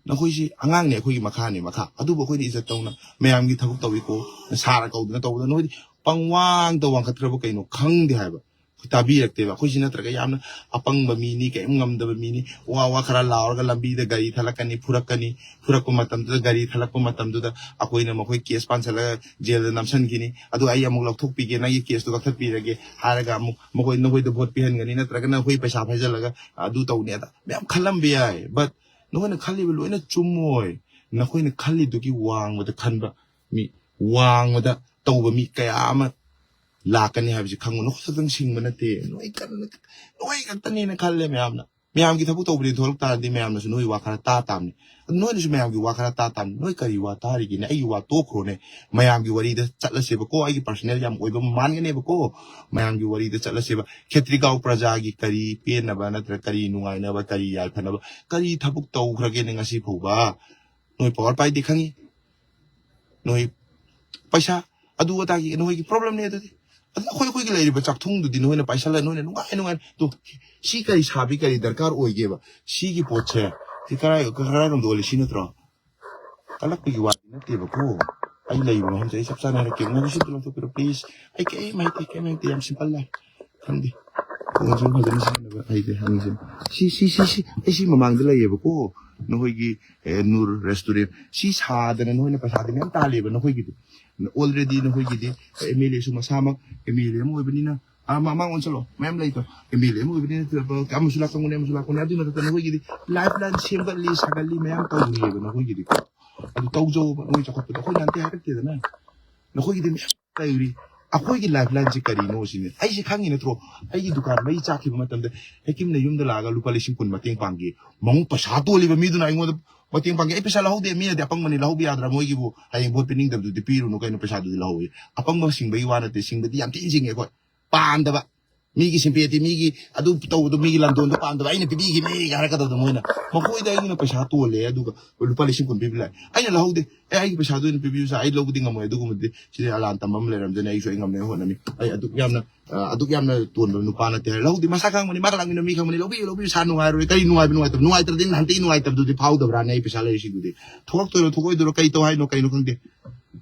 ꯅꯈꯣꯏꯁꯤ ꯑꯉꯥꯡꯅꯦ, ꯑꯩꯈꯣꯏꯒꯤ ꯃꯈꯥꯅꯦ, ꯃꯈꯥ꯫ ꯑꯗꯨꯕꯨ ꯑꯩꯈꯣꯏꯗꯤ ꯏꯖꯠ ꯇꯧꯅ ꯃꯌꯥꯝꯒꯤ ꯊꯕꯛ ꯇꯧꯏꯀꯣ, ꯁꯥꯔ ꯀꯧꯗꯅ ꯇꯧꯕꯗ ꯅꯈꯣꯏꯗꯤ ꯄꯪꯋꯥꯡꯗ ꯋꯥꯡꯈꯠꯈ꯭ꯔꯕ ꯀꯩꯅꯣ ꯈꯪꯗꯦ ꯍꯥꯏꯕ꯫ ꯑꯩꯈꯣꯏ ꯇꯥꯕꯤꯔꯛꯇꯦꯕ꯫ ꯑꯩꯈꯣꯏꯁꯤ ꯅꯠꯇ꯭ꯔꯒ ꯌꯥꯝꯅ ꯑꯄꯪꯕ ꯃꯤꯅꯤ, ꯀꯔꯤꯝ ꯉꯝꯗꯕ ꯃꯤꯅꯤ, ꯋꯥ ꯋꯥ ꯈꯔ ꯂꯥꯎꯔꯒ ꯂꯝꯕꯤꯗ ꯒꯥꯔꯤ ꯊꯠꯂꯛꯀꯅꯤ, ꯐꯨꯔꯛꯀꯅꯤ, ꯐꯨꯔꯛꯄ ꯃꯇꯝꯗꯨꯗ, ꯒꯥꯔꯤ ꯊꯠꯂꯛꯄ ꯃꯇꯝꯗꯨꯗ ꯑꯩꯈꯣꯏꯅ ꯃꯈꯣꯏ ꯀꯦꯁ ꯄꯥꯟꯁꯜꯂꯒ ꯖꯦꯜꯗ ꯅꯝꯁꯤꯟꯈꯤꯅꯤ꯫ ꯑꯗꯨ ꯑꯩ ꯑꯃꯨꯛ ꯂꯧꯊꯣꯛꯄꯤꯒꯦ, ꯅꯪꯒꯤ ꯀꯦꯁꯇꯨ ꯀꯛꯊꯠꯄꯤꯔꯒꯦ ꯍꯥꯏꯔꯒ ꯑꯃꯨꯛ ꯃꯈꯣꯏ, ꯅꯈꯣꯏꯗ ꯚꯣꯠ ꯄꯤꯍꯟꯒꯅꯤ, ꯅꯠꯇ꯭ꯔꯒꯅ ꯑꯩꯈꯣꯏ ꯄꯩꯁꯥ ꯐꯥꯏꯖꯜꯂꯒ ꯑꯗꯨ ꯇꯧꯅꯤ, ꯑꯗ ꯃꯌꯥꯝ ꯈꯜꯂꯝꯕ ꯌꯥꯏ꯫ But ꯅꯈꯣꯏꯅ ꯈꯜꯂꯤꯕ ꯂꯣꯏꯅ ꯆꯨꯝꯃꯣꯏ꯫ ꯅꯈꯣꯏꯅ ꯈꯜꯂꯤꯗꯨꯒꯤ ꯋꯥꯡꯃꯗ ꯈꯟꯕ ꯃꯤ, ꯋꯥꯡꯃꯗ ꯇꯧꯕ ꯃꯤ ꯀꯌꯥ ꯑꯃ ꯂꯥꯛꯀꯅꯤ ꯍꯥꯏꯕꯁꯤ ꯈꯪꯉꯨ꯫ ꯅꯈꯣꯏ ꯈꯛꯇꯪ ꯁꯤꯡꯕ ꯅꯠꯇꯦ꯫ ꯅꯣꯏ ꯀꯟꯅ, ꯅꯣꯏ ꯈꯛꯇꯅꯦꯅ ꯈꯜꯂꯦ ꯃꯌꯥꯝꯅ꯫ ꯃꯌꯥꯝꯒꯤ ꯊꯕꯛ ꯇꯧꯕꯗꯤ ꯊꯣꯛꯂꯛ ꯇꯥꯔꯗꯤ ꯃꯌꯥꯝꯅꯁꯨ ꯅꯣꯏ ꯋꯥ ꯈꯔ ꯇꯥ ꯇꯥꯕꯅꯤ꯫ ꯑꯗꯨ ꯅꯣꯏꯅꯁꯨ ꯃꯌꯥꯝꯒꯤ ꯋꯥ ꯈꯔ ꯇꯥ ꯇꯥꯕꯅꯤ꯫ ꯅꯣꯏ ꯀꯔꯤ ꯋꯥ ꯇꯥꯔꯤꯒꯦꯅꯦ? ꯑꯩꯒꯤ ꯋꯥ ꯇꯣꯛꯈ꯭ꯔꯣꯅꯦ꯫ ꯃꯌꯥꯝꯒꯤ ꯋꯥꯔꯤꯗ ꯆꯠꯂꯁꯦꯕꯀꯣ꯫ ꯑꯩꯒꯤ personal ꯌꯥꯝ ꯑꯣꯏꯕ ꯃꯥꯟꯒꯅꯦꯕꯀꯣ꯫ ꯃꯌꯥꯝꯒꯤ ꯋꯥꯔꯤꯗ ꯆꯠꯂꯁꯦꯕ꯫ ꯈꯦꯇ꯭ꯔꯤꯒꯥꯎ ꯄ꯭ꯔꯖꯥꯒꯤ ꯀꯔꯤ ꯄꯦꯟꯅꯕ ꯅꯠꯇ꯭ꯔ ꯀꯔꯤ ꯅꯨꯡꯉꯥꯏꯅꯕ, ꯀꯔꯤ ꯌꯥꯏꯐꯅꯕ, ꯀꯔꯤ ꯊꯕꯛ ꯇꯧꯈ꯭ꯔꯒꯦꯅꯦ ꯉꯁꯤ ꯐꯥꯎꯕ? ꯅꯣꯏ power ꯄꯥꯏꯗꯦ ꯈꯪꯉꯤ꯫ ꯅꯣꯏ ꯄꯩꯁꯥ ꯑꯗꯨ ꯑꯗꯥꯒꯤ ꯅꯣꯏꯒꯤ problemꯅꯦ ꯑꯗꯨꯗꯤ꯫ ꯑꯗꯨ ꯑꯩꯈꯣꯏ, ꯑꯩꯈꯣꯏꯒꯤ ꯂꯩꯔꯤꯕ ꯆꯥꯛꯊꯨꯡꯗꯨꯗꯤ ꯅꯣꯏꯅ ꯄꯥꯏꯁꯜꯂ ꯅꯣꯏꯅ ꯅꯨꯡꯉꯥꯏ ꯅꯨꯡꯉꯥꯏ꯫ ꯇꯨ, ꯁꯤ ꯀꯔꯤ ꯁꯥꯕꯤ ꯀꯔꯤ ꯗꯔꯀꯥꯔ ꯑꯣꯏꯒꯦꯕ? ꯁꯤꯒꯤ ꯄꯣꯠꯁꯦ ꯁꯤ ꯀꯔꯥꯏ, ꯀꯔꯥꯏꯔꯣꯝꯗ ꯑꯣꯜꯂꯤ? ꯁꯤ ꯅꯠꯇ꯭ꯔꯣ? ꯀꯜꯂꯛꯄꯒꯤ ꯋꯥꯗꯤ ꯅꯠꯇꯦꯕꯀꯣ꯫ ꯑꯩ ꯂꯩꯕ ꯃꯐꯝꯁꯦ ꯑꯩ ꯆꯞ ꯆꯥꯅ ꯍꯥꯏꯔꯛꯀꯦ꯫ ꯅꯪ ꯁꯤ ꯑꯝꯇ ꯂꯧꯊꯣꯛꯄꯤꯔꯣ please꯫ ꯑꯩ ꯀꯩꯝ ꯍꯩꯇꯦ, ꯀꯩꯝ ꯍꯩꯇꯦ, ꯌꯥꯝ simple ꯂꯥꯏ꯫ ꯈꯪꯗꯦ꯫ ꯐꯣꯟꯁꯨ ꯐꯖꯅ ꯁꯤꯖꯤꯟꯅꯕ ꯍꯩꯇꯦ, ꯍꯪꯉꯤꯁꯦ꯫ ꯁꯤ, ꯁꯤ, ꯁꯤ, ꯁꯤ, ꯑꯩ ꯁꯤ ꯃꯃꯥꯡꯗ ꯂꯩꯌꯦꯕꯀꯣ꯫ ꯅꯈꯣꯏꯒꯤ, ꯑꯦ, ꯅꯨꯔ restaurant꯫ ꯁꯤ ꯁꯥꯗꯅ ꯅꯈꯣꯏꯅ ꯄꯩꯁꯥꯗꯤ ꯃꯌꯥꯝ ꯇꯥꯜꯂꯦꯕ ꯅꯈꯣꯏꯒꯤꯗꯤ꯫ Already ꯅꯈꯣꯏꯒꯤꯗꯤ MLAꯁꯨ ꯃꯁꯥꯃꯛ MLA ꯑꯃ ꯑꯣꯏꯕꯅꯤꯅ, ꯑꯥ, ꯃꯥ-, ꯃꯥ ꯑꯣꯟꯁꯤꯜꯂꯣ꯫ ꯃꯌꯥꯝ ꯂꯩꯇ꯭ꯔꯣ? MLA ꯑꯃ ꯑꯣꯏꯕꯅꯤꯅ ꯑꯃꯁꯨ ꯂꯥꯛꯀꯅꯤ, ꯑꯃꯁꯨ ꯂꯥꯛꯀꯅꯤ꯫ ꯑꯗꯨꯏ ꯃꯊꯛꯇ ꯅꯈꯣꯏꯒꯤꯗꯤ lifeline ꯁꯦꯝꯒꯠꯂꯤ, ꯁꯥꯒꯠꯂꯤ, ꯃꯌꯥꯝ ꯇꯧꯔꯤꯑꯕ ꯅꯈꯣꯏꯒꯤꯗꯤꯀꯣ꯫ ꯑꯗꯨ ꯇꯧꯖꯧꯕ, ꯅꯈꯣꯏ ꯆꯥꯎꯈꯠꯄꯗꯣ ꯑꯩꯈꯣꯏꯅ ꯑꯝꯇ ꯍꯥꯏꯔꯛꯇꯦꯗꯅ꯫ ꯅꯈꯣꯏꯒꯤꯗꯤ ꯃꯌꯥꯝ ꯂꯩꯔꯤ꯫ ꯑꯩꯈꯣꯏꯒꯤ lifelineꯁꯤ ꯀꯔꯤꯅꯣ ꯁꯤꯅꯤ꯫ ꯑꯩꯁꯦ ꯈꯪꯉꯤ ꯅꯠꯇ꯭ꯔꯣ? ꯑꯩꯒꯤ ꯗꯨꯀꯥꯟ ꯃꯩ ꯆꯥꯛꯈꯤꯕ ꯃꯇꯝꯗ ꯍꯦꯛꯀꯤꯝꯅ ꯌꯨꯝꯗ ꯂꯥꯛꯑꯒ ꯂꯨꯄꯥ ꯂꯤꯁꯤꯡ ꯀꯨꯟ ꯃꯇꯦꯡ ꯄꯥꯡꯈꯤ꯫ ꯃꯉꯣꯟ ꯄꯩꯁꯥ ꯇꯣꯜꯂꯤꯕ ꯃꯤꯗꯨꯅ ꯑꯩꯉꯣꯟꯗ ꯃꯇꯦꯡ ꯄꯥꯡꯈꯤ꯫ ꯑꯩ ꯄꯩꯁꯥ ꯂꯧꯍꯧꯗꯦ꯫ ꯃꯤꯅꯗꯤ ꯑꯄꯪꯕꯅꯤ, ꯂꯧꯍꯧꯕ ꯌꯥꯗ꯭ꯔꯥ ꯃꯣꯏꯒꯤꯕꯨ? ꯍꯌꯦꯡ ꯚꯣꯠ ꯄꯤꯅꯤꯡꯗꯕꯗꯨꯗꯤ ꯄꯤꯔꯨꯅꯨ ꯀꯩꯅꯣ, ꯄꯩꯁꯥꯗꯨꯗꯤ ꯂꯧꯍꯧꯋꯤ꯫ ꯑꯄꯪꯕ ꯁꯤꯡꯕꯒꯤ ꯋꯥ ꯅꯠꯇꯦ, ꯁꯤꯡꯕꯗꯤ ꯌꯥꯝ ꯊꯤꯅ ꯁꯤꯡꯉꯦ ꯑꯩꯈꯣꯏ꯫ ꯄꯥꯝꯗꯕ꯫ ꯃꯤꯒꯤ sympathy, ꯃꯤꯒꯤ ꯑꯗꯨ ꯇꯧꯕꯗꯣ, ꯃꯤꯒꯤ ꯂꯟꯗꯣꯟꯗꯣ ꯄꯥꯝꯗꯕ, ꯑꯩꯅ ꯄꯤꯕꯤꯈꯤꯕꯅꯦ ꯍꯥꯏꯔꯛꯀꯗꯕꯗꯣ ꯃꯣꯏꯅ꯫ ꯃꯈꯣꯏꯗ ꯑꯩꯅ ꯄꯩꯁꯥ ꯇꯣꯜꯂꯦ, ꯑꯗꯨꯒ ꯂꯨꯄꯥ ꯂꯤꯁꯤꯡ ꯀꯨꯟ ꯄꯤꯕ ꯂꯥꯛꯑꯦ, ꯑꯩꯅ ꯂꯧꯍꯧꯗꯦ꯫ "ꯑꯦ, ꯑꯩꯒꯤ ꯄꯩꯁꯥꯗꯣ ꯑꯣꯏꯅ ꯄꯤꯕꯤꯌꯨ ꯁꯥ, ꯑꯩ ꯂꯧꯕꯗꯤ ꯉꯝꯃꯣꯏ ꯑꯗꯨꯒꯨꯝꯕꯗꯤ, ꯁꯤꯗꯤ ꯑꯂꯥꯟ ꯇꯝꯕ ꯑꯃ ꯂꯩꯔꯝꯗꯅ ꯑꯩꯁꯨ ꯑꯩ ꯉꯝꯅꯕ ꯍꯣꯠꯅꯅꯤ, ꯑꯩ ꯑꯗꯨꯛ ꯌꯥꯝꯅ, ꯑ, ꯑꯗꯨꯛ ꯌꯥꯝꯅ ꯇꯣꯟꯕ ꯅꯨꯄꯥ ꯅꯠꯇꯦ" ꯍꯥꯏꯔꯦ꯫ ꯂꯧꯍꯧꯗꯦ, ꯃꯁꯥ ꯈꯪꯕꯅꯤ, ꯃꯥ ꯂꯥꯛꯃꯤꯟꯅꯕ ꯃꯤ ꯈꯪꯕꯅꯤ, "ꯂꯧꯕꯤꯌꯨ, ꯂꯧꯕꯤꯌꯨ ꯁꯥ, ꯅꯨꯡꯉꯥꯏꯔꯣꯏ, ꯀꯔꯤ ꯅꯨꯡꯉꯥꯏꯕ, ꯅꯨꯡꯉꯥꯏꯇꯕ, ꯅꯨꯡꯉꯥꯏꯇ꯭ꯔꯗꯤ ꯅꯍꯥꯟꯇꯩ ꯅꯨꯡꯉꯥꯏꯇꯕꯗꯨꯗꯤ ꯐꯥꯎꯗꯕ꯭ꯔꯥꯅꯦ? ꯑꯩ ꯄꯩꯁꯥ ꯂꯩꯔꯤꯁꯤꯗꯨꯗꯤ ꯊꯣꯛꯂꯛꯇꯣꯏꯔꯣ, ꯊꯣꯛꯂꯣꯏꯗꯣꯏꯔꯣ, ꯀꯩ ꯇꯧ ꯍꯥꯏꯅꯣ, ꯀꯩꯅꯣ ꯈꯪꯗꯦ꯫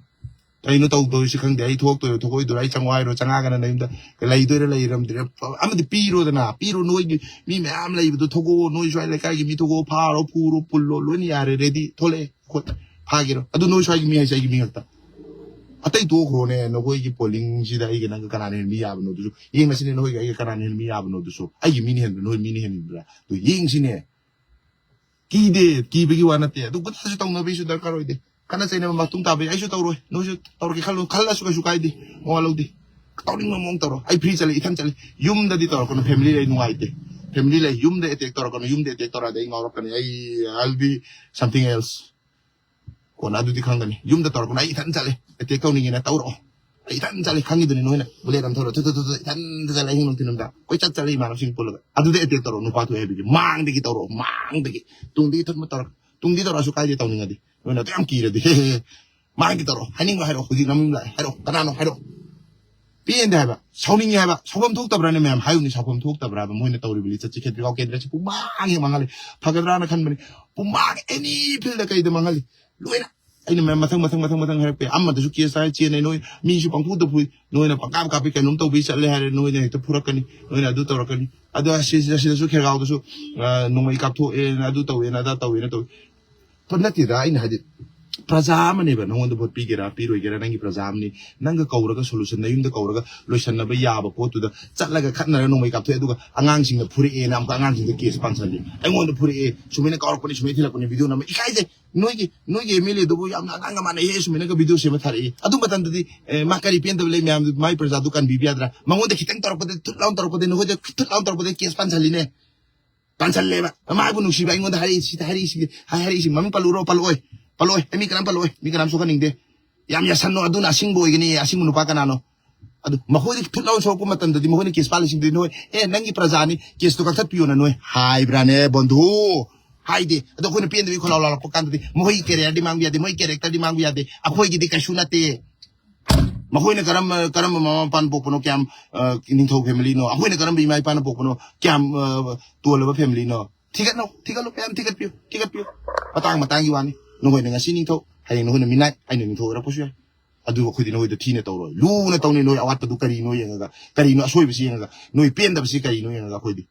ꯀꯩꯅꯣ ꯇꯧꯗꯣꯏꯁꯤ ꯈꯪꯗꯦ꯫ ꯑꯩ ꯊꯣꯛꯇꯣꯏꯔꯣ, ꯊꯣꯛꯂꯣꯏꯗꯣꯏꯔꯣ, ꯑꯩ ꯆꯪꯉꯣ ꯍꯥꯏꯔꯣ, ꯆꯪꯉꯛꯑꯒꯅ ꯅꯌꯨꯝꯗ ꯂꯩꯗꯣꯏꯔꯥ, ꯂꯩꯔꯝꯗꯣꯏꯔꯥ, ꯑꯃꯗꯤ ꯄꯤꯔꯣꯗꯅ, ꯄꯤꯔꯣ꯫ ꯅꯣꯏꯒꯤ ꯃꯤ ꯃꯌꯥꯝ ꯂꯩꯕꯗꯣ ꯊꯣꯛꯂꯛꯑꯣ, ꯅꯣꯏ ꯁ꯭ꯋꯥꯏ ꯂꯩꯀꯥꯏꯒꯤ ꯃꯤ ꯊꯣꯛꯂꯛꯑꯣ, ꯐꯥꯔꯣ, ꯐꯨꯔꯣ, ꯄꯨꯜꯂꯣ, ꯂꯣꯏꯅ ꯌꯥꯔꯦ, ready, ꯊꯣꯛꯂꯛꯑꯦ, ꯈꯣꯠ, ꯐꯥꯒꯦꯔꯣ꯫ ꯑꯗꯨ ꯅꯣꯏ ꯁ꯭ꯋꯥꯏꯒꯤ ꯃꯤ ꯍꯥꯏꯁꯦ ꯑꯩꯒꯤ ꯃꯤ ꯉꯥꯛꯇ꯫ ꯑꯇꯩ ꯇꯣꯛꯈ꯭ꯔꯣꯅꯦ, ꯅꯈꯣꯏꯒꯤ ꯄꯣꯂꯤꯡꯁꯤꯗ ꯑꯩꯒ ꯅꯪꯒ ꯀꯅꯥꯅ ꯍꯦꯟꯅ ꯃꯤ ꯌꯥꯕꯅꯣ ꯑꯗꯨꯁꯨ ꯌꯦꯡꯉꯁꯤꯅꯦ꯫ ꯅꯈꯣꯏꯒ ꯑꯩꯒ ꯀꯅꯥꯅ ꯍꯦꯟꯅ ꯃꯤ ꯌꯥꯕꯅꯣ ꯑꯗꯨꯁꯨ, ꯑꯩꯒꯤ ꯃꯤꯅ ꯍꯦꯟꯕ꯭ꯔꯥ, ꯅꯈꯣꯏ ꯃꯤꯅ ꯍꯦꯟꯕ꯭ꯔꯥ, ꯑꯗꯨ ꯌꯦꯡꯁꯤꯅꯦ꯫ ꯀꯤꯗꯦ, ꯀꯤꯕꯒꯤ ꯋꯥ ꯅꯠꯇꯦ꯫ ꯑꯗꯨ ꯈꯨꯠꯇꯁꯨ ꯇꯧꯅꯕꯒꯤꯁꯨ ꯗꯔꯀꯥꯔ ꯑꯣꯏꯗꯦ꯫ ꯈꯠꯅ ꯆꯩꯅꯕ ꯃꯇꯨꯡ ꯇꯥꯕ ꯑꯩꯁꯨ ꯇꯧꯔꯣꯏ, ꯅꯣꯏꯁꯨ ꯇꯧꯔꯛꯀꯦ ꯈꯜꯂꯨ, ꯈꯜꯂꯁꯨ ꯀꯩꯁꯨ ꯀꯥꯏꯗꯦ, ꯃꯋꯥ ꯂꯧꯗꯦ꯫ ꯇꯧꯅꯤꯡꯕ ꯃꯑꯣꯡ ꯇꯧꯔꯣ꯫ ꯑꯩ free ꯆꯠꯂꯦ, ꯏꯊꯟ ꯆꯠꯂꯦ꯫ ꯌꯨꯝꯗꯗꯤ ꯇꯧꯔꯛꯀꯅꯨ, family ꯂꯩ ꯅꯨꯡꯉꯥꯏꯇꯦ꯫ Family ꯂꯩ, ꯌꯨꯝꯗ attack ꯇꯧꯔꯛꯀꯅꯨ, ꯌꯨꯝꯗ attack ꯇꯧꯔꯛꯑꯗꯤ ꯑꯩ ꯉꯥꯎꯔꯛꯀꯅꯤ, ꯑꯩ, I'll be something else꯫ ꯀꯣꯟꯅ ꯑꯗꯨꯗꯤ ꯈꯪꯒꯅꯤ꯫ ꯌꯨꯝꯗ ꯇꯧꯔꯛꯀꯅꯨ, ꯑꯩ ꯏꯊꯟ ꯆꯠꯂꯦ꯫ Attack ꯇꯧꯅꯤꯡꯉꯦꯅ ꯇꯧꯔꯛꯑꯣ꯫ ꯑꯩ ꯏꯊꯟ ꯆꯠꯂꯦ, ꯈꯪꯉꯤꯗꯨꯅꯤ ꯅꯣꯏꯅ꯫ Bullet ꯑꯃ ꯊꯧꯔ ꯊꯨ ꯊꯨ ꯊꯨ ꯊꯨ ꯏꯊꯟ ꯆꯠꯂꯦ, ꯑꯍꯤꯡ ꯅꯨꯡꯊꯤꯜ ꯅꯨꯃꯤꯗꯥꯡ ꯀꯣꯏꯆꯠ ꯆꯠꯂꯦ ꯏꯃꯥꯟꯅꯕꯁꯤꯡ ꯄꯨꯜꯂꯒ꯫ ꯑꯗꯨꯗ attack ꯇꯧꯔꯛꯑꯣ, ꯅꯨꯄꯥ ꯊꯣꯛꯑꯦ ꯍꯥꯏꯕꯒꯤ꯫ ꯃꯥꯡꯗꯒꯤ ꯇꯧꯔꯛꯑꯣ, ꯃꯥꯡꯗꯒꯤ꯫ ꯇꯨꯡꯗꯒꯤ ꯊꯠꯃ ꯇꯧꯔꯛ-, ꯇꯨꯡꯗꯤ ꯇꯧꯔꯛꯑꯁꯨ ꯀꯥꯏꯗꯦ, ꯇꯧꯅꯤꯡꯉꯗꯤ꯫ ꯅꯣꯏꯅ ꯑꯗꯨ ꯌꯥꯝ ꯀꯤꯔꯗꯤ꯫ ꯍꯦ, ꯍꯦ, ꯍꯦ꯫ ꯃꯥꯡꯗꯒꯤ ꯇꯧꯔꯛꯑꯣ, ꯍꯥꯏꯅꯤꯡꯕ ꯍꯥꯏꯔꯛꯑꯣ, ꯍꯧꯖꯤꯛ ꯅꯃꯤꯡ ꯂꯥꯛꯑꯦ, ꯍꯥꯏꯔꯛꯑꯣ, ꯀꯅꯥꯅꯣ ꯍꯥꯏꯔꯛꯑꯣ꯫ ꯄꯦꯟꯗꯦ ꯍꯥꯏꯕ, ꯁꯥꯎꯅꯤꯡꯉꯦ ꯍꯥꯏꯕ, ꯁꯥꯎꯐꯝ ꯊꯣꯛꯇꯕ꯭ꯔꯥꯅꯦ ꯃꯌꯥꯝ? ꯍꯥꯏꯌꯨꯅꯦ, ꯁꯥꯎꯐꯝ ꯊꯣꯛꯇꯕ꯭ꯔꯥꯕ? ꯃꯣꯏꯅ ꯇꯧꯔꯤꯕ ꯂꯤꯆꯠꯁꯤ ꯈꯦꯇ꯭ꯔꯤꯒꯥꯎ ꯀꯦꯟꯗ꯭ꯔꯁꯤ ꯄꯨꯡꯃꯥꯡ ꯍꯦꯛ ꯃꯥꯡꯍꯜꯂꯤ꯫ ꯐꯒꯗ꯭ꯔꯥꯅ ꯈꯟꯕꯅꯤ, ꯄꯨꯡꯃꯥꯡ any field ꯀꯩꯗ ꯃꯥꯡꯍꯜꯂꯤ꯫ ꯂꯣꯏꯅ ꯑꯩꯅ ꯃꯌꯥꯝ ꯃꯊꯪ, ꯃꯊꯪ, ꯃꯊꯪ, ꯃꯊꯪ ꯍꯥꯏꯔꯛꯄ ꯌꯥꯏ꯫ ꯑꯃꯗꯁꯨ case ꯍꯥꯏ ꯆꯦꯟꯅꯩ, ꯅꯣꯏ ꯃꯤꯁꯨ ꯄꯪꯐꯨꯗ ꯐꯨꯏ, ꯅꯣꯏꯅ ꯄꯪꯀꯥꯞ ꯀꯥꯞꯄꯤ, ꯀꯩꯅꯣꯝ ꯇꯧꯕꯤ ꯆꯠꯂꯦ ꯍꯥꯏꯔꯦ, ꯅꯣꯏꯅ ꯍꯦꯛꯇ ꯐꯨꯔꯛꯀꯅꯤ, ꯅꯣꯏꯅ ꯑꯗꯨ ꯇꯧꯔꯛꯀꯅꯤ꯫ ꯑꯗꯣ ꯑꯁꯤ-, ꯑꯁꯤꯗꯁꯨ ꯈꯦꯔꯒꯥꯎꯗꯁꯨ, ꯑ, ꯅꯣꯡꯃꯩ ꯀꯥꯞꯊꯣꯛꯑꯦꯅ ꯑꯗꯨ ꯇꯧꯋꯦꯅ ꯑꯗꯥ ꯇꯧꯋꯦꯅ ꯇꯧꯋꯤ꯫ ꯄꯣꯠ ꯅꯠꯇꯦꯗ, ꯑꯩꯅ ꯍꯥꯏꯗꯤ ꯄ꯭ꯔꯖꯥ ꯑꯃꯅꯦꯕ, ꯅꯉꯣꯟꯗ ꯚꯣꯠ ꯄꯤꯒꯦꯔꯥ ꯄꯤꯔꯣꯏꯒꯦꯔꯥ ꯅꯪꯒꯤ ꯄ꯭ꯔꯖꯥ ꯑꯃꯅꯤ꯫ ꯅꯪꯒ ꯀꯧꯔꯒ solution, ꯅꯌꯨꯝꯗ ꯀꯧꯔꯒ ꯂꯣꯏꯁꯟꯅꯕ ꯌꯥꯕ ꯄꯣꯠꯇꯨꯗ ꯆꯠꯂꯒ ꯈꯠꯅꯔ ꯅꯣꯡꯃꯩ ꯀꯥꯞꯊꯣꯛꯑꯦ, ꯑꯗꯨꯒ ꯑꯉꯥꯡꯁꯤꯡꯗ ꯐꯨꯔꯛꯑꯦꯅ ꯑꯃꯨꯛꯀ ꯑꯉꯥꯡꯁꯤꯡꯗ case ꯄꯥꯟꯁꯜꯂꯤ꯫ ꯑꯩꯉꯣꯟꯗ ꯐꯨꯔꯛꯑꯦ, ꯁꯨꯃꯥꯏꯅ ꯀꯧꯔꯛꯄꯅꯤ, ꯁꯨꯃꯥꯏꯅ ꯊꯤꯜꯂꯛꯄꯅꯤ, video ꯅꯝꯃ ꯏꯀꯥꯏꯖꯩ꯫ ꯅꯣꯏꯒꯤ, ꯅꯣꯏꯒꯤ MLA ꯗꯨꯕꯨ ꯌꯥꯝꯅ ꯑꯉꯥꯡꯒ ꯃꯥꯟꯅꯩꯍꯦ, ꯁꯨꯃꯥꯏꯅꯒ video ꯁꯦꯝꯃ ꯊꯥꯔꯛꯏ꯫ ꯑꯗꯨ ꯃꯇꯝꯗꯗꯤ, ꯑꯦ, ꯃꯥ ꯀꯔꯤ ꯄꯦꯟꯗꯕ ꯂꯩ ꯃꯌꯥꯝꯗꯨ ꯃꯥꯏ ꯄ꯭ꯔꯖꯥꯗꯨ ꯀꯟꯕꯤꯕ ꯌꯥꯗ꯭ꯔꯥ? ꯃꯉꯣꯟꯗ ꯈꯤꯇꯪ ꯇꯧꯔꯛꯄꯗ, ꯊꯨꯠ ꯂꯥꯎꯅ ꯇꯧꯔꯛꯄꯗ, ꯅꯈꯣꯏꯗ ꯊꯨꯠ ꯂꯥꯎꯅ ꯇꯧꯔꯛꯄꯗ case ꯄꯥꯟꯁꯜꯂꯤꯅꯦ꯫ ꯄꯥꯟꯁꯜꯂꯦꯕ꯫ ꯃꯥꯕꯨ ꯅꯨꯡꯁꯤꯕ ꯑꯩꯉꯣꯟꯗ ꯍꯥꯏꯔꯛꯏ, ꯁꯤꯗ ꯍꯥꯏꯔꯛꯏꯁꯤꯡꯁꯦ, ꯍꯥꯏ-, ꯍꯥꯏꯔꯛꯏꯁꯤꯡ ꯃꯃꯤꯡ ꯄꯜꯂꯨꯔꯣ? ꯄꯜꯂꯛꯑꯣꯏ, ꯄꯜꯂꯛꯑꯣꯏ꯫ ꯑꯩ ꯃꯤ ꯀꯅꯥꯝ ꯄꯜꯂꯛꯑꯣꯏ, ꯃꯤ ꯀꯅꯥꯝ ꯁꯣꯛꯍꯟꯅꯤꯡꯗꯦ꯫ ꯌꯥꯝ ꯌꯥꯁꯟꯅꯣ, ꯑꯗꯨꯅ ꯑꯁꯤꯡꯕ ꯑꯣꯏꯒꯅꯤ꯫ ꯑꯁꯤꯡꯕ ꯅꯨꯄꯥ ꯀꯅꯥꯅꯣ? ꯃꯈꯣꯏꯗꯤ ꯊꯨꯠ ꯂꯥꯎꯅ ꯁꯣꯛꯄ ꯃꯇꯝꯗꯗꯤ ꯃꯈꯣꯏꯅ ꯀꯦꯁ ꯄꯥꯜꯂꯤꯁꯤꯡꯗꯨꯗꯤ ꯅꯣꯏ, "ꯑꯦ, ꯅꯪꯒꯤ ꯄ꯭ꯔꯖꯥꯅꯤ, ꯀꯦꯁꯇꯨ ꯀꯛꯊꯠꯄꯤꯌꯣꯅ" ꯅꯣꯏ ꯍꯥꯏꯕ꯭ꯔꯥꯅꯦ, ꯕꯣꯟꯙꯨ? ꯍꯥꯏꯗꯦ꯫ ꯑꯗꯣ ꯑꯩꯈꯣꯏꯅ ꯄꯦꯟꯗꯕꯤ ꯈꯣꯜꯂꯥꯎ ꯂꯥꯎꯔꯛꯄ ꯀꯥꯟꯗꯗꯤ ꯃꯈꯣꯏꯒꯤ ꯀꯦꯔꯤꯌꯔꯗꯤ ꯃꯥꯡꯕ ꯌꯥꯗꯦ, ꯃꯣꯏꯒꯤ ꯀꯦꯔꯦꯛꯇꯔꯗꯤ ꯃꯥꯡꯕ ꯌꯥꯗꯦ꯫ ꯑꯩꯈꯣꯏꯒꯤꯗꯤ ꯀꯩꯁꯨ ꯅꯠꯇꯦ꯫ ꯃꯈꯣꯏꯅ ꯀꯔꯝꯕ, ꯀꯔꯝꯕ ꯃꯃꯥ ꯃꯄꯥꯅ ꯄꯣꯛꯄꯅꯣ, ꯀꯌꯥꯝ, ꯑ, ꯅꯤꯡꯊꯧ ꯐꯦꯃꯤꯂꯤꯅꯣ, ꯑꯩꯈꯣꯏꯅ ꯀꯔꯝꯕ ꯏꯃꯥ ꯏꯄꯥꯅ ꯄꯣꯛꯄꯅꯣ, ꯀꯌꯥꯝ, ꯑ, ꯇꯣꯜꯂꯕ ꯐꯦꯃꯤꯂꯤꯅꯣ? ꯊꯤꯒꯠꯅꯧ, ꯊꯤꯒꯠꯂꯨ, ꯃꯌꯥꯝ ꯊꯤꯒꯠꯄꯤꯌꯨ, ꯊꯤꯒꯠꯄꯤꯌꯨ꯫ ꯃꯇꯥꯡ ꯃꯇꯥꯡꯒꯤ ꯋꯥꯅꯤ꯫ ꯅꯈꯣꯏꯅ ꯉꯁꯤ ꯅꯤꯡꯊꯧ, ꯍꯌꯦꯡ ꯅꯈꯣꯏꯅ ꯃꯤꯅꯥꯏ, ꯑꯩꯅ ꯅꯤꯡꯊꯧ ꯑꯣꯏꯔꯛꯄꯁꯨ ꯌꯥꯏ꯫ ꯑꯗꯨꯕꯨ ꯑꯩꯈꯣꯏꯗꯤ ꯅꯈꯣꯏꯗ ꯊꯤꯅ ꯇꯧꯔꯣꯏ, ꯂꯨꯅ ꯇꯧꯅꯤ꯫ ꯅꯣꯏ ꯑꯋꯥꯠꯄꯗꯨ ꯀꯔꯤꯅꯣ ꯌꯦꯡꯉꯒ, ꯀꯔꯤꯅꯣ ꯑꯁꯣꯏꯕꯁꯤ ꯌꯦꯡꯉꯒ, ꯅꯣꯏ ꯄꯦꯟꯗꯕꯁꯤ ꯀꯔꯤꯅꯣ ꯌꯦꯡꯉꯒ ꯑꯩꯈꯣꯏꯗꯤ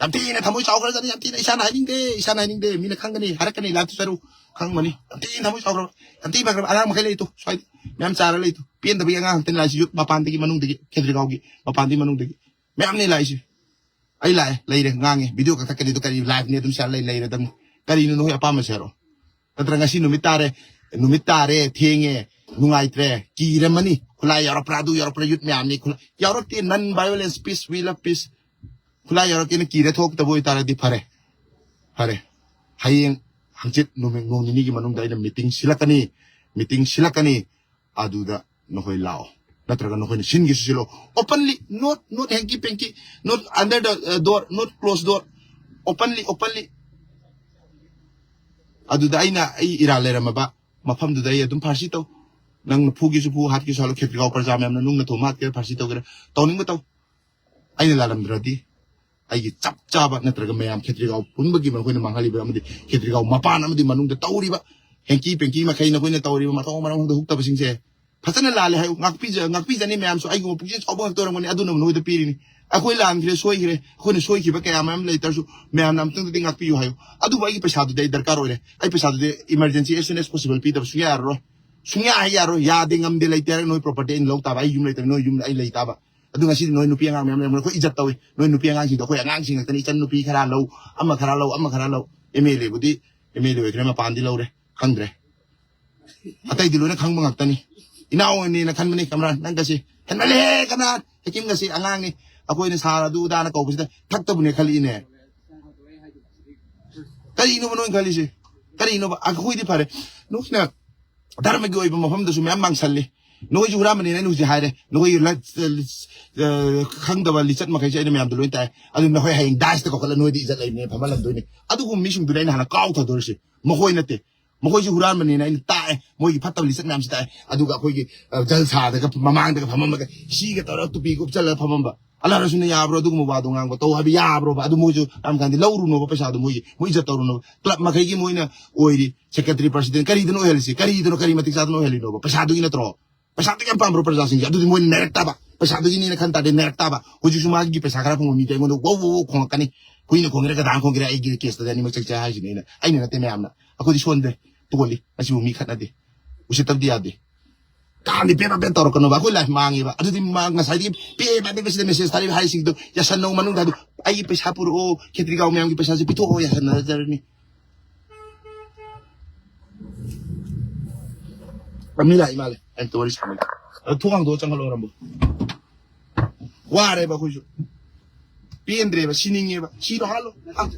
ꯌꯥꯝ ꯊꯤꯅ ꯊꯃꯣꯏ ꯆꯥꯎꯈ꯭ꯔꯖꯥꯠꯅꯤ꯫ ꯌꯥꯝ ꯊꯤꯅ ꯏꯁꯥꯅ ꯍꯥꯏꯅꯤꯡꯗꯦ, ꯏꯁꯥꯅ ꯍꯥꯏꯅꯤꯡꯗꯦ꯫ ꯃꯤꯅ ꯈꯪꯒꯅꯤ, ꯍꯥꯏꯔꯛꯀꯅꯤ, ꯂꯥꯏꯞꯇ ꯆꯠꯂꯨ, ꯈꯪꯕꯅꯤ꯫ ꯌꯥꯝ ꯊꯤꯅ ꯊꯃꯣꯏ ꯆꯥꯎꯈ꯭ꯔꯕ, ꯌꯥꯝ ꯊꯤꯅ ꯐꯈ꯭ꯔꯕ ꯑꯉꯥꯡ ꯃꯈꯩ ꯂꯩꯇꯣ ꯁ꯭ꯋꯥꯏꯗ꯫ ꯃꯌꯥꯝ ꯆꯥꯔ ꯂꯩꯇꯣ꯫ ꯄꯦꯟꯗꯕꯒꯤ ꯑꯉꯥꯡ ꯉꯥꯛꯇꯅꯤ ꯂꯥꯛꯏꯁꯤ, ꯌꯨꯠ ꯃꯄꯥꯟꯗꯒꯤ, ꯃꯅꯨꯡꯗꯒꯤ, ꯈꯦꯇ꯭ꯔꯤꯒꯥꯎꯒꯤ ꯃꯄꯥꯟꯗꯒꯤ, ꯃꯅꯨꯡꯗꯒꯤ ꯃꯌꯥꯝꯅꯤ ꯂꯥꯛꯏꯁꯤ꯫ ꯑꯩ ꯂꯥꯛꯑꯦ, ꯂꯩꯔꯦ, ꯉꯥꯡꯉꯦ꯫ ꯚꯤꯗꯤꯑꯣ ꯀꯛꯊꯠꯀꯅꯤꯗꯣ ꯀꯔꯤ, ꯂꯥꯏꯐꯅꯤ, ꯑꯗꯨꯝ ꯁꯦ ꯂꯩ, ꯂꯩꯔꯗꯝꯅꯤ꯫ ꯀꯔꯤꯅꯣ ꯅꯈꯣꯏ ꯑꯄꯥꯝꯕꯁꯦ ꯍꯥꯏꯔꯣ? ꯅꯠꯇ꯭ꯔ ꯉꯁꯤ ꯅꯨꯃꯤꯠ ꯇꯥꯔꯦ, ꯅꯨꯃꯤꯠ ꯇꯥꯔꯦ, ꯊꯦꯡꯉꯦ, ꯅꯨꯡꯉꯥꯏꯇ꯭ꯔꯦ, ꯀꯤꯔꯝꯃꯅꯤ꯫ ꯈꯨꯠꯂꯥꯏ ꯌꯥꯎꯔꯛꯄ꯭ꯔꯥ, ꯑꯗꯨ ꯌꯥꯎꯔꯛꯄ꯭ꯔꯥ, ꯌꯨꯠ ꯃꯌꯥꯝꯅꯤ꯫ ꯈꯨꯠꯂꯥꯏ ꯌꯥꯎꯔꯛꯇꯦ, non violence, peace, we love peace꯫ ꯈꯨꯠꯂꯥꯏ ꯌꯥꯎꯔꯛꯇꯦꯅ ꯀꯤꯔ ꯊꯣꯛꯇꯕ ꯑꯣꯏꯇꯥꯔꯗꯤ ꯐꯔꯦ, ꯐꯔꯦ꯫ ꯍꯌꯦꯡ, ꯍꯪꯆꯤꯠ, ꯅꯨꯃꯤꯠ, ꯅꯣꯡ ꯅꯤꯅꯤꯒꯤ ꯃꯅꯨꯡꯗ ꯑꯩꯅ ꯃꯤꯇꯤꯡ ꯁꯤꯜꯂꯛꯀꯅꯤ, ꯃꯤꯇꯤꯡ ꯁꯤꯜꯂꯛꯀꯅꯤ꯫ ꯑꯗꯨꯗ ꯅꯈꯣꯏ ꯂꯥꯛꯑꯣ, ꯅꯠꯇ꯭ꯔꯒ ꯅꯈꯣꯏꯅ ꯁꯤꯟꯒꯦꯁꯨ ꯁꯤꯜꯂꯣ꯫ Openly, not, not hanky panky, not under the, uh, door, not closed door, openly, openly꯫ ꯑꯗꯨꯗ ꯑꯩꯅ ꯑꯩ ꯏꯔꯥꯜ ꯂꯩꯔꯝꯃꯕ ꯃꯐꯝꯗꯨꯗ ꯑꯩ ꯑꯗꯨꯝ ꯐꯥꯔꯁꯤ ꯇꯧ꯫ ꯅꯪꯅ ꯐꯨꯒꯦꯁꯨ ꯐꯨ, ꯍꯥꯠꯀꯦꯁꯨ ꯍꯥꯠꯂꯣ, ꯈꯦꯇ꯭ꯔꯤꯒꯥꯎ ꯄ꯭ꯔꯖꯥ ꯃꯌꯥꯝꯅ ꯅꯨꯡꯅ ꯊꯣꯝ ꯍꯥꯠꯀꯦꯔꯥ, ꯐꯥꯔꯁꯤ ꯇꯧꯒꯦꯔꯥ, ꯇꯧꯅꯤꯡꯕ ꯇꯧ꯫ ꯑꯩꯅ ꯂꯥꯜꯂꯝꯗ꯭ꯔꯗꯤ ꯑꯩꯒꯤ ꯆꯞ ꯆꯥꯕ, ꯅꯠꯇ꯭ꯔꯒ ꯃꯌꯥꯝ ꯈꯦꯇ꯭ꯔꯤꯒꯥꯎ ꯄꯨꯝꯕꯒꯤ ꯃꯈꯣꯏꯅ ꯃꯥꯡꯍꯜꯂꯤꯕ ꯑꯃꯗꯤ ꯈꯦꯇ꯭ꯔꯤꯒꯥꯎ ꯃꯄꯥꯟ ꯑꯃꯗꯤ ꯃꯅꯨꯡꯗ ꯇꯧꯔꯤꯕ ꯍꯦꯡꯀꯤ ꯄꯦꯡꯀꯤ ꯃꯈꯩ, ꯅꯈꯣꯏꯅ ꯇꯧꯔꯤꯕ ꯃꯊꯣꯡ ꯃꯔꯝ ꯈꯪꯗ ꯍꯨꯛꯇꯕꯁꯤꯡꯁꯦ ꯐꯖꯅ ꯂꯥꯜꯂꯦ ꯍꯥꯏꯌꯨ꯫ ꯉꯥꯛꯄꯤꯖ-, ꯉꯥꯛꯄꯤꯖꯅꯤ ꯃꯌꯥꯝꯁꯨ꯫ ꯑꯩꯒꯨꯝꯕ ꯄꯨꯛꯆꯦꯜ ꯆꯥꯎꯕ ꯉꯥꯛꯇ ꯑꯣꯏꯔꯝꯒꯅꯤ꯫ ꯑꯗꯨꯅ ꯅꯣꯏꯗ ꯄꯤꯔꯤꯅꯤ꯫ ꯑꯩꯈꯣꯏ ꯂꯥꯟꯈ꯭ꯔꯦ, ꯁꯣꯏꯈ꯭ꯔꯦ꯫ ꯑꯩꯈꯣꯏꯅ ꯁꯣꯏꯈꯤꯕ ꯀꯌꯥ ꯃꯌꯥꯝ ꯂꯩꯇ꯭ꯔꯁꯨ ꯃꯌꯥꯝꯅ ꯑꯃꯨꯛꯇꯪꯗꯗꯤ ꯉꯥꯛꯄꯤꯌꯨ ꯍꯥꯏꯌꯨ꯫ ꯑꯗꯨꯕꯨ ꯑꯩꯒꯤ ꯄꯩꯁꯥꯗꯨꯗꯤ ꯑꯩ ꯗꯔꯀꯥꯔ ꯑꯣꯏꯔꯦ꯫ ꯑꯩ ꯄꯩꯁꯥꯗꯨꯗꯤ emergency as soon as possible ꯄꯤꯗꯕ ꯁꯨꯡꯌꯥ ꯌꯥꯔꯔꯣꯏ꯫ ꯁꯨꯡꯌꯥ ꯍꯦꯛ ꯌꯥꯔꯣꯏ꯫ ꯌꯥꯗꯦ, ꯉꯝꯗꯦ, ꯂꯩꯇꯦ ꯍꯥꯏꯔꯒ ꯅꯣꯏ property ꯑꯩꯅ ꯂꯧ ꯇꯥꯕ꯫ ꯑꯩ ꯌꯨꯝ ꯂꯩꯇꯕ, ꯅꯣꯏ ꯌꯨꯝ ꯑꯩ ꯂꯩ ꯇꯥꯕ꯫ ꯑꯗꯨ ꯉꯁꯤꯗꯤ ꯅꯣꯏ ꯅꯨꯄꯤ ꯑꯉꯥꯡ ꯃꯌꯥꯝ ꯂꯩꯔꯝꯒꯅꯤ꯫ ꯑꯩꯈꯣꯏ ꯏꯖꯠ ꯇꯧꯏ꯫ ꯅꯣꯏ ꯅꯨꯄꯤ ꯑꯉꯥꯡꯁꯤꯡꯗꯣ ꯑꯩꯈꯣꯏ ꯑꯉꯥꯡꯁꯤꯡ ꯉꯥꯛꯇꯅꯤ꯫ ꯏꯆꯟ ꯅꯨꯄꯤ ꯈꯔ ꯂꯧ, ꯑꯃ ꯈꯔ ꯂꯧ, ꯑꯃ ꯈꯔ ꯂꯧ꯫ MLAꯕꯨꯗꯤ MLA ꯑꯣꯏꯈ꯭ꯔꯦ, ꯃꯄꯥꯟꯗꯤ ꯂꯧꯔꯦ, ꯈꯪꯗ꯭ꯔꯦ꯫ ꯑꯇꯩꯗꯤ ꯂꯣꯏꯅ ꯈꯪꯕ ꯉꯥꯛꯇꯅꯤ꯫ ꯏꯅꯥꯎꯅꯦꯅ ꯈꯟꯕꯅꯤ ꯀꯝꯔꯥꯟ, ꯅꯪꯒꯁꯤ ꯍꯦꯟꯃꯜꯂꯦꯍꯦ ꯀꯝꯔꯥꯟ꯫ ꯍꯦꯀꯤꯝꯒꯁꯤ ꯑꯉꯥꯡꯅꯤ꯫ ꯑꯩꯈꯣꯏꯅ ꯁꯥꯔ ꯑꯗꯨ ꯑꯗꯥꯅ ꯀꯧꯕꯁꯤꯗ ꯊꯛꯇꯕꯨꯅꯦ ꯈꯜꯂꯛꯏꯅꯦ꯫ ꯀꯔꯤꯅꯣꯕ ꯅꯣꯏꯅ ꯈꯜꯂꯤꯁꯦ? ꯀꯔꯤꯅꯣꯕ? ꯑꯩꯈꯣꯏꯗꯤ ꯐꯔꯦ, ꯅꯣꯏꯅ ꯙꯔꯃꯒꯤ ꯑꯣꯏꯕ ꯃꯐꯝꯗꯁꯨ ꯃꯌꯥꯝ ꯃꯥꯡꯁꯜꯂꯤ꯫ ꯅꯈꯣꯏꯁꯨ ꯍꯨꯔꯥꯟꯕꯅꯦꯅ ꯑꯩꯅ ꯍꯧꯖꯤꯛ ꯍꯥꯏꯔꯦ꯫ ꯅꯈꯣꯏꯒꯤ ꯂ-, ꯂ-, ꯑ, ꯈꯪꯗꯕ ꯂꯤꯆꯠ ꯃꯈꯩꯁꯦ ꯑꯩꯅ ꯃꯌꯥꯝꯗ ꯂꯣꯏ ꯇꯥꯏ꯫ ꯑꯗꯨ ꯅꯈꯣꯏ ꯍꯌꯦꯡ ꯗꯥꯏꯁꯇ ꯀꯧꯈꯠꯂ ꯅꯣꯏꯗꯤ ꯏꯖꯠ ꯂꯩꯕꯅꯦ ꯐꯝꯍꯜꯂꯝꯗꯣꯏꯅꯤ꯫ ꯑꯗꯨꯒꯨꯝꯕ ꯃꯤꯁꯤꯡꯗꯨꯅ ꯑꯩꯅ ꯍꯥꯟꯅ ꯀꯥꯎ ꯊꯥꯗꯣꯔꯤꯁꯤ꯫ ꯃꯈꯣꯏ ꯅꯠꯇꯦ꯫ ꯃꯈꯣꯏꯁꯨ ꯍꯨꯔꯥꯟꯕꯅꯦꯅ ꯑꯩꯅ ꯇꯥꯛꯑꯦ꯫ ꯃꯣꯏꯒꯤ ꯐꯠꯇꯕ ꯂꯤꯆꯠ ꯃꯌꯥꯝꯁꯤ ꯇꯥꯛꯑꯦ꯫ ꯑꯗꯨꯒ ꯑꯩꯈꯣꯏꯒꯤ, ꯑ, ꯖꯜꯁꯥꯗꯒ ꯃꯃꯥꯡꯗꯒ ꯐꯝꯃꯝꯃꯒ ꯁꯤꯒ ꯇꯧꯔꯒ ꯇꯨꯄꯤ ꯀꯨꯞꯁꯜꯂꯒ ꯐꯝꯃꯝꯕ꯫ ꯑꯜꯂꯥ ꯔꯁꯨꯜꯅ ꯌꯥꯕ꯭ꯔꯣ ꯑꯗꯨꯒꯨꯝꯕ ꯋꯥꯗꯣ ꯉꯥꯡꯕ? ꯇꯧ ꯍꯥꯏꯕ ꯌꯥꯕ꯭ꯔꯣꯕ? ꯑꯗꯨ ꯃꯣꯏꯁꯨ ꯌꯥꯝ ꯀꯥꯟꯗꯤ ꯂꯧꯔꯨꯅꯣꯕ ꯄꯩꯁꯥꯗꯣ ꯃꯣꯏꯒꯤ, ꯃꯣꯏ ꯏꯖꯠ ꯇꯧꯔꯨꯅꯣꯕ꯫ ꯀ꯭ꯂꯕ ꯃꯈꯩꯒꯤ ꯃꯣꯏꯅ ꯑꯣꯏꯔꯤ ꯁꯦꯀ꯭ꯔꯦꯇꯔꯤ ꯄ꯭ꯔꯁꯤꯗꯦꯟ꯫ ꯀꯔꯤꯗꯅꯣ ꯑꯣꯏꯍꯜꯂꯤꯁꯤ? ꯀꯔꯤꯗꯅꯣ, ꯀꯔꯤ ꯃꯇꯤꯛ ꯆꯥꯗꯅ ꯑꯣꯏꯍꯜꯂꯤꯅꯣꯕ? ꯄꯩꯁꯥꯗꯨꯒꯤ ꯅꯠꯇ꯭ꯔꯣ? ꯄꯩꯁꯥꯗꯨꯒꯤ ꯌꯥꯝ ꯄꯥꯝꯕ꯭ꯔꯣ ꯄ꯭ꯔꯖꯥꯁꯤꯡꯁꯦ? ꯑꯗꯨꯗꯤ ꯃꯣꯏ ꯅꯩꯔꯛ ꯇꯥꯕ꯫ ꯄꯩꯁꯥꯗꯨꯒꯤꯅꯦꯅ ꯈꯟ ꯇꯥꯔꯗꯤ ꯅꯩꯔꯛ ꯇꯥꯕ꯫ ꯍꯧꯖꯤꯛꯁꯨ ꯃꯥꯒꯤ ꯄꯩꯁꯥ ꯈꯔ ꯐꯪꯕ ꯃꯤꯗꯤ ꯑꯩꯉꯣꯟꯗ ꯋꯧ ꯋꯧ ꯋꯧ ꯈꯣꯡꯉꯛꯀꯅꯤ꯫ ꯍꯨꯏꯅ ꯈꯣꯡꯒꯦꯔꯥ ꯒꯙꯥꯅ ꯈꯣꯡꯒꯦꯔꯥ ꯑꯩꯒꯤ ꯀꯦꯁꯇꯗꯤ ꯑꯅꯤꯃꯛ ꯆꯠꯁꯦ ꯍꯥꯏꯁꯤꯅꯤ ꯑꯩꯅ, ꯑꯩꯅ ꯅꯠꯇꯦ ꯃꯌꯥꯝꯅ꯫ ꯑꯩꯈꯣꯏꯗꯤ ꯁꯣꯟꯗꯦ, ꯇꯣꯜꯂꯤ꯫ ꯑꯁꯤꯕꯨ ꯃꯤ ꯈꯠꯅꯗꯦ꯫ ꯎꯁꯤꯠꯇꯕꯗꯤ ꯌꯥꯗꯦ꯫ ꯀꯥꯟꯗꯤ ꯄꯦꯕ ꯄꯦꯕ ꯇꯧꯔꯛꯀꯅꯣꯕ꯫ ꯑꯩꯈꯣꯏ ꯂꯥꯏꯐ ꯃꯥꯡꯉꯦꯕ꯫ ꯑꯗꯨꯗꯤ ꯃꯥ ꯉꯁꯥꯏꯗꯒꯤ ꯄꯦꯕ ꯄꯦꯕ ꯁꯤꯗ ꯃꯦꯁꯦꯖ ꯊꯥꯔꯤꯕ ꯍꯥꯏꯁꯤꯡꯗꯣ ꯌꯥꯁꯟꯅꯧ ꯃꯅꯨꯡꯗ꯫ ꯑꯗꯨ ꯑꯩꯒꯤ ꯄꯩꯁꯥ ꯄꯨꯔꯛꯑꯣ, ꯈꯦꯇ꯭ꯔꯤꯒꯥꯎ ꯃꯌꯥꯝꯒꯤ ꯄꯩꯁꯥꯁꯦ ꯄꯤꯊꯣꯛꯑꯣ, ꯌꯥꯁꯟꯅꯖꯔꯅꯤ꯫ ꯃꯤ ꯂꯥꯛꯏ ꯃꯥꯜꯂꯦ꯫ ꯑꯩ ꯑꯝꯇ ꯋꯥꯔꯤ ꯁꯥꯟꯅꯒꯦ꯫ ꯑꯗꯨ ꯊꯣꯡ ꯍꯥꯡꯗꯣꯛꯑ ꯆꯪꯍꯜꯂꯣ ꯔꯝꯕꯣ꯫ ꯋꯥꯔꯦꯕ ꯑꯩꯈꯣꯏꯁꯨ꯫ ꯄꯦꯟꯗ꯭ꯔꯦꯕ, ꯁꯤꯅꯤꯡꯉꯦꯕ꯫ ꯁꯤꯗꯣ ꯍꯥꯜꯂꯣ꯫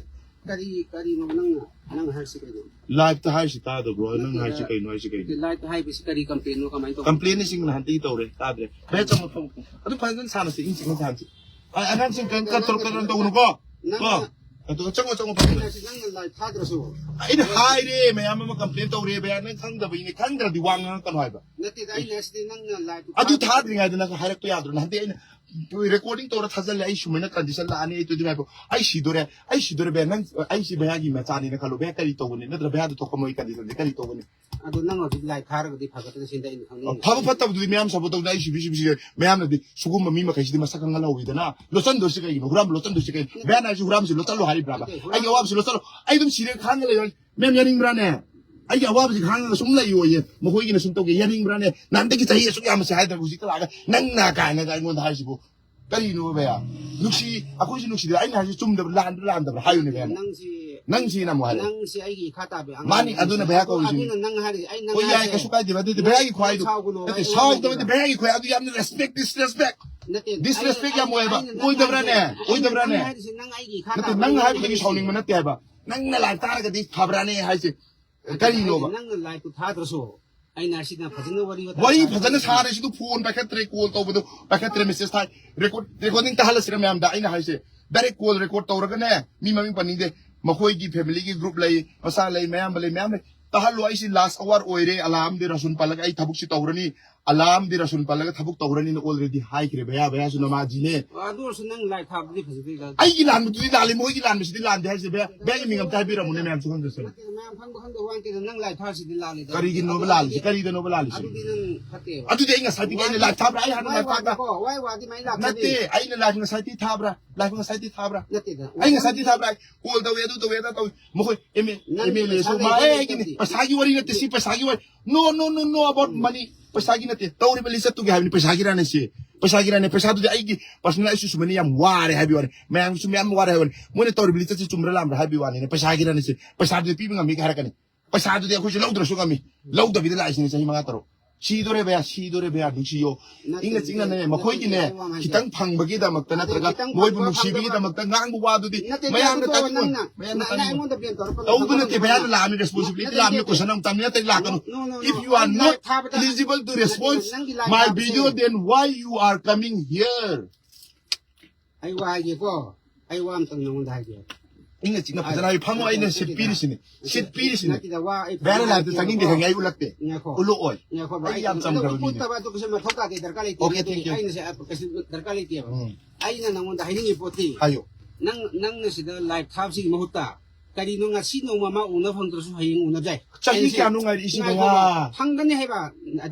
ꯀꯔꯤ, ꯀꯔꯤꯅꯣ ꯅꯪꯅ, ꯅꯪ ꯍꯥꯏꯔꯤꯁꯤ ꯀꯩꯅꯣ? ꯂꯥꯏꯐꯇ ꯍꯥꯏꯔꯤꯁꯤ ꯇꯥꯗꯕ꯭ꯔꯣ? ꯅꯪ ꯍꯥꯏꯔꯤꯁꯤ ꯀꯩꯅꯣ? ꯍꯥꯏꯔꯤꯁꯤ ꯀꯩꯅꯣ? ꯂꯥꯏꯐꯇ ꯍꯥꯏꯕꯁꯤ ꯀꯔꯤ ꯀꯝꯄ꯭ꯂꯦꯟꯅꯣ? ꯀꯃꯥꯏꯅ ꯇꯧꯕꯅꯣ? ꯀꯝꯄ꯭ꯂꯦꯟꯅꯤ ꯁꯤꯡꯅ ꯍꯟꯇꯤ ꯇꯧꯔꯦ, ꯇꯥꯗ꯭ꯔꯦ꯫ ꯚꯥꯏ, ꯆꯪꯉꯣ, ꯆꯪꯉꯣ꯫ ꯑꯗꯨ ꯐꯖꯅ ꯁꯥꯟꯅꯁꯤ, ꯏꯪ ꯆꯤꯛꯅ ꯁꯥꯟꯅꯁꯤ꯫ ꯑ-, ꯑꯉꯥꯡꯁꯤꯡ ꯀꯔꯤꯝ ꯀꯟ-, ꯀꯟꯇ꯭ꯔꯣꯜ ꯀꯟꯅ ꯇꯧꯒꯅꯨꯀꯣ꯫ ꯅꯪꯅ ꯀꯣ? ꯑꯗꯨꯒ ꯆꯪꯉꯣ, ꯆꯪꯉꯣ, ꯐꯖꯅ꯫ ꯑꯩꯅ ꯍꯥꯏꯁꯤ ꯅꯪꯅ ꯂꯥꯏꯐ ꯊꯥꯗ꯭ꯔꯁꯨ꯫ ꯑꯩꯅ ꯍꯥꯏꯔꯦ, ꯃꯌꯥꯝ ꯑꯃ ꯀꯝꯄ꯭ꯂꯦꯟ ꯇꯧꯔꯦ, ꯚꯩꯌꯥ, ꯅꯪ ꯈꯪꯗꯕꯩꯅꯦ, ꯈꯪꯗ꯭ꯔꯗꯤ ꯋꯥ ꯉꯥꯡꯉꯛꯀꯅꯣ ꯍꯥꯏꯕ꯫ ꯅꯠꯇꯦꯗ, ꯑꯩꯅ ꯍꯥꯏꯁꯤꯗꯤ ꯅꯪꯅ ꯂꯥꯏꯐꯇꯨ ꯑꯗꯨ ꯊꯥꯗ꯭ꯔꯁꯨ꯫ ꯊꯥꯗ꯭ꯔꯤꯉꯩꯗ ꯅꯪ ꯍꯥꯏꯔꯛꯄ ꯌꯥꯗ꯭ꯔꯣ? ꯅꯍꯥꯟꯗꯤ ꯑꯩꯅ ꯔꯦꯀꯣꯔꯗꯤꯡ ꯇꯧꯔ ꯊꯥꯖꯤꯜꯂꯦ, ꯑꯩ ꯁꯨꯃꯥꯏꯅ ꯀꯟꯗꯤꯁꯟ ꯂꯥꯛꯑꯅꯤ, ꯑꯩ ꯇꯨꯗꯤ ꯉꯥꯏꯈꯣ, ꯑꯩ ꯁꯤꯗꯣꯔꯦ, ꯑꯩ ꯁꯤꯗꯣꯔꯦ, ꯚꯩꯌꯥ, ꯅꯪ, ꯑꯩꯁꯤ ꯚꯩꯌꯥꯒꯤ ꯃꯆꯥꯅꯤꯅ ꯈꯜꯂꯣ, ꯚꯩꯌꯥ ꯀꯔꯤ ꯇꯧꯒꯅꯤ? ꯅꯠꯇ꯭ꯔ ꯚꯩꯌꯥꯗꯣ ꯊꯣꯛꯄ ꯃꯣꯏ ꯀꯟꯗꯤꯁꯟꯁꯦ ꯀꯔꯤ ꯇꯧꯒꯅꯤ? ꯑꯗꯣ ꯅꯪ ꯍꯧꯖꯤꯛ ꯂꯥꯏꯐ ꯊꯥꯔꯒꯗꯤ ꯐꯒꯗ꯭ꯔꯥ ꯁꯤꯅꯤ ꯑꯩꯅ ꯈꯪꯅꯤꯡꯉꯤꯁꯦ꯫ ꯐꯕ ꯐꯠꯇꯕꯗꯨꯗꯤ ꯃꯌꯥꯝ ꯁꯞꯄꯣꯔꯠ ꯇꯧꯗꯅ ꯑꯩ ꯁꯤꯕꯤ ꯁꯤꯕꯤ ꯁꯤꯕꯤ ꯃꯌꯥꯝꯅꯗꯤ ꯁꯤꯒꯨꯝꯕ ꯃꯤ ꯃꯈꯩꯁꯤꯗꯤ ꯃꯁꯛ ꯈꯪꯍꯜꯍꯧꯋꯤꯗꯅ꯫ ꯂꯣꯠꯁꯟꯗꯣꯏꯁꯤ ꯀꯩꯒꯤꯅꯣ? ꯚꯩꯌꯥꯅ ꯍꯥꯏꯁꯤ ꯍꯨꯔꯥꯟꯕꯁꯤ ꯂꯣꯠꯁꯜꯂꯣ ꯍꯥꯏꯔꯤꯕ꯭ꯔꯥꯕ? ꯅꯠꯇꯦ, ꯍꯨꯔꯥꯟ- ꯑꯩꯒꯤ ꯑꯋꯥꯕꯁꯤ ꯂꯣꯠꯁꯜꯂꯣ꯫ ꯑꯩ ꯑꯗꯨꯝ ꯁꯤꯔꯦ ꯈꯥꯡꯉ ꯂꯩꯌꯣ꯫ ꯃꯦꯝ ꯌꯥꯅꯤꯡꯕ꯭ꯔꯥꯅꯦ? ꯑꯩꯒꯤ ꯑꯋꯥꯕꯁꯤ ꯈꯥꯡꯉꯒ ꯁꯨꯝ ꯂꯩꯌꯣꯌꯦ꯫ ꯃꯈꯣꯏꯒꯤꯅ ꯁꯨꯝ ꯇꯧꯒꯦ ꯌꯥꯅꯤꯡꯕ꯭ꯔꯥꯅꯦ? ꯅꯍꯥꯟꯗꯒꯤ ꯆꯍꯤ ꯑꯁꯨꯛ ꯌꯥꯝꯕꯁꯦ ꯍꯥꯏꯗ꯭ꯔꯒ ꯍꯧꯖꯤꯛꯇ ꯂꯥꯛꯑꯒ ꯅꯪꯅ ꯀꯥꯏꯅꯒ ꯑꯩꯉꯣꯟꯗ ꯍꯥꯏꯁꯤꯕꯨ ꯀꯔꯤꯅꯣ ꯚꯩꯌꯥ? ꯅꯨꯡꯁꯤ, ꯑꯩꯈꯣꯏꯁꯨ ꯅꯨꯡꯁꯤꯗ꯫ ꯑꯩꯅ ꯍꯥꯏꯁꯤ ꯆꯨꯝꯗꯕ, ꯂꯥꯟꯕ꯭ꯔꯥ ꯂꯥꯟꯗꯕ꯭ꯔꯥ ꯍꯥꯏꯌꯨꯅꯦ ꯚꯩꯌꯥ꯫ ꯅꯪꯁꯤ, ꯅꯪꯁꯤꯅ ꯑꯃꯨꯛ ꯍꯥꯏꯔꯦ꯫ ꯅꯪꯁꯤ ꯑꯩꯒꯤ ꯏꯈꯥ ꯇꯥꯕ ꯑꯉꯥꯡꯅꯤ꯫ ꯃꯥꯅꯤ, ꯑꯗꯨꯅ ꯚꯩꯌꯥ ꯀꯧꯔꯤꯁꯤꯅꯤ꯫ ꯑꯗꯨꯅ ꯅꯪ ꯍꯥꯏꯔꯤ, ꯑꯩ ꯅꯪ ꯍꯣꯏ, ꯌꯥꯏ, ꯍꯥꯏꯔꯤ꯫ ꯀꯩꯁꯨ ꯀꯥꯏꯗꯦꯕ꯫ ꯑꯗꯨꯗꯤ ꯅꯪ ꯚꯩꯌꯥꯒꯤ ꯈ꯭ꯋꯥꯏꯗꯨ ꯁꯥꯎꯒꯅꯣ, ꯅꯠꯇꯦ, ꯑꯩ ꯁꯥꯎꯗꯕ ꯋꯥ ꯅꯠꯇꯦ, ꯚꯩꯌꯥꯒꯤ ꯈ꯭ꯋꯥꯏ ꯑꯗꯨ ꯌꯥꯝꯅ ꯔꯦꯁꯄꯦꯛ, ꯗꯤꯁꯔꯦꯁꯄꯦꯛ꯫ ꯅꯠꯇꯦ, ꯗꯤꯁꯔꯦꯁꯄꯦꯛ ꯑꯩ, ꯌꯥꯝ ꯑꯣꯏꯌꯦꯕ꯫ ꯑꯩꯅ ꯅꯪ ꯑꯣꯏꯗꯕ꯭ꯔꯥꯅꯦ? ꯍꯥꯏꯔꯤꯁꯦ, ꯑꯩꯅ ꯑꯣꯏꯗꯕ꯭ꯔꯥꯅꯦ? ꯅꯪ ꯍꯥꯏꯔꯤꯁꯦ, ꯅꯪ ꯑꯩꯒꯤ ꯏꯈꯥ ꯅꯠꯇꯦ, ꯇꯥꯕ ꯅꯪ ꯑꯉꯥꯡꯅꯤ ꯍꯥꯏꯕꯗꯒꯤ ꯍꯥꯏꯔꯤꯁꯦ꯫ ꯁꯥꯎꯅꯤꯡꯕ ꯅꯠꯇꯦ ꯍꯥꯏꯕ꯫ ꯅꯪꯅ ꯂꯥꯏꯐ ꯊꯥꯔꯒꯗꯤ ꯐꯕ꯭ꯔꯥꯅꯦ ꯍꯥꯏꯁꯦ? ꯀꯔꯤꯅꯣꯕ? ꯅꯪꯅ ꯂꯥꯏꯐꯇꯨ ꯊꯥꯗ꯭ꯔꯁꯨ꯫ ꯑꯩꯅ ꯁꯤꯗ ꯐꯖꯅ ꯋꯥꯔꯤ ꯋꯥꯇꯥꯏ ꯋꯥꯔꯤ ꯁꯥꯟꯅꯕ ꯐꯖꯅ ꯁꯥꯔꯦ, ꯁꯤꯗ ꯐꯣꯟ ꯄꯥꯏꯈꯠꯇ꯭ꯔꯦ, ꯀꯣꯜ ꯇꯧꯕꯗꯣ ꯄꯥꯏꯈꯠꯇ꯭ꯔꯦ, ꯃꯦꯁꯦꯖ ꯊꯥꯏ꯫ ꯔꯦꯀꯣꯔꯗ ꯔꯦꯀꯣꯔꯗꯤꯡ ꯇꯥꯍꯜꯂꯁꯤꯔ ꯃꯌꯥꯝꯗ? ꯑꯩꯅ ꯍꯥꯏꯁꯦ ꯗꯥꯏꯔꯦꯛ ꯀꯣꯜ ꯔꯦꯀꯣꯔꯗ ꯇꯧꯔꯒꯅꯦ, ꯃꯤ ꯃꯃꯤꯡ ꯄꯟꯅꯤꯡꯗꯦ, ꯃꯈꯣꯏꯒꯤ ꯐꯦꯃꯤꯂꯤꯒꯤ ꯒ꯭ꯔꯨꯞ ꯂꯩ, ꯃꯆꯥ ꯂꯩ, ꯃꯌꯥꯝꯕ ꯂꯩ, ꯃꯌꯥꯝ ꯂꯩ, ꯇꯥꯍꯜꯂꯣ꯫ ꯑꯩꯁꯤ ꯂꯥꯁ ꯑꯋꯥꯔ ꯑꯣꯏꯔꯦ, ꯑꯂꯥꯝꯗꯤ ꯔꯁꯨꯟ ꯄꯜꯂꯒ ꯑꯩ ꯊꯕꯛꯁꯤ ꯇꯧꯔꯅꯤ, ꯑꯂꯥꯝꯗꯤ ꯔꯁꯨꯟ ꯄꯜꯂꯒ ꯊꯕꯛ ꯇꯧꯔꯅꯤꯅ ꯑꯣꯜꯔꯦꯗꯤ ꯍꯥꯏꯈ꯭ꯔꯦ ꯚꯌꯥ꯫ ꯚꯌꯥꯁꯨ ꯅꯃꯥꯖꯤꯅꯦ꯫ ꯑꯗꯨ ꯑꯣꯏꯔꯁꯨ ꯅꯪ ꯂꯥꯏ ꯊꯥꯕꯗꯤ ꯐꯖꯗꯦ꯫ ꯑꯩꯒꯤ ꯂꯥꯟꯕꯗꯨꯗꯤ ꯂꯥꯜꯂꯤ, ꯃꯣꯏꯒꯤ ꯂꯥꯟꯕꯁꯤꯗꯤ ꯂꯥꯟꯗꯦ ꯍꯥꯏꯁꯦ ꯚꯌꯥ꯫ ꯚꯌꯥꯒꯤ ꯃꯤꯡ ꯑꯝꯇ ꯍꯥꯏꯕꯤꯔꯝꯃꯨꯅꯦ ꯃꯌꯥꯝꯁꯨ ꯈꯪꯗ꯭ꯔꯁꯨ꯫ ꯅꯠꯇꯦ, ꯃꯌꯥꯝ ꯈꯪꯕ ꯈꯪꯗꯕ ꯋꯥ ꯅꯠꯇꯦꯗ, ꯅꯪ ꯂꯥꯏ ꯊꯥꯔꯁꯤꯗꯤ ꯂꯥꯜꯂꯤꯗ꯫ ꯀꯔꯤꯒꯤꯅꯣꯕ ꯂꯥꯜꯂꯤꯁꯦ? ꯀꯔꯤꯗꯅꯣꯕ ꯂꯥꯜꯂꯤꯁꯦ? ꯑꯗꯨꯗꯤ ꯅꯪ ꯐꯠꯇꯦꯕ꯫ ꯑꯗꯨꯗꯤ ꯑꯩ ꯉꯁꯥꯏꯗꯒꯤ ꯑꯩꯅ ꯂꯥꯏ ꯊꯥꯕ꯭ꯔꯥ? ꯑꯩ ꯍꯥꯟꯅ ꯋꯥꯏ ꯂꯥꯏ ꯊꯥꯕ꯭ꯔꯥ? ꯋꯥꯗꯤꯀꯣ, ꯋꯥꯏ ꯋꯥꯗꯤ ꯃꯥꯏ ꯂꯥꯛꯀꯅꯤ꯫ ꯅꯠꯇꯦ, ꯑꯩꯅ ꯂꯥꯏ ꯉꯁꯥꯏꯗꯤ ꯊꯥꯕ꯭ꯔꯥ? ꯂꯥꯏ ꯉꯁꯥꯏꯗꯤ ꯊꯥꯕ꯭ꯔꯥ? ꯅꯠꯇꯦꯗ꯫ ꯑꯩ ꯉꯁꯥꯏꯗꯤ ꯊꯥꯕ꯭ꯔꯥ? ꯀꯣꯜ ꯇꯧꯋꯦ, ꯑꯗꯨ ꯇꯧꯋꯦ, ꯑꯗꯥ ꯇꯧꯋꯦ꯫ ꯃꯈꯣꯏ ꯅꯪꯒꯤ ꯑꯦꯝ ꯑꯦꯜ ꯑꯦꯁꯨ ꯄꯩꯁꯥ ꯃꯥ ꯂꯩꯇꯦ, ꯑꯦ ꯑꯩꯒꯤꯅꯤ꯫ ꯂꯩꯇꯦ꯫ ꯄꯩꯁꯥꯒꯤ ꯋꯥꯔꯤ ꯅꯠꯇꯦ ꯁꯤ, ꯄꯩꯁꯥꯒꯤ ꯋꯥꯔꯤ꯫ No, no, no, no about money. ꯄꯩꯁꯥꯒꯤ ꯅꯠꯇꯦ꯫ ꯇꯧꯔꯤꯕ ꯂꯤꯆꯠꯇꯨꯒꯤ ꯍꯥꯏꯕꯅꯤ, ꯄꯩꯁꯥꯒꯤꯔꯥꯅꯦ ꯁꯤ? ꯄꯩꯁꯥꯒꯤꯔꯥꯅꯦ? ꯄꯩꯁꯥꯗꯨꯗꯤ ꯑꯩꯒꯤ ꯄꯔꯁꯅꯦꯜ ꯑꯩꯁꯨ ꯁꯨꯃꯥꯏꯅ ꯌꯥꯝ ꯋꯥꯔꯦ ꯍꯥꯏꯕꯒꯤ ꯋꯥꯅꯤ, ꯃꯌꯥꯝꯁꯨ ꯃꯌꯥꯝ ꯋꯥꯔꯦ ꯍꯥꯏꯕ ꯋꯥꯅꯤ꯫ ꯃꯣꯏꯅ ꯇꯧꯔꯤꯕ ꯂꯤꯆꯠꯁꯤ ꯆꯨꯝꯕ꯭ꯔꯥ ꯂꯥꯟꯕ꯭ꯔꯥ ꯍꯥꯏꯕꯒꯤ ꯋꯥꯅꯤꯅꯦ꯫ ꯄꯩꯁꯥꯒꯤꯔꯥꯅꯦ ꯁꯤ? ꯄꯩꯁꯥꯗꯨꯗꯤ ꯄꯤꯕ ꯉꯝꯃꯤꯒ ꯍꯥꯏꯔꯛꯀꯅꯤ꯫ ꯄꯩꯁꯥꯗꯨꯗꯤ ꯑꯩꯈꯣꯏꯁꯨ ꯂꯧꯗ꯭ꯔꯁꯨ ꯉꯝꯃꯤ꯫ ꯂꯧꯗꯕꯤꯗ ꯂꯥꯛꯏꯁꯤꯅꯦ ꯆꯍꯤ ꯃꯉꯥ ꯇꯔꯨꯛ꯫ ꯁꯤꯗꯣꯔꯦ ꯚꯌꯥ, ꯁꯤꯗꯣꯔꯦ ꯚꯌꯥ, ꯅꯨꯡꯁꯤꯌꯣ꯫ ꯅꯠꯇꯦ, ꯏꯪꯅ ꯆꯤꯛꯅꯅꯦ, ꯅꯠꯇꯦ, ꯃꯈꯣꯏꯒꯤꯅꯦ ꯅꯠꯇꯦ, ꯑꯩ ꯋꯥ ꯉꯥꯡꯒꯦ꯫ ꯈꯤꯇꯪ ꯐꯪꯕꯒꯤꯗꯃꯛꯇ ꯑꯗꯨ ꯅꯠꯇ꯭ꯔꯒ ꯈꯤꯇꯪ ꯃꯣꯏꯕꯨ ꯐꯪꯕ ꯅꯨꯡꯁꯤꯕꯒꯤꯗꯃꯛꯇ ꯉꯥꯡꯕ ꯋꯥꯗꯨꯗꯤ ꯅꯠꯇꯦ, ꯃꯌꯥꯝꯅ ꯑꯗꯨ ꯇꯣꯛꯑꯣ, ꯇꯥꯅꯤꯡꯉꯣꯏ꯫ ꯅꯪꯅ, ꯃꯌꯥꯝꯅ ꯅꯪ ꯇꯥꯅꯤꯡꯉꯣꯏ꯫ ꯑꯩꯉꯣꯟꯗ ꯕ꯭ꯂꯦꯝ ꯇꯧꯔꯛꯄ ꯇꯧꯕ ꯅꯪ ꯅꯠꯇꯦ, ꯈꯪꯕ ꯚꯌꯥꯅ ꯅꯪ ꯂꯥꯛꯑꯝꯃꯤ, ꯔꯦꯁꯄꯣꯟꯁꯤꯕꯤꯂꯤꯇꯤ ꯅꯠꯇꯦ, ꯂꯥꯛꯑꯝꯃꯤ, ꯅꯠꯇꯦ꯫ ꯀꯣꯏꯁꯟ ꯑꯃꯨꯛ ꯇꯝꯃꯤ ꯅꯠꯇꯦ, ꯂꯥꯛꯀꯅꯨ꯫ No, no, no, no. If you are ꯑꯩ not ꯂꯥꯏꯚ ꯊꯥꯕꯗ eligible to ꯅꯠꯇꯦ, response ꯅꯪꯒꯤ ꯂꯥꯏꯚ my ꯊꯥꯕꯁꯦ video, then why you are coming here? ꯑꯩ ꯋꯥ ꯍꯥꯏꯒꯦꯀꯣ, ꯑꯩ ꯋꯥ ꯑꯝꯇꯪ ꯅꯉꯣꯟꯗ ꯍꯥꯏꯒꯦ꯫ ꯏꯪꯅ ꯆꯤꯛꯅ ꯐꯖꯅ ꯍꯥꯏꯌꯨ꯫ ꯐꯝꯃꯣ, ꯑꯩꯅ ꯁꯤꯠ ꯄꯤꯔꯤꯁꯤꯅꯤ, ꯁꯤꯠ ꯄꯤꯔꯤꯁꯤꯅꯤ꯫ ꯅꯠꯇꯦꯗ, ꯋꯥ ꯑꯩ ꯚꯌꯥꯅ ꯐꯖꯅ ꯂꯥꯏꯐꯇ ꯆꯪꯅꯤꯡꯗꯦ ꯍꯥꯏꯒꯦꯕꯀꯣ꯫ ꯈꯪꯉꯦ, ꯑꯩ ꯎꯠꯂꯛꯇꯦ꯫ ꯉꯥꯏꯈꯣ꯫ ꯎꯠꯂꯛꯑꯣꯏ꯫ ꯉꯥꯏꯈꯣ, ꯚꯥꯏ, ꯑꯩ ꯌꯥꯝ ꯑꯗꯨ ꯆꯝꯈ꯭ꯔꯕ ꯎꯠꯄ ꯃꯤꯅꯦ꯫ ꯎꯠꯇꯕ ꯑꯗꯨ ꯀꯩꯁꯨ ꯃꯊꯧ ꯇꯥꯗꯦ, ꯗꯔꯀꯥꯔ ꯂꯩꯇꯦ꯫ Okay, ꯑꯗꯨ thank you. ꯑꯩꯅ ꯁꯤ ꯀꯩꯁꯨ ꯗꯔꯀꯥꯔ ꯂꯩꯇꯦꯕ꯫ ꯎꯝ꯫ ꯑꯩꯅ ꯅꯉꯣꯟꯗ ꯍꯥꯏꯅꯤꯡꯉꯤ ꯄꯣꯠꯇꯤ, ꯍꯥꯏꯌꯨ꯫ ꯅꯪ, ꯅꯪꯅ ꯁꯤꯗ ꯂꯥꯏꯚ ꯊꯥꯕꯁꯤꯒꯤ ꯃꯍꯨꯠꯇ ꯀꯔꯤꯅꯣ ꯉꯁꯤ ꯅꯣꯡꯃ ꯃꯥ ꯎꯅ ꯐꯪꯗ꯭ꯔꯁꯨ ꯍꯌꯦꯡ ꯎꯅꯕ ꯌꯥꯏ꯫ ꯆꯍꯤ ꯑꯩꯅ ꯁꯤ ꯀꯌꯥꯅꯣ ꯉꯥꯏꯔꯛꯏꯁꯤ, ꯉꯥꯏꯈꯣ, ꯚꯌꯥ? ꯐꯪꯒꯅꯤ ꯍꯥꯏꯕ꯫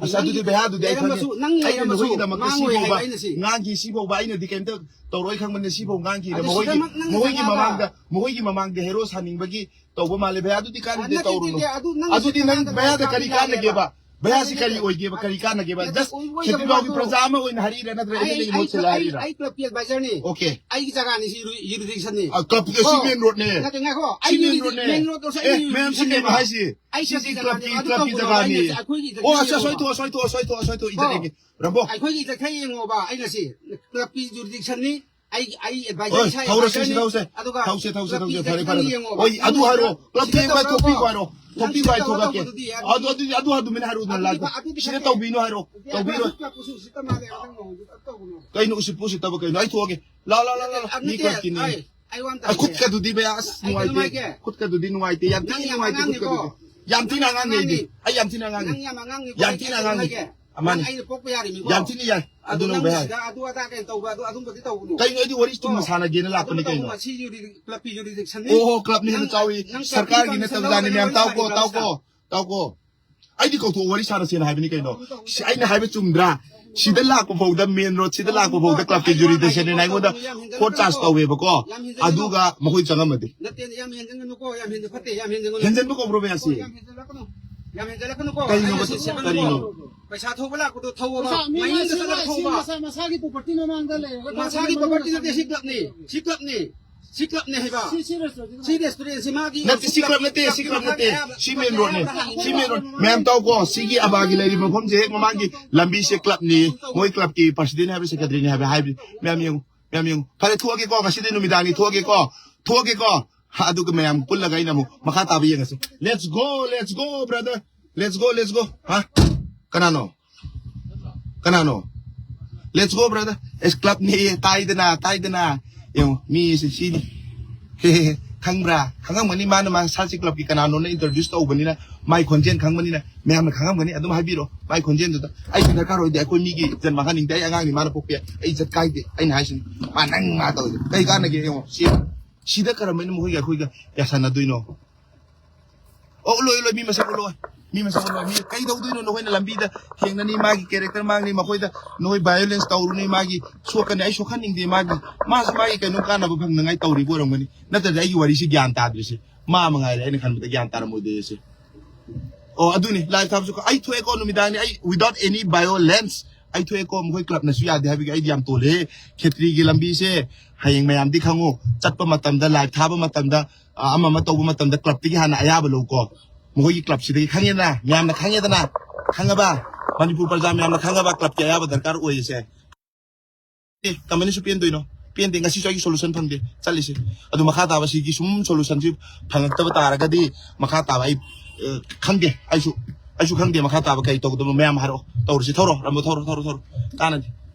ꯑꯁ, ꯑꯗꯨꯗꯤ ꯚꯌꯥ, ꯑꯗꯨꯗꯤ ꯑꯩ ꯈꯪꯉꯦ꯫ ꯂꯩꯔꯝꯃꯁꯨ, ꯅꯪ ꯑꯩꯅ ꯂꯩꯔꯝꯃꯁꯨ ꯅꯈꯣꯏꯒꯤꯗꯃꯛꯇ ꯃꯥꯡꯉꯣꯏ ꯍꯥꯏꯕ ꯁꯤꯐꯥꯎꯕ ꯑꯩꯅ ꯁꯤ꯫ ꯉꯥꯡꯈꯤ, ꯁꯤꯐꯥꯎꯕ ꯑꯩꯅꯗꯤ ꯀꯩꯝꯇ ꯇꯧꯔꯣꯏ ꯈꯪꯕꯅꯦ, ꯁꯤꯐꯥꯎ ꯉꯥꯡꯈꯤꯅꯦ꯫ ꯑꯗꯨ ꯃꯈꯣꯏꯒꯤ, ꯁꯤꯗꯃꯛ ꯅꯪ ꯃꯈꯣꯏꯒꯤ ꯁꯅꯥꯗ ꯃꯃꯥꯡꯗ, ꯃꯈꯣꯏꯒꯤ ꯃꯃꯥꯡꯗ ꯍꯦꯔꯣ ꯁꯥꯅꯤꯡꯕꯒꯤ ꯇꯧꯕ ꯃꯥꯜꯂꯦ꯫ ꯚꯌꯥ, ꯑꯗꯨꯗꯤ ꯀꯥꯟꯅꯗꯦ, ꯅꯠꯇꯦ, ꯇꯧꯔꯨꯅꯨ꯫ ꯅꯠꯇꯦ, ꯑꯗꯨ ꯅꯪ ꯑꯗꯨꯗꯤ ꯅꯪ ꯁꯅꯥꯗ ꯚꯌꯥꯗ ꯂꯥꯏ ꯀꯔꯤ ꯊꯥꯕ ꯀꯥꯟꯅꯒꯦꯕ? ꯌꯥꯗꯦꯕ꯫ ꯚꯌꯥꯁꯤ ꯅꯠꯇꯦ, ꯀꯔꯤ ꯅꯠꯇꯦ꯫ ꯑꯣꯏꯒꯦꯕ? ꯀꯔꯤ ꯀꯥꯟꯅꯒꯦꯕ? ꯅꯠꯇꯦ, ꯖꯁ ꯑꯣꯏꯕ ꯈꯦꯇ꯭ꯔꯤꯒꯥꯎꯒꯤ ꯑꯣꯏꯗꯕ ꯄ꯭ꯔꯖꯥ ꯑꯃ ꯑꯣꯏꯅ ꯍꯥꯏꯔꯤꯔꯥ, ꯅꯠꯇ꯭ꯔꯒ ꯑꯦꯝ ꯑꯦꯜ ꯑꯦꯒꯤ ꯃꯍꯨꯠ ꯁꯤꯜꯂ ꯑꯩ, ꯍꯥꯏꯔꯤꯔꯥ? ꯑꯩ ꯀ꯭ꯂꯕꯀꯤ ꯑꯦꯗꯚꯥꯏꯖꯔꯅꯤ꯫ Okay. ꯑꯩꯒꯤ ꯖꯒꯥꯅꯤ ꯁꯤ ꯌꯨꯔꯤ-, ꯌꯨꯔꯤꯗꯤꯛꯁꯟꯅꯤ꯫ ꯑ, ꯀ꯭ꯂꯕ, ꯁꯤ ꯀꯣ? ꯃꯦꯟ ꯔꯣꯗꯅꯦ꯫ ꯅꯠꯇꯦ, ꯉꯥꯏꯈꯣ, ꯁꯤ ꯑꯩ ꯃꯦꯟ ꯌꯨꯔꯤ-, ꯔꯣꯗꯅꯦ꯫ ꯃꯦꯟ ꯔꯣꯗ ꯑꯣꯏꯔꯁꯨ ꯑꯦ, ꯑꯩ ꯌꯨꯔꯤ ꯃꯌꯥꯝ, ꯁꯤ ꯁꯤꯅꯦꯕ꯫ ꯀꯩꯅꯣ ꯍꯥꯏꯁꯤ? ꯑꯩ ꯁꯤꯁꯤ ꯆꯠꯁꯤ ꯀ꯭ꯂꯕꯀꯤ, ꯖꯒꯥꯅꯤ, ꯑꯗꯨ ꯀ꯭ꯂꯕꯀꯤ ꯇꯧꯒꯅꯣ, ꯖꯒꯥꯅꯤ꯫ ꯑꯩꯅ ꯁꯤ-, ꯑꯩꯈꯣꯏꯒꯤ ꯑꯣ, ꯆꯠꯁꯤ ꯁꯣꯏ-, ꯌꯦꯡꯉꯣ꯫ ꯁꯣꯏꯊꯣꯛꯑꯣ, ꯁꯣꯏꯊꯣꯛꯑꯣ, ꯁꯣꯏꯊꯣꯛꯑꯣ, ꯁꯣꯏꯊꯣꯛꯑꯣ, ꯀꯣ? ꯏꯖꯔꯒꯦ꯫ ꯔꯝꯕꯣ꯫ ꯑꯩꯈꯣꯏꯒꯤ ꯆꯠꯈ꯭ꯔ ꯌꯦꯡꯉꯣꯕ, ꯑꯩꯅ ꯁꯤ ꯀ꯭ꯂꯕꯀꯤ ꯖꯨꯔꯤꯗꯤꯛꯁꯟꯅꯤ꯫ ꯑꯩ ꯑꯩ ꯑꯦꯗꯚꯥꯏꯖꯔ ꯍꯣꯏ, ꯏꯁꯥ ꯊꯧꯔꯁꯤ, ꯁꯤ ꯑꯦꯗꯚꯥꯏꯖꯔꯅꯤ꯫ ꯊꯧꯁꯦ꯫ ꯑꯗꯨꯒ ꯊꯧꯁꯦ, ꯊꯧꯁꯦ, ꯊꯧꯁꯦ꯫ ꯀ꯭ꯂꯕꯀꯤ ꯐꯔꯦ, ꯐꯔꯦ꯫ ꯈꯤꯇꯪ ꯌꯦꯡꯉꯣꯕ꯫ ꯍꯣꯏ, ꯑꯗꯨ ꯍꯥꯏꯔꯣ꯫ ꯀ꯭ꯂꯕꯇ ꯁꯤꯗ ꯌꯦꯡꯉꯣ, ꯇꯧꯔꯒ ꯊꯣꯛꯄꯤꯈꯣ ꯍꯥꯏꯔꯣ꯫ ꯅꯪ ꯊꯣꯛꯄꯤꯈꯣ ꯁꯤꯗ ꯍꯥꯏꯔꯣ, ꯇꯧꯔꯒ ꯊꯣꯛꯂꯛꯀꯦ꯫ ꯇꯧꯕꯗꯨꯗꯤ ꯑꯗꯨ, ꯑꯗꯨꯗꯤ, ꯑꯗꯨ ꯑꯗꯨꯃꯥꯏꯅ ꯍꯥꯏꯔꯣ, ꯑꯗꯨꯗꯤ ꯂꯥꯛꯄ꯫ ꯐ-, ꯑꯗꯨꯗꯤ ꯁꯤꯗ ꯐ-, ꯇꯧꯕꯤꯅꯣ ꯍꯥꯏꯔꯣ, ꯑꯗꯨꯗꯤ ꯇꯧꯕꯤꯔꯣ꯫ ꯑꯗꯨ ꯀ꯭ꯂꯕ ꯀꯨꯁꯨ ꯎꯁꯤꯠꯇ ꯃꯥꯜꯂꯦ, ꯅꯪ ꯃꯑꯣꯡꯗꯨ ꯇꯧꯒꯅꯣ꯫ ꯀꯩꯅꯣ ꯎꯁꯤꯠꯄ ꯎꯁꯤꯠꯇꯕ ꯀꯩꯅꯣ? ꯑꯩ ꯊꯣꯛꯑꯒꯦ꯫ ꯂꯥ, ꯂꯥ, ꯂꯥ, ꯂꯥ, ꯂꯥ꯫ ꯑ, ꯃꯤ ꯅꯠꯇꯦ, ꯀ꯭ꯂꯕꯀꯤꯅꯦ꯫ ꯑꯩ, ꯑꯩ ꯋꯥ ꯑꯝꯇ ꯑ, ꯍꯥꯏꯒꯦ꯫ ꯈꯨꯠꯀꯗꯨꯗꯤ ꯕꯌꯥ, ꯑꯁ, ꯑꯩ ꯀꯩꯅꯣꯝ ꯅꯨꯡꯉꯥꯏꯇꯦ꯫ ꯍꯥꯏꯒꯦ꯫ ꯈꯨꯠꯀꯗꯨꯗꯤ ꯅꯨꯡꯉꯥꯏꯇꯦ, ꯌꯥꯝ ꯊꯤꯅ ꯅꯪ ꯌꯥꯝ ꯅꯨꯡꯉꯥꯏꯇꯦ ꯑꯉꯥꯡꯅꯤꯀꯣ꯫ ꯈꯨꯠꯀꯗꯨꯗꯤ꯫ ꯌꯥꯝ ꯊꯤꯅ ꯅꯪ ꯌꯥꯝ ꯑꯉꯥꯡꯅꯤ꯫ ꯑꯉꯥꯡꯅꯤ꯫ ꯑꯩ ꯌꯥꯝ ꯊꯤꯅ ꯑꯉꯥꯡꯅꯤ꯫ ꯅꯪ ꯌꯥꯝ ꯑꯉꯥꯡꯅꯤꯀꯣ꯫ ꯌꯥꯝ ꯑꯩ ꯊꯤꯅ ꯀꯩꯅꯣꯝ ꯑꯉꯥꯡꯅꯤ꯫ ꯍꯥꯏꯒꯦ꯫ ꯑꯃꯅꯤ꯫ ꯅꯪ ꯑꯩꯅ ꯄꯣꯛꯄ ꯌꯥꯔꯤꯃꯤꯀꯣ꯫ ꯌꯥꯝ ꯊꯤꯅ ꯌꯥꯏ꯫ ꯑꯗꯨ ꯑꯗꯨ ꯅꯪ ꯅꯪ ꯕꯌꯥ꯫ ꯁꯤꯗ ꯑꯗꯨ ꯑꯗꯥ ꯀꯩꯅꯣ ꯇꯧꯕ, ꯑꯗꯨ ꯑꯗꯨꯝꯕꯗꯤ ꯇꯧꯒꯅꯨ꯫ ꯀꯩꯅꯣ, ꯑꯩꯗꯤ ꯋꯥꯔꯤ ꯆꯨꯝꯅ ꯀꯣ꯫ ꯁꯥꯟꯅꯒꯦꯅ ꯂꯥꯛꯄꯅꯤ ꯑꯗꯨꯝꯕ ꯀꯩꯅꯣ꯫ ꯇꯧꯒꯅꯨ꯫ ꯁꯤ ꯌꯨꯔꯤ-, ꯀ꯭ꯂꯕꯀꯤ ꯌꯨꯔꯤꯗꯤꯛꯁꯟꯅꯤ꯫ ꯑꯣ, ꯍꯣ, ꯀ꯭ꯂꯕꯅ ꯍꯦꯟꯅ ꯅꯪ, ꯆꯥꯎꯏ꯫ ꯅꯪ ꯁꯔꯀꯥꯔꯒꯤ ꯀ꯭ꯂꯕꯀꯤ ꯅꯠꯇꯕ ꯄꯥꯔꯃꯤꯁꯟ ꯖꯥꯠꯅꯤ ꯂꯧꯔꯒ ꯃꯌꯥꯝ꯫ ꯅꯪ ꯇꯥꯎꯀꯣ, ꯁꯥꯟꯅꯕ ꯇꯥꯎꯀꯣ, ꯇꯥꯎꯀꯣ꯫ ꯑꯩꯗꯤ ꯀꯧꯊꯣꯛꯑ ꯋꯥꯔꯤ ꯁꯥꯟꯅꯁꯦꯅ ꯍꯥꯏꯕꯅꯤ ꯀꯩꯅꯣ꯫ ꯁꯤ ꯑꯩꯅ ꯍꯥꯏꯕ ꯆꯨꯝꯗ꯭ꯔꯥ? ꯁꯤꯗ ꯂꯥꯛꯄ ꯐꯥꯎꯗ, ꯃꯦꯟ ꯔꯣꯗ ꯁꯤꯗ ꯂꯥꯛꯄ ꯐꯥꯎꯗ ꯀ꯭ꯂꯕꯀꯤ ꯖꯨꯔꯤꯗꯤꯛꯁꯟꯅꯦꯅ ꯑꯩꯉꯣꯟꯗ ꯌꯥꯝ ꯍꯦꯟꯖꯜꯂꯛꯀꯅꯨꯀꯣ꯫ ꯐꯣꯔꯁ ꯆꯥꯔꯖ ꯇꯧꯋꯦꯕꯀꯣ꯫ ꯌꯥꯝ ꯍꯦꯟꯖꯜꯂꯛꯀꯅꯨ꯫ ꯑꯗꯨꯒ ꯃꯈꯣꯏ ꯆꯪꯉꯝꯃꯗꯤ꯫ ꯅꯠꯇꯦ, ꯌꯥꯝ ꯍꯦꯟꯖꯟꯒꯅꯨꯀꯣ, ꯌꯥꯝ ꯍꯦꯟꯖ ꯐꯠꯇꯦ, ꯌꯥꯝ ꯍꯦꯟꯖ ꯐꯠꯇꯦ꯫ ꯍꯦꯟꯖꯟꯕ ꯀꯧꯕ꯭ꯔꯣ ꯃꯌꯥꯝꯁꯤ? ꯌꯥꯝ ꯍꯦꯟꯖꯜꯂꯛꯀꯅꯨ, ꯌꯥꯝ ꯍꯦꯟꯖꯜꯂꯛꯀꯅꯨꯀꯣ꯫ ꯀꯔꯤꯅꯣ? ꯑꯩꯅ ꯁꯤ ꯁꯦꯝꯃꯅꯨꯀꯣ꯫ ꯀꯔꯤꯅꯣ? ꯄꯩꯁꯥ ꯊꯧꯕ ꯂꯥꯛꯄꯗꯣ ꯊꯧꯑꯣꯕ꯫ ꯃꯁꯥ, ꯃꯤ ꯃꯌꯨꯝꯗ ꯃꯁꯥ, ꯆꯠꯂꯒ ꯁꯤ ꯊꯧꯕ꯫ ꯃꯁꯥ, ꯃꯁꯥꯒꯤ ꯄ꯭ꯔꯣꯄꯔꯇꯤ ꯃꯃꯥꯡꯗ ꯂꯩꯔꯒ ꯃꯁꯥꯒꯤ ꯊꯧꯕ ꯄ꯭ꯔꯣꯄꯔꯇꯤ ꯅꯠꯇꯦ, ꯁꯤ ꯀ꯭ꯂꯕꯅꯤ, ꯁꯤ ꯀ꯭ꯂꯕꯅꯤ, ꯁꯤ ꯀ꯭ꯂꯕꯅꯤ ꯍꯥꯏꯕ꯫ ꯁꯤ, ꯁꯤ ꯔꯦꯁꯇꯨꯔꯦꯟꯁꯤ ꯁꯤ ꯔꯦꯁꯇꯨꯔꯦꯟꯁꯤ ꯃꯥꯒꯤ ꯅꯠꯇꯦ, ꯁꯤ ꯀ꯭ꯂꯕ ꯅꯠꯇꯦ, ꯁꯤ ꯀ꯭ꯂꯕ ꯅꯠꯇꯦ꯫ ꯁꯤ ꯃꯦꯟ ꯔꯣꯗꯅꯦ, ꯁꯤ ꯃꯦꯟ ꯔꯣꯗ꯫ ꯃꯌꯥꯝ ꯇꯥꯎꯀꯣ, ꯁꯤꯒꯤ ꯑꯕꯥꯒꯤ ꯂꯩꯔꯤꯕ ꯃꯐꯝꯁꯦ ꯍꯦꯛ ꯃꯃꯥꯡꯒꯤ ꯂꯝꯕꯤꯁꯦ ꯀ꯭ꯂꯕꯅꯤ, ꯃꯣꯏ ꯀ꯭ꯂꯕꯀꯤ ꯄ꯭ꯔꯁꯤꯗꯦꯟ ꯍꯥꯏꯕ, ꯁꯦꯀ꯭ꯔꯦꯇꯔꯤꯅꯤ ꯍꯥꯏꯕ, ꯍꯥꯏꯕ꯫ ꯃꯌꯥꯝ ꯌꯦꯡꯉꯨ, ꯃꯌꯥꯝ ꯌꯦꯡꯉꯨ꯫ ꯐꯔꯦ, ꯊꯣꯛꯑꯒꯦꯀꯣ, ꯉꯁꯤꯗꯤ ꯅꯨꯃꯤꯗꯥꯡꯅꯤ, ꯊꯣꯛꯑꯒꯦꯀꯣ, ꯊꯣꯛꯑꯒꯦꯀꯣ꯫ ꯑꯗꯨꯒ ꯃꯌꯥꯝ ꯄꯨꯜꯂꯒ ꯑꯩꯅ ꯑꯃꯨꯛ ꯃꯈꯥ ꯇꯥꯕ ꯌꯦꯡꯉꯁꯤ꯫ Let's go, let's go, brother. Let's go, let's go. ꯍꯥ? ꯀꯅꯥꯅꯣ? ꯀꯅꯥꯅꯣ? Let's go, brother. ꯑꯦꯁ, ꯀ꯭ꯂꯕꯅꯦꯌꯦ, ꯇꯥꯏꯗꯅ, ꯇꯥꯏꯗꯅ꯫ ꯌꯦꯡꯉꯣ, ꯃꯤꯁꯦ ꯁꯤꯅꯤ꯫ ꯍꯦ, ꯍꯦ, ꯍꯦ꯫ ꯈꯪꯕ꯭ꯔꯥ? ꯈꯪꯉꯝꯒꯅꯤ, ꯃꯥꯅ ꯃꯥ ꯁꯥꯁꯤ ꯀ꯭ꯂꯕꯀꯤ ꯀꯅꯥꯅꯣꯅ introduce ꯇꯧꯕꯅꯤꯅ, ꯃꯥꯏ ꯈꯣꯟꯖꯦꯜ ꯈꯪꯕꯅꯤꯅ, ꯃꯌꯥꯝꯅ ꯈꯪꯉꯝꯒꯅꯤ꯫ ꯑꯗꯨꯝ ꯍꯥꯏꯕꯤꯔꯣ, ꯃꯥꯏ ꯈꯣꯟꯖꯦꯜꯗꯨꯗ꯫ ꯑꯩꯗꯤ ꯗꯔꯀꯥꯔ ꯑꯣꯏꯗꯦ, ꯑꯩꯈꯣꯏ ꯃꯤꯒꯤ ꯏꯖꯠ ꯃꯥꯡꯍꯟꯅꯤꯡꯗꯦ, ꯑꯩ ꯑꯉꯥꯡꯅꯤ, ꯃꯥꯅ ꯄꯣꯛꯄ ꯌꯥꯏ, ꯑꯩ ꯏꯖꯠ ꯀꯥꯏꯗꯦ꯫ ꯑꯩꯅ ꯍꯥꯏꯁꯤꯅꯤ, ꯃꯥ ꯅꯪ ꯃꯥ ꯇꯧꯔꯤꯗꯣ ꯀꯩ ꯀꯥꯟꯅꯒꯦ? ꯌꯦꯡꯉꯣ, ꯁꯤ, ꯁꯤꯗ ꯀꯔꯝꯍꯥꯏꯅ ꯃꯈꯣꯏꯒ ꯑꯩꯈꯣꯏꯒ ꯌꯥꯁꯟꯅꯗꯣꯏꯅꯣ? ꯑꯣ, ꯎꯠꯂꯣꯏ, ꯎꯠꯂꯣꯏ, ꯃꯤ ꯃꯁꯛ ꯎꯠꯂꯣꯏ꯫ ꯃꯤ ꯃꯁꯛ ꯎꯠꯂꯣꯏ꯫ ꯃꯤ ꯀꯩ ꯇꯧꯗꯣꯏꯅꯣ? ꯅꯈꯣꯏꯅ ꯂꯝꯕꯤꯗ ꯊꯦꯡꯅꯅꯤ, ꯃꯥꯒꯤ character ꯃꯥꯡꯅꯤ, ꯃꯈꯣꯏꯗ ꯅꯈꯣꯏ violence ꯇꯧꯔꯨꯅꯤ, ꯃꯥꯒꯤ ꯁꯣꯛꯀꯅꯤ꯫ ꯑꯩ ꯁꯣꯛꯍꯟꯅꯤꯡꯗꯦ ꯃꯥꯒꯤ꯫ ꯃꯥꯁꯨ ꯃꯥꯒꯤ ꯀꯩꯅꯣ ꯀꯥꯟꯅꯕ ꯐꯪꯅꯉꯥꯏ ꯇꯧꯔꯤꯕ ꯑꯣꯏꯔꯝꯒꯅꯤ꯫ ꯅꯠꯇ꯭ꯔꯗꯤ ꯑꯩꯒꯤ ꯋꯥꯔꯤꯁꯤ ꯒ꯭ꯌꯥꯟ ꯇꯥꯗ꯭ꯔꯤꯁꯦ꯫ ꯃꯥ ꯃꯉꯥꯏꯔꯦ ꯑꯩꯅ ꯈꯟꯕꯗ ꯒ꯭ꯌꯥꯟ ꯇꯥꯔꯝꯃꯣꯏꯗꯣꯏꯁꯦ꯫ ꯑꯣ, ꯑꯗꯨꯅꯤ, live ꯊꯥꯕꯁꯨ ꯑꯩ ꯊꯣꯛꯑꯦꯀꯣ ꯅꯨꯃꯤꯗꯥꯡꯅꯤ꯫ ꯑꯩ without any violence ꯑꯩ ꯊꯣꯛꯑꯦꯀꯣ꯫ ꯃꯈꯣꯏ ꯀ꯭ꯂꯕꯅꯁꯨ ꯌꯥꯗꯦ ꯍꯥꯏꯕꯒꯤ ꯑꯩꯗꯤ ꯌꯥꯝ ꯇꯣꯜꯂꯦ꯫ ꯈꯦꯇ꯭ꯔꯤꯒꯤ ꯂꯝꯕꯤꯁꯦ ꯍꯌꯦꯡ ꯃꯌꯥꯝꯗꯤ ꯈꯪꯉꯨ, ꯆꯠꯄ ꯃꯇꯝꯗ, live ꯊꯥꯕ ꯃꯇꯝꯗ, ꯑ, ꯑꯃ ꯑꯃ ꯇꯧꯕ ꯃꯇꯝꯗ ꯀ꯭ꯂꯕꯇꯒꯤ ꯍꯥꯟꯅ ꯑꯌꯥꯕ ꯂꯧꯀꯣ꯫ ꯃꯈꯣꯏꯒꯤ ꯀ꯭ꯂꯕꯁꯤꯗꯒꯤ ꯈꯪꯉꯦꯗꯅ, ꯃꯌꯥꯝꯅ ꯈꯪꯉꯦꯗꯅ, ꯈꯪꯉꯕ? ꯃꯅꯤꯄꯨꯔ ꯄ꯭ꯔꯖꯥ ꯃꯌꯥꯝꯅ ꯈꯪꯉꯕ ꯀ꯭ꯂꯕꯀꯤ ꯑꯌꯥꯕ ꯗꯔꯀꯥꯔ ꯑꯣꯏꯔꯤꯁꯦ꯫ ꯑꯦ, ꯀꯃꯥꯏꯅꯁꯨ ꯄꯦꯟꯗꯣꯏꯅꯣ? ꯄꯦꯟꯗꯦ꯫ ꯉꯁꯤꯁꯨ ꯑꯩꯒꯤ solution ꯐꯪꯗꯦ ꯆꯠꯂꯤꯁꯦ꯫ ꯑꯗꯨ ꯃꯈꯥ ꯇꯥꯕ ꯁꯤꯒꯤ ꯁꯨꯝ solution ꯁꯤ ꯐꯪꯉꯛꯇꯕ ꯇꯥꯔꯒꯗꯤ, ꯃꯈꯥ ꯇꯥꯕ ꯑꯩ, ꯑ, ꯈꯪꯗꯦ꯫ ꯑꯩꯁꯨ, ꯑꯩꯁꯨ ꯈꯪꯗꯦ ꯃꯈꯥ ꯇꯥꯕ ꯀꯔꯤ ꯇꯧꯒꯗꯕꯅꯣ꯫ ꯃꯌꯥꯝ ꯍꯥꯏꯔꯛꯑꯣ, ꯇꯧꯔꯁꯤ꯫ ꯊꯧꯔꯣ, ꯔꯥꯝꯕꯣ, ꯊꯧꯔꯣ, ꯊꯧꯔꯣ, ꯊꯧꯔꯣ꯫ ꯀꯥꯟꯅꯗꯦ꯫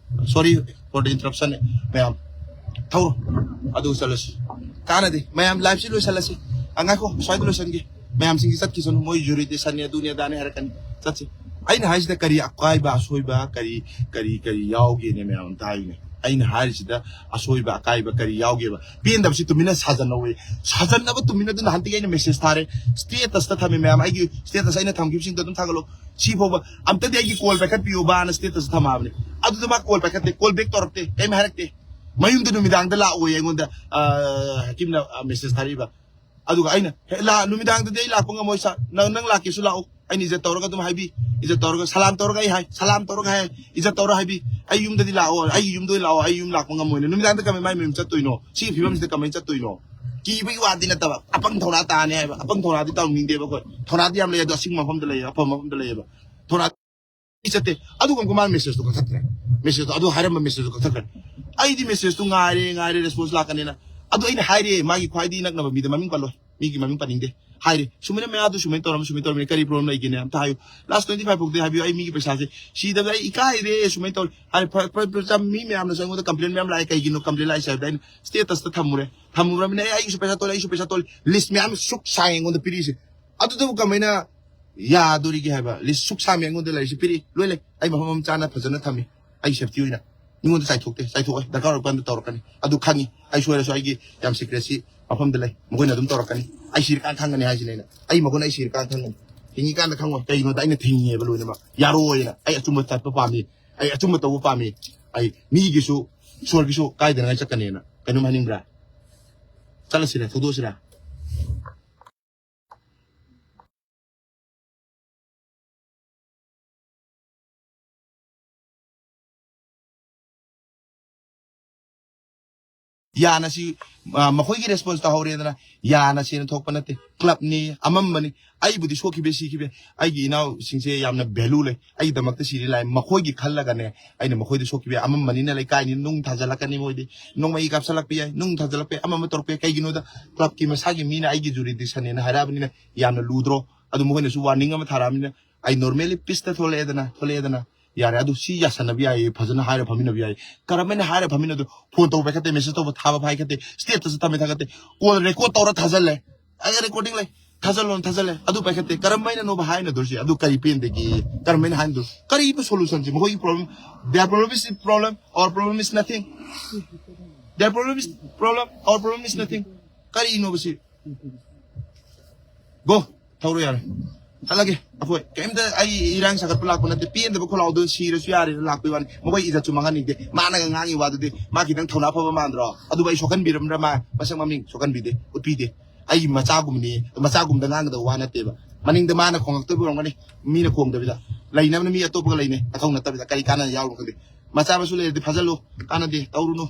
Sorry for the interruption, ꯃꯌꯥꯝ꯫ ꯊꯧꯔꯣ꯫ ꯑꯗꯨ ꯆꯠꯂꯁꯤ꯫ ꯀꯥꯟꯅꯗꯦ꯫ ꯃꯌꯥꯝ, live ꯁꯤ ꯂꯣꯏꯁꯤꯜꯂꯁꯤ꯫ ꯑ, ꯉꯥꯏꯈꯣ, ꯁ꯭ꯋꯥꯏꯗ ꯂꯣꯏꯁꯤꯟꯒꯦ꯫ ꯃꯌꯥꯝꯁꯤꯡꯁꯤ ꯆꯠꯈꯤꯁꯅꯨ, ꯃꯣꯏ jurisdiction ꯅꯤ, ꯑꯗꯨꯅꯤ ꯑꯗꯥꯅꯤ ꯍꯥꯏꯔꯛꯀꯅꯤ꯫ ꯆꯠꯁꯤ꯫ ꯑꯩꯅ ꯍꯥꯏꯁꯤꯗ ꯀꯔꯤ ꯑꯀꯥꯏꯕ, ꯑꯁꯣꯏꯕ, ꯀꯔꯤ, ꯀꯔꯤ, ꯀꯔꯤ ꯌꯥꯎꯒꯦꯅꯦ, ꯃꯌꯥꯝ ꯑꯝꯇ ꯍꯥꯏꯌꯨꯅꯦ꯫ ꯑꯩꯅ ꯍꯥꯏꯔꯤꯁꯤꯗ ꯑꯁꯣꯏꯕ, ꯑꯀꯥꯏꯕ ꯀꯔꯤ ꯌꯥꯎꯒꯦꯕ? ꯄꯦꯟꯗꯕꯁꯤ ꯇꯨꯃꯤꯟꯅ ꯁꯥꯖꯟꯅꯧꯋꯦ꯫ ꯁꯥꯖꯟꯅꯕ ꯇꯨꯃꯤꯟꯅ ꯑꯗꯨ ꯅꯍꯥꯟꯗꯒꯤ ꯑꯩꯅ message ꯊꯥꯔꯦ, status ꯇ ꯊꯝꯃꯦ ꯃꯌꯥꯝ꯫ ꯑꯩꯒꯤ status ꯑꯩꯅ ꯊꯝꯈꯤꯕꯁꯤꯡꯗꯣ ꯑꯗꯨꯝ ꯊꯥꯒꯠꯂꯣ꯫ ꯁꯤ ꯐꯥꯎꯕ ꯑꯝꯇꯗꯤ ꯑꯩꯒꯤ call ꯄꯥꯏꯈꯠꯄꯤꯌꯣꯕꯅ status ꯊꯝꯃꯛꯑꯕꯅꯦ꯫ ꯑꯗꯨꯗ ꯃꯥ call ꯄꯥꯏꯈꯠꯇꯦ, call back ꯇꯧꯔꯛꯇꯦ, ꯀꯩꯝ ꯍꯥꯏꯔꯛꯇꯦ꯫ ꯃꯌꯨꯝꯗ ꯅꯨꯃꯤꯗꯥꯡꯗ ꯂꯥꯛꯑꯣꯌꯦ ꯑꯩꯉꯣꯟꯗ, ꯑ, ꯍꯀꯤꯝꯅ, ꯑ, message ꯊꯥꯔꯛꯏꯕ꯫ ꯑꯗꯨꯒ ꯑꯩꯅ, "ꯍꯦ, ꯂꯥ-, ꯅꯨꯃꯤꯗꯥꯡꯗꯗꯤ ꯑꯩ ꯂꯥꯛꯄ ꯉꯝꯃꯣꯏ ꯁꯥꯔ, ꯅꯪ, ꯅꯪ ꯂꯥꯛꯀꯦꯁꯨ ꯂꯥꯛꯑꯣ, ꯑꯩꯅ ꯏꯖꯠ ꯇꯧꯔꯒ ꯑꯗꯨꯝ ꯍꯥꯏꯕꯤ, ꯏꯖꯠ ꯇꯧꯔꯒ ꯁꯂꯥꯝ ꯇꯧꯔꯒ ꯑꯩ ꯍꯥꯏ, ꯁꯂꯥꯝ ꯇꯧꯔꯒ ꯍꯥꯏ, ꯏꯖꯠ ꯇꯧꯔ ꯍꯥꯏꯕꯤ, ꯑꯩ ꯌꯨꯝꯗꯗꯤ ꯂꯥꯛꯑꯣ, ꯑꯩꯒꯤ ꯌꯨꯝꯗ ꯑꯣꯏꯅ ꯂꯥꯛꯑꯣ, ꯑꯩ ꯌꯨꯝ ꯂꯥꯛꯄ ꯉꯝꯃꯣꯏꯅ꯫ ꯅꯨꯃꯤꯗꯥꯡꯗ ꯀꯃꯥꯏ ꯃꯥꯏ ꯃꯌꯨꯝ ꯆꯠꯇꯣꯏꯅꯣ? ꯁꯤꯒꯤ ꯐꯤꯕꯝꯁꯤꯗ ꯀꯃꯥꯏꯅ ꯆꯠꯇꯣꯏꯅꯣ?" ꯀꯤꯕꯒꯤ ꯋꯥꯗꯤ ꯅꯠꯇꯕ, ꯑꯄꯪ ꯊꯧꯅꯥ ꯇꯥꯅꯤ ꯍꯥꯏꯕ꯫ ꯑꯄꯪ ꯊꯧꯅꯥꯗꯤ ꯇꯧꯅꯤꯡꯗꯦꯕ ꯑꯩꯈꯣꯏ꯫ ꯊꯧꯅꯥꯗꯤ ꯌꯥꯝ ꯂꯩ, ꯑꯗꯣ ꯑꯁꯤꯡꯕ ꯃꯐꯝꯗ ꯂꯩꯌꯦ, ꯑꯐꯕ ꯃꯐꯝꯗ ꯂꯩꯌꯦꯕ꯫ ꯊꯧꯅꯥ ꯆꯠꯇꯦ꯫ ꯑꯗꯨꯒ ꯑꯃꯨꯛꯀ ꯃꯥꯅ message ꯇꯣ ꯀꯛꯊꯠꯈ꯭ꯔꯦ꯫ Message ꯇꯣ, ꯑꯗꯨ ꯍꯥꯏꯔꯝꯕ message ꯇꯣ ꯀꯛꯊꯠꯈ꯭ꯔꯦ꯫ ꯑꯩꯗꯤ message ꯇꯣ ꯉꯥꯏꯔꯦ, ꯉꯥꯏꯔꯦ, response ꯂꯥꯛꯀꯅꯦꯅ꯫ ꯑꯗꯨ ꯑꯩꯅ ꯍꯥꯏꯔꯦ, ꯃꯥꯒꯤ ꯈ꯭ꯋꯥꯏꯗꯒꯤ ꯅꯛꯅꯕ ꯃꯤꯗ, ꯃꯃꯤꯡ ꯄꯜꯂꯣꯏ, ꯃꯤꯒꯤ ꯃꯃꯤꯡ ꯄꯟꯅꯤꯡꯗꯦ꯫ ꯍꯥꯏꯔꯦ, "ꯁꯨꯃꯥꯏꯅ ꯃꯌꯥꯗꯨ ꯁꯨꯃꯥꯏꯅ ꯇꯧꯔꯝꯃꯤ, ꯁꯨꯃꯥꯏꯅ ꯇꯧꯔꯝꯃꯤ, ꯀꯔꯤ problem ꯂꯩꯒꯦꯅꯦ? ꯑꯝꯇ ꯍꯥꯏꯌꯨ꯫ Last twenty five ꯐꯥꯎꯗꯤ ꯍꯥꯏꯕꯤꯌꯨ, ꯑꯩ ꯃꯤꯒꯤ ꯄꯩꯁꯥꯁꯦ ꯁꯤꯗꯕ ꯑꯩ ꯏꯀꯥꯏꯔꯦ, ꯁꯨꯃꯥꯏꯅ ꯇꯧꯔꯦ꯫" ꯍꯥꯏꯔꯦ, ꯐ-, ꯐ-, ꯐ-, ꯃꯤ ꯃꯌꯥꯝꯅꯁꯨ ꯑꯩꯉꯣꯟꯗ complain ꯃꯌꯥꯝ ꯂꯥꯛꯑꯦ, "ꯀꯩꯒꯤꯅꯣ complain ꯂꯥꯛꯏꯁꯦ?" ꯍꯥꯏꯕꯗ ꯑꯩꯅ status ꯇ ꯊꯝꯃꯨꯔꯦ꯫ ꯊꯝꯃꯨꯔꯕꯅꯤꯅ, "ꯑꯦ, ꯑꯩꯒꯤꯁꯨ ꯄꯩꯁꯥ ꯇꯣꯜꯂꯦ, ꯑꯩꯒꯤꯁꯨ ꯄꯩꯁꯥ ꯇꯣꯜꯂꯦ", list ꯃꯌꯥꯝ ꯁꯨꯛ ꯁꯥꯡꯉꯦ ꯑꯩꯉꯣꯟꯗ ꯄꯤꯔꯤꯁꯦ꯫ ꯑꯗꯨꯗꯕꯨ ꯀꯃꯥꯏꯅ ꯌꯥꯗꯣꯔꯤꯒꯦ ꯍꯥꯏꯕ? List ꯁꯨꯛ ꯁꯥꯡꯉꯦ ꯑꯩꯉꯣꯟꯗ ꯂꯩꯔꯤꯁꯦ, ꯄꯤꯔꯛꯏ, ꯂꯣꯏ ꯂꯩ꯫ ꯑꯩ ꯃꯐꯝ ꯑꯃ ꯆꯥꯅ ꯐꯖꯅ ꯊꯝꯃꯤ, ꯑꯩ safety ꯑꯣꯏꯅ꯫ ꯃꯤꯉꯣꯟꯗ ꯆꯥꯏꯊꯣꯛꯇꯦ, ꯆꯥꯏꯊꯣꯛꯑꯣꯏ꯫ ꯗꯔꯀꯥꯔ ꯑꯣꯏꯕ ꯀꯥꯟꯗ ꯇꯧꯔꯛꯀꯅꯤ꯫ ꯑꯗꯨ ꯈꯪꯉꯤ, ꯑꯩ ꯁꯣꯏꯔꯁꯨ ꯑꯩꯒꯤ ꯌꯥꯝ secrecy ꯃꯐꯝꯗ ꯂꯩ, ꯃꯈꯣꯏꯅ ꯑꯗꯨꯝ ꯇꯧꯔꯛꯀꯅꯤ꯫ ꯑꯩ ꯁꯤꯔꯀꯥꯟꯗ ꯈꯪꯒꯅꯤ ꯍꯥꯏꯁꯤꯅꯤ ꯑꯩꯅ꯫ ꯑꯩ ꯃꯒꯨꯟ ꯑꯩ ꯁꯤꯔꯀꯥꯟꯗ ꯈꯪꯒꯅꯤ꯫ ꯍꯤꯡꯉꯤꯀꯥꯟꯗ ꯈꯪꯉꯣꯏ꯫ ꯀꯩꯒꯤꯅꯣꯗ ꯑꯩꯅ ꯊꯤꯡꯉꯤꯑꯕ ꯂꯣꯏꯅꯃꯛ꯫ ꯌꯥꯔꯣꯏꯅ꯫ ꯑꯩ ꯑꯆꯨꯝꯕ ꯆꯠꯄ ꯄꯥꯝꯃꯤ, ꯑꯩ ꯑꯆꯨꯝꯕ ꯇꯧꯕ ꯄꯥꯝꯃꯤ꯫ ꯑꯩ ꯃꯤꯒꯤꯁꯨ, ꯏꯁꯣꯔꯒꯤꯁꯨ ꯀꯥꯏꯗꯅꯉꯥꯏ ꯆꯠꯀꯅꯤꯅ꯫ ꯀꯩꯅꯣꯝ ꯍꯥꯏꯅꯤꯡꯕ꯭ꯔꯥ? ꯆꯠꯂꯁꯤꯔ, ꯊꯧꯗꯣꯛꯑꯁꯤꯔ? ꯌꯥꯅ ꯁꯤ, ꯑ, ꯃꯈꯣꯏꯒꯤ ꯔꯦꯁꯄꯣꯟꯁ ꯇꯧꯍꯧꯔꯦꯗꯅ, ꯌꯥꯅ ꯁꯦꯟꯅ ꯊꯣꯛꯄ ꯅꯠꯇꯦ, ꯀ꯭ꯂꯕꯅꯤ, ꯑꯃꯝꯕꯅꯤ꯫ ꯑꯩꯕꯨꯗꯤ ꯁꯣꯛꯈꯤꯕ ꯁꯤꯈꯤꯕ, ꯑꯩꯒꯤ ꯏꯅꯥꯎꯁꯤꯡꯁꯦ ꯌꯥꯝꯅ ꯚꯦꯂꯨ ꯂꯩ, ꯑꯩꯒꯤꯗꯃꯛꯇ ꯁꯤꯔꯤ ꯂꯥꯏ꯫ ꯃꯈꯣꯏꯒꯤ ꯈꯜꯂꯒꯅꯦ ꯑꯩꯅ ꯃꯈꯣꯏꯗ ꯁꯣꯛꯈꯤꯕ ꯌꯥꯏ꯫ ꯑꯃꯝꯕꯅꯤꯅ ꯂꯩꯀꯥꯏꯅꯤ, ꯅꯨꯡ ꯊꯥꯖꯤꯜꯂꯛꯀꯅꯤ ꯃꯣꯏꯗꯤ, ꯅꯣꯡꯃꯩ ꯀꯥꯞꯁꯤꯜꯂꯛꯄ ꯌꯥꯏ, ꯅꯨꯡ ꯊꯥꯖꯤꯜꯂꯛꯄ ꯌꯥꯏ, ꯑꯃ ꯑꯃ ꯇꯧꯔꯛꯄ ꯌꯥꯏ꯫ ꯀꯩꯒꯤꯅꯣꯗ ꯀ꯭ꯂꯕꯀꯤ ꯃꯁꯥꯒꯤ ꯃꯤꯅ ꯑꯩꯒꯤ ꯖꯨꯔꯤꯗꯤꯛꯁꯟꯅꯦꯅ ꯍꯥꯏꯔꯛꯑꯕꯅꯤꯅ ꯌꯥꯝꯅ ꯂꯨꯗ꯭ꯔꯣ? ꯑꯗꯨ ꯃꯈꯣꯏꯅꯁꯨ ꯋꯥꯔꯅꯤꯡ ꯑꯃ ꯊꯥꯔꯛꯑꯕꯅꯤꯅ ꯑꯩ ꯅꯣꯔꯃꯦꯂꯤ ꯄꯤꯁꯇ ꯊꯣꯛꯂꯛꯑꯦꯗꯅ, ꯊꯣꯛꯂꯛꯑꯦꯗꯅ, ꯌꯥꯔꯦ꯫ ꯑꯗꯨ ꯁꯤ ꯌꯥꯁꯟꯅꯕ ꯌꯥꯏꯌꯦ, ꯐꯖꯅ ꯍꯥꯏꯔ ꯐꯝꯃꯤꯟꯅꯕ ꯌꯥꯏꯌꯦ꯫ ꯀꯔꯝꯍꯥꯏꯅ ꯍꯥꯏꯔ ꯐꯝꯃꯤꯟꯅꯗꯣ? ꯐꯣꯟ ꯇꯧꯕ ꯄꯥꯏꯈꯠꯇꯦ, ꯃꯦꯁꯦꯖ ꯇꯧꯕ ꯊꯥꯕ ꯄꯥꯏꯈꯠꯇꯦ, ꯁ꯭ꯇꯦꯇꯁ ꯊꯝꯃꯦ ꯊꯥꯒꯠꯇꯦ, ꯀꯣꯜ ꯔꯦꯀꯣꯔꯗ ꯇꯧꯔ ꯊꯥꯖꯜꯂꯦ꯫ ꯑꯩ ꯔꯦꯀꯣꯔꯗꯤꯡ ꯂꯩ, ꯊꯥꯖꯜꯂꯣꯅ ꯊꯥꯖꯜꯂꯦ꯫ ꯑꯗꯨ ꯄꯥꯏꯈꯠꯇꯦ꯫ ꯀꯔꯝꯍꯥꯏꯅꯅꯣꯕ ꯍꯥꯏꯅꯗꯣꯏꯁꯦ? ꯑꯗꯨ ꯀꯔꯤ ꯄꯦꯟꯗꯒꯦ? ꯀꯔꯝꯍꯥꯏꯅ ꯍꯥꯏꯅꯗꯣꯏ? ꯀꯔꯤꯕ ꯁꯣꯂꯨꯁꯟꯁꯦ? ꯃꯈꯣꯏꯒꯤ problem, their problem is problem, our problem is nothing. Their problem is problem, our problem is nothing. ꯀꯔꯤꯅꯣꯕ ꯁꯤ? ꯒꯣ, ꯊꯧꯔꯣ ꯌꯥꯔꯦ꯫ ꯍꯜꯂꯒꯦ꯫ ꯑꯩꯈꯣꯏ ꯀꯩꯝꯇ, ꯑꯩ ꯏꯔꯥꯡ ꯁꯥꯒꯠꯄ ꯂꯥꯛꯄ ꯅꯠꯇꯦ꯫ ꯄꯦꯟꯗꯕ ꯈꯣꯜꯂꯥꯎꯗꯣ ꯁꯤꯔꯁꯨ ꯌꯥꯔꯦꯅ ꯂꯥꯛꯄꯩ ꯋꯥꯅꯤ꯫ ꯃꯈꯣꯏ ꯏꯖꯠꯁꯨ ꯃꯥꯡꯍꯟꯅꯤꯡꯗꯦ꯫ ꯃꯥꯅꯒ ꯉꯥꯡꯉꯤ ꯋꯥꯗꯨꯗꯤ ꯃꯥ ꯈꯤꯇꯪ ꯊꯧꯅꯥ ꯐꯕ ꯃꯥꯟꯗ꯭ꯔꯣ? ꯑꯗꯨꯕꯨ ꯑꯩ ꯁꯣꯛꯍꯟꯕꯤꯔꯝꯗ꯭ꯔꯥ? ꯃꯥ ꯃꯁꯛ ꯃꯃꯤꯡ ꯁꯣꯛꯍꯟꯕꯤꯗꯦ, ꯎꯠꯄꯤꯗꯦ꯫ ꯑꯩꯒꯤ ꯃꯆꯥꯒꯨꯝꯕꯅꯤ, ꯃꯆꯥꯒꯨꯝꯗ ꯉꯥꯡꯒꯗꯕ ꯋꯥ ꯅꯠꯇꯦꯕ꯫ ꯃꯅꯤꯡꯗ ꯃꯥꯅ ꯈꯣꯡꯉꯛꯇꯕ ꯑꯣꯏꯔꯝꯒꯅꯤ, ꯃꯤꯅ ꯈꯣꯡꯗꯕꯤꯗ꯫ ꯂꯩꯅꯕꯅ ꯃꯤ ꯑꯇꯣꯞꯄꯒ ꯂꯩꯅꯩ, ꯅꯊꯧ ꯅꯠꯇꯕꯤꯗ꯫ ꯀꯔꯤ ꯀꯥꯟꯅ ꯌꯥꯎꯔꯨꯅꯣ ꯈꯪꯗꯦ꯫ ꯃꯆꯥ ꯃꯁꯨ ꯂꯩꯔꯗꯤ ꯐꯥꯖꯜꯂꯨ, ꯀꯥꯟꯅꯗꯦ, ꯇꯧꯔꯨꯅꯨ,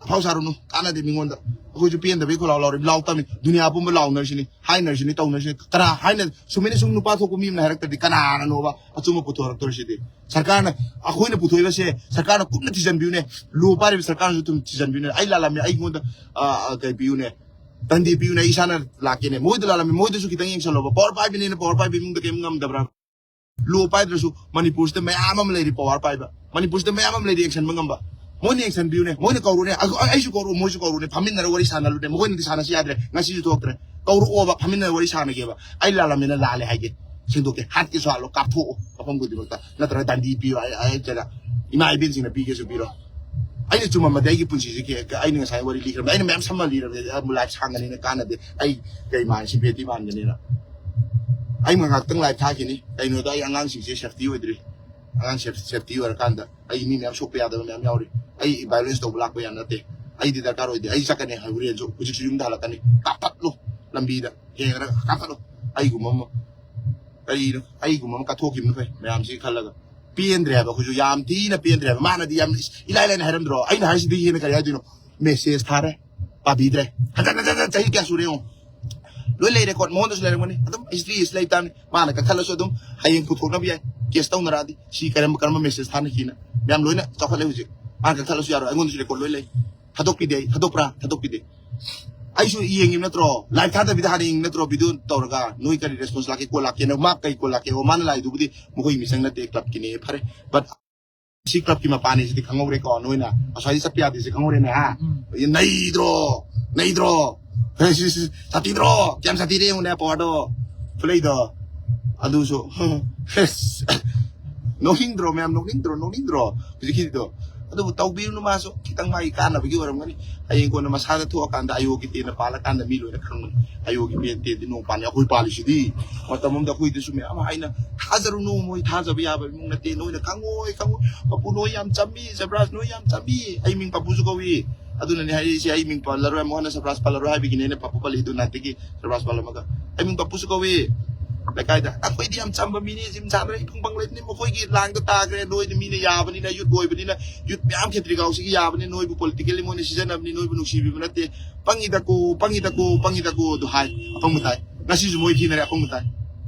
ꯑꯐꯥꯎ ꯁꯥꯔꯨꯅꯨ, ꯀꯥꯟꯅꯗꯦ ꯃꯤꯉꯣꯟꯗ꯫ ꯑꯩꯈꯣꯏꯁꯨ ꯄꯦꯟꯗꯕꯩ ꯈꯣꯜꯂꯥꯎ ꯂꯥꯎꯔꯤ, ꯂꯥꯎ ꯇꯝꯃꯤ꯫ ꯗꯨꯅꯤꯌꯥ ꯄꯨꯝꯕ ꯂꯥꯎꯅꯔꯤꯁꯤꯅꯤ, ꯍꯥꯏꯅꯔꯤꯁꯤꯅꯤ, ꯇꯧꯅꯔꯤꯁꯤꯅꯤ꯫ ꯀꯅꯥ ꯍꯥꯏꯅ ꯁꯨꯃꯥꯏꯅ ꯁꯨꯝ ꯅꯨꯄꯥ ꯊꯣꯛꯄ ꯃꯤ ꯑꯃꯅ ꯍꯥꯏꯔꯛꯇ꯭ꯔꯗꯤ ꯀꯅꯥꯅꯅꯣꯕ ꯑꯆꯨꯝꯕ ꯄꯨꯊꯣꯔꯛꯇꯣꯔꯤꯁꯤꯗꯤ? ꯁꯔꯀꯥꯔꯅ, ꯑꯩꯈꯣꯏꯅ ꯄꯨꯊꯣꯛꯏꯕꯁꯦ ꯁꯔꯀꯥꯔꯅ ꯀꯨꯞꯅ ꯊꯤꯖꯤꯟꯕꯤꯌꯨꯅꯦ, ꯂꯣ ꯄꯥꯏꯔꯤꯕ ꯁꯔꯀꯥꯔꯅꯁꯨ ꯑꯗꯨꯝ ꯊꯤꯖꯤꯟꯕꯤꯌꯨꯅꯦ꯫ ꯑꯩ ꯂꯥꯜꯂꯝꯃꯦ, ꯑꯩꯉꯣꯟꯗ, ꯑ, ꯑ, ꯀꯩ ꯄꯤꯌꯨꯅꯦ, ꯇꯟꯗꯤ ꯄꯤꯌꯨꯅꯦ, ꯑꯩ ꯏꯁꯥꯅ ꯂꯥꯛꯀꯦꯅꯦ꯫ ꯃꯣꯏꯗ ꯂꯥꯜꯂꯝꯃꯦ, ꯃꯣꯏꯗꯁꯨ ꯈꯤꯇꯪ ꯌꯦꯡꯁꯜꯂꯣꯕ꯫ ꯄꯋꯥꯔ ꯄꯥꯏꯕꯅꯤꯅ ꯄꯋꯥꯔ ꯄꯥꯏꯕ ꯏꯃꯨꯡꯗ ꯀꯩꯝ ꯉꯝꯗꯕ꯭ꯔꯥ? ꯂꯣ ꯄꯥꯏꯗ꯭ꯔꯁꯨ ꯃꯅꯤꯄꯨꯔꯁꯤꯗ ꯃꯌꯥꯝ ꯑꯃ ꯂꯩꯔꯤ ꯄꯋꯥꯔ ꯄꯥꯏꯕ, ꯃꯅꯤꯄꯨꯔꯁꯤꯗ ꯃꯌꯥꯝ ꯑꯃ ꯂꯩꯔꯤ ꯌꯦꯡꯁꯟꯕ ꯉꯝꯕ꯫ ꯃꯣꯏꯅ ꯌꯦꯡꯁꯟꯕꯤꯌꯨꯅꯦ, ꯃꯣꯏꯅ ꯀꯧꯔꯨꯅꯦ, ꯑꯩ-, ꯑꯩꯁꯨ ꯀꯧꯔꯛꯑꯣ, ꯃꯣꯏꯁꯨ ꯀꯧꯔꯨꯅꯦ, ꯐꯝꯃꯤꯟꯅꯔ ꯋꯥꯔꯤ ꯁꯥꯟꯅꯔꯨꯅꯦ꯫ ꯃꯈꯣꯏꯅꯗꯤ ꯁꯥꯟꯅꯁꯤ ꯌꯥꯗ꯭ꯔꯦ, ꯉꯁꯤꯁꯨ ꯊꯣꯛꯇ꯭ꯔꯦ꯫ ꯀꯧꯔꯛꯑꯣꯕ, ꯐꯝꯃꯤꯟꯅꯔ ꯋꯥꯔꯤ ꯁꯥꯟꯅꯒꯦꯕ꯫ ꯑꯩ ꯂꯥꯜꯂꯝꯃꯦꯅ ꯂꯥꯜꯂꯦ ꯍꯥꯏꯒꯦ, ꯁꯦꯡꯗꯣꯛꯀꯦ, ꯍꯥꯠꯀꯦꯁꯨ ꯍꯥꯠꯂꯣ, ꯀꯥꯞꯊꯣꯛꯑꯣ ꯃꯐꯝ ꯈꯨꯗꯤꯡꯃꯛꯇ, ꯅꯠꯇ꯭ꯔꯒ ꯗꯟꯗꯤ ꯄꯤꯌꯣ꯫ ꯑꯩ, ꯑꯩ ꯅꯠꯇ꯭ꯔꯒ ꯏꯃꯥ ꯏꯕꯦꯟꯁꯤꯡꯅ ꯄꯤꯒꯦꯁꯨ ꯄꯤꯔꯣ꯫ ꯑꯩꯅ ꯆꯨꯝꯃꯝꯃꯗꯤ ꯑꯩꯒꯤ ꯄꯨꯟꯁꯤꯁꯦ ꯀꯦ-, ꯑꯩꯅ ꯉꯁꯥꯏ ꯋꯥꯔꯤ ꯂꯤꯈ꯭ꯔꯕꯅꯤ, ꯑꯩꯅ ꯃꯌꯥꯝ ꯁꯝꯃ ꯂꯤꯔꯕꯅꯤ, ꯑꯃꯨꯛ ꯂꯥꯏꯐ ꯁꯥꯡꯉꯅꯤꯅ ꯀꯥꯟꯅꯗꯦ꯫ ꯑꯩ ꯀꯩ ꯃꯥꯟ ꯁꯤꯝꯄꯦꯇꯤ ꯃꯥꯟꯒꯅꯤꯅ꯫ ꯑꯩ ꯉꯥꯏꯍꯥꯛꯇꯪ ꯂꯥꯏꯐ ꯊꯥꯈꯤꯅꯤ꯫ ꯀꯩꯅꯣꯗ ꯑꯩ ꯑꯉꯥꯡꯁꯤꯡꯁꯦ ꯁꯦꯐꯇꯤ ꯑꯣꯏꯗ꯭ꯔꯤ꯫ ꯑꯉꯥꯡ ꯁꯦꯐ-, ꯁꯦꯐꯇꯤ ꯑꯣꯏꯔꯀꯥꯟꯗ ꯑꯩ ꯃꯤ ꯃꯌꯥꯝ ꯁꯣꯛꯄ ꯌꯥꯗꯕ ꯃꯌꯥꯝ ꯌꯥꯎꯔꯤ꯫ ꯑꯩ ꯚꯥꯏꯑꯣꯂꯦꯟꯁ ꯇꯧꯕ ꯂꯥꯛꯄ ꯌꯥꯝ ꯅꯠꯇꯦ꯫ ꯑꯩꯗꯤ ꯗꯔꯀꯥꯔ ꯑꯣꯏꯗꯦ꯫ ꯑꯩ ꯆꯠꯀꯅꯤ ꯍꯣꯔꯦꯟꯁꯨ, ꯍꯧꯖꯤꯛꯁꯨ ꯌꯨꯝꯗ ꯍꯜꯂꯛꯀꯅꯤ꯫ ꯀꯥꯞꯊꯠꯂꯨ, ꯂꯝꯕꯤꯗ ꯌꯦꯡꯉꯒ ꯀꯥꯞꯊꯠꯂꯨ꯫ ꯑꯩꯒꯨꯝꯕ ꯑꯃ, ꯀꯔꯤꯅꯣ, ꯑꯩꯒꯨꯝꯕ ꯑꯃ ꯀꯠꯊꯣꯛꯈꯤꯕꯅ ꯐꯩ ꯃꯌꯥꯝꯁꯤꯒꯤ ꯈꯜꯂꯒ꯫ ꯄꯦꯟꯗ꯭ꯔꯦ ꯍꯥꯏꯕ ꯑꯩꯈꯣꯏꯁꯨ, ꯌꯥꯝ ꯊꯤꯅ ꯄꯦꯟꯗ꯭ꯔꯦ ꯍꯥꯏꯕ꯫ ꯃꯥꯅꯗꯤ ꯌꯥꯝ ꯏꯁ-, ꯏꯂꯥꯏ ꯂꯥꯏꯅ ꯍꯥꯏꯔꯝꯗ꯭ꯔꯣ? ꯑꯩꯅ ꯍꯥꯏꯁꯤꯗꯤ ꯍꯦꯟꯅ ꯀꯔꯤ ꯍꯥꯏꯗꯣꯏꯅꯣ? ꯃꯦꯁꯦꯖ ꯊꯥꯔꯦ, ꯄꯥꯕꯤꯗ꯭ꯔꯦ꯫ ꯍꯟꯖꯟ ꯍꯟꯖꯟ ꯍꯟꯖꯟ ꯆꯍꯤ ꯀꯌꯥ ꯁꯨꯔꯦ ꯌꯦꯡꯉꯣ꯫ ꯂꯣꯏ ꯂꯩꯔꯦ, ꯀꯣꯔꯠ ꯃꯉꯣꯟꯗꯁꯨ ꯂꯩꯔꯝꯒꯅꯤ꯫ ꯑꯗꯨꯝ ꯍꯤꯁꯇ꯭ꯔꯤ ꯏꯁ ꯂꯩ ꯇꯥꯔꯅꯤ꯫ ꯃꯥꯅ ꯀꯛꯊꯠꯂꯁꯨ ꯑꯗꯨꯝ ꯍꯌꯦꯡ ꯄꯨꯊꯣꯛꯅꯕ ꯌꯥꯏ꯫ ꯀꯦꯁ ꯇꯧꯅꯔꯛꯑꯗꯤ ꯁꯤ ꯀꯔꯝꯕ ꯀꯔꯝꯕ ꯃꯦꯁꯦꯖ ꯊꯥꯅꯈꯤꯅ ꯃꯌꯥꯝ ꯂꯣꯏꯅ ꯆꯥꯎꯈꯠꯂꯦ ꯍꯧꯖꯤꯛ꯫ ꯃꯥꯅ ꯀꯛꯊꯠꯂꯁꯨ ꯌꯥꯔꯣꯏ꯫ ꯑꯩꯉꯣꯟꯗꯁꯨ ꯔꯦꯀꯣꯔꯠ ꯂꯣꯏ ꯂꯩ꯫ ꯊꯥꯗꯣꯛꯄꯤꯗꯦ ꯑꯩ꯫ ꯊꯥꯗꯣꯛꯄ꯭ꯔꯥ? ꯊꯥꯗꯣꯛꯄꯤꯗꯦ꯫ ꯑꯩꯁꯨ ꯌꯦꯡꯉꯤꯕ ꯅꯠꯇ꯭ꯔꯣ? ꯂꯥꯏꯚ ꯊꯥꯗꯕꯤꯗ ꯍꯥꯟꯅ ꯌꯦꯡꯉꯤ ꯅꯠꯇ꯭ꯔꯣ? ꯚꯤꯗꯤꯑꯣ ꯇꯧꯔꯒ ꯅꯣꯏ ꯀꯔꯤ ꯔꯦꯁꯄꯣꯟꯁ ꯂꯥꯛꯀꯦ, ꯀꯣꯜ ꯂꯥꯛꯀꯦꯅ꯫ ꯃꯥ ꯀꯩ ꯀꯣꯜ ꯂꯥꯛꯀꯦ? ꯑꯣ, ꯃꯥꯅ ꯂꯥꯛꯏꯗꯨꯕꯨꯗꯤ ꯃꯈꯣꯏꯒꯤ ꯃꯤꯆꯪ ꯅꯠꯇꯦ, ꯀ꯭ꯂꯕꯀꯤꯅꯦ꯫ ꯐꯔꯦ, ꯕꯠ ꯁꯤ ꯀ꯭ꯂꯕꯀꯤ ꯃꯄꯥꯅꯤ ꯁꯤꯗꯤ ꯈꯪꯍꯧꯔꯦꯀꯣ꯫ ꯅꯣꯏꯅ ꯑꯁ꯭ꯋꯥꯏꯗ ꯆꯠꯄ ꯌꯥꯗꯦꯁꯦ ꯈꯪꯍꯧꯔꯦꯅꯦ, ꯍꯥ? ꯎꯝ꯫ ꯅꯩꯗ꯭ꯔꯣ? ꯅꯩꯗ꯭ꯔꯣ? ꯁꯥꯊꯤꯗ꯭ꯔꯣ? ꯀꯌꯥꯝ ꯁꯥꯊꯤꯔꯦ ꯌꯦꯡꯉꯨꯅꯦ, ꯄꯋꯥꯔꯗꯣ꯫ ꯈꯨꯠꯂꯩꯗꯣ꯫ ꯑꯗꯨꯁꯨ꯫ ꯅꯣꯛꯅꯤꯡꯗ꯭ꯔꯣ ꯃꯌꯥꯝ? ꯅꯣꯛꯅꯤꯡꯗ꯭ꯔꯣ? ꯅꯣꯛꯅꯤꯡꯗ꯭ꯔꯣ? ꯍꯧꯖꯤꯛꯀꯤꯗꯣ꯫ ꯑꯗꯨꯕꯨ ꯇꯧꯕꯤꯔꯨꯅꯨ, ꯃꯥꯁꯨ ꯈꯤꯇꯪ ꯃꯥꯒꯤ ꯀꯥꯟꯅꯕꯒꯤ ꯑꯣꯏꯔꯝꯒꯅꯤ꯫ ꯍꯌꯦꯡ ꯀꯣꯟꯅ ꯃꯁꯥꯗ ꯊꯣꯛꯑꯀꯥꯟꯗ ꯑꯌꯣꯒꯤ ꯇꯦꯟꯅ ꯄꯥꯜꯂꯀꯥꯟꯗ ꯃꯤ ꯂꯣꯏꯅ ꯈꯪꯕꯅꯤ꯫ ꯑꯌꯣꯒꯤ ꯄꯦꯟ ꯇꯦꯟꯗꯤ ꯅꯣꯡ ꯄꯥꯟꯅꯤ꯫ ꯑꯩꯈꯣꯏ ꯄꯥꯜꯂꯤꯁꯤꯗꯤ꯫ ꯃꯇꯝ ꯑꯃꯗ ꯑꯩꯈꯣꯏꯗꯁꯨ ꯃꯌꯥꯝ ꯍꯥꯏꯅ ꯊꯥꯖꯔꯨꯅꯨ, ꯃꯣꯏ ꯊꯥꯖꯕ ꯌꯥꯕ ꯏꯃꯨꯡ ꯅꯠꯇꯦ꯫ ꯅꯣꯏꯅ ꯈꯪꯉꯣꯏ, ꯈꯪꯉꯣꯏ꯫ ꯄꯄꯨ ꯅꯣꯏ ꯌꯥꯝ ꯆꯝꯃꯤ, ꯖꯕ꯭ꯔꯥꯖ ꯅꯣꯏ ꯌꯥꯝ ꯆꯝꯃꯤ꯫ ꯑꯩ ꯃꯤꯡ ꯄꯄꯨꯁꯨ ꯀꯧꯏ꯫ ꯑꯗꯨꯅꯅꯦ ꯍꯥꯏꯔꯛꯏꯁꯦ, ꯑꯩ ꯃꯤꯡ ꯄꯜꯂꯔꯣꯏ, ꯃꯣꯍꯟꯅ ꯁꯔꯄ꯭ꯔꯥꯏꯖ ꯄꯜꯂꯔꯣꯏ ꯍꯥꯏꯕꯒꯤꯅꯦ ꯑꯩꯅ ꯄꯄꯨ ꯄꯜꯂꯤꯗꯨ ꯅꯍꯥꯟꯗꯒꯤ꯫ ꯁꯔꯄ꯭ꯔꯥꯏꯖ ꯄꯜꯂꯝꯃꯒ ꯑꯩ ꯃꯤꯡ ꯄꯄꯨꯁꯨ ꯀꯧꯏ꯫ ꯂꯩꯀꯥꯏꯗ ꯑꯩꯈꯣꯏꯗꯤ ꯌꯥꯝ ꯆꯝꯕ ꯃꯤꯅꯤ, ꯖꯤꯝ ꯁꯥꯟꯅꯔ ꯏꯐꯪ ꯐꯪ ꯂꯩꯕꯅꯤ, ꯃꯈꯣꯏꯒꯤ ꯂꯥꯡꯗ ꯇꯥꯈ꯭ꯔꯦ꯫ ꯅꯣꯏꯗꯤ ꯃꯤꯅ ꯌꯥꯕꯅꯤꯅ, ꯌꯨꯠ ꯑꯣꯏꯕꯅꯤꯅ, ꯌꯨꯠ ꯃꯌꯥꯝ ꯈꯦꯇ꯭ꯔꯤꯒꯥꯎꯁꯤꯒꯤ ꯌꯥꯕꯅꯤ, ꯅꯣꯏꯕꯨ ꯄꯣꯂꯤꯇꯤꯀꯦꯜꯂꯤ ꯃꯣꯏꯅ ꯁꯤꯖꯤꯟꯅꯕꯅꯤ, ꯅꯣꯏꯕꯨ ꯅꯨꯡꯁꯤꯕꯤꯕ ꯅꯠꯇꯦ꯫ ꯄꯪꯉꯤꯗꯀꯣ, ꯄꯪꯉꯤꯗꯀꯣ, ꯄꯪꯉꯤꯗꯀꯣ ꯑꯗꯨ ꯍꯥꯏ꯫ ꯑꯄꯪꯕ ꯇꯥꯏ꯫ ꯉꯁꯤꯁꯨ ꯃꯣꯏ ꯊꯤꯅꯔꯦ, ꯑꯄꯪꯕ ꯇꯥꯏ꯫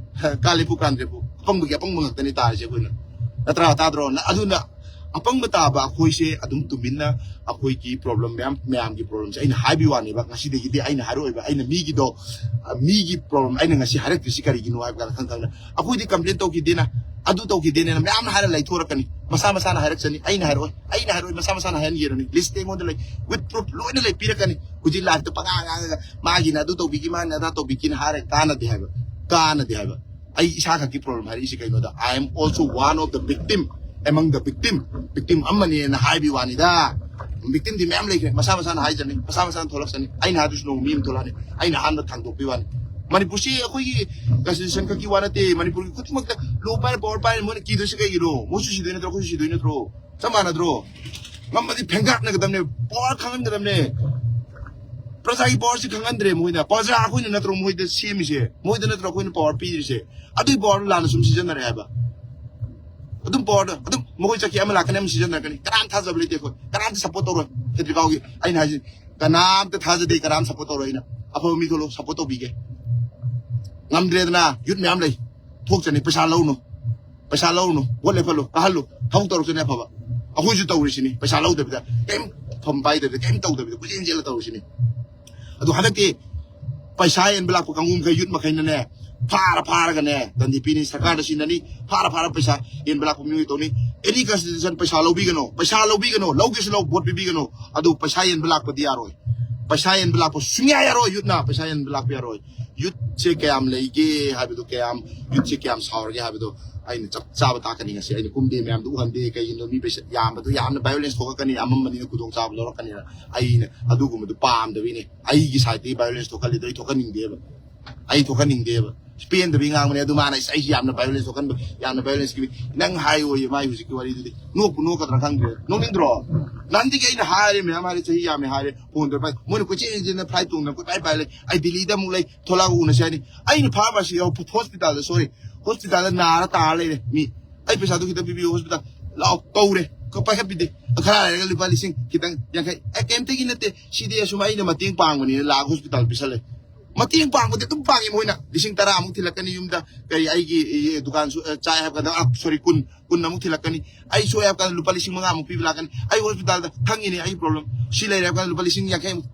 ꯀꯥꯂꯦꯄꯨ ꯀꯥꯟꯗ꯭ꯔꯦꯄꯨ꯫ ꯑꯄꯪꯕꯒꯤ ꯑꯄꯪꯕ ꯉꯥꯛꯇꯅꯤ ꯇꯥꯔꯤꯁꯦ ꯑꯩꯈꯣꯏꯅ꯫ ꯅꯠꯇ꯭ꯔꯥ? ꯇꯥꯗ꯭ꯔꯣ? ꯅ-, ꯑꯗꯨꯅ ꯑꯄꯪꯕ ꯇꯥꯕ ꯑꯩꯈꯣꯏꯁꯦ ꯑꯗꯨꯝ ꯇꯨꯃꯤꯟꯅ ꯑꯩꯈꯣꯏꯒꯤ ꯄ꯭ꯔꯣꯕ꯭ꯂꯦꯝ ꯃꯌꯥꯝ, ꯃꯌꯥꯝꯒꯤ ꯄ꯭ꯔꯣꯕ꯭ꯂꯦꯝꯁꯦ ꯑꯩꯅ ꯍꯥꯏꯕꯒꯤ ꯋꯥꯅꯦꯕ꯫ ꯉꯁꯤꯗꯒꯤꯗꯤ ꯑꯩꯅ ꯍꯥꯏꯔꯛꯑꯣꯏꯕ꯫ ꯑꯩꯅ ꯃꯤꯒꯤꯗꯣ, ꯑ, ꯃꯤꯒꯤ ꯄ꯭ꯔꯣꯕ꯭ꯂꯦꯝ ꯑꯩꯅ ꯉꯁꯤ ꯍꯥꯏꯔꯛꯇ꯭ꯔꯤꯁꯤ ꯀꯔꯤꯒꯤꯅꯣ ꯍꯥꯏꯕ ꯀꯥꯟꯗ ꯈꯪ ꯈꯪꯅ ꯑꯩꯈꯣꯏꯗꯤ ꯀꯝꯄ꯭ꯂꯦꯟ ꯇꯧꯈꯤꯗꯦꯅ, ꯑꯗꯨ ꯇꯧꯈꯤꯗꯦꯅ ꯃꯌꯥꯝ ꯍꯥꯏꯔ ꯂꯩꯊꯣꯔꯛꯀꯅꯤ꯫ ꯃꯁꯥ ꯃꯁꯥꯅ ꯍꯥꯏꯔꯛꯆꯅꯤ, ꯑꯩꯅ ꯍꯥꯏꯔꯛꯑꯣꯏ꯫ ꯑꯩꯅ ꯍꯥꯏꯔꯛꯑꯣꯏ, ꯃꯁꯥ ꯃꯁꯥꯅ ꯍꯥꯏꯍꯟꯈꯤꯔꯅꯤ꯫ ꯂꯤꯁ ꯑꯩꯉꯣꯟꯗ ꯂꯩ, ꯋꯤꯠ ꯄ꯭ꯔꯨꯐ ꯂꯣꯏꯅ ꯂꯩ, ꯄꯤꯔꯛꯀꯅꯤ꯫ ꯍꯧꯖꯤꯛ ꯂꯥꯏꯐꯇ ꯄꯉꯥꯡ ꯉꯥꯡꯉꯒ ꯃꯥꯒꯤꯅ ꯑꯗꯨ ꯇꯧꯕꯤꯈꯤ, ꯃꯥꯅ ꯑꯗꯥ ꯇꯧꯕꯤꯈꯤꯅ ꯍꯥꯏꯔꯒ ꯀꯥꯟꯅꯗꯦ ꯍꯥꯏꯕ, ꯀꯥꯟꯅꯗꯦ ꯍꯥꯏꯕ꯫ ꯑꯩ ꯏꯁꯥꯈꯛꯀꯤ ꯄ꯭ꯔꯣꯕ꯭ꯂꯦꯝ ꯍꯥꯏꯔꯛꯏꯁꯤ ꯀꯩꯅꯣꯗ, I am also one of the victim, among the victim꯫ Victim ꯑꯃꯅꯦꯅ ꯍꯥꯏꯕꯒꯤ ꯋꯥꯅꯤꯗ꯫ ꯚꯤꯛꯇꯤꯝꯗꯤ ꯃꯌꯥꯝ ꯂꯩꯈ꯭ꯔꯦ, ꯃꯁꯥ ꯃꯁꯥꯅ ꯍꯥꯏꯖꯅꯤ, ꯃꯁꯥ ꯃꯁꯥꯅ ꯊꯣꯛꯂꯛꯆꯅꯤ꯫ ꯑꯩꯅ ꯍꯥꯏꯗꯨꯁꯨ ꯅꯣꯡꯃ ꯃꯤ ꯑꯃ ꯊꯣꯛꯂꯛꯑꯅꯤ꯫ ꯑꯩꯅ ꯑꯍꯥꯟꯕ ꯊꯥꯡꯗꯣꯛꯄꯒꯤ ꯋꯥꯅꯤ꯫ ꯃꯅꯤꯄꯨꯔꯁꯤ ꯑꯩꯈꯣꯏꯒꯤ ꯀꯟꯁꯇꯤꯇ꯭ꯌꯨꯁꯟ ꯈꯛꯀꯤ ꯋꯥ ꯅꯠꯇꯦ꯫ ꯃꯅꯤꯄꯨꯔꯒꯤ ꯈꯨꯗꯤꯡꯃꯛꯇ ꯂꯣ ꯄꯥꯏꯔ, ꯄꯋꯥꯔ ꯄꯥꯏꯔ ꯃꯣꯏꯅ ꯀꯤꯗꯣꯏꯁꯤ ꯀꯩꯒꯤꯅꯣ? ꯃꯣꯏꯁꯨ ꯁꯤꯗꯣꯏ ꯅꯠꯇ꯭ꯔꯣ? ꯑꯩꯈꯣꯏꯁꯨ ꯁꯤꯗꯣꯏ ꯅꯠꯇ꯭ꯔꯣ? ꯆꯞ ꯃꯥꯟꯅꯗ꯭ꯔꯣ? ꯉꯝꯃꯗꯤ ꯐꯦꯡꯒꯠꯅꯒꯗꯕꯅꯦ, ꯄꯋꯥꯔ ꯈꯪꯍꯟꯒꯗꯕꯅꯦ꯫ ꯄ꯭ꯔꯖꯥꯒꯤ ꯄꯋꯥꯔꯁꯤ ꯈꯪꯍꯟꯗ꯭ꯔꯦ ꯃꯣꯏꯅ꯫ ꯄ꯭ꯔꯖꯥ ꯑꯩꯈꯣꯏꯅ ꯅꯠꯇ꯭ꯔꯣ ꯃꯣꯏꯗ ꯁꯦꯝꯃꯤꯁꯦ? ꯃꯣꯏꯗ ꯅꯠꯇ꯭ꯔꯣ ꯑꯩꯈꯣꯏꯅ ꯄꯋꯥꯔ ꯄꯤꯔꯤꯁꯦ? ꯑꯗꯨꯏ ꯄꯋꯥꯔꯗꯨ ꯂꯥꯟꯅ ꯁꯨꯝ ꯁꯤꯖꯤꯟꯅꯔꯦ ꯍꯥꯏꯕ꯫ ꯑꯗꯨꯝ ꯄꯋꯥꯔꯗ ꯑꯗꯨꯝ ꯃꯈꯣꯏ ꯆꯠꯈꯤ, ꯑꯃ ꯂꯥꯛꯀꯅꯤ, ꯑꯃ ꯁꯤꯖꯤꯟꯅꯔꯛꯀꯅꯤ꯫ ꯀꯅꯥꯝ ꯊꯥꯖꯕ ꯂꯩꯇꯦ ꯑꯩꯈꯣꯏ, ꯀꯅꯥꯝꯇ ꯁꯞꯄꯣꯔꯠ ꯇꯧꯔꯣꯏ꯫ ꯈꯦꯇ꯭ꯔꯤꯒꯥꯎꯒꯤ ꯑꯩꯅ ꯍꯥꯏꯁꯤ, ꯀꯅꯥꯝꯇ ꯊꯥꯖꯗꯦ, ꯀꯅꯥꯝ ꯁꯞꯄꯣꯔꯠ ꯇꯧꯔꯣꯏ꯫ ꯑꯩꯅ ꯑꯐꯕ ꯃꯤ ꯊꯣꯛꯂꯛꯑꯣ, ꯁꯞꯄꯣꯔꯠ ꯇꯧꯕꯤꯒꯦ꯫ ꯉꯝꯗ꯭ꯔꯦꯗꯅ, ꯌꯨꯠ ꯃꯌꯥꯝ ꯂꯩ, ꯊꯣꯛꯆꯅꯤ꯫ ꯄꯩꯁꯥ ꯂꯧꯅꯨ, ꯄꯩꯁꯥ ꯂꯧꯅꯨ, ꯚꯣꯠ ꯂꯦꯞꯍꯜꯂꯨ, ꯀꯥꯍꯜꯂꯨ, ꯊꯕꯛ ꯇꯧꯔꯛꯆꯅꯤ ꯑꯐꯕ꯫ ꯑꯩꯈꯣꯏꯁꯨ ꯇꯧꯔꯤꯁꯤꯅꯤ, ꯄꯩꯁꯥ ꯂꯧꯗꯕꯤꯗ, ꯀꯩꯝ ꯐꯝ ꯄꯥꯏꯗꯕꯤꯗ, ꯀꯩꯝ ꯇꯧꯗꯕꯤꯗ ꯀꯣꯏꯆꯦꯟ ꯆꯦꯜꯂ ꯇꯧꯔꯤꯁꯤꯅꯤ꯫ ꯑꯗꯣ ꯍꯟꯗꯛꯇꯤ ꯄꯩꯁꯥ ꯌꯦꯟꯕ ꯂꯥꯛꯄ ꯀꯥꯡꯕꯨ ꯃꯈꯩ, ꯌꯨꯠ ꯃꯈꯩꯅꯅꯦ, ꯐꯥꯔ ꯐꯥꯔꯒꯅꯦ ꯗꯟꯗꯤ ꯄꯤꯅꯤ, ꯁꯔꯀꯥꯔꯗ ꯁꯤꯟꯅꯅꯤ꯫ ꯐꯥꯔ ꯐꯥꯔ ꯄꯩꯁꯥ ꯌꯦꯟꯕ ꯂꯥꯛꯄ ꯃꯤꯑꯣꯏ ꯇꯧꯅꯤ꯫ ꯑꯦꯅꯤ ꯀꯟꯁꯇꯤꯇ꯭ꯌꯨꯁꯟ ꯄꯩꯁꯥ ꯂꯧꯕꯤꯒꯅꯣ, ꯄꯩꯁꯥ ꯂꯧꯕꯤꯒꯅꯣ, ꯂꯧꯒꯦꯁꯨ ꯂꯧ, ꯚꯣꯠ ꯄꯤꯕꯤꯒꯅꯣ꯫ ꯑꯗꯨ ꯄꯩꯁꯥ ꯌꯦꯟꯕ ꯂꯥꯛꯄꯗꯤ ꯌꯥꯔꯣꯏ, ꯄꯩꯁꯥ ꯌꯦꯟꯕ ꯂꯥꯛꯄ ꯁꯨꯡꯌꯥ ꯌꯥꯔꯣꯏ꯫ ꯌꯨꯠꯅ ꯄꯩꯁꯥ ꯌꯦꯟꯕ ꯂꯥꯛꯄ ꯌꯥꯔꯣꯏ꯫ ꯌꯨꯠꯁꯦ ꯀꯌꯥꯝ ꯂꯩꯒꯦ ꯍꯥꯏꯕꯗꯣ, ꯀꯌꯥꯝ, ꯌꯨꯠꯁꯦ ꯀꯌꯥꯝ ꯁꯥꯎꯔꯒꯦ ꯍꯥꯏꯕꯗꯣ ꯑꯩꯅ ꯆꯞ ꯆꯥꯕ ꯇꯥꯛꯀꯅꯤ ꯉꯁꯤ꯫ ꯑꯩꯅ ꯀꯨꯝꯗꯦ ꯃꯌꯥꯝꯗꯣ ꯎꯍꯟꯗꯦ꯫ ꯀꯩꯒꯤꯅꯣ? ꯃꯤ ꯄꯩꯁꯥ ꯌꯥꯝꯕꯗꯣ ꯌꯥꯝꯅ ꯚꯥꯏꯑꯣꯂꯦꯟꯁ ꯊꯣꯛꯂꯛꯀꯅꯤ, ꯑꯃꯝꯕꯅꯤꯅ ꯈꯨꯗꯣꯡꯆꯥꯕ ꯂꯧꯔꯛꯀꯅꯤꯅ ꯑꯩꯅ ꯑꯗꯨꯒꯨꯝꯕꯗꯣ ꯄꯥꯝꯗꯕꯩꯅꯦ꯫ ꯑꯩꯒꯤ ꯁꯥꯏꯠꯇꯒꯤ ꯚꯥꯏꯑꯣꯂꯦꯟꯁ ꯊꯣꯛꯍꯜꯂꯤꯗꯣ ꯑꯩ ꯊꯣꯛꯍꯟꯅꯤꯡꯗꯦꯕ, ꯑꯩ ꯊꯣꯛꯍꯟꯅꯤꯡꯗꯦꯕ꯫ ꯄꯦꯟꯗꯕꯤ ꯉꯥꯡꯕꯅꯦ꯫ ꯑꯗꯨ ꯃꯥꯅ "ꯑꯩꯁ, ꯑꯩꯁꯤ ꯌꯥꯝꯅ ꯚꯥꯏꯑꯣꯂꯦꯟꯁ ꯊꯣꯛꯍꯟꯕ, ꯌꯥꯝꯅ ꯚꯥꯏꯑꯣꯂꯦꯟꯁꯀꯤ ꯃꯤ"꯫ ꯅꯪ ꯍꯥꯏꯌꯣꯌꯦ ꯃꯥꯏ ꯍꯧꯖꯤꯛꯀꯤ ꯋꯥꯔꯤꯗꯨꯗꯤ꯫ ꯅꯣꯛꯄꯨ ꯅꯣꯛꯀꯗ꯭ꯔꯥ ꯈꯪꯗ꯭ꯔꯦ꯫ ꯅꯣꯛꯅꯤꯡꯗ꯭ꯔꯣ? ꯅꯍꯥꯟꯗꯒꯤ ꯑꯩꯅ ꯍꯥꯏꯔꯦ ꯃꯌꯥꯝ, ꯍꯥꯏꯔꯦ ꯆꯍꯤ ꯌꯥꯝꯃꯦ ꯍꯥꯏꯔꯦ, ꯐꯣꯟ ꯇꯧꯔ ꯄꯥꯏ-, ꯃꯣꯏꯅ ꯀꯣꯏꯆꯦꯟ ꯆꯦꯟꯗꯅ ꯐ꯭ꯂꯥꯏꯠ ꯇꯣꯡꯗꯅ ꯀꯣꯏꯄꯥꯏ ꯄꯥꯏ ꯂꯩ꯫ ꯑꯩ ꯗꯤꯜꯂꯤꯗ ꯑꯃꯨꯛ ꯂꯩ, ꯊꯣꯛꯂꯛꯑꯒ ꯎꯅꯁꯦ ꯍꯥꯏꯅꯤ꯫ ꯑꯩꯅ ꯐꯥꯔꯃꯥꯁꯤ ꯌꯥꯎ-, ꯍꯣꯁꯄꯤꯇꯥꯜꯗ, ꯁꯣꯔꯤ, ꯍꯣꯁꯄꯤꯇꯥꯜꯗ ꯅꯥꯔ ꯇꯥꯔ ꯂꯩꯔꯦ ꯃꯤ꯫ "ꯑꯩ ꯄꯩꯁꯥꯗꯨ ꯈꯤꯇꯪ ꯄꯤꯕꯤꯌꯨ ꯍꯣꯁꯄꯤꯇꯥꯜ", ꯂꯥꯛꯑꯣ ꯀꯧꯔꯦ꯫ ꯈ-, ꯄꯥꯏꯈꯠꯄꯤꯗꯦ꯫ ꯈꯔ ꯂꯩꯔꯒ ꯂꯨꯄꯥ ꯂꯤꯁꯤꯡ ꯈꯤꯇꯪ ꯌꯥꯡꯈꯩ, "ꯑꯦ, ꯀꯩꯝꯇꯒꯤ ꯅꯠꯇꯦ, ꯁꯤꯗꯤ ꯑꯁꯨꯝ ꯑꯩꯅ ꯃꯇꯦꯡ ꯄꯥꯡꯕꯅꯤꯅ" ꯂꯥꯛꯑꯒ ꯍꯣꯁꯄꯤꯇꯥꯜ ꯄꯤꯁꯜꯂꯦ꯫ ꯃꯇꯦꯡ ꯄꯥꯡꯕꯗꯤ ꯑꯗꯨꯝ ꯄꯥꯡꯉꯤ ꯃꯣꯏꯅ꯫ ꯂꯤꯁꯤꯡ ꯇꯔꯥꯃꯨꯛ ꯊꯤꯜꯂꯛꯀꯅꯤ ꯌꯨꯝꯗ, ꯀꯔꯤ ꯑꯩꯒꯤ, ꯑꯦ, ꯗꯨꯀꯥꯟꯁꯨ, ꯑꯦ, ꯆꯥꯏ ꯍꯥꯏꯕ ꯀꯥꯟꯗ, ꯑ, ꯁꯣꯔꯤ, ꯀꯨꯟ, ꯀꯨꯟ ꯑꯃꯨꯛ ꯊꯤꯜꯂꯛꯀꯅꯤ꯫ ꯑꯩ ꯁꯣꯛꯑꯦ ꯍꯥꯏꯕ ꯀꯥꯟꯗ ꯂꯨꯄꯥ ꯂꯤꯁꯤꯡ ꯃꯉꯥꯃꯨꯛ ꯄꯤꯕ ꯂꯥꯛꯀꯅꯤ꯫ ꯑꯩ ꯍꯣꯁꯄꯤꯇꯥꯜꯗ ꯈꯪꯉꯤꯅꯦ ꯑꯩꯒꯤ ꯄ꯭ꯔꯣꯕ꯭ꯂꯦꯝ꯫ ꯁꯤ ꯂꯩꯔꯦ ꯍꯥꯏꯕ ꯀꯥꯟꯗ ꯂꯨꯄꯥ ꯂꯤꯁꯤꯡ ꯌꯥꯡꯈꯩꯃꯨꯛ꯫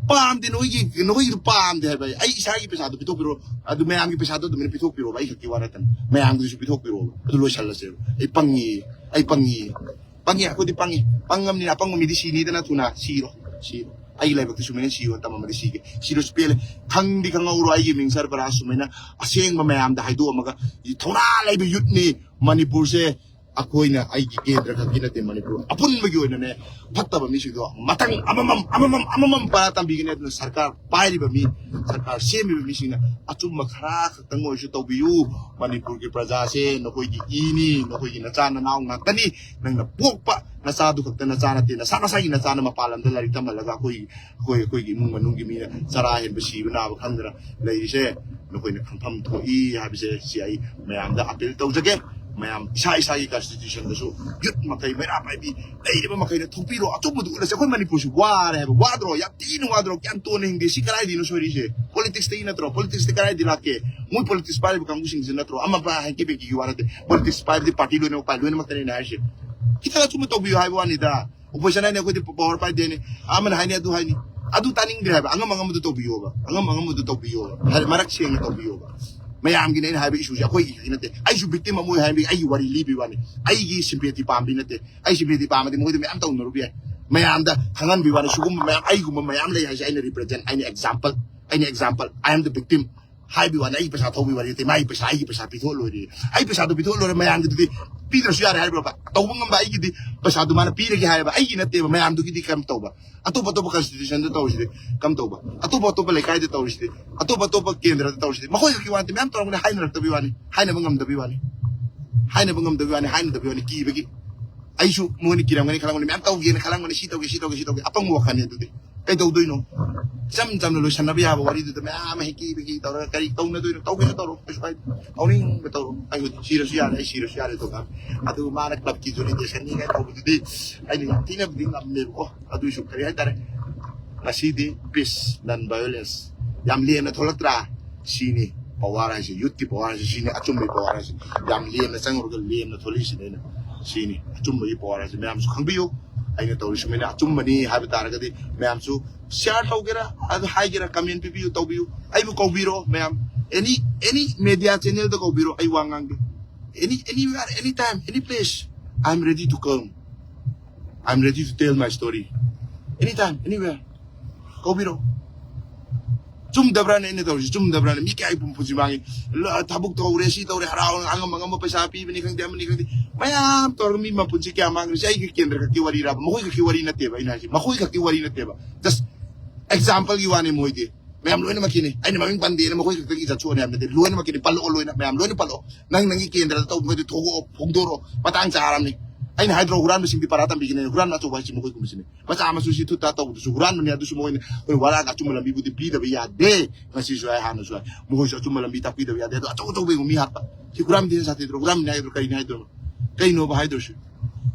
ꯄꯥꯝꯗꯦ ꯅꯣꯏꯒꯤ, ꯅꯈꯣꯏꯒꯤꯗꯨ ꯄꯥꯝꯗꯦ ꯍꯥꯏꯕ ꯑꯩ꯫ ꯑꯩ ꯏꯁꯥꯒꯤ ꯄꯩꯁꯥꯗꯣ ꯄꯤꯊꯣꯛꯄꯤꯔꯣ, ꯑꯗꯨ ꯃꯌꯥꯝꯒꯤ ꯄꯩꯁꯥꯗꯣ ꯑꯗꯨꯃꯥꯏꯅ ꯄꯤꯊꯣꯛꯄꯤꯔꯣꯕ, ꯑꯩ ꯈꯛꯀꯤ ꯋꯥ ꯅꯠꯇꯅ ꯃꯌꯥꯝꯒꯤꯁꯨ ꯄꯤꯊꯣꯛꯄꯤꯔꯣꯕ꯫ ꯑꯗꯨ ꯂꯣꯏꯁꯜꯂꯁꯦꯕ꯫ ꯑꯩ ꯄꯪꯉꯤ, ꯑꯩ ꯄꯪꯉꯤ, ꯄꯪꯉꯤ꯫ ꯑꯩꯈꯣꯏꯗꯤ ꯄꯪꯉꯤ꯫ ꯄꯪꯉꯝꯅꯤꯅ ꯑꯄꯪꯕ ꯃꯤꯗꯤ ꯁꯤꯅꯤꯗꯅ ꯊꯨꯅ꯫ ꯁꯤꯔꯣ, ꯁꯤꯔꯣ꯫ ꯑꯩꯒꯤ ꯂꯥꯏꯕꯛꯇ ꯁꯨꯃꯥꯏꯅ ꯁꯤꯌꯣꯅ ꯇꯝꯃꯝꯃꯗꯤ ꯁꯤꯒꯦ꯫ ꯁꯤꯔꯁꯨ ꯄꯦꯜꯂꯦ꯫ ꯈꯪꯗꯤ ꯈꯪꯍꯧꯔꯣ, ꯑꯩꯒꯤ ꯃꯤꯡ ꯁꯔꯐꯔꯥꯖ ꯁꯨꯃꯥꯏꯅ ꯑꯁꯦꯡꯕ ꯃꯌꯥꯝꯗ ꯍꯥꯏꯗꯣꯛꯑꯝꯃꯒ ꯊꯧꯅꯥ ꯂꯩꯕ ꯌꯨꯠꯅꯤ꯫ ꯃꯅꯤꯄꯨꯔꯁꯦ ꯑꯩꯈꯣꯏꯅ, ꯑꯩꯒꯤ ꯀꯦꯟꯗ꯭ꯔ ꯈꯛꯀꯤ ꯅꯠꯇꯦ, ꯃꯅꯤꯄꯨꯔ ꯑꯄꯨꯟꯕꯒꯤ ꯑꯣꯏꯅꯅꯦ, ꯐꯠꯇꯕ ꯃꯤꯁꯤꯡꯗꯣ ꯃꯊꯪ ꯑꯃꯃꯝ, ꯑꯃꯃꯝ, ꯑꯃꯃꯝ ꯄꯔꯥ ꯇꯝꯕꯤꯒꯅꯤ꯫ ꯑꯗꯨꯅ ꯁꯔꯀꯥꯔ ꯄꯥꯏꯔꯤꯕ ꯃꯤ, ꯁꯔꯀꯥꯔ ꯁꯦꯝꯃꯤꯕ ꯃꯤꯁꯤꯡꯅ ꯑꯆꯨꯝꯕ ꯈꯔ ꯈꯛꯇꯪ ꯑꯣꯏꯔꯁꯨ ꯇꯧꯕꯤꯌꯨ꯫ ꯃꯅꯤꯄꯨꯔꯒꯤ ꯄ꯭ꯔꯖꯥꯁꯦ ꯅꯈꯣꯏꯒꯤ ꯏꯅꯤ, ꯅꯈꯣꯏꯒꯤ ꯅꯆꯥ ꯅꯅꯥꯎ ꯉꯥꯛꯇꯅꯤ꯫ ꯅꯪꯅ ꯄꯣꯛꯄ ꯅꯆꯥꯗꯨ ꯈꯛꯇ ꯅꯆꯥ ꯅꯠꯇꯦ, ꯅꯁꯥ ꯅꯁꯥꯒꯤ ꯅꯆꯥꯅ ꯃꯄꯥꯟ ꯂꯝꯗ ꯂꯥꯏꯔꯤꯛ ꯇꯝꯍꯜꯂꯒ ꯑꯩꯈꯣꯏ, ꯑꯩꯈꯣꯏ, ꯑꯩꯈꯣꯏꯒꯤ ꯏꯃꯨꯡ ꯃꯅꯨꯡꯒꯤ ꯃꯤꯅ ꯆꯔꯥ ꯍꯦꯟꯕ, ꯁꯤꯕ ꯅꯥꯕ ꯈꯪꯗꯅ ꯂꯩꯔꯤꯁꯦ ꯅꯈꯣꯏꯅ ꯈꯪꯐꯝ ꯊꯣꯛꯏ ꯍꯥꯏꯕꯁꯦ ꯁꯤ ꯑꯩ ꯃꯌꯥꯝꯗ ꯑꯄꯤꯜ ꯇꯧꯖꯒꯦ꯫ ꯃꯌꯥꯝ ꯏꯁꯥ ꯏꯁꯥꯒꯤ ꯀꯟꯁꯇꯤꯇ꯭ꯌꯨꯁꯟꯗꯁꯨ ꯌꯨꯠ ꯃꯈꯩ, ꯃꯩꯔꯥ ꯄꯥꯏꯕꯤ ꯂꯩꯔꯤꯕ ꯃꯈꯩꯅ ꯊꯣꯛꯄꯤꯔꯣ꯫ ꯑꯆꯨꯝꯕꯗꯨ ꯎꯠꯂꯁꯦ꯫ ꯑꯩꯈꯣꯏ ꯃꯅꯤꯄꯨꯔꯁꯤ ꯋꯥꯔꯦ ꯍꯥꯏꯕ꯫ ꯋꯥꯗ꯭ꯔꯣ? ꯌꯥꯝ ꯊꯤꯅ ꯋꯥꯗ꯭ꯔꯣ? ꯒ꯭ꯌꯥꯟ ꯇꯣꯟꯅ ꯍꯤꯡꯗꯦ꯫ ꯁꯤ ꯀꯗꯥꯏꯗꯩꯅꯣ ꯁꯣꯏꯔꯤꯁꯦ? ꯄꯣꯂꯤꯇꯤꯛꯁꯇꯒꯤ ꯅꯠꯇ꯭ꯔꯣ? ꯄꯣꯂꯤꯇꯤꯛꯁꯇ ꯀꯗꯥꯏꯗꯒꯤ ꯂꯥꯛꯀꯦ? ꯃꯣꯏ ꯄꯣꯂꯤꯇꯤꯛꯁ ꯄꯥꯏꯔꯤꯕ ꯀꯥꯡꯕꯨꯁꯤꯡꯁꯤ ꯅꯠꯇ꯭ꯔꯣ? ꯑꯃ ꯄꯥꯏ ꯍꯥꯏꯀꯤ ꯕꯦꯀꯤꯒꯤ ꯋꯥ ꯅꯠꯇꯦ꯫ ꯄꯣꯂꯤꯇꯤꯛꯁ ꯄꯥꯏꯕꯗꯤ ꯄꯥꯔꯇꯤ ꯂꯣꯏꯅꯃꯛ ꯄꯥꯏ, ꯂꯣꯏꯅꯃꯛꯇꯅꯦ ꯑꯩꯅ ꯍꯥꯏꯔꯤꯁꯦ꯫ ꯈꯤꯇꯪ ꯑꯆꯨꯝꯕ ꯇꯧꯕꯤꯌꯨ ꯍꯥꯏꯕ ꯋꯥꯅꯤꯗ꯫ ꯑꯣꯄꯣꯖꯤꯁꯟ ꯍꯥꯏꯅꯤ ꯑꯩꯈꯣꯏꯗꯤ ꯄꯋꯥꯔ ꯄꯥꯏꯗꯦꯅꯤ, ꯑꯃꯅ ꯍꯥꯏꯅꯤ ꯑꯗꯨ ꯍꯥꯏꯅꯤ꯫ ꯑꯗꯨ ꯇꯥꯅꯤꯡꯗ꯭ꯔꯦ ꯍꯥꯏꯕ꯫ ꯑꯉꯝ ꯑꯉꯝꯕꯗꯨ ꯇꯧꯕꯤꯌꯣꯕ꯫ ꯑꯉꯝ ꯑꯉꯝꯕꯗꯨ ꯇꯧꯕꯤꯌꯣꯕ꯫ ꯍꯥꯏꯗꯤ ꯃꯔꯛ ꯁꯦꯡꯅ ꯇꯧꯕꯤꯌꯣꯕ꯫ ꯃꯌꯥꯝꯒꯤꯅꯦ ꯑꯩꯅ ꯍꯥꯏꯕ ꯏꯁꯨꯁꯦ, ꯑꯩꯈꯣꯏꯒꯤ ꯈꯛꯀꯤ ꯅꯠꯇꯦ꯫ ꯑꯩꯁꯨ ꯕꯤꯛꯇꯤꯝ ꯑꯃ ꯑꯣꯏ ꯍꯥꯏꯕꯒꯤ ꯑꯩꯒꯤ ꯋꯥꯔꯤ ꯂꯤꯕꯒꯤ ꯋꯥꯅꯤ꯫ ꯑꯩꯒꯤ ꯁꯤꯝꯄꯦꯊꯤ ꯄꯥꯝꯕꯤ ꯅꯠꯇꯦ꯫ ꯑꯩ ꯁꯤꯝꯄꯦꯊꯤ ꯄꯥꯝꯃꯗꯤ ꯃꯣꯏꯗ ꯃꯌꯥꯝ ꯇꯧꯅꯔꯨꯕ ꯌꯥꯏ꯫ ꯃꯌꯥꯝꯗ ꯈꯪꯍꯟꯕꯤ ꯋꯥꯅꯤ꯫ ꯁꯤꯒꯨꯝꯕ ꯃꯌꯥꯝ, ꯑꯩꯒꯨꯝꯕ ꯃꯌꯥꯝ ꯂꯩ ꯍꯥꯏꯁꯦ ꯑꯩꯅ ꯔꯤꯄ꯭ꯔꯖꯦꯟ, ꯑꯩꯅ ꯑꯦꯛꯖꯥꯝꯄꯜ, ꯑꯩꯅ example. I am the victim ꯍꯥꯏꯕꯤ ꯋꯥꯅꯤ꯫ ꯑꯩꯒꯤ ꯄꯩꯁꯥ ꯊꯧꯕꯤ ꯋꯥꯔꯤ ꯅꯠꯇꯦ꯫ ꯃꯥꯒꯤ ꯄꯩꯁꯥ, ꯑꯩꯒꯤ ꯄꯩꯁꯥ ꯄꯤꯊꯣꯛꯑ ꯂꯣꯏꯔꯦ꯫ ꯑꯩ ꯄꯩꯁꯥꯗꯣ ꯄꯤꯊꯣꯛꯑ ꯂꯣꯏꯔꯦ꯫ ꯃꯌꯥꯝꯒꯤꯗꯨꯗꯤ ꯄꯤꯗ꯭ꯔꯁꯨ ꯌꯥꯔꯦ ꯍꯥꯏꯕ꯭ꯔꯕ? ꯇꯧꯕ ꯉꯝꯕ ꯑꯩꯒꯤꯗꯤ ꯄꯩꯁꯥꯗꯨ ꯃꯥꯅ ꯄꯤꯔꯒꯦ ꯍꯥꯏꯌꯦꯕ꯫ ꯑꯩꯒꯤ ꯅꯠꯇꯦꯕ꯫ ꯃꯌꯥꯝꯗꯨꯒꯤꯗꯤ ꯀꯔꯝ ꯇꯧꯕ? ꯑꯇꯣꯞ ꯑꯇꯣꯞꯄ ꯀꯟꯁꯇꯤꯇ꯭ꯌꯨꯁꯟꯗ ꯇꯧꯔꯤꯁꯤꯗꯤ ꯀꯔꯝ ꯇꯧꯕ? ꯑꯇꯣꯞ ꯑꯇꯣꯞꯄ ꯂꯩꯀꯥꯏꯗ ꯇꯧꯔꯤꯁꯤꯗꯤ, ꯑꯇꯣꯞ ꯑꯇꯣꯞꯄ ꯀꯦꯟꯗ꯭ꯔꯗ ꯇꯧꯔꯤꯁꯤꯗꯤ, ꯃꯈꯣꯏ ꯈꯛꯀꯤ ꯋꯥ ꯅꯠꯇꯦ꯫ ꯃꯌꯥꯝ ꯇꯧꯔꯝꯒꯅꯤ, ꯍꯥꯏꯅꯔꯛꯇꯕꯤ ꯋꯥꯅꯤ, ꯍꯥꯏꯅꯕ ꯉꯝꯗꯕꯤ ꯋꯥꯅꯤ, ꯍꯥꯏꯅꯕ ꯉꯝꯗꯕꯤ ꯋꯥꯅꯤ, ꯍꯥꯏꯅꯗꯕꯤ ꯋꯥꯅꯤ, ꯀꯤꯕꯒꯤ꯫ ꯑꯩꯁꯨ ꯃꯣꯏꯅ ꯀꯤꯔꯝꯒꯅꯤ ꯈꯜꯂꯝꯒꯅꯤ, ꯃꯌꯥꯝ ꯇꯧꯒꯦꯅ ꯈꯜꯂꯝꯒꯅꯤ, ꯁꯤ ꯇꯧꯒꯦ, ꯁꯤ ꯇꯧꯒꯦ, ꯁꯤ ꯇꯧꯒꯦ꯫ ꯑꯄꯪꯕ ꯋꯥꯈꯜꯅꯤ ꯑꯗꯨꯗꯤ꯫ ꯀꯩꯗꯧꯗꯣꯏꯅꯣ? ꯏꯆꯝ ꯆꯝꯅ ꯂꯣꯏꯁꯟꯅꯕ ꯌꯥꯕ ꯋꯥꯔꯤꯗꯨꯗ ꯃꯌꯥꯝ ꯍꯦꯛ ꯀꯤ ꯀꯤ ꯇꯧꯔꯒ ꯀꯔꯤ ꯇꯧꯅꯗꯣꯏꯅꯣ? ꯇꯧꯒꯦꯁꯨ ꯇꯧꯔꯣ, ꯀꯩꯁꯨ ꯀꯥꯏꯗꯦ꯫ ꯇꯧꯅꯤꯡꯕ ꯇꯧꯔꯣ꯫ ꯑꯩ ꯍꯧꯖꯤꯛ ꯁꯤꯔꯁꯨ ꯌꯥꯔꯦ, ꯑꯩ ꯁꯤꯔꯁꯨ ꯌꯥꯔꯦ꯫ ꯑꯗꯨꯒ ꯑꯗꯨ ꯃꯥꯅ ꯀ꯭ꯂꯕꯀꯤ ꯖꯣꯅꯤ ꯗꯦꯁꯟꯅꯤ ꯀꯥꯏꯅ ꯇꯧꯕꯗꯨꯗꯤ ꯑꯩꯅ ꯌꯥꯝ ꯊꯤꯅꯕꯨꯗꯤ ꯉꯝꯃꯦꯕꯀꯣ꯫ ꯑꯗꯨꯏꯁꯨ ꯀꯔꯤ ꯍꯥꯏꯇꯥꯔꯦ, ꯉꯁꯤꯗꯤ ꯄꯤꯁ, ꯅꯟ ꯚꯥꯏꯑꯣꯂꯦꯟꯁ ꯌꯥꯝ ꯂꯦꯝꯅ ꯊꯣꯛꯂꯛꯇ꯭ꯔꯥ? ꯁꯤꯅꯤ ꯄꯋꯥꯔ ꯍꯥꯏꯁꯦ, ꯌꯨꯠꯀꯤ ꯄꯋꯥꯔ ꯍꯥꯏꯁꯦ ꯁꯤꯅꯤ, ꯑꯆꯨꯝꯕꯒꯤ ꯄꯋꯥꯔ ꯍꯥꯏꯁꯦ꯫ ꯌꯥꯝ ꯂꯦꯝꯅ ꯆꯪꯉꯨꯔꯒ ꯂꯦꯝꯅ ꯊꯣꯛꯂꯛꯏꯁꯤꯅꯤ꯫ ꯑꯩꯅ ꯁꯤꯅꯤ ꯑꯆꯨꯝꯕꯒꯤ ꯄꯋꯥꯔ ꯍꯥꯏꯁꯦ꯫ ꯃꯌꯥꯝꯁꯨ ꯈꯪꯕꯤꯌꯨ꯫ ꯑꯩꯅ ꯇꯧꯔꯤ ꯁꯨꯃꯥꯏꯅ ꯑꯆꯨꯝꯕꯅꯤ ꯍꯥꯏꯕ ꯇꯥꯔꯒꯗꯤ ꯃꯌꯥꯝꯁꯨ ꯁꯤꯌꯥꯔ ꯇꯧꯒꯦꯔꯥ, ꯑꯗꯨ ꯍꯥꯏꯒꯦꯔꯥ, ꯀꯃꯦꯟ ꯄꯤꯕꯤꯌꯨ, ꯇꯧꯕꯤꯌꯨ꯫ ꯑꯩꯕꯨ ꯀꯧꯕꯤꯔꯣ ꯃꯌꯥꯝ, ꯑꯦꯅꯤ ꯑꯦꯅꯤ ꯃꯦꯗꯤꯌꯥ ꯆꯦꯅꯦꯜꯗ ꯀꯧꯕꯤꯔꯣ꯫ ꯑꯩ ꯋꯥ ꯉꯥꯡꯒꯦ꯫ Any anywhere, anytime, any place, I am ready to come. I am ready to tell my story. Anytime, anywhere. ꯀꯧꯕꯤꯔꯣ꯫ ꯆꯨꯝꯗꯕ꯭ꯔꯥꯅꯦ ꯑꯩꯅ ꯇꯧꯔꯤꯁꯤ? ꯆꯨꯝꯗꯕ꯭ꯔꯥꯅꯦ? ꯃꯤ ꯀꯌꯥꯒꯤ ꯄꯨꯟꯁꯤ ꯃꯥꯡꯉꯤ꯫ ꯊꯕꯛ ꯇꯧꯔꯦ, ꯁꯤ ꯇꯧꯔꯦ, ꯍꯔꯥꯎ, ꯑꯉꯝ ꯑꯉꯝꯕ ꯄꯩꯁꯥ ꯄꯤꯕꯅꯤ ꯈꯪꯗꯦ, ꯑꯃꯅꯤ ꯈꯪꯗꯦ, ꯃꯌꯥꯝ ꯇꯧꯔꯒ ꯃꯤ ꯃꯄꯨꯟꯁꯤ ꯀꯌꯥ ꯃꯥꯡꯈ꯭ꯔꯦ? ꯁꯤ ꯑꯩꯒꯤ ꯀꯦꯟꯗ꯭ꯔ ꯈꯛꯀꯤ ꯋꯥꯔꯤꯔꯕ? ꯃꯈꯣꯏ ꯈꯛꯀꯤ ꯋꯥꯔꯤ ꯅꯠꯇꯦꯕ ꯑꯩꯅ ꯍꯥꯏꯁꯦ꯫ ꯃꯈꯣꯏ ꯈꯛꯀꯤ ꯋꯥꯔꯤ ꯅꯠꯇꯦꯕ꯫ Just exampleꯒꯤ ꯋꯥꯅꯤ꯫ ꯃꯣꯏꯗꯤ ꯃꯌꯥꯝ ꯂꯣꯏꯅꯃꯛꯀꯤꯅꯤ꯫ ꯑꯩꯅ ꯃꯃꯤꯡ ꯄꯟꯗꯦꯅ ꯃꯈꯣꯏ ꯈꯛꯇꯒꯤ ꯏꯖꯠ ꯁꯣꯛꯑꯅꯤ ꯍꯥꯏꯕ ꯅꯠꯇꯦ꯫ ꯂꯣꯏꯅꯃꯛꯀꯤꯅꯤ꯫ ꯄꯜꯂꯛꯑꯣ ꯂꯣꯏꯅ, ꯃꯌꯥꯝ ꯂꯣꯏꯅ ꯄꯜꯂꯛꯑꯣ꯫ ꯅꯪ ꯅꯪꯒꯤ ꯀꯦꯟꯗ꯭ꯔꯗ ꯇꯧꯕ ꯃꯈꯩꯗꯨ ꯊꯣꯛꯂꯛꯑꯣ, ꯐꯣꯡꯗꯣꯔꯛꯑꯣ꯫ ꯃꯇꯥꯡ ꯆꯥꯔꯕꯅꯤ꯫ ꯑꯩꯅ ꯍꯥꯏꯗ꯭ꯔꯣ, ꯍꯨꯔꯥꯟꯕꯁꯤꯡꯗꯤ ꯄꯔꯥ ꯇꯝꯕꯤꯒꯅꯤ, ꯍꯨꯔꯥꯟꯕ ꯑꯆꯧꯕ ꯍꯥꯏꯁꯤ ꯃꯈꯣꯏꯒꯨꯝꯕꯁꯤꯅꯤ꯫ ꯃꯆꯥ ꯃꯁꯨꯁꯤ ꯊꯨꯠ ꯊꯥꯠ ꯇꯧꯕꯗꯨꯁꯨ ꯍꯨꯔꯥꯟꯕꯅꯤ, ꯑꯗꯨꯁꯨ ꯃꯣꯏꯅ ꯑꯩꯈꯣꯏ ꯋꯥꯔꯛꯑꯒ ꯑꯆꯨꯝꯕ ꯂꯝꯕꯤꯕꯨꯗꯤ ꯄꯤꯗꯕ ꯌꯥꯗꯦ꯫ ꯉꯁꯤꯁꯨ ꯍꯥꯏ, ꯍꯥꯟꯅꯁꯨ ꯍꯥꯏ, ꯃꯈꯣꯏꯁꯨ ꯑꯆꯨꯝꯕ ꯂꯝꯕꯤ ꯇꯥꯛꯄꯤꯗꯕ ꯌꯥꯗꯦ꯫ ꯑꯗꯣ ꯑꯆꯧ ꯑꯆꯧꯕ ꯌꯦꯡꯉꯨ ꯃꯤ ꯍꯥꯠꯄ, ꯁꯤ ꯍꯨꯔꯥꯟꯕꯗꯤ ꯍꯦꯟꯅ ꯁꯥꯊꯤꯗ꯭ꯔꯣ? ꯍꯨꯔꯥꯟꯕꯅꯤ ꯍꯥꯏꯗ꯭ꯔꯣ? ꯀꯔꯤꯅꯤ ꯍꯥꯏꯗ꯭ꯔꯣ? ꯀꯩꯅꯣꯕ ꯍꯥꯏꯗ꯭ꯔꯣꯁꯨ?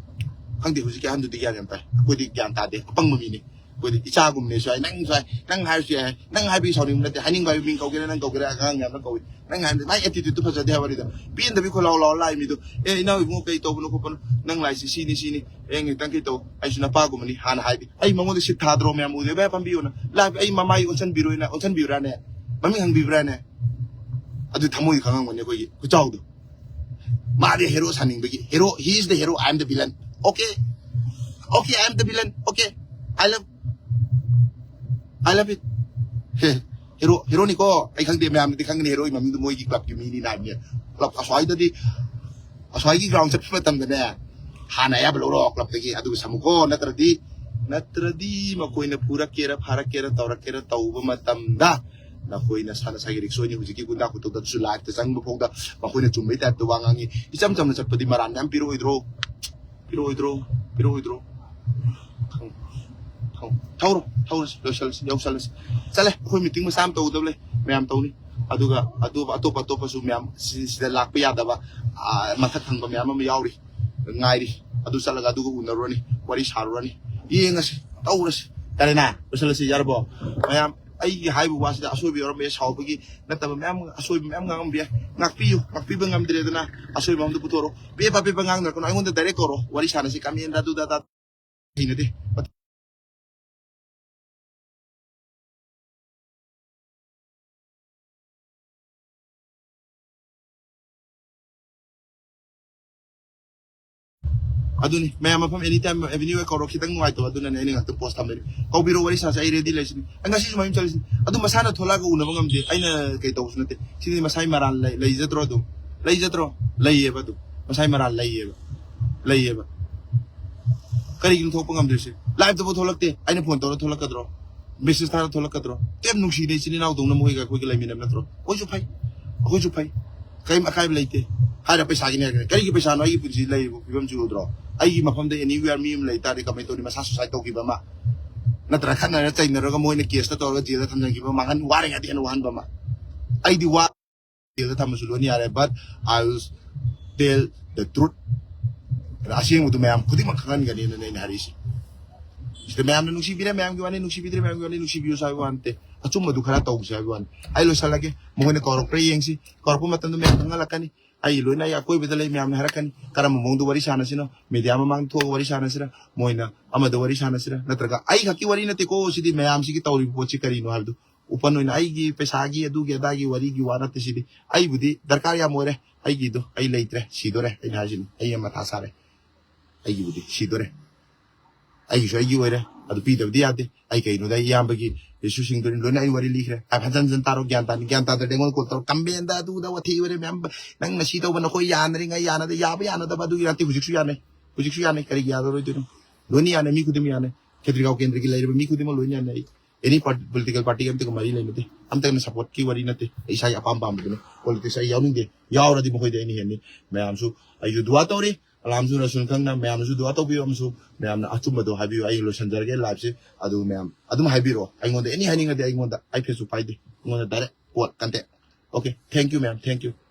ꯈꯪꯗꯦ, ꯍꯧꯖꯤꯛꯀꯤ ꯑꯍꯟꯗꯨꯗꯤ ꯒ꯭ꯌꯥꯟ ꯌꯥꯝ ꯇꯥꯏ, ꯑꯩꯈꯣꯏꯗꯤ ꯒ꯭ꯌꯥꯟ ꯇꯥꯗꯦ, ꯑꯄꯪꯕ ꯃꯤꯅꯤ꯫ ꯑꯩꯈꯣꯏꯗꯤ ꯏꯆꯥꯒꯨꯝꯅꯦꯁꯨ ꯍꯥꯏ, ꯅꯪꯁꯨ ꯍꯥꯏ, ꯅꯪ ꯍꯥꯏꯔꯁꯨ ꯌꯥꯏ, ꯅꯪ ꯍꯥꯏꯕꯒꯤ ꯁꯥꯎꯅꯤꯡꯕ ꯅꯠꯇꯦ, ꯍꯥꯏꯅꯤꯡꯕ ꯍꯥꯏꯕ ꯃꯤꯡ ꯀꯧꯒꯦꯔꯥ, ꯅꯪ ꯀꯧꯒꯦꯔꯥ, ꯑꯉꯥꯡ ꯌꯥꯝꯅ ꯀꯧꯏ꯫ ꯅꯪ ꯍꯥꯏꯕꯗꯤ ꯃꯥꯏ attitude ꯇꯨ ꯐꯖꯗꯦ ꯍꯥꯏꯕ ꯋꯥꯅꯤꯗ꯫ ꯄꯦꯟꯗꯕꯤ ꯈꯣꯏꯂꯥꯎ ꯂꯥꯎꯔ ꯂꯥꯛꯏ ꯃꯤꯗꯣ, "ꯑꯦ, ꯏꯅꯥꯎ ꯏꯕꯨꯡꯉꯣ, ꯀꯩ ꯇꯧꯕꯅꯣ ꯈꯣꯠꯄꯅꯣ? ꯅꯪ ꯂꯥꯏꯁꯤ ꯁꯤꯅꯤ, ꯁꯤꯅꯤ꯫ ꯑꯦ, ꯉꯥꯏꯇꯪ ꯀꯩ ꯇꯧ? ꯑꯩꯁꯨ ꯅꯄꯥꯒꯨꯝꯕꯅꯤ" ꯍꯥꯟꯅ ꯍꯥꯏꯗꯤ꯫ ꯑꯩ ꯃꯉꯣꯟꯗ ꯁꯤꯠ ꯊꯥꯗ꯭ꯔꯣ ꯃꯌꯥꯝ ꯎꯗꯦ? "ꯚꯥꯏ, ꯄꯥꯝꯕꯤꯌꯣꯅ꯫ ꯂꯥꯏꯐ ꯑꯩ ꯃꯃꯥꯏ ꯑꯣꯟꯁꯟꯕꯤꯔꯣꯏꯅ, ꯑꯣꯟꯁꯟꯕꯤꯕ꯭ꯔꯥꯅꯦ? ꯃꯃꯤꯡ ꯍꯪꯕꯤꯕ꯭ꯔꯥꯅꯦ?" ꯑꯗꯨ ꯊꯃꯣꯏ ꯈꯪꯉꯝꯒꯅꯤ ꯑꯩꯈꯣꯏꯒꯤ ꯈꯨꯆꯥꯎꯗꯣ꯫ ꯃꯥꯗꯤ hero ꯁꯥꯅꯤꯡꯕꯒꯤ꯫ Hero, he is the hero, I am the villain. Okay? Okay, I am the villain. Okay? I love, I love it. ꯍꯦ, ꯍꯦꯔꯣ, ꯍꯦꯔꯣꯅꯤꯀꯣ꯫ ꯑꯩ ꯈꯪꯗꯦ, ꯃꯌꯥꯝꯅꯗꯤ ꯈꯪꯒꯅꯤ, ꯍꯦꯔꯣꯒꯤ ꯃꯃꯤꯡꯗꯣ ꯃꯣꯏꯒꯤ ꯀ꯭ꯂꯕꯀꯤ ꯃꯤꯅꯤꯅ ꯍꯥꯏꯕꯅꯦ꯫ ꯀ꯭ꯂꯕ ꯑꯁ꯭ꯋꯥꯏꯗꯗꯤ, ꯑꯁ꯭ꯋꯥꯏꯒꯤ ꯒ꯭ꯔꯥꯎꯟ ꯆꯠꯄ ꯃꯇꯝꯗꯅꯦ, ꯍꯥꯟꯅ ꯑꯌꯥꯕ ꯂꯧꯔꯣ ꯀ꯭ꯂꯕꯇꯒꯤ, ꯑꯗꯨꯒ ꯁꯝꯃꯨꯀꯣ꯫ ꯅꯠꯇ꯭ꯔꯗꯤ, ꯅꯠꯇ꯭ꯔꯗꯤ ꯃꯈꯣꯏꯅ ꯐꯨꯔꯛꯀꯦꯔꯥ, ꯐꯥꯔꯛꯀꯦꯔꯥ, ꯇꯧꯔꯛꯀꯦꯔꯥ, ꯇꯧꯕ ꯃꯇꯝꯗ ꯅꯈꯣꯏ ꯅꯁꯥ ꯅꯁꯥꯒꯤ ꯔꯤꯛꯁ ꯑꯣꯏꯅꯤ꯫ ꯍꯧꯖꯤꯛꯀꯤ ꯒꯨꯟꯗꯥ ꯈꯨꯇꯧꯗ ꯑꯗꯨꯁꯨ ꯂꯥꯏꯐꯇ ꯆꯪꯕ ꯐꯥꯎꯗ ꯃꯈꯣꯏꯅ ꯆꯨꯝꯕꯩ ꯇꯥꯏꯞꯇ ꯋꯥ ꯉꯥꯡꯉꯤ꯫ ꯏꯆꯝ ꯆꯝꯅ ꯆꯠꯄꯗꯤ ꯃꯔꯥꯟ ꯃꯌꯥꯝ ꯄꯤꯔꯛꯑꯣꯏꯗ꯭ꯔꯣ? ꯄꯤꯔꯛꯑꯣꯏꯗ꯭ꯔꯣ? ꯄꯤꯔꯛꯑꯣꯏꯗ꯭ꯔꯣ? ꯊꯧ-, ꯊꯧ-, ꯊꯧꯔꯣ, ꯊꯧꯔꯁꯤ, ꯂꯣꯏꯁꯜꯂꯁꯤ, ꯌꯧꯁꯜꯂꯁꯤ꯫ ꯆꯠꯂꯦ, ꯑꯩꯈꯣꯏ ꯃꯤꯇꯤꯡ ꯃꯆꯥ ꯑꯃ ꯇꯧꯒꯗꯕ ꯂꯩ, ꯃꯌꯥꯝ ꯇꯧꯅꯤ꯫ ꯑꯗꯨꯒ ꯑꯗꯨ ꯑꯇꯣꯞ ꯑꯇꯣꯞꯄꯁꯨ ꯃꯌꯥꯝ ꯁꯤ-, ꯁꯤꯗ ꯂꯥꯛꯄ ꯌꯥꯗꯕ, ꯑꯥ, ꯃꯊꯛ ꯊꯪꯕ ꯃꯌꯥꯝ ꯑꯃ ꯌꯥꯎꯔꯤ, ꯉꯥꯏꯔꯤ꯫ ꯑꯗꯨ ꯆꯠꯂꯒ ꯑꯗꯨꯒ ꯎꯅꯔꯨꯔꯅꯤ, ꯋꯥꯔꯤ ꯁꯥꯔꯨꯔꯅꯤ, ꯌꯦꯡꯉꯁꯤ, ꯇꯧꯔꯁꯤ꯫ ꯌꯥꯔꯦꯅ? ꯂꯣꯏꯁꯜꯂꯁꯤ, ꯌꯥꯔꯕꯣ? ꯃꯌꯥꯝ, ꯑꯩꯒꯤ ꯍꯥꯏꯕ ꯋꯥꯁꯤꯗ ꯑꯁꯣꯏꯕ ꯌꯥꯎꯔꯝꯕ ꯌꯥꯏ, ꯁꯥꯎꯕꯒꯤ ꯅꯠꯇꯕ ꯃꯌꯥꯝ, ꯑꯁꯣꯏꯕ ꯃꯌꯥꯝ ꯉꯥꯡꯉꯝꯕ ꯌꯥꯏ꯫ ꯉꯥꯛꯄꯤꯌꯨ, ꯉꯥꯛꯄꯤꯕ ꯉꯝꯗ꯭ꯔꯦꯗꯅ ꯑꯁꯣꯏꯕ ꯑꯝꯗ ꯄꯨꯊꯣꯔꯛꯑꯣ꯫ ꯄꯦꯄ ꯄꯦꯄ ꯉꯥꯡꯅꯔꯛꯀꯅꯨ, ꯑꯩꯉꯣꯟꯗ ꯗꯥꯏꯔꯦꯛ ꯀꯧꯔꯣ, ꯋꯥꯔꯤ ꯁꯥꯟꯅꯁꯤ꯫ ꯀꯃꯦꯟꯗ ꯑꯗꯨꯗ ꯑꯗꯥ ꯍꯩꯅꯗꯦ꯫ ꯑꯗꯨꯅꯤ, ꯃꯌꯥꯝ ꯃꯐꯝ ꯑꯦꯅꯤ ꯇꯥꯏꯝ ꯑꯦꯚꯦꯅ꯭ꯌꯨ ꯀꯧꯔꯣ, ꯈꯤꯇꯪ ꯅꯨꯡꯉꯥꯏꯇꯕ, ꯑꯗꯨꯅꯅꯦ ꯑꯩꯅ ꯉꯥꯛꯇꯪ ꯄꯣꯁ ꯊꯝꯕꯅꯤ꯫ ꯀꯧꯕꯤꯔꯣ, ꯋꯥꯔꯤ ꯁꯥꯁꯦ, ꯑꯩ ꯔꯦꯗꯤ ꯂꯩꯁꯤꯅꯤ꯫ ꯑꯩ ꯉꯁꯤꯁꯨ ꯃꯌꯨꯝ ꯆꯠꯂꯤꯁꯤꯅꯤ꯫ ꯑꯗꯨ ꯃꯁꯥꯅ ꯊꯣꯛꯂꯛꯑꯒ ꯎꯅꯕ ꯉꯝꯗꯦ, ꯑꯩꯅ ꯀꯩ ꯇꯧꯕꯁꯨ ꯅꯠꯇꯦ꯫ ꯁꯤꯗꯤ ꯃꯁꯥꯏ ꯃꯔꯥꯜ ꯂꯩ-, ꯂꯩꯖꯗ꯭ꯔꯣ? ꯑꯗꯨꯝ ꯂꯩꯖꯗ꯭ꯔꯣ? ꯂꯩꯌꯦꯕ, ꯑꯗꯨꯝ ꯃꯁꯥꯏ ꯃꯔꯥꯜ ꯂꯩꯌꯦꯕ, ꯂꯩꯌꯦꯕ꯫ ꯀꯔꯤꯒꯤꯅꯣ ꯊꯣꯛꯄ ꯉꯝꯗ꯭ꯔꯤꯁꯦ? ꯂꯥꯏꯐꯇꯐꯥꯎ ꯊꯣꯛꯂꯛꯇꯦ, ꯑꯩꯅ ꯐꯣꯟ ꯇꯧꯔ ꯊꯣꯛꯂꯛꯀꯗ꯭ꯔꯣ? ꯃꯦꯁꯦꯖ ꯊꯥꯔ ꯊꯣꯛꯂꯛꯀꯗ꯭ꯔꯣ? ꯀꯩꯝ ꯅꯨꯡꯁꯤꯅ ꯏꯆꯤꯟ ꯏꯅꯥꯎꯗꯧꯅ ꯃꯈꯣꯏꯒ ꯑꯩꯈꯣꯏꯒ ꯂꯩꯃꯤꯟꯅꯕ ꯅꯠꯇ꯭ꯔꯣ? ꯑꯩꯈꯣꯏꯁꯨ ꯐꯩ, ꯑꯩꯈꯣꯏꯁꯨ ꯐꯩ, ꯀꯔꯤꯝ ꯑꯀꯥꯏꯕ ꯂꯩꯇꯦ꯫ ꯍꯥꯏꯔ ꯄꯩꯁꯥꯒꯤꯅꯦ ꯍꯥꯏꯔꯒꯅꯦ꯫ ꯀꯔꯤꯒꯤ ꯄꯩꯁꯥꯅꯣ? ꯑꯩꯒꯤ ꯄꯨꯟꯁꯤ ꯂꯩꯔꯤꯕ ꯐꯤꯕꯝꯁꯤ ꯎꯗ꯭ꯔꯣ? ꯑꯩꯒꯤ ꯃꯐꯝꯗ anywhere ꯃꯤ ꯑꯃ ꯂꯩ ꯇꯥꯔꯗꯤ ꯀꯃꯥꯏꯅ ꯇꯧꯅꯤ? ꯃꯁꯥ suicide ꯇꯧꯈꯤꯕ ꯑꯃ, ꯅꯠꯇ꯭ꯔꯒ ꯈꯠꯅꯔ ꯆꯩꯅꯔꯒ ꯃꯣꯏꯅ case ꯇ ꯇꯧꯔꯒ jail ꯗ ꯊꯝꯖꯤꯟꯈꯤꯕ, ꯃꯥꯡꯍꯟ, ꯋꯥꯔꯤꯉꯩꯗ ꯍꯦꯟꯅ ꯋꯥꯍꯟꯕ ꯑꯃ꯫ ꯑꯩꯗꯤ ꯋꯥ jail ꯗ ꯊꯝꯃꯁꯨ ꯂꯣꯏꯅ ꯌꯥꯔꯦ, but I will tell the truth꯫ ꯑꯁꯦꯡꯕꯗꯨ ꯃꯌꯥꯝ ꯈꯨꯗꯤꯡꯃꯛ ꯈꯪꯍꯟꯒꯅꯤꯅ ꯑꯩꯅ ꯍꯥꯏꯔꯤꯁꯤ꯫ ꯁꯤꯗ ꯃꯌꯥꯝꯅ ꯅꯨꯡꯁꯤꯕꯤꯔꯦ ꯃꯌꯥꯝꯒꯤ ꯋꯥꯅꯤ, ꯅꯨꯡꯁꯤꯕꯤꯗ꯭ꯔꯦ ꯃꯌꯥꯝꯒꯤ ꯋꯥꯅꯤ, ꯅꯨꯡꯁꯤꯕꯤꯌꯨꯁꯨ ꯍꯥꯏꯕ ꯋꯥ ꯅꯠꯇꯦ꯫ ꯑꯆꯨꯝꯕꯗꯨ ꯈꯔ ꯇꯧꯁꯦ ꯍꯥꯏꯕ ꯋꯥꯅꯤ꯫ ꯑꯩ ꯂꯣꯏꯁꯜꯂꯒꯦ꯫ ꯃꯈꯣꯏꯅ ꯀꯧꯔꯛꯄ꯭ꯔꯥ ꯌꯦꯡꯁꯤ꯫ ꯀꯧꯔꯛꯄ ꯃꯇꯝꯗ ꯃꯌꯥꯝ ꯈꯪꯍꯜꯂꯛꯀꯅꯤ꯫ ꯑꯩ ꯂꯣꯏꯅ ꯑꯩ ꯑꯀꯣꯏꯕꯗ ꯂꯩ ꯃꯌꯥꯝꯅ ꯍꯥꯏꯔꯛꯀꯅꯤ꯫ ꯀꯔꯝꯕ ꯃꯑꯣꯡꯗ ꯋꯥꯔꯤ ꯁꯥꯟꯅꯁꯤꯅꯣ? Media ꯃꯃꯥꯡꯗ ꯊꯣꯛꯑꯒ ꯋꯥꯔꯤ ꯁꯥꯟꯅꯁꯤꯔꯥ? ꯃꯣꯏꯅ ꯑꯃꯗ ꯋꯥꯔꯤ ꯁꯥꯟꯅꯁꯤꯔꯥ? ꯅꯠꯇ꯭ꯔꯒ ꯑꯩ ꯈꯛꯀꯤ ꯋꯥꯔꯤ ꯅꯠꯇꯦꯀꯣ ꯁꯤꯗꯤ, ꯃꯌꯥꯝꯁꯤꯒꯤ ꯇꯧꯔꯤꯕ ꯄꯣꯠꯁꯤ ꯀꯔꯤꯅꯣ ꯍꯥꯏꯕꯗꯨ open ꯑꯣꯏꯅ꯫ ꯑꯩꯒꯤ ꯄꯩꯁꯥꯒꯤ, ꯑꯗꯨꯒꯤ ꯑꯗꯥꯒꯤ ꯋꯥꯔꯤꯒꯤ ꯋꯥ ꯅꯠꯇꯦ ꯁꯤꯗꯤ꯫ ꯑꯩꯕꯨꯗꯤ ꯗꯔꯀꯥꯔ ꯌꯥꯝ ꯑꯣꯏꯔꯦ꯫ ꯑꯩꯒꯤꯗꯣ ꯑꯩ ꯂꯩꯇ꯭ꯔꯦ, ꯁꯤꯗꯣꯔꯦ꯫ ꯑꯩꯅ ꯍꯥꯏꯁꯤꯅꯤ, ꯑꯩ ꯌꯥꯝ ꯃꯊꯥ ꯁꯥꯔꯦ꯫ ꯑꯩꯒꯤꯕꯨꯗꯤ ꯁꯤꯗꯣꯔꯦ꯫ ꯑꯩꯒꯤꯁꯨ ꯑꯩꯒꯤ ꯑꯣꯏꯔꯦ꯫ ꯑꯗꯨ ꯄꯤꯗꯕꯗꯤ ꯌꯥꯗꯦ꯫ ꯑꯩ ꯀꯩꯅꯣꯗ ꯑꯩ ꯏꯌꯥꯝꯕꯒꯤ issue ꯁꯤꯡꯗꯨ ꯂꯣꯏꯅ ꯑꯩ ꯋꯥꯔꯤ ꯂꯤꯈ꯭ꯔꯦ꯫ ꯍꯟꯖꯟ ꯍꯟꯖꯟ ꯇꯥꯔꯣ, ꯒ꯭ꯌꯥꯟ ꯇꯥꯅꯤ꯫ ꯒ꯭ꯌꯥꯟ ꯇꯥꯗ꯭ꯔꯗꯤ ꯑꯩꯉꯣꯟꯗ call ꯇꯧꯔꯣ꯫ ꯀꯝꯕꯦꯟꯗ ꯑꯗꯨꯗ ꯋꯥꯊꯤ ꯑꯣꯏꯔꯦ ꯃꯌꯥꯝ꯫ ꯅꯪꯅ ꯁꯤ ꯇꯧꯕ, ꯅꯈꯣꯏ ꯌꯥꯅꯔꯤꯉꯩ ꯌꯥꯅꯗꯦ, ꯌꯥꯕ ꯌꯥꯅꯗꯕ ꯑꯗꯨꯒꯤ ꯅꯠꯇꯦ꯫ ꯍꯧꯖꯤꯛꯁꯨ ꯌꯥꯅꯩ, ꯍꯧꯖꯤꯛꯁꯨ ꯌꯥꯅꯩ꯫ ꯀꯔꯤꯒꯤ ꯌꯥꯔꯔꯣꯏꯗꯣꯏꯅꯣ? ꯂꯣꯏꯅ ꯌꯥꯅꯩ, ꯃꯤ ꯈꯨꯗꯤꯡꯃꯛ ꯌꯥꯅꯩ꯫ ꯈꯦꯇ꯭ꯔꯤꯒꯥꯎ ꯀꯦꯟꯗ꯭ꯔꯒꯤ ꯂꯩꯔꯤꯕ ꯃꯤ ꯈꯨꯗꯤꯡꯃꯛ ꯂꯣꯏꯅ ꯌꯥꯅꯩ꯫ Any political party ꯑꯝꯇꯒ ꯃꯔꯤ ꯂꯩꯅꯗꯦ꯫ ꯑꯝꯇꯒꯅ support ꯀꯤ ꯋꯥꯔꯤ ꯅꯠꯇꯦ꯫ ꯑꯩ ꯏꯁꯥꯒꯤ ꯑꯄꯥꯝ ꯄꯥꯝꯕꯗꯨꯅꯤ꯫ Politics ꯑꯩ ꯌꯥꯎꯅꯤꯡꯗꯦ꯫ ꯌꯥꯎꯔꯗꯤ ꯃꯈꯣꯏꯗ ꯑꯩꯅ ꯍꯦꯟꯅꯤ꯫ ꯃꯌꯥꯝꯁꯨ ꯑꯩꯁꯨ ꯗꯨꯋꯥ ꯇꯧꯔꯤ꯫ ꯑꯂꯥꯝꯁꯨ ꯔꯁꯨꯜ ꯈꯪꯅ ꯃꯌꯥꯝꯅꯁꯨ ꯗꯨꯋꯥ ꯇꯧꯕꯤꯌꯨ ꯑꯃꯁꯨ ꯃꯌꯥꯝꯅ ꯑꯆꯨꯝꯕꯗꯣ ꯍꯥꯏꯕꯤꯌꯨ꯫ ꯑꯩ ꯂꯣꯏꯁꯤꯟꯖꯔꯒꯦ live ꯁꯦ꯫ ꯑꯗꯨ ꯃꯌꯥꯝ ꯑꯗꯨꯝ ꯍꯥꯏꯕꯤꯔꯛꯑꯣ꯫ ꯑꯩꯉꯣꯟꯗ any ꯍꯥꯏꯅꯤꯡꯉꯗꯤ ꯑꯩꯉꯣꯟꯗ, ꯑꯩ Facebook ꯄꯥꯏꯗꯦ꯫ ꯑꯩꯉꯣꯟꯗ direct call, contact꯫ Okay, thank you ꯃꯌꯥꯝ, thank you꯫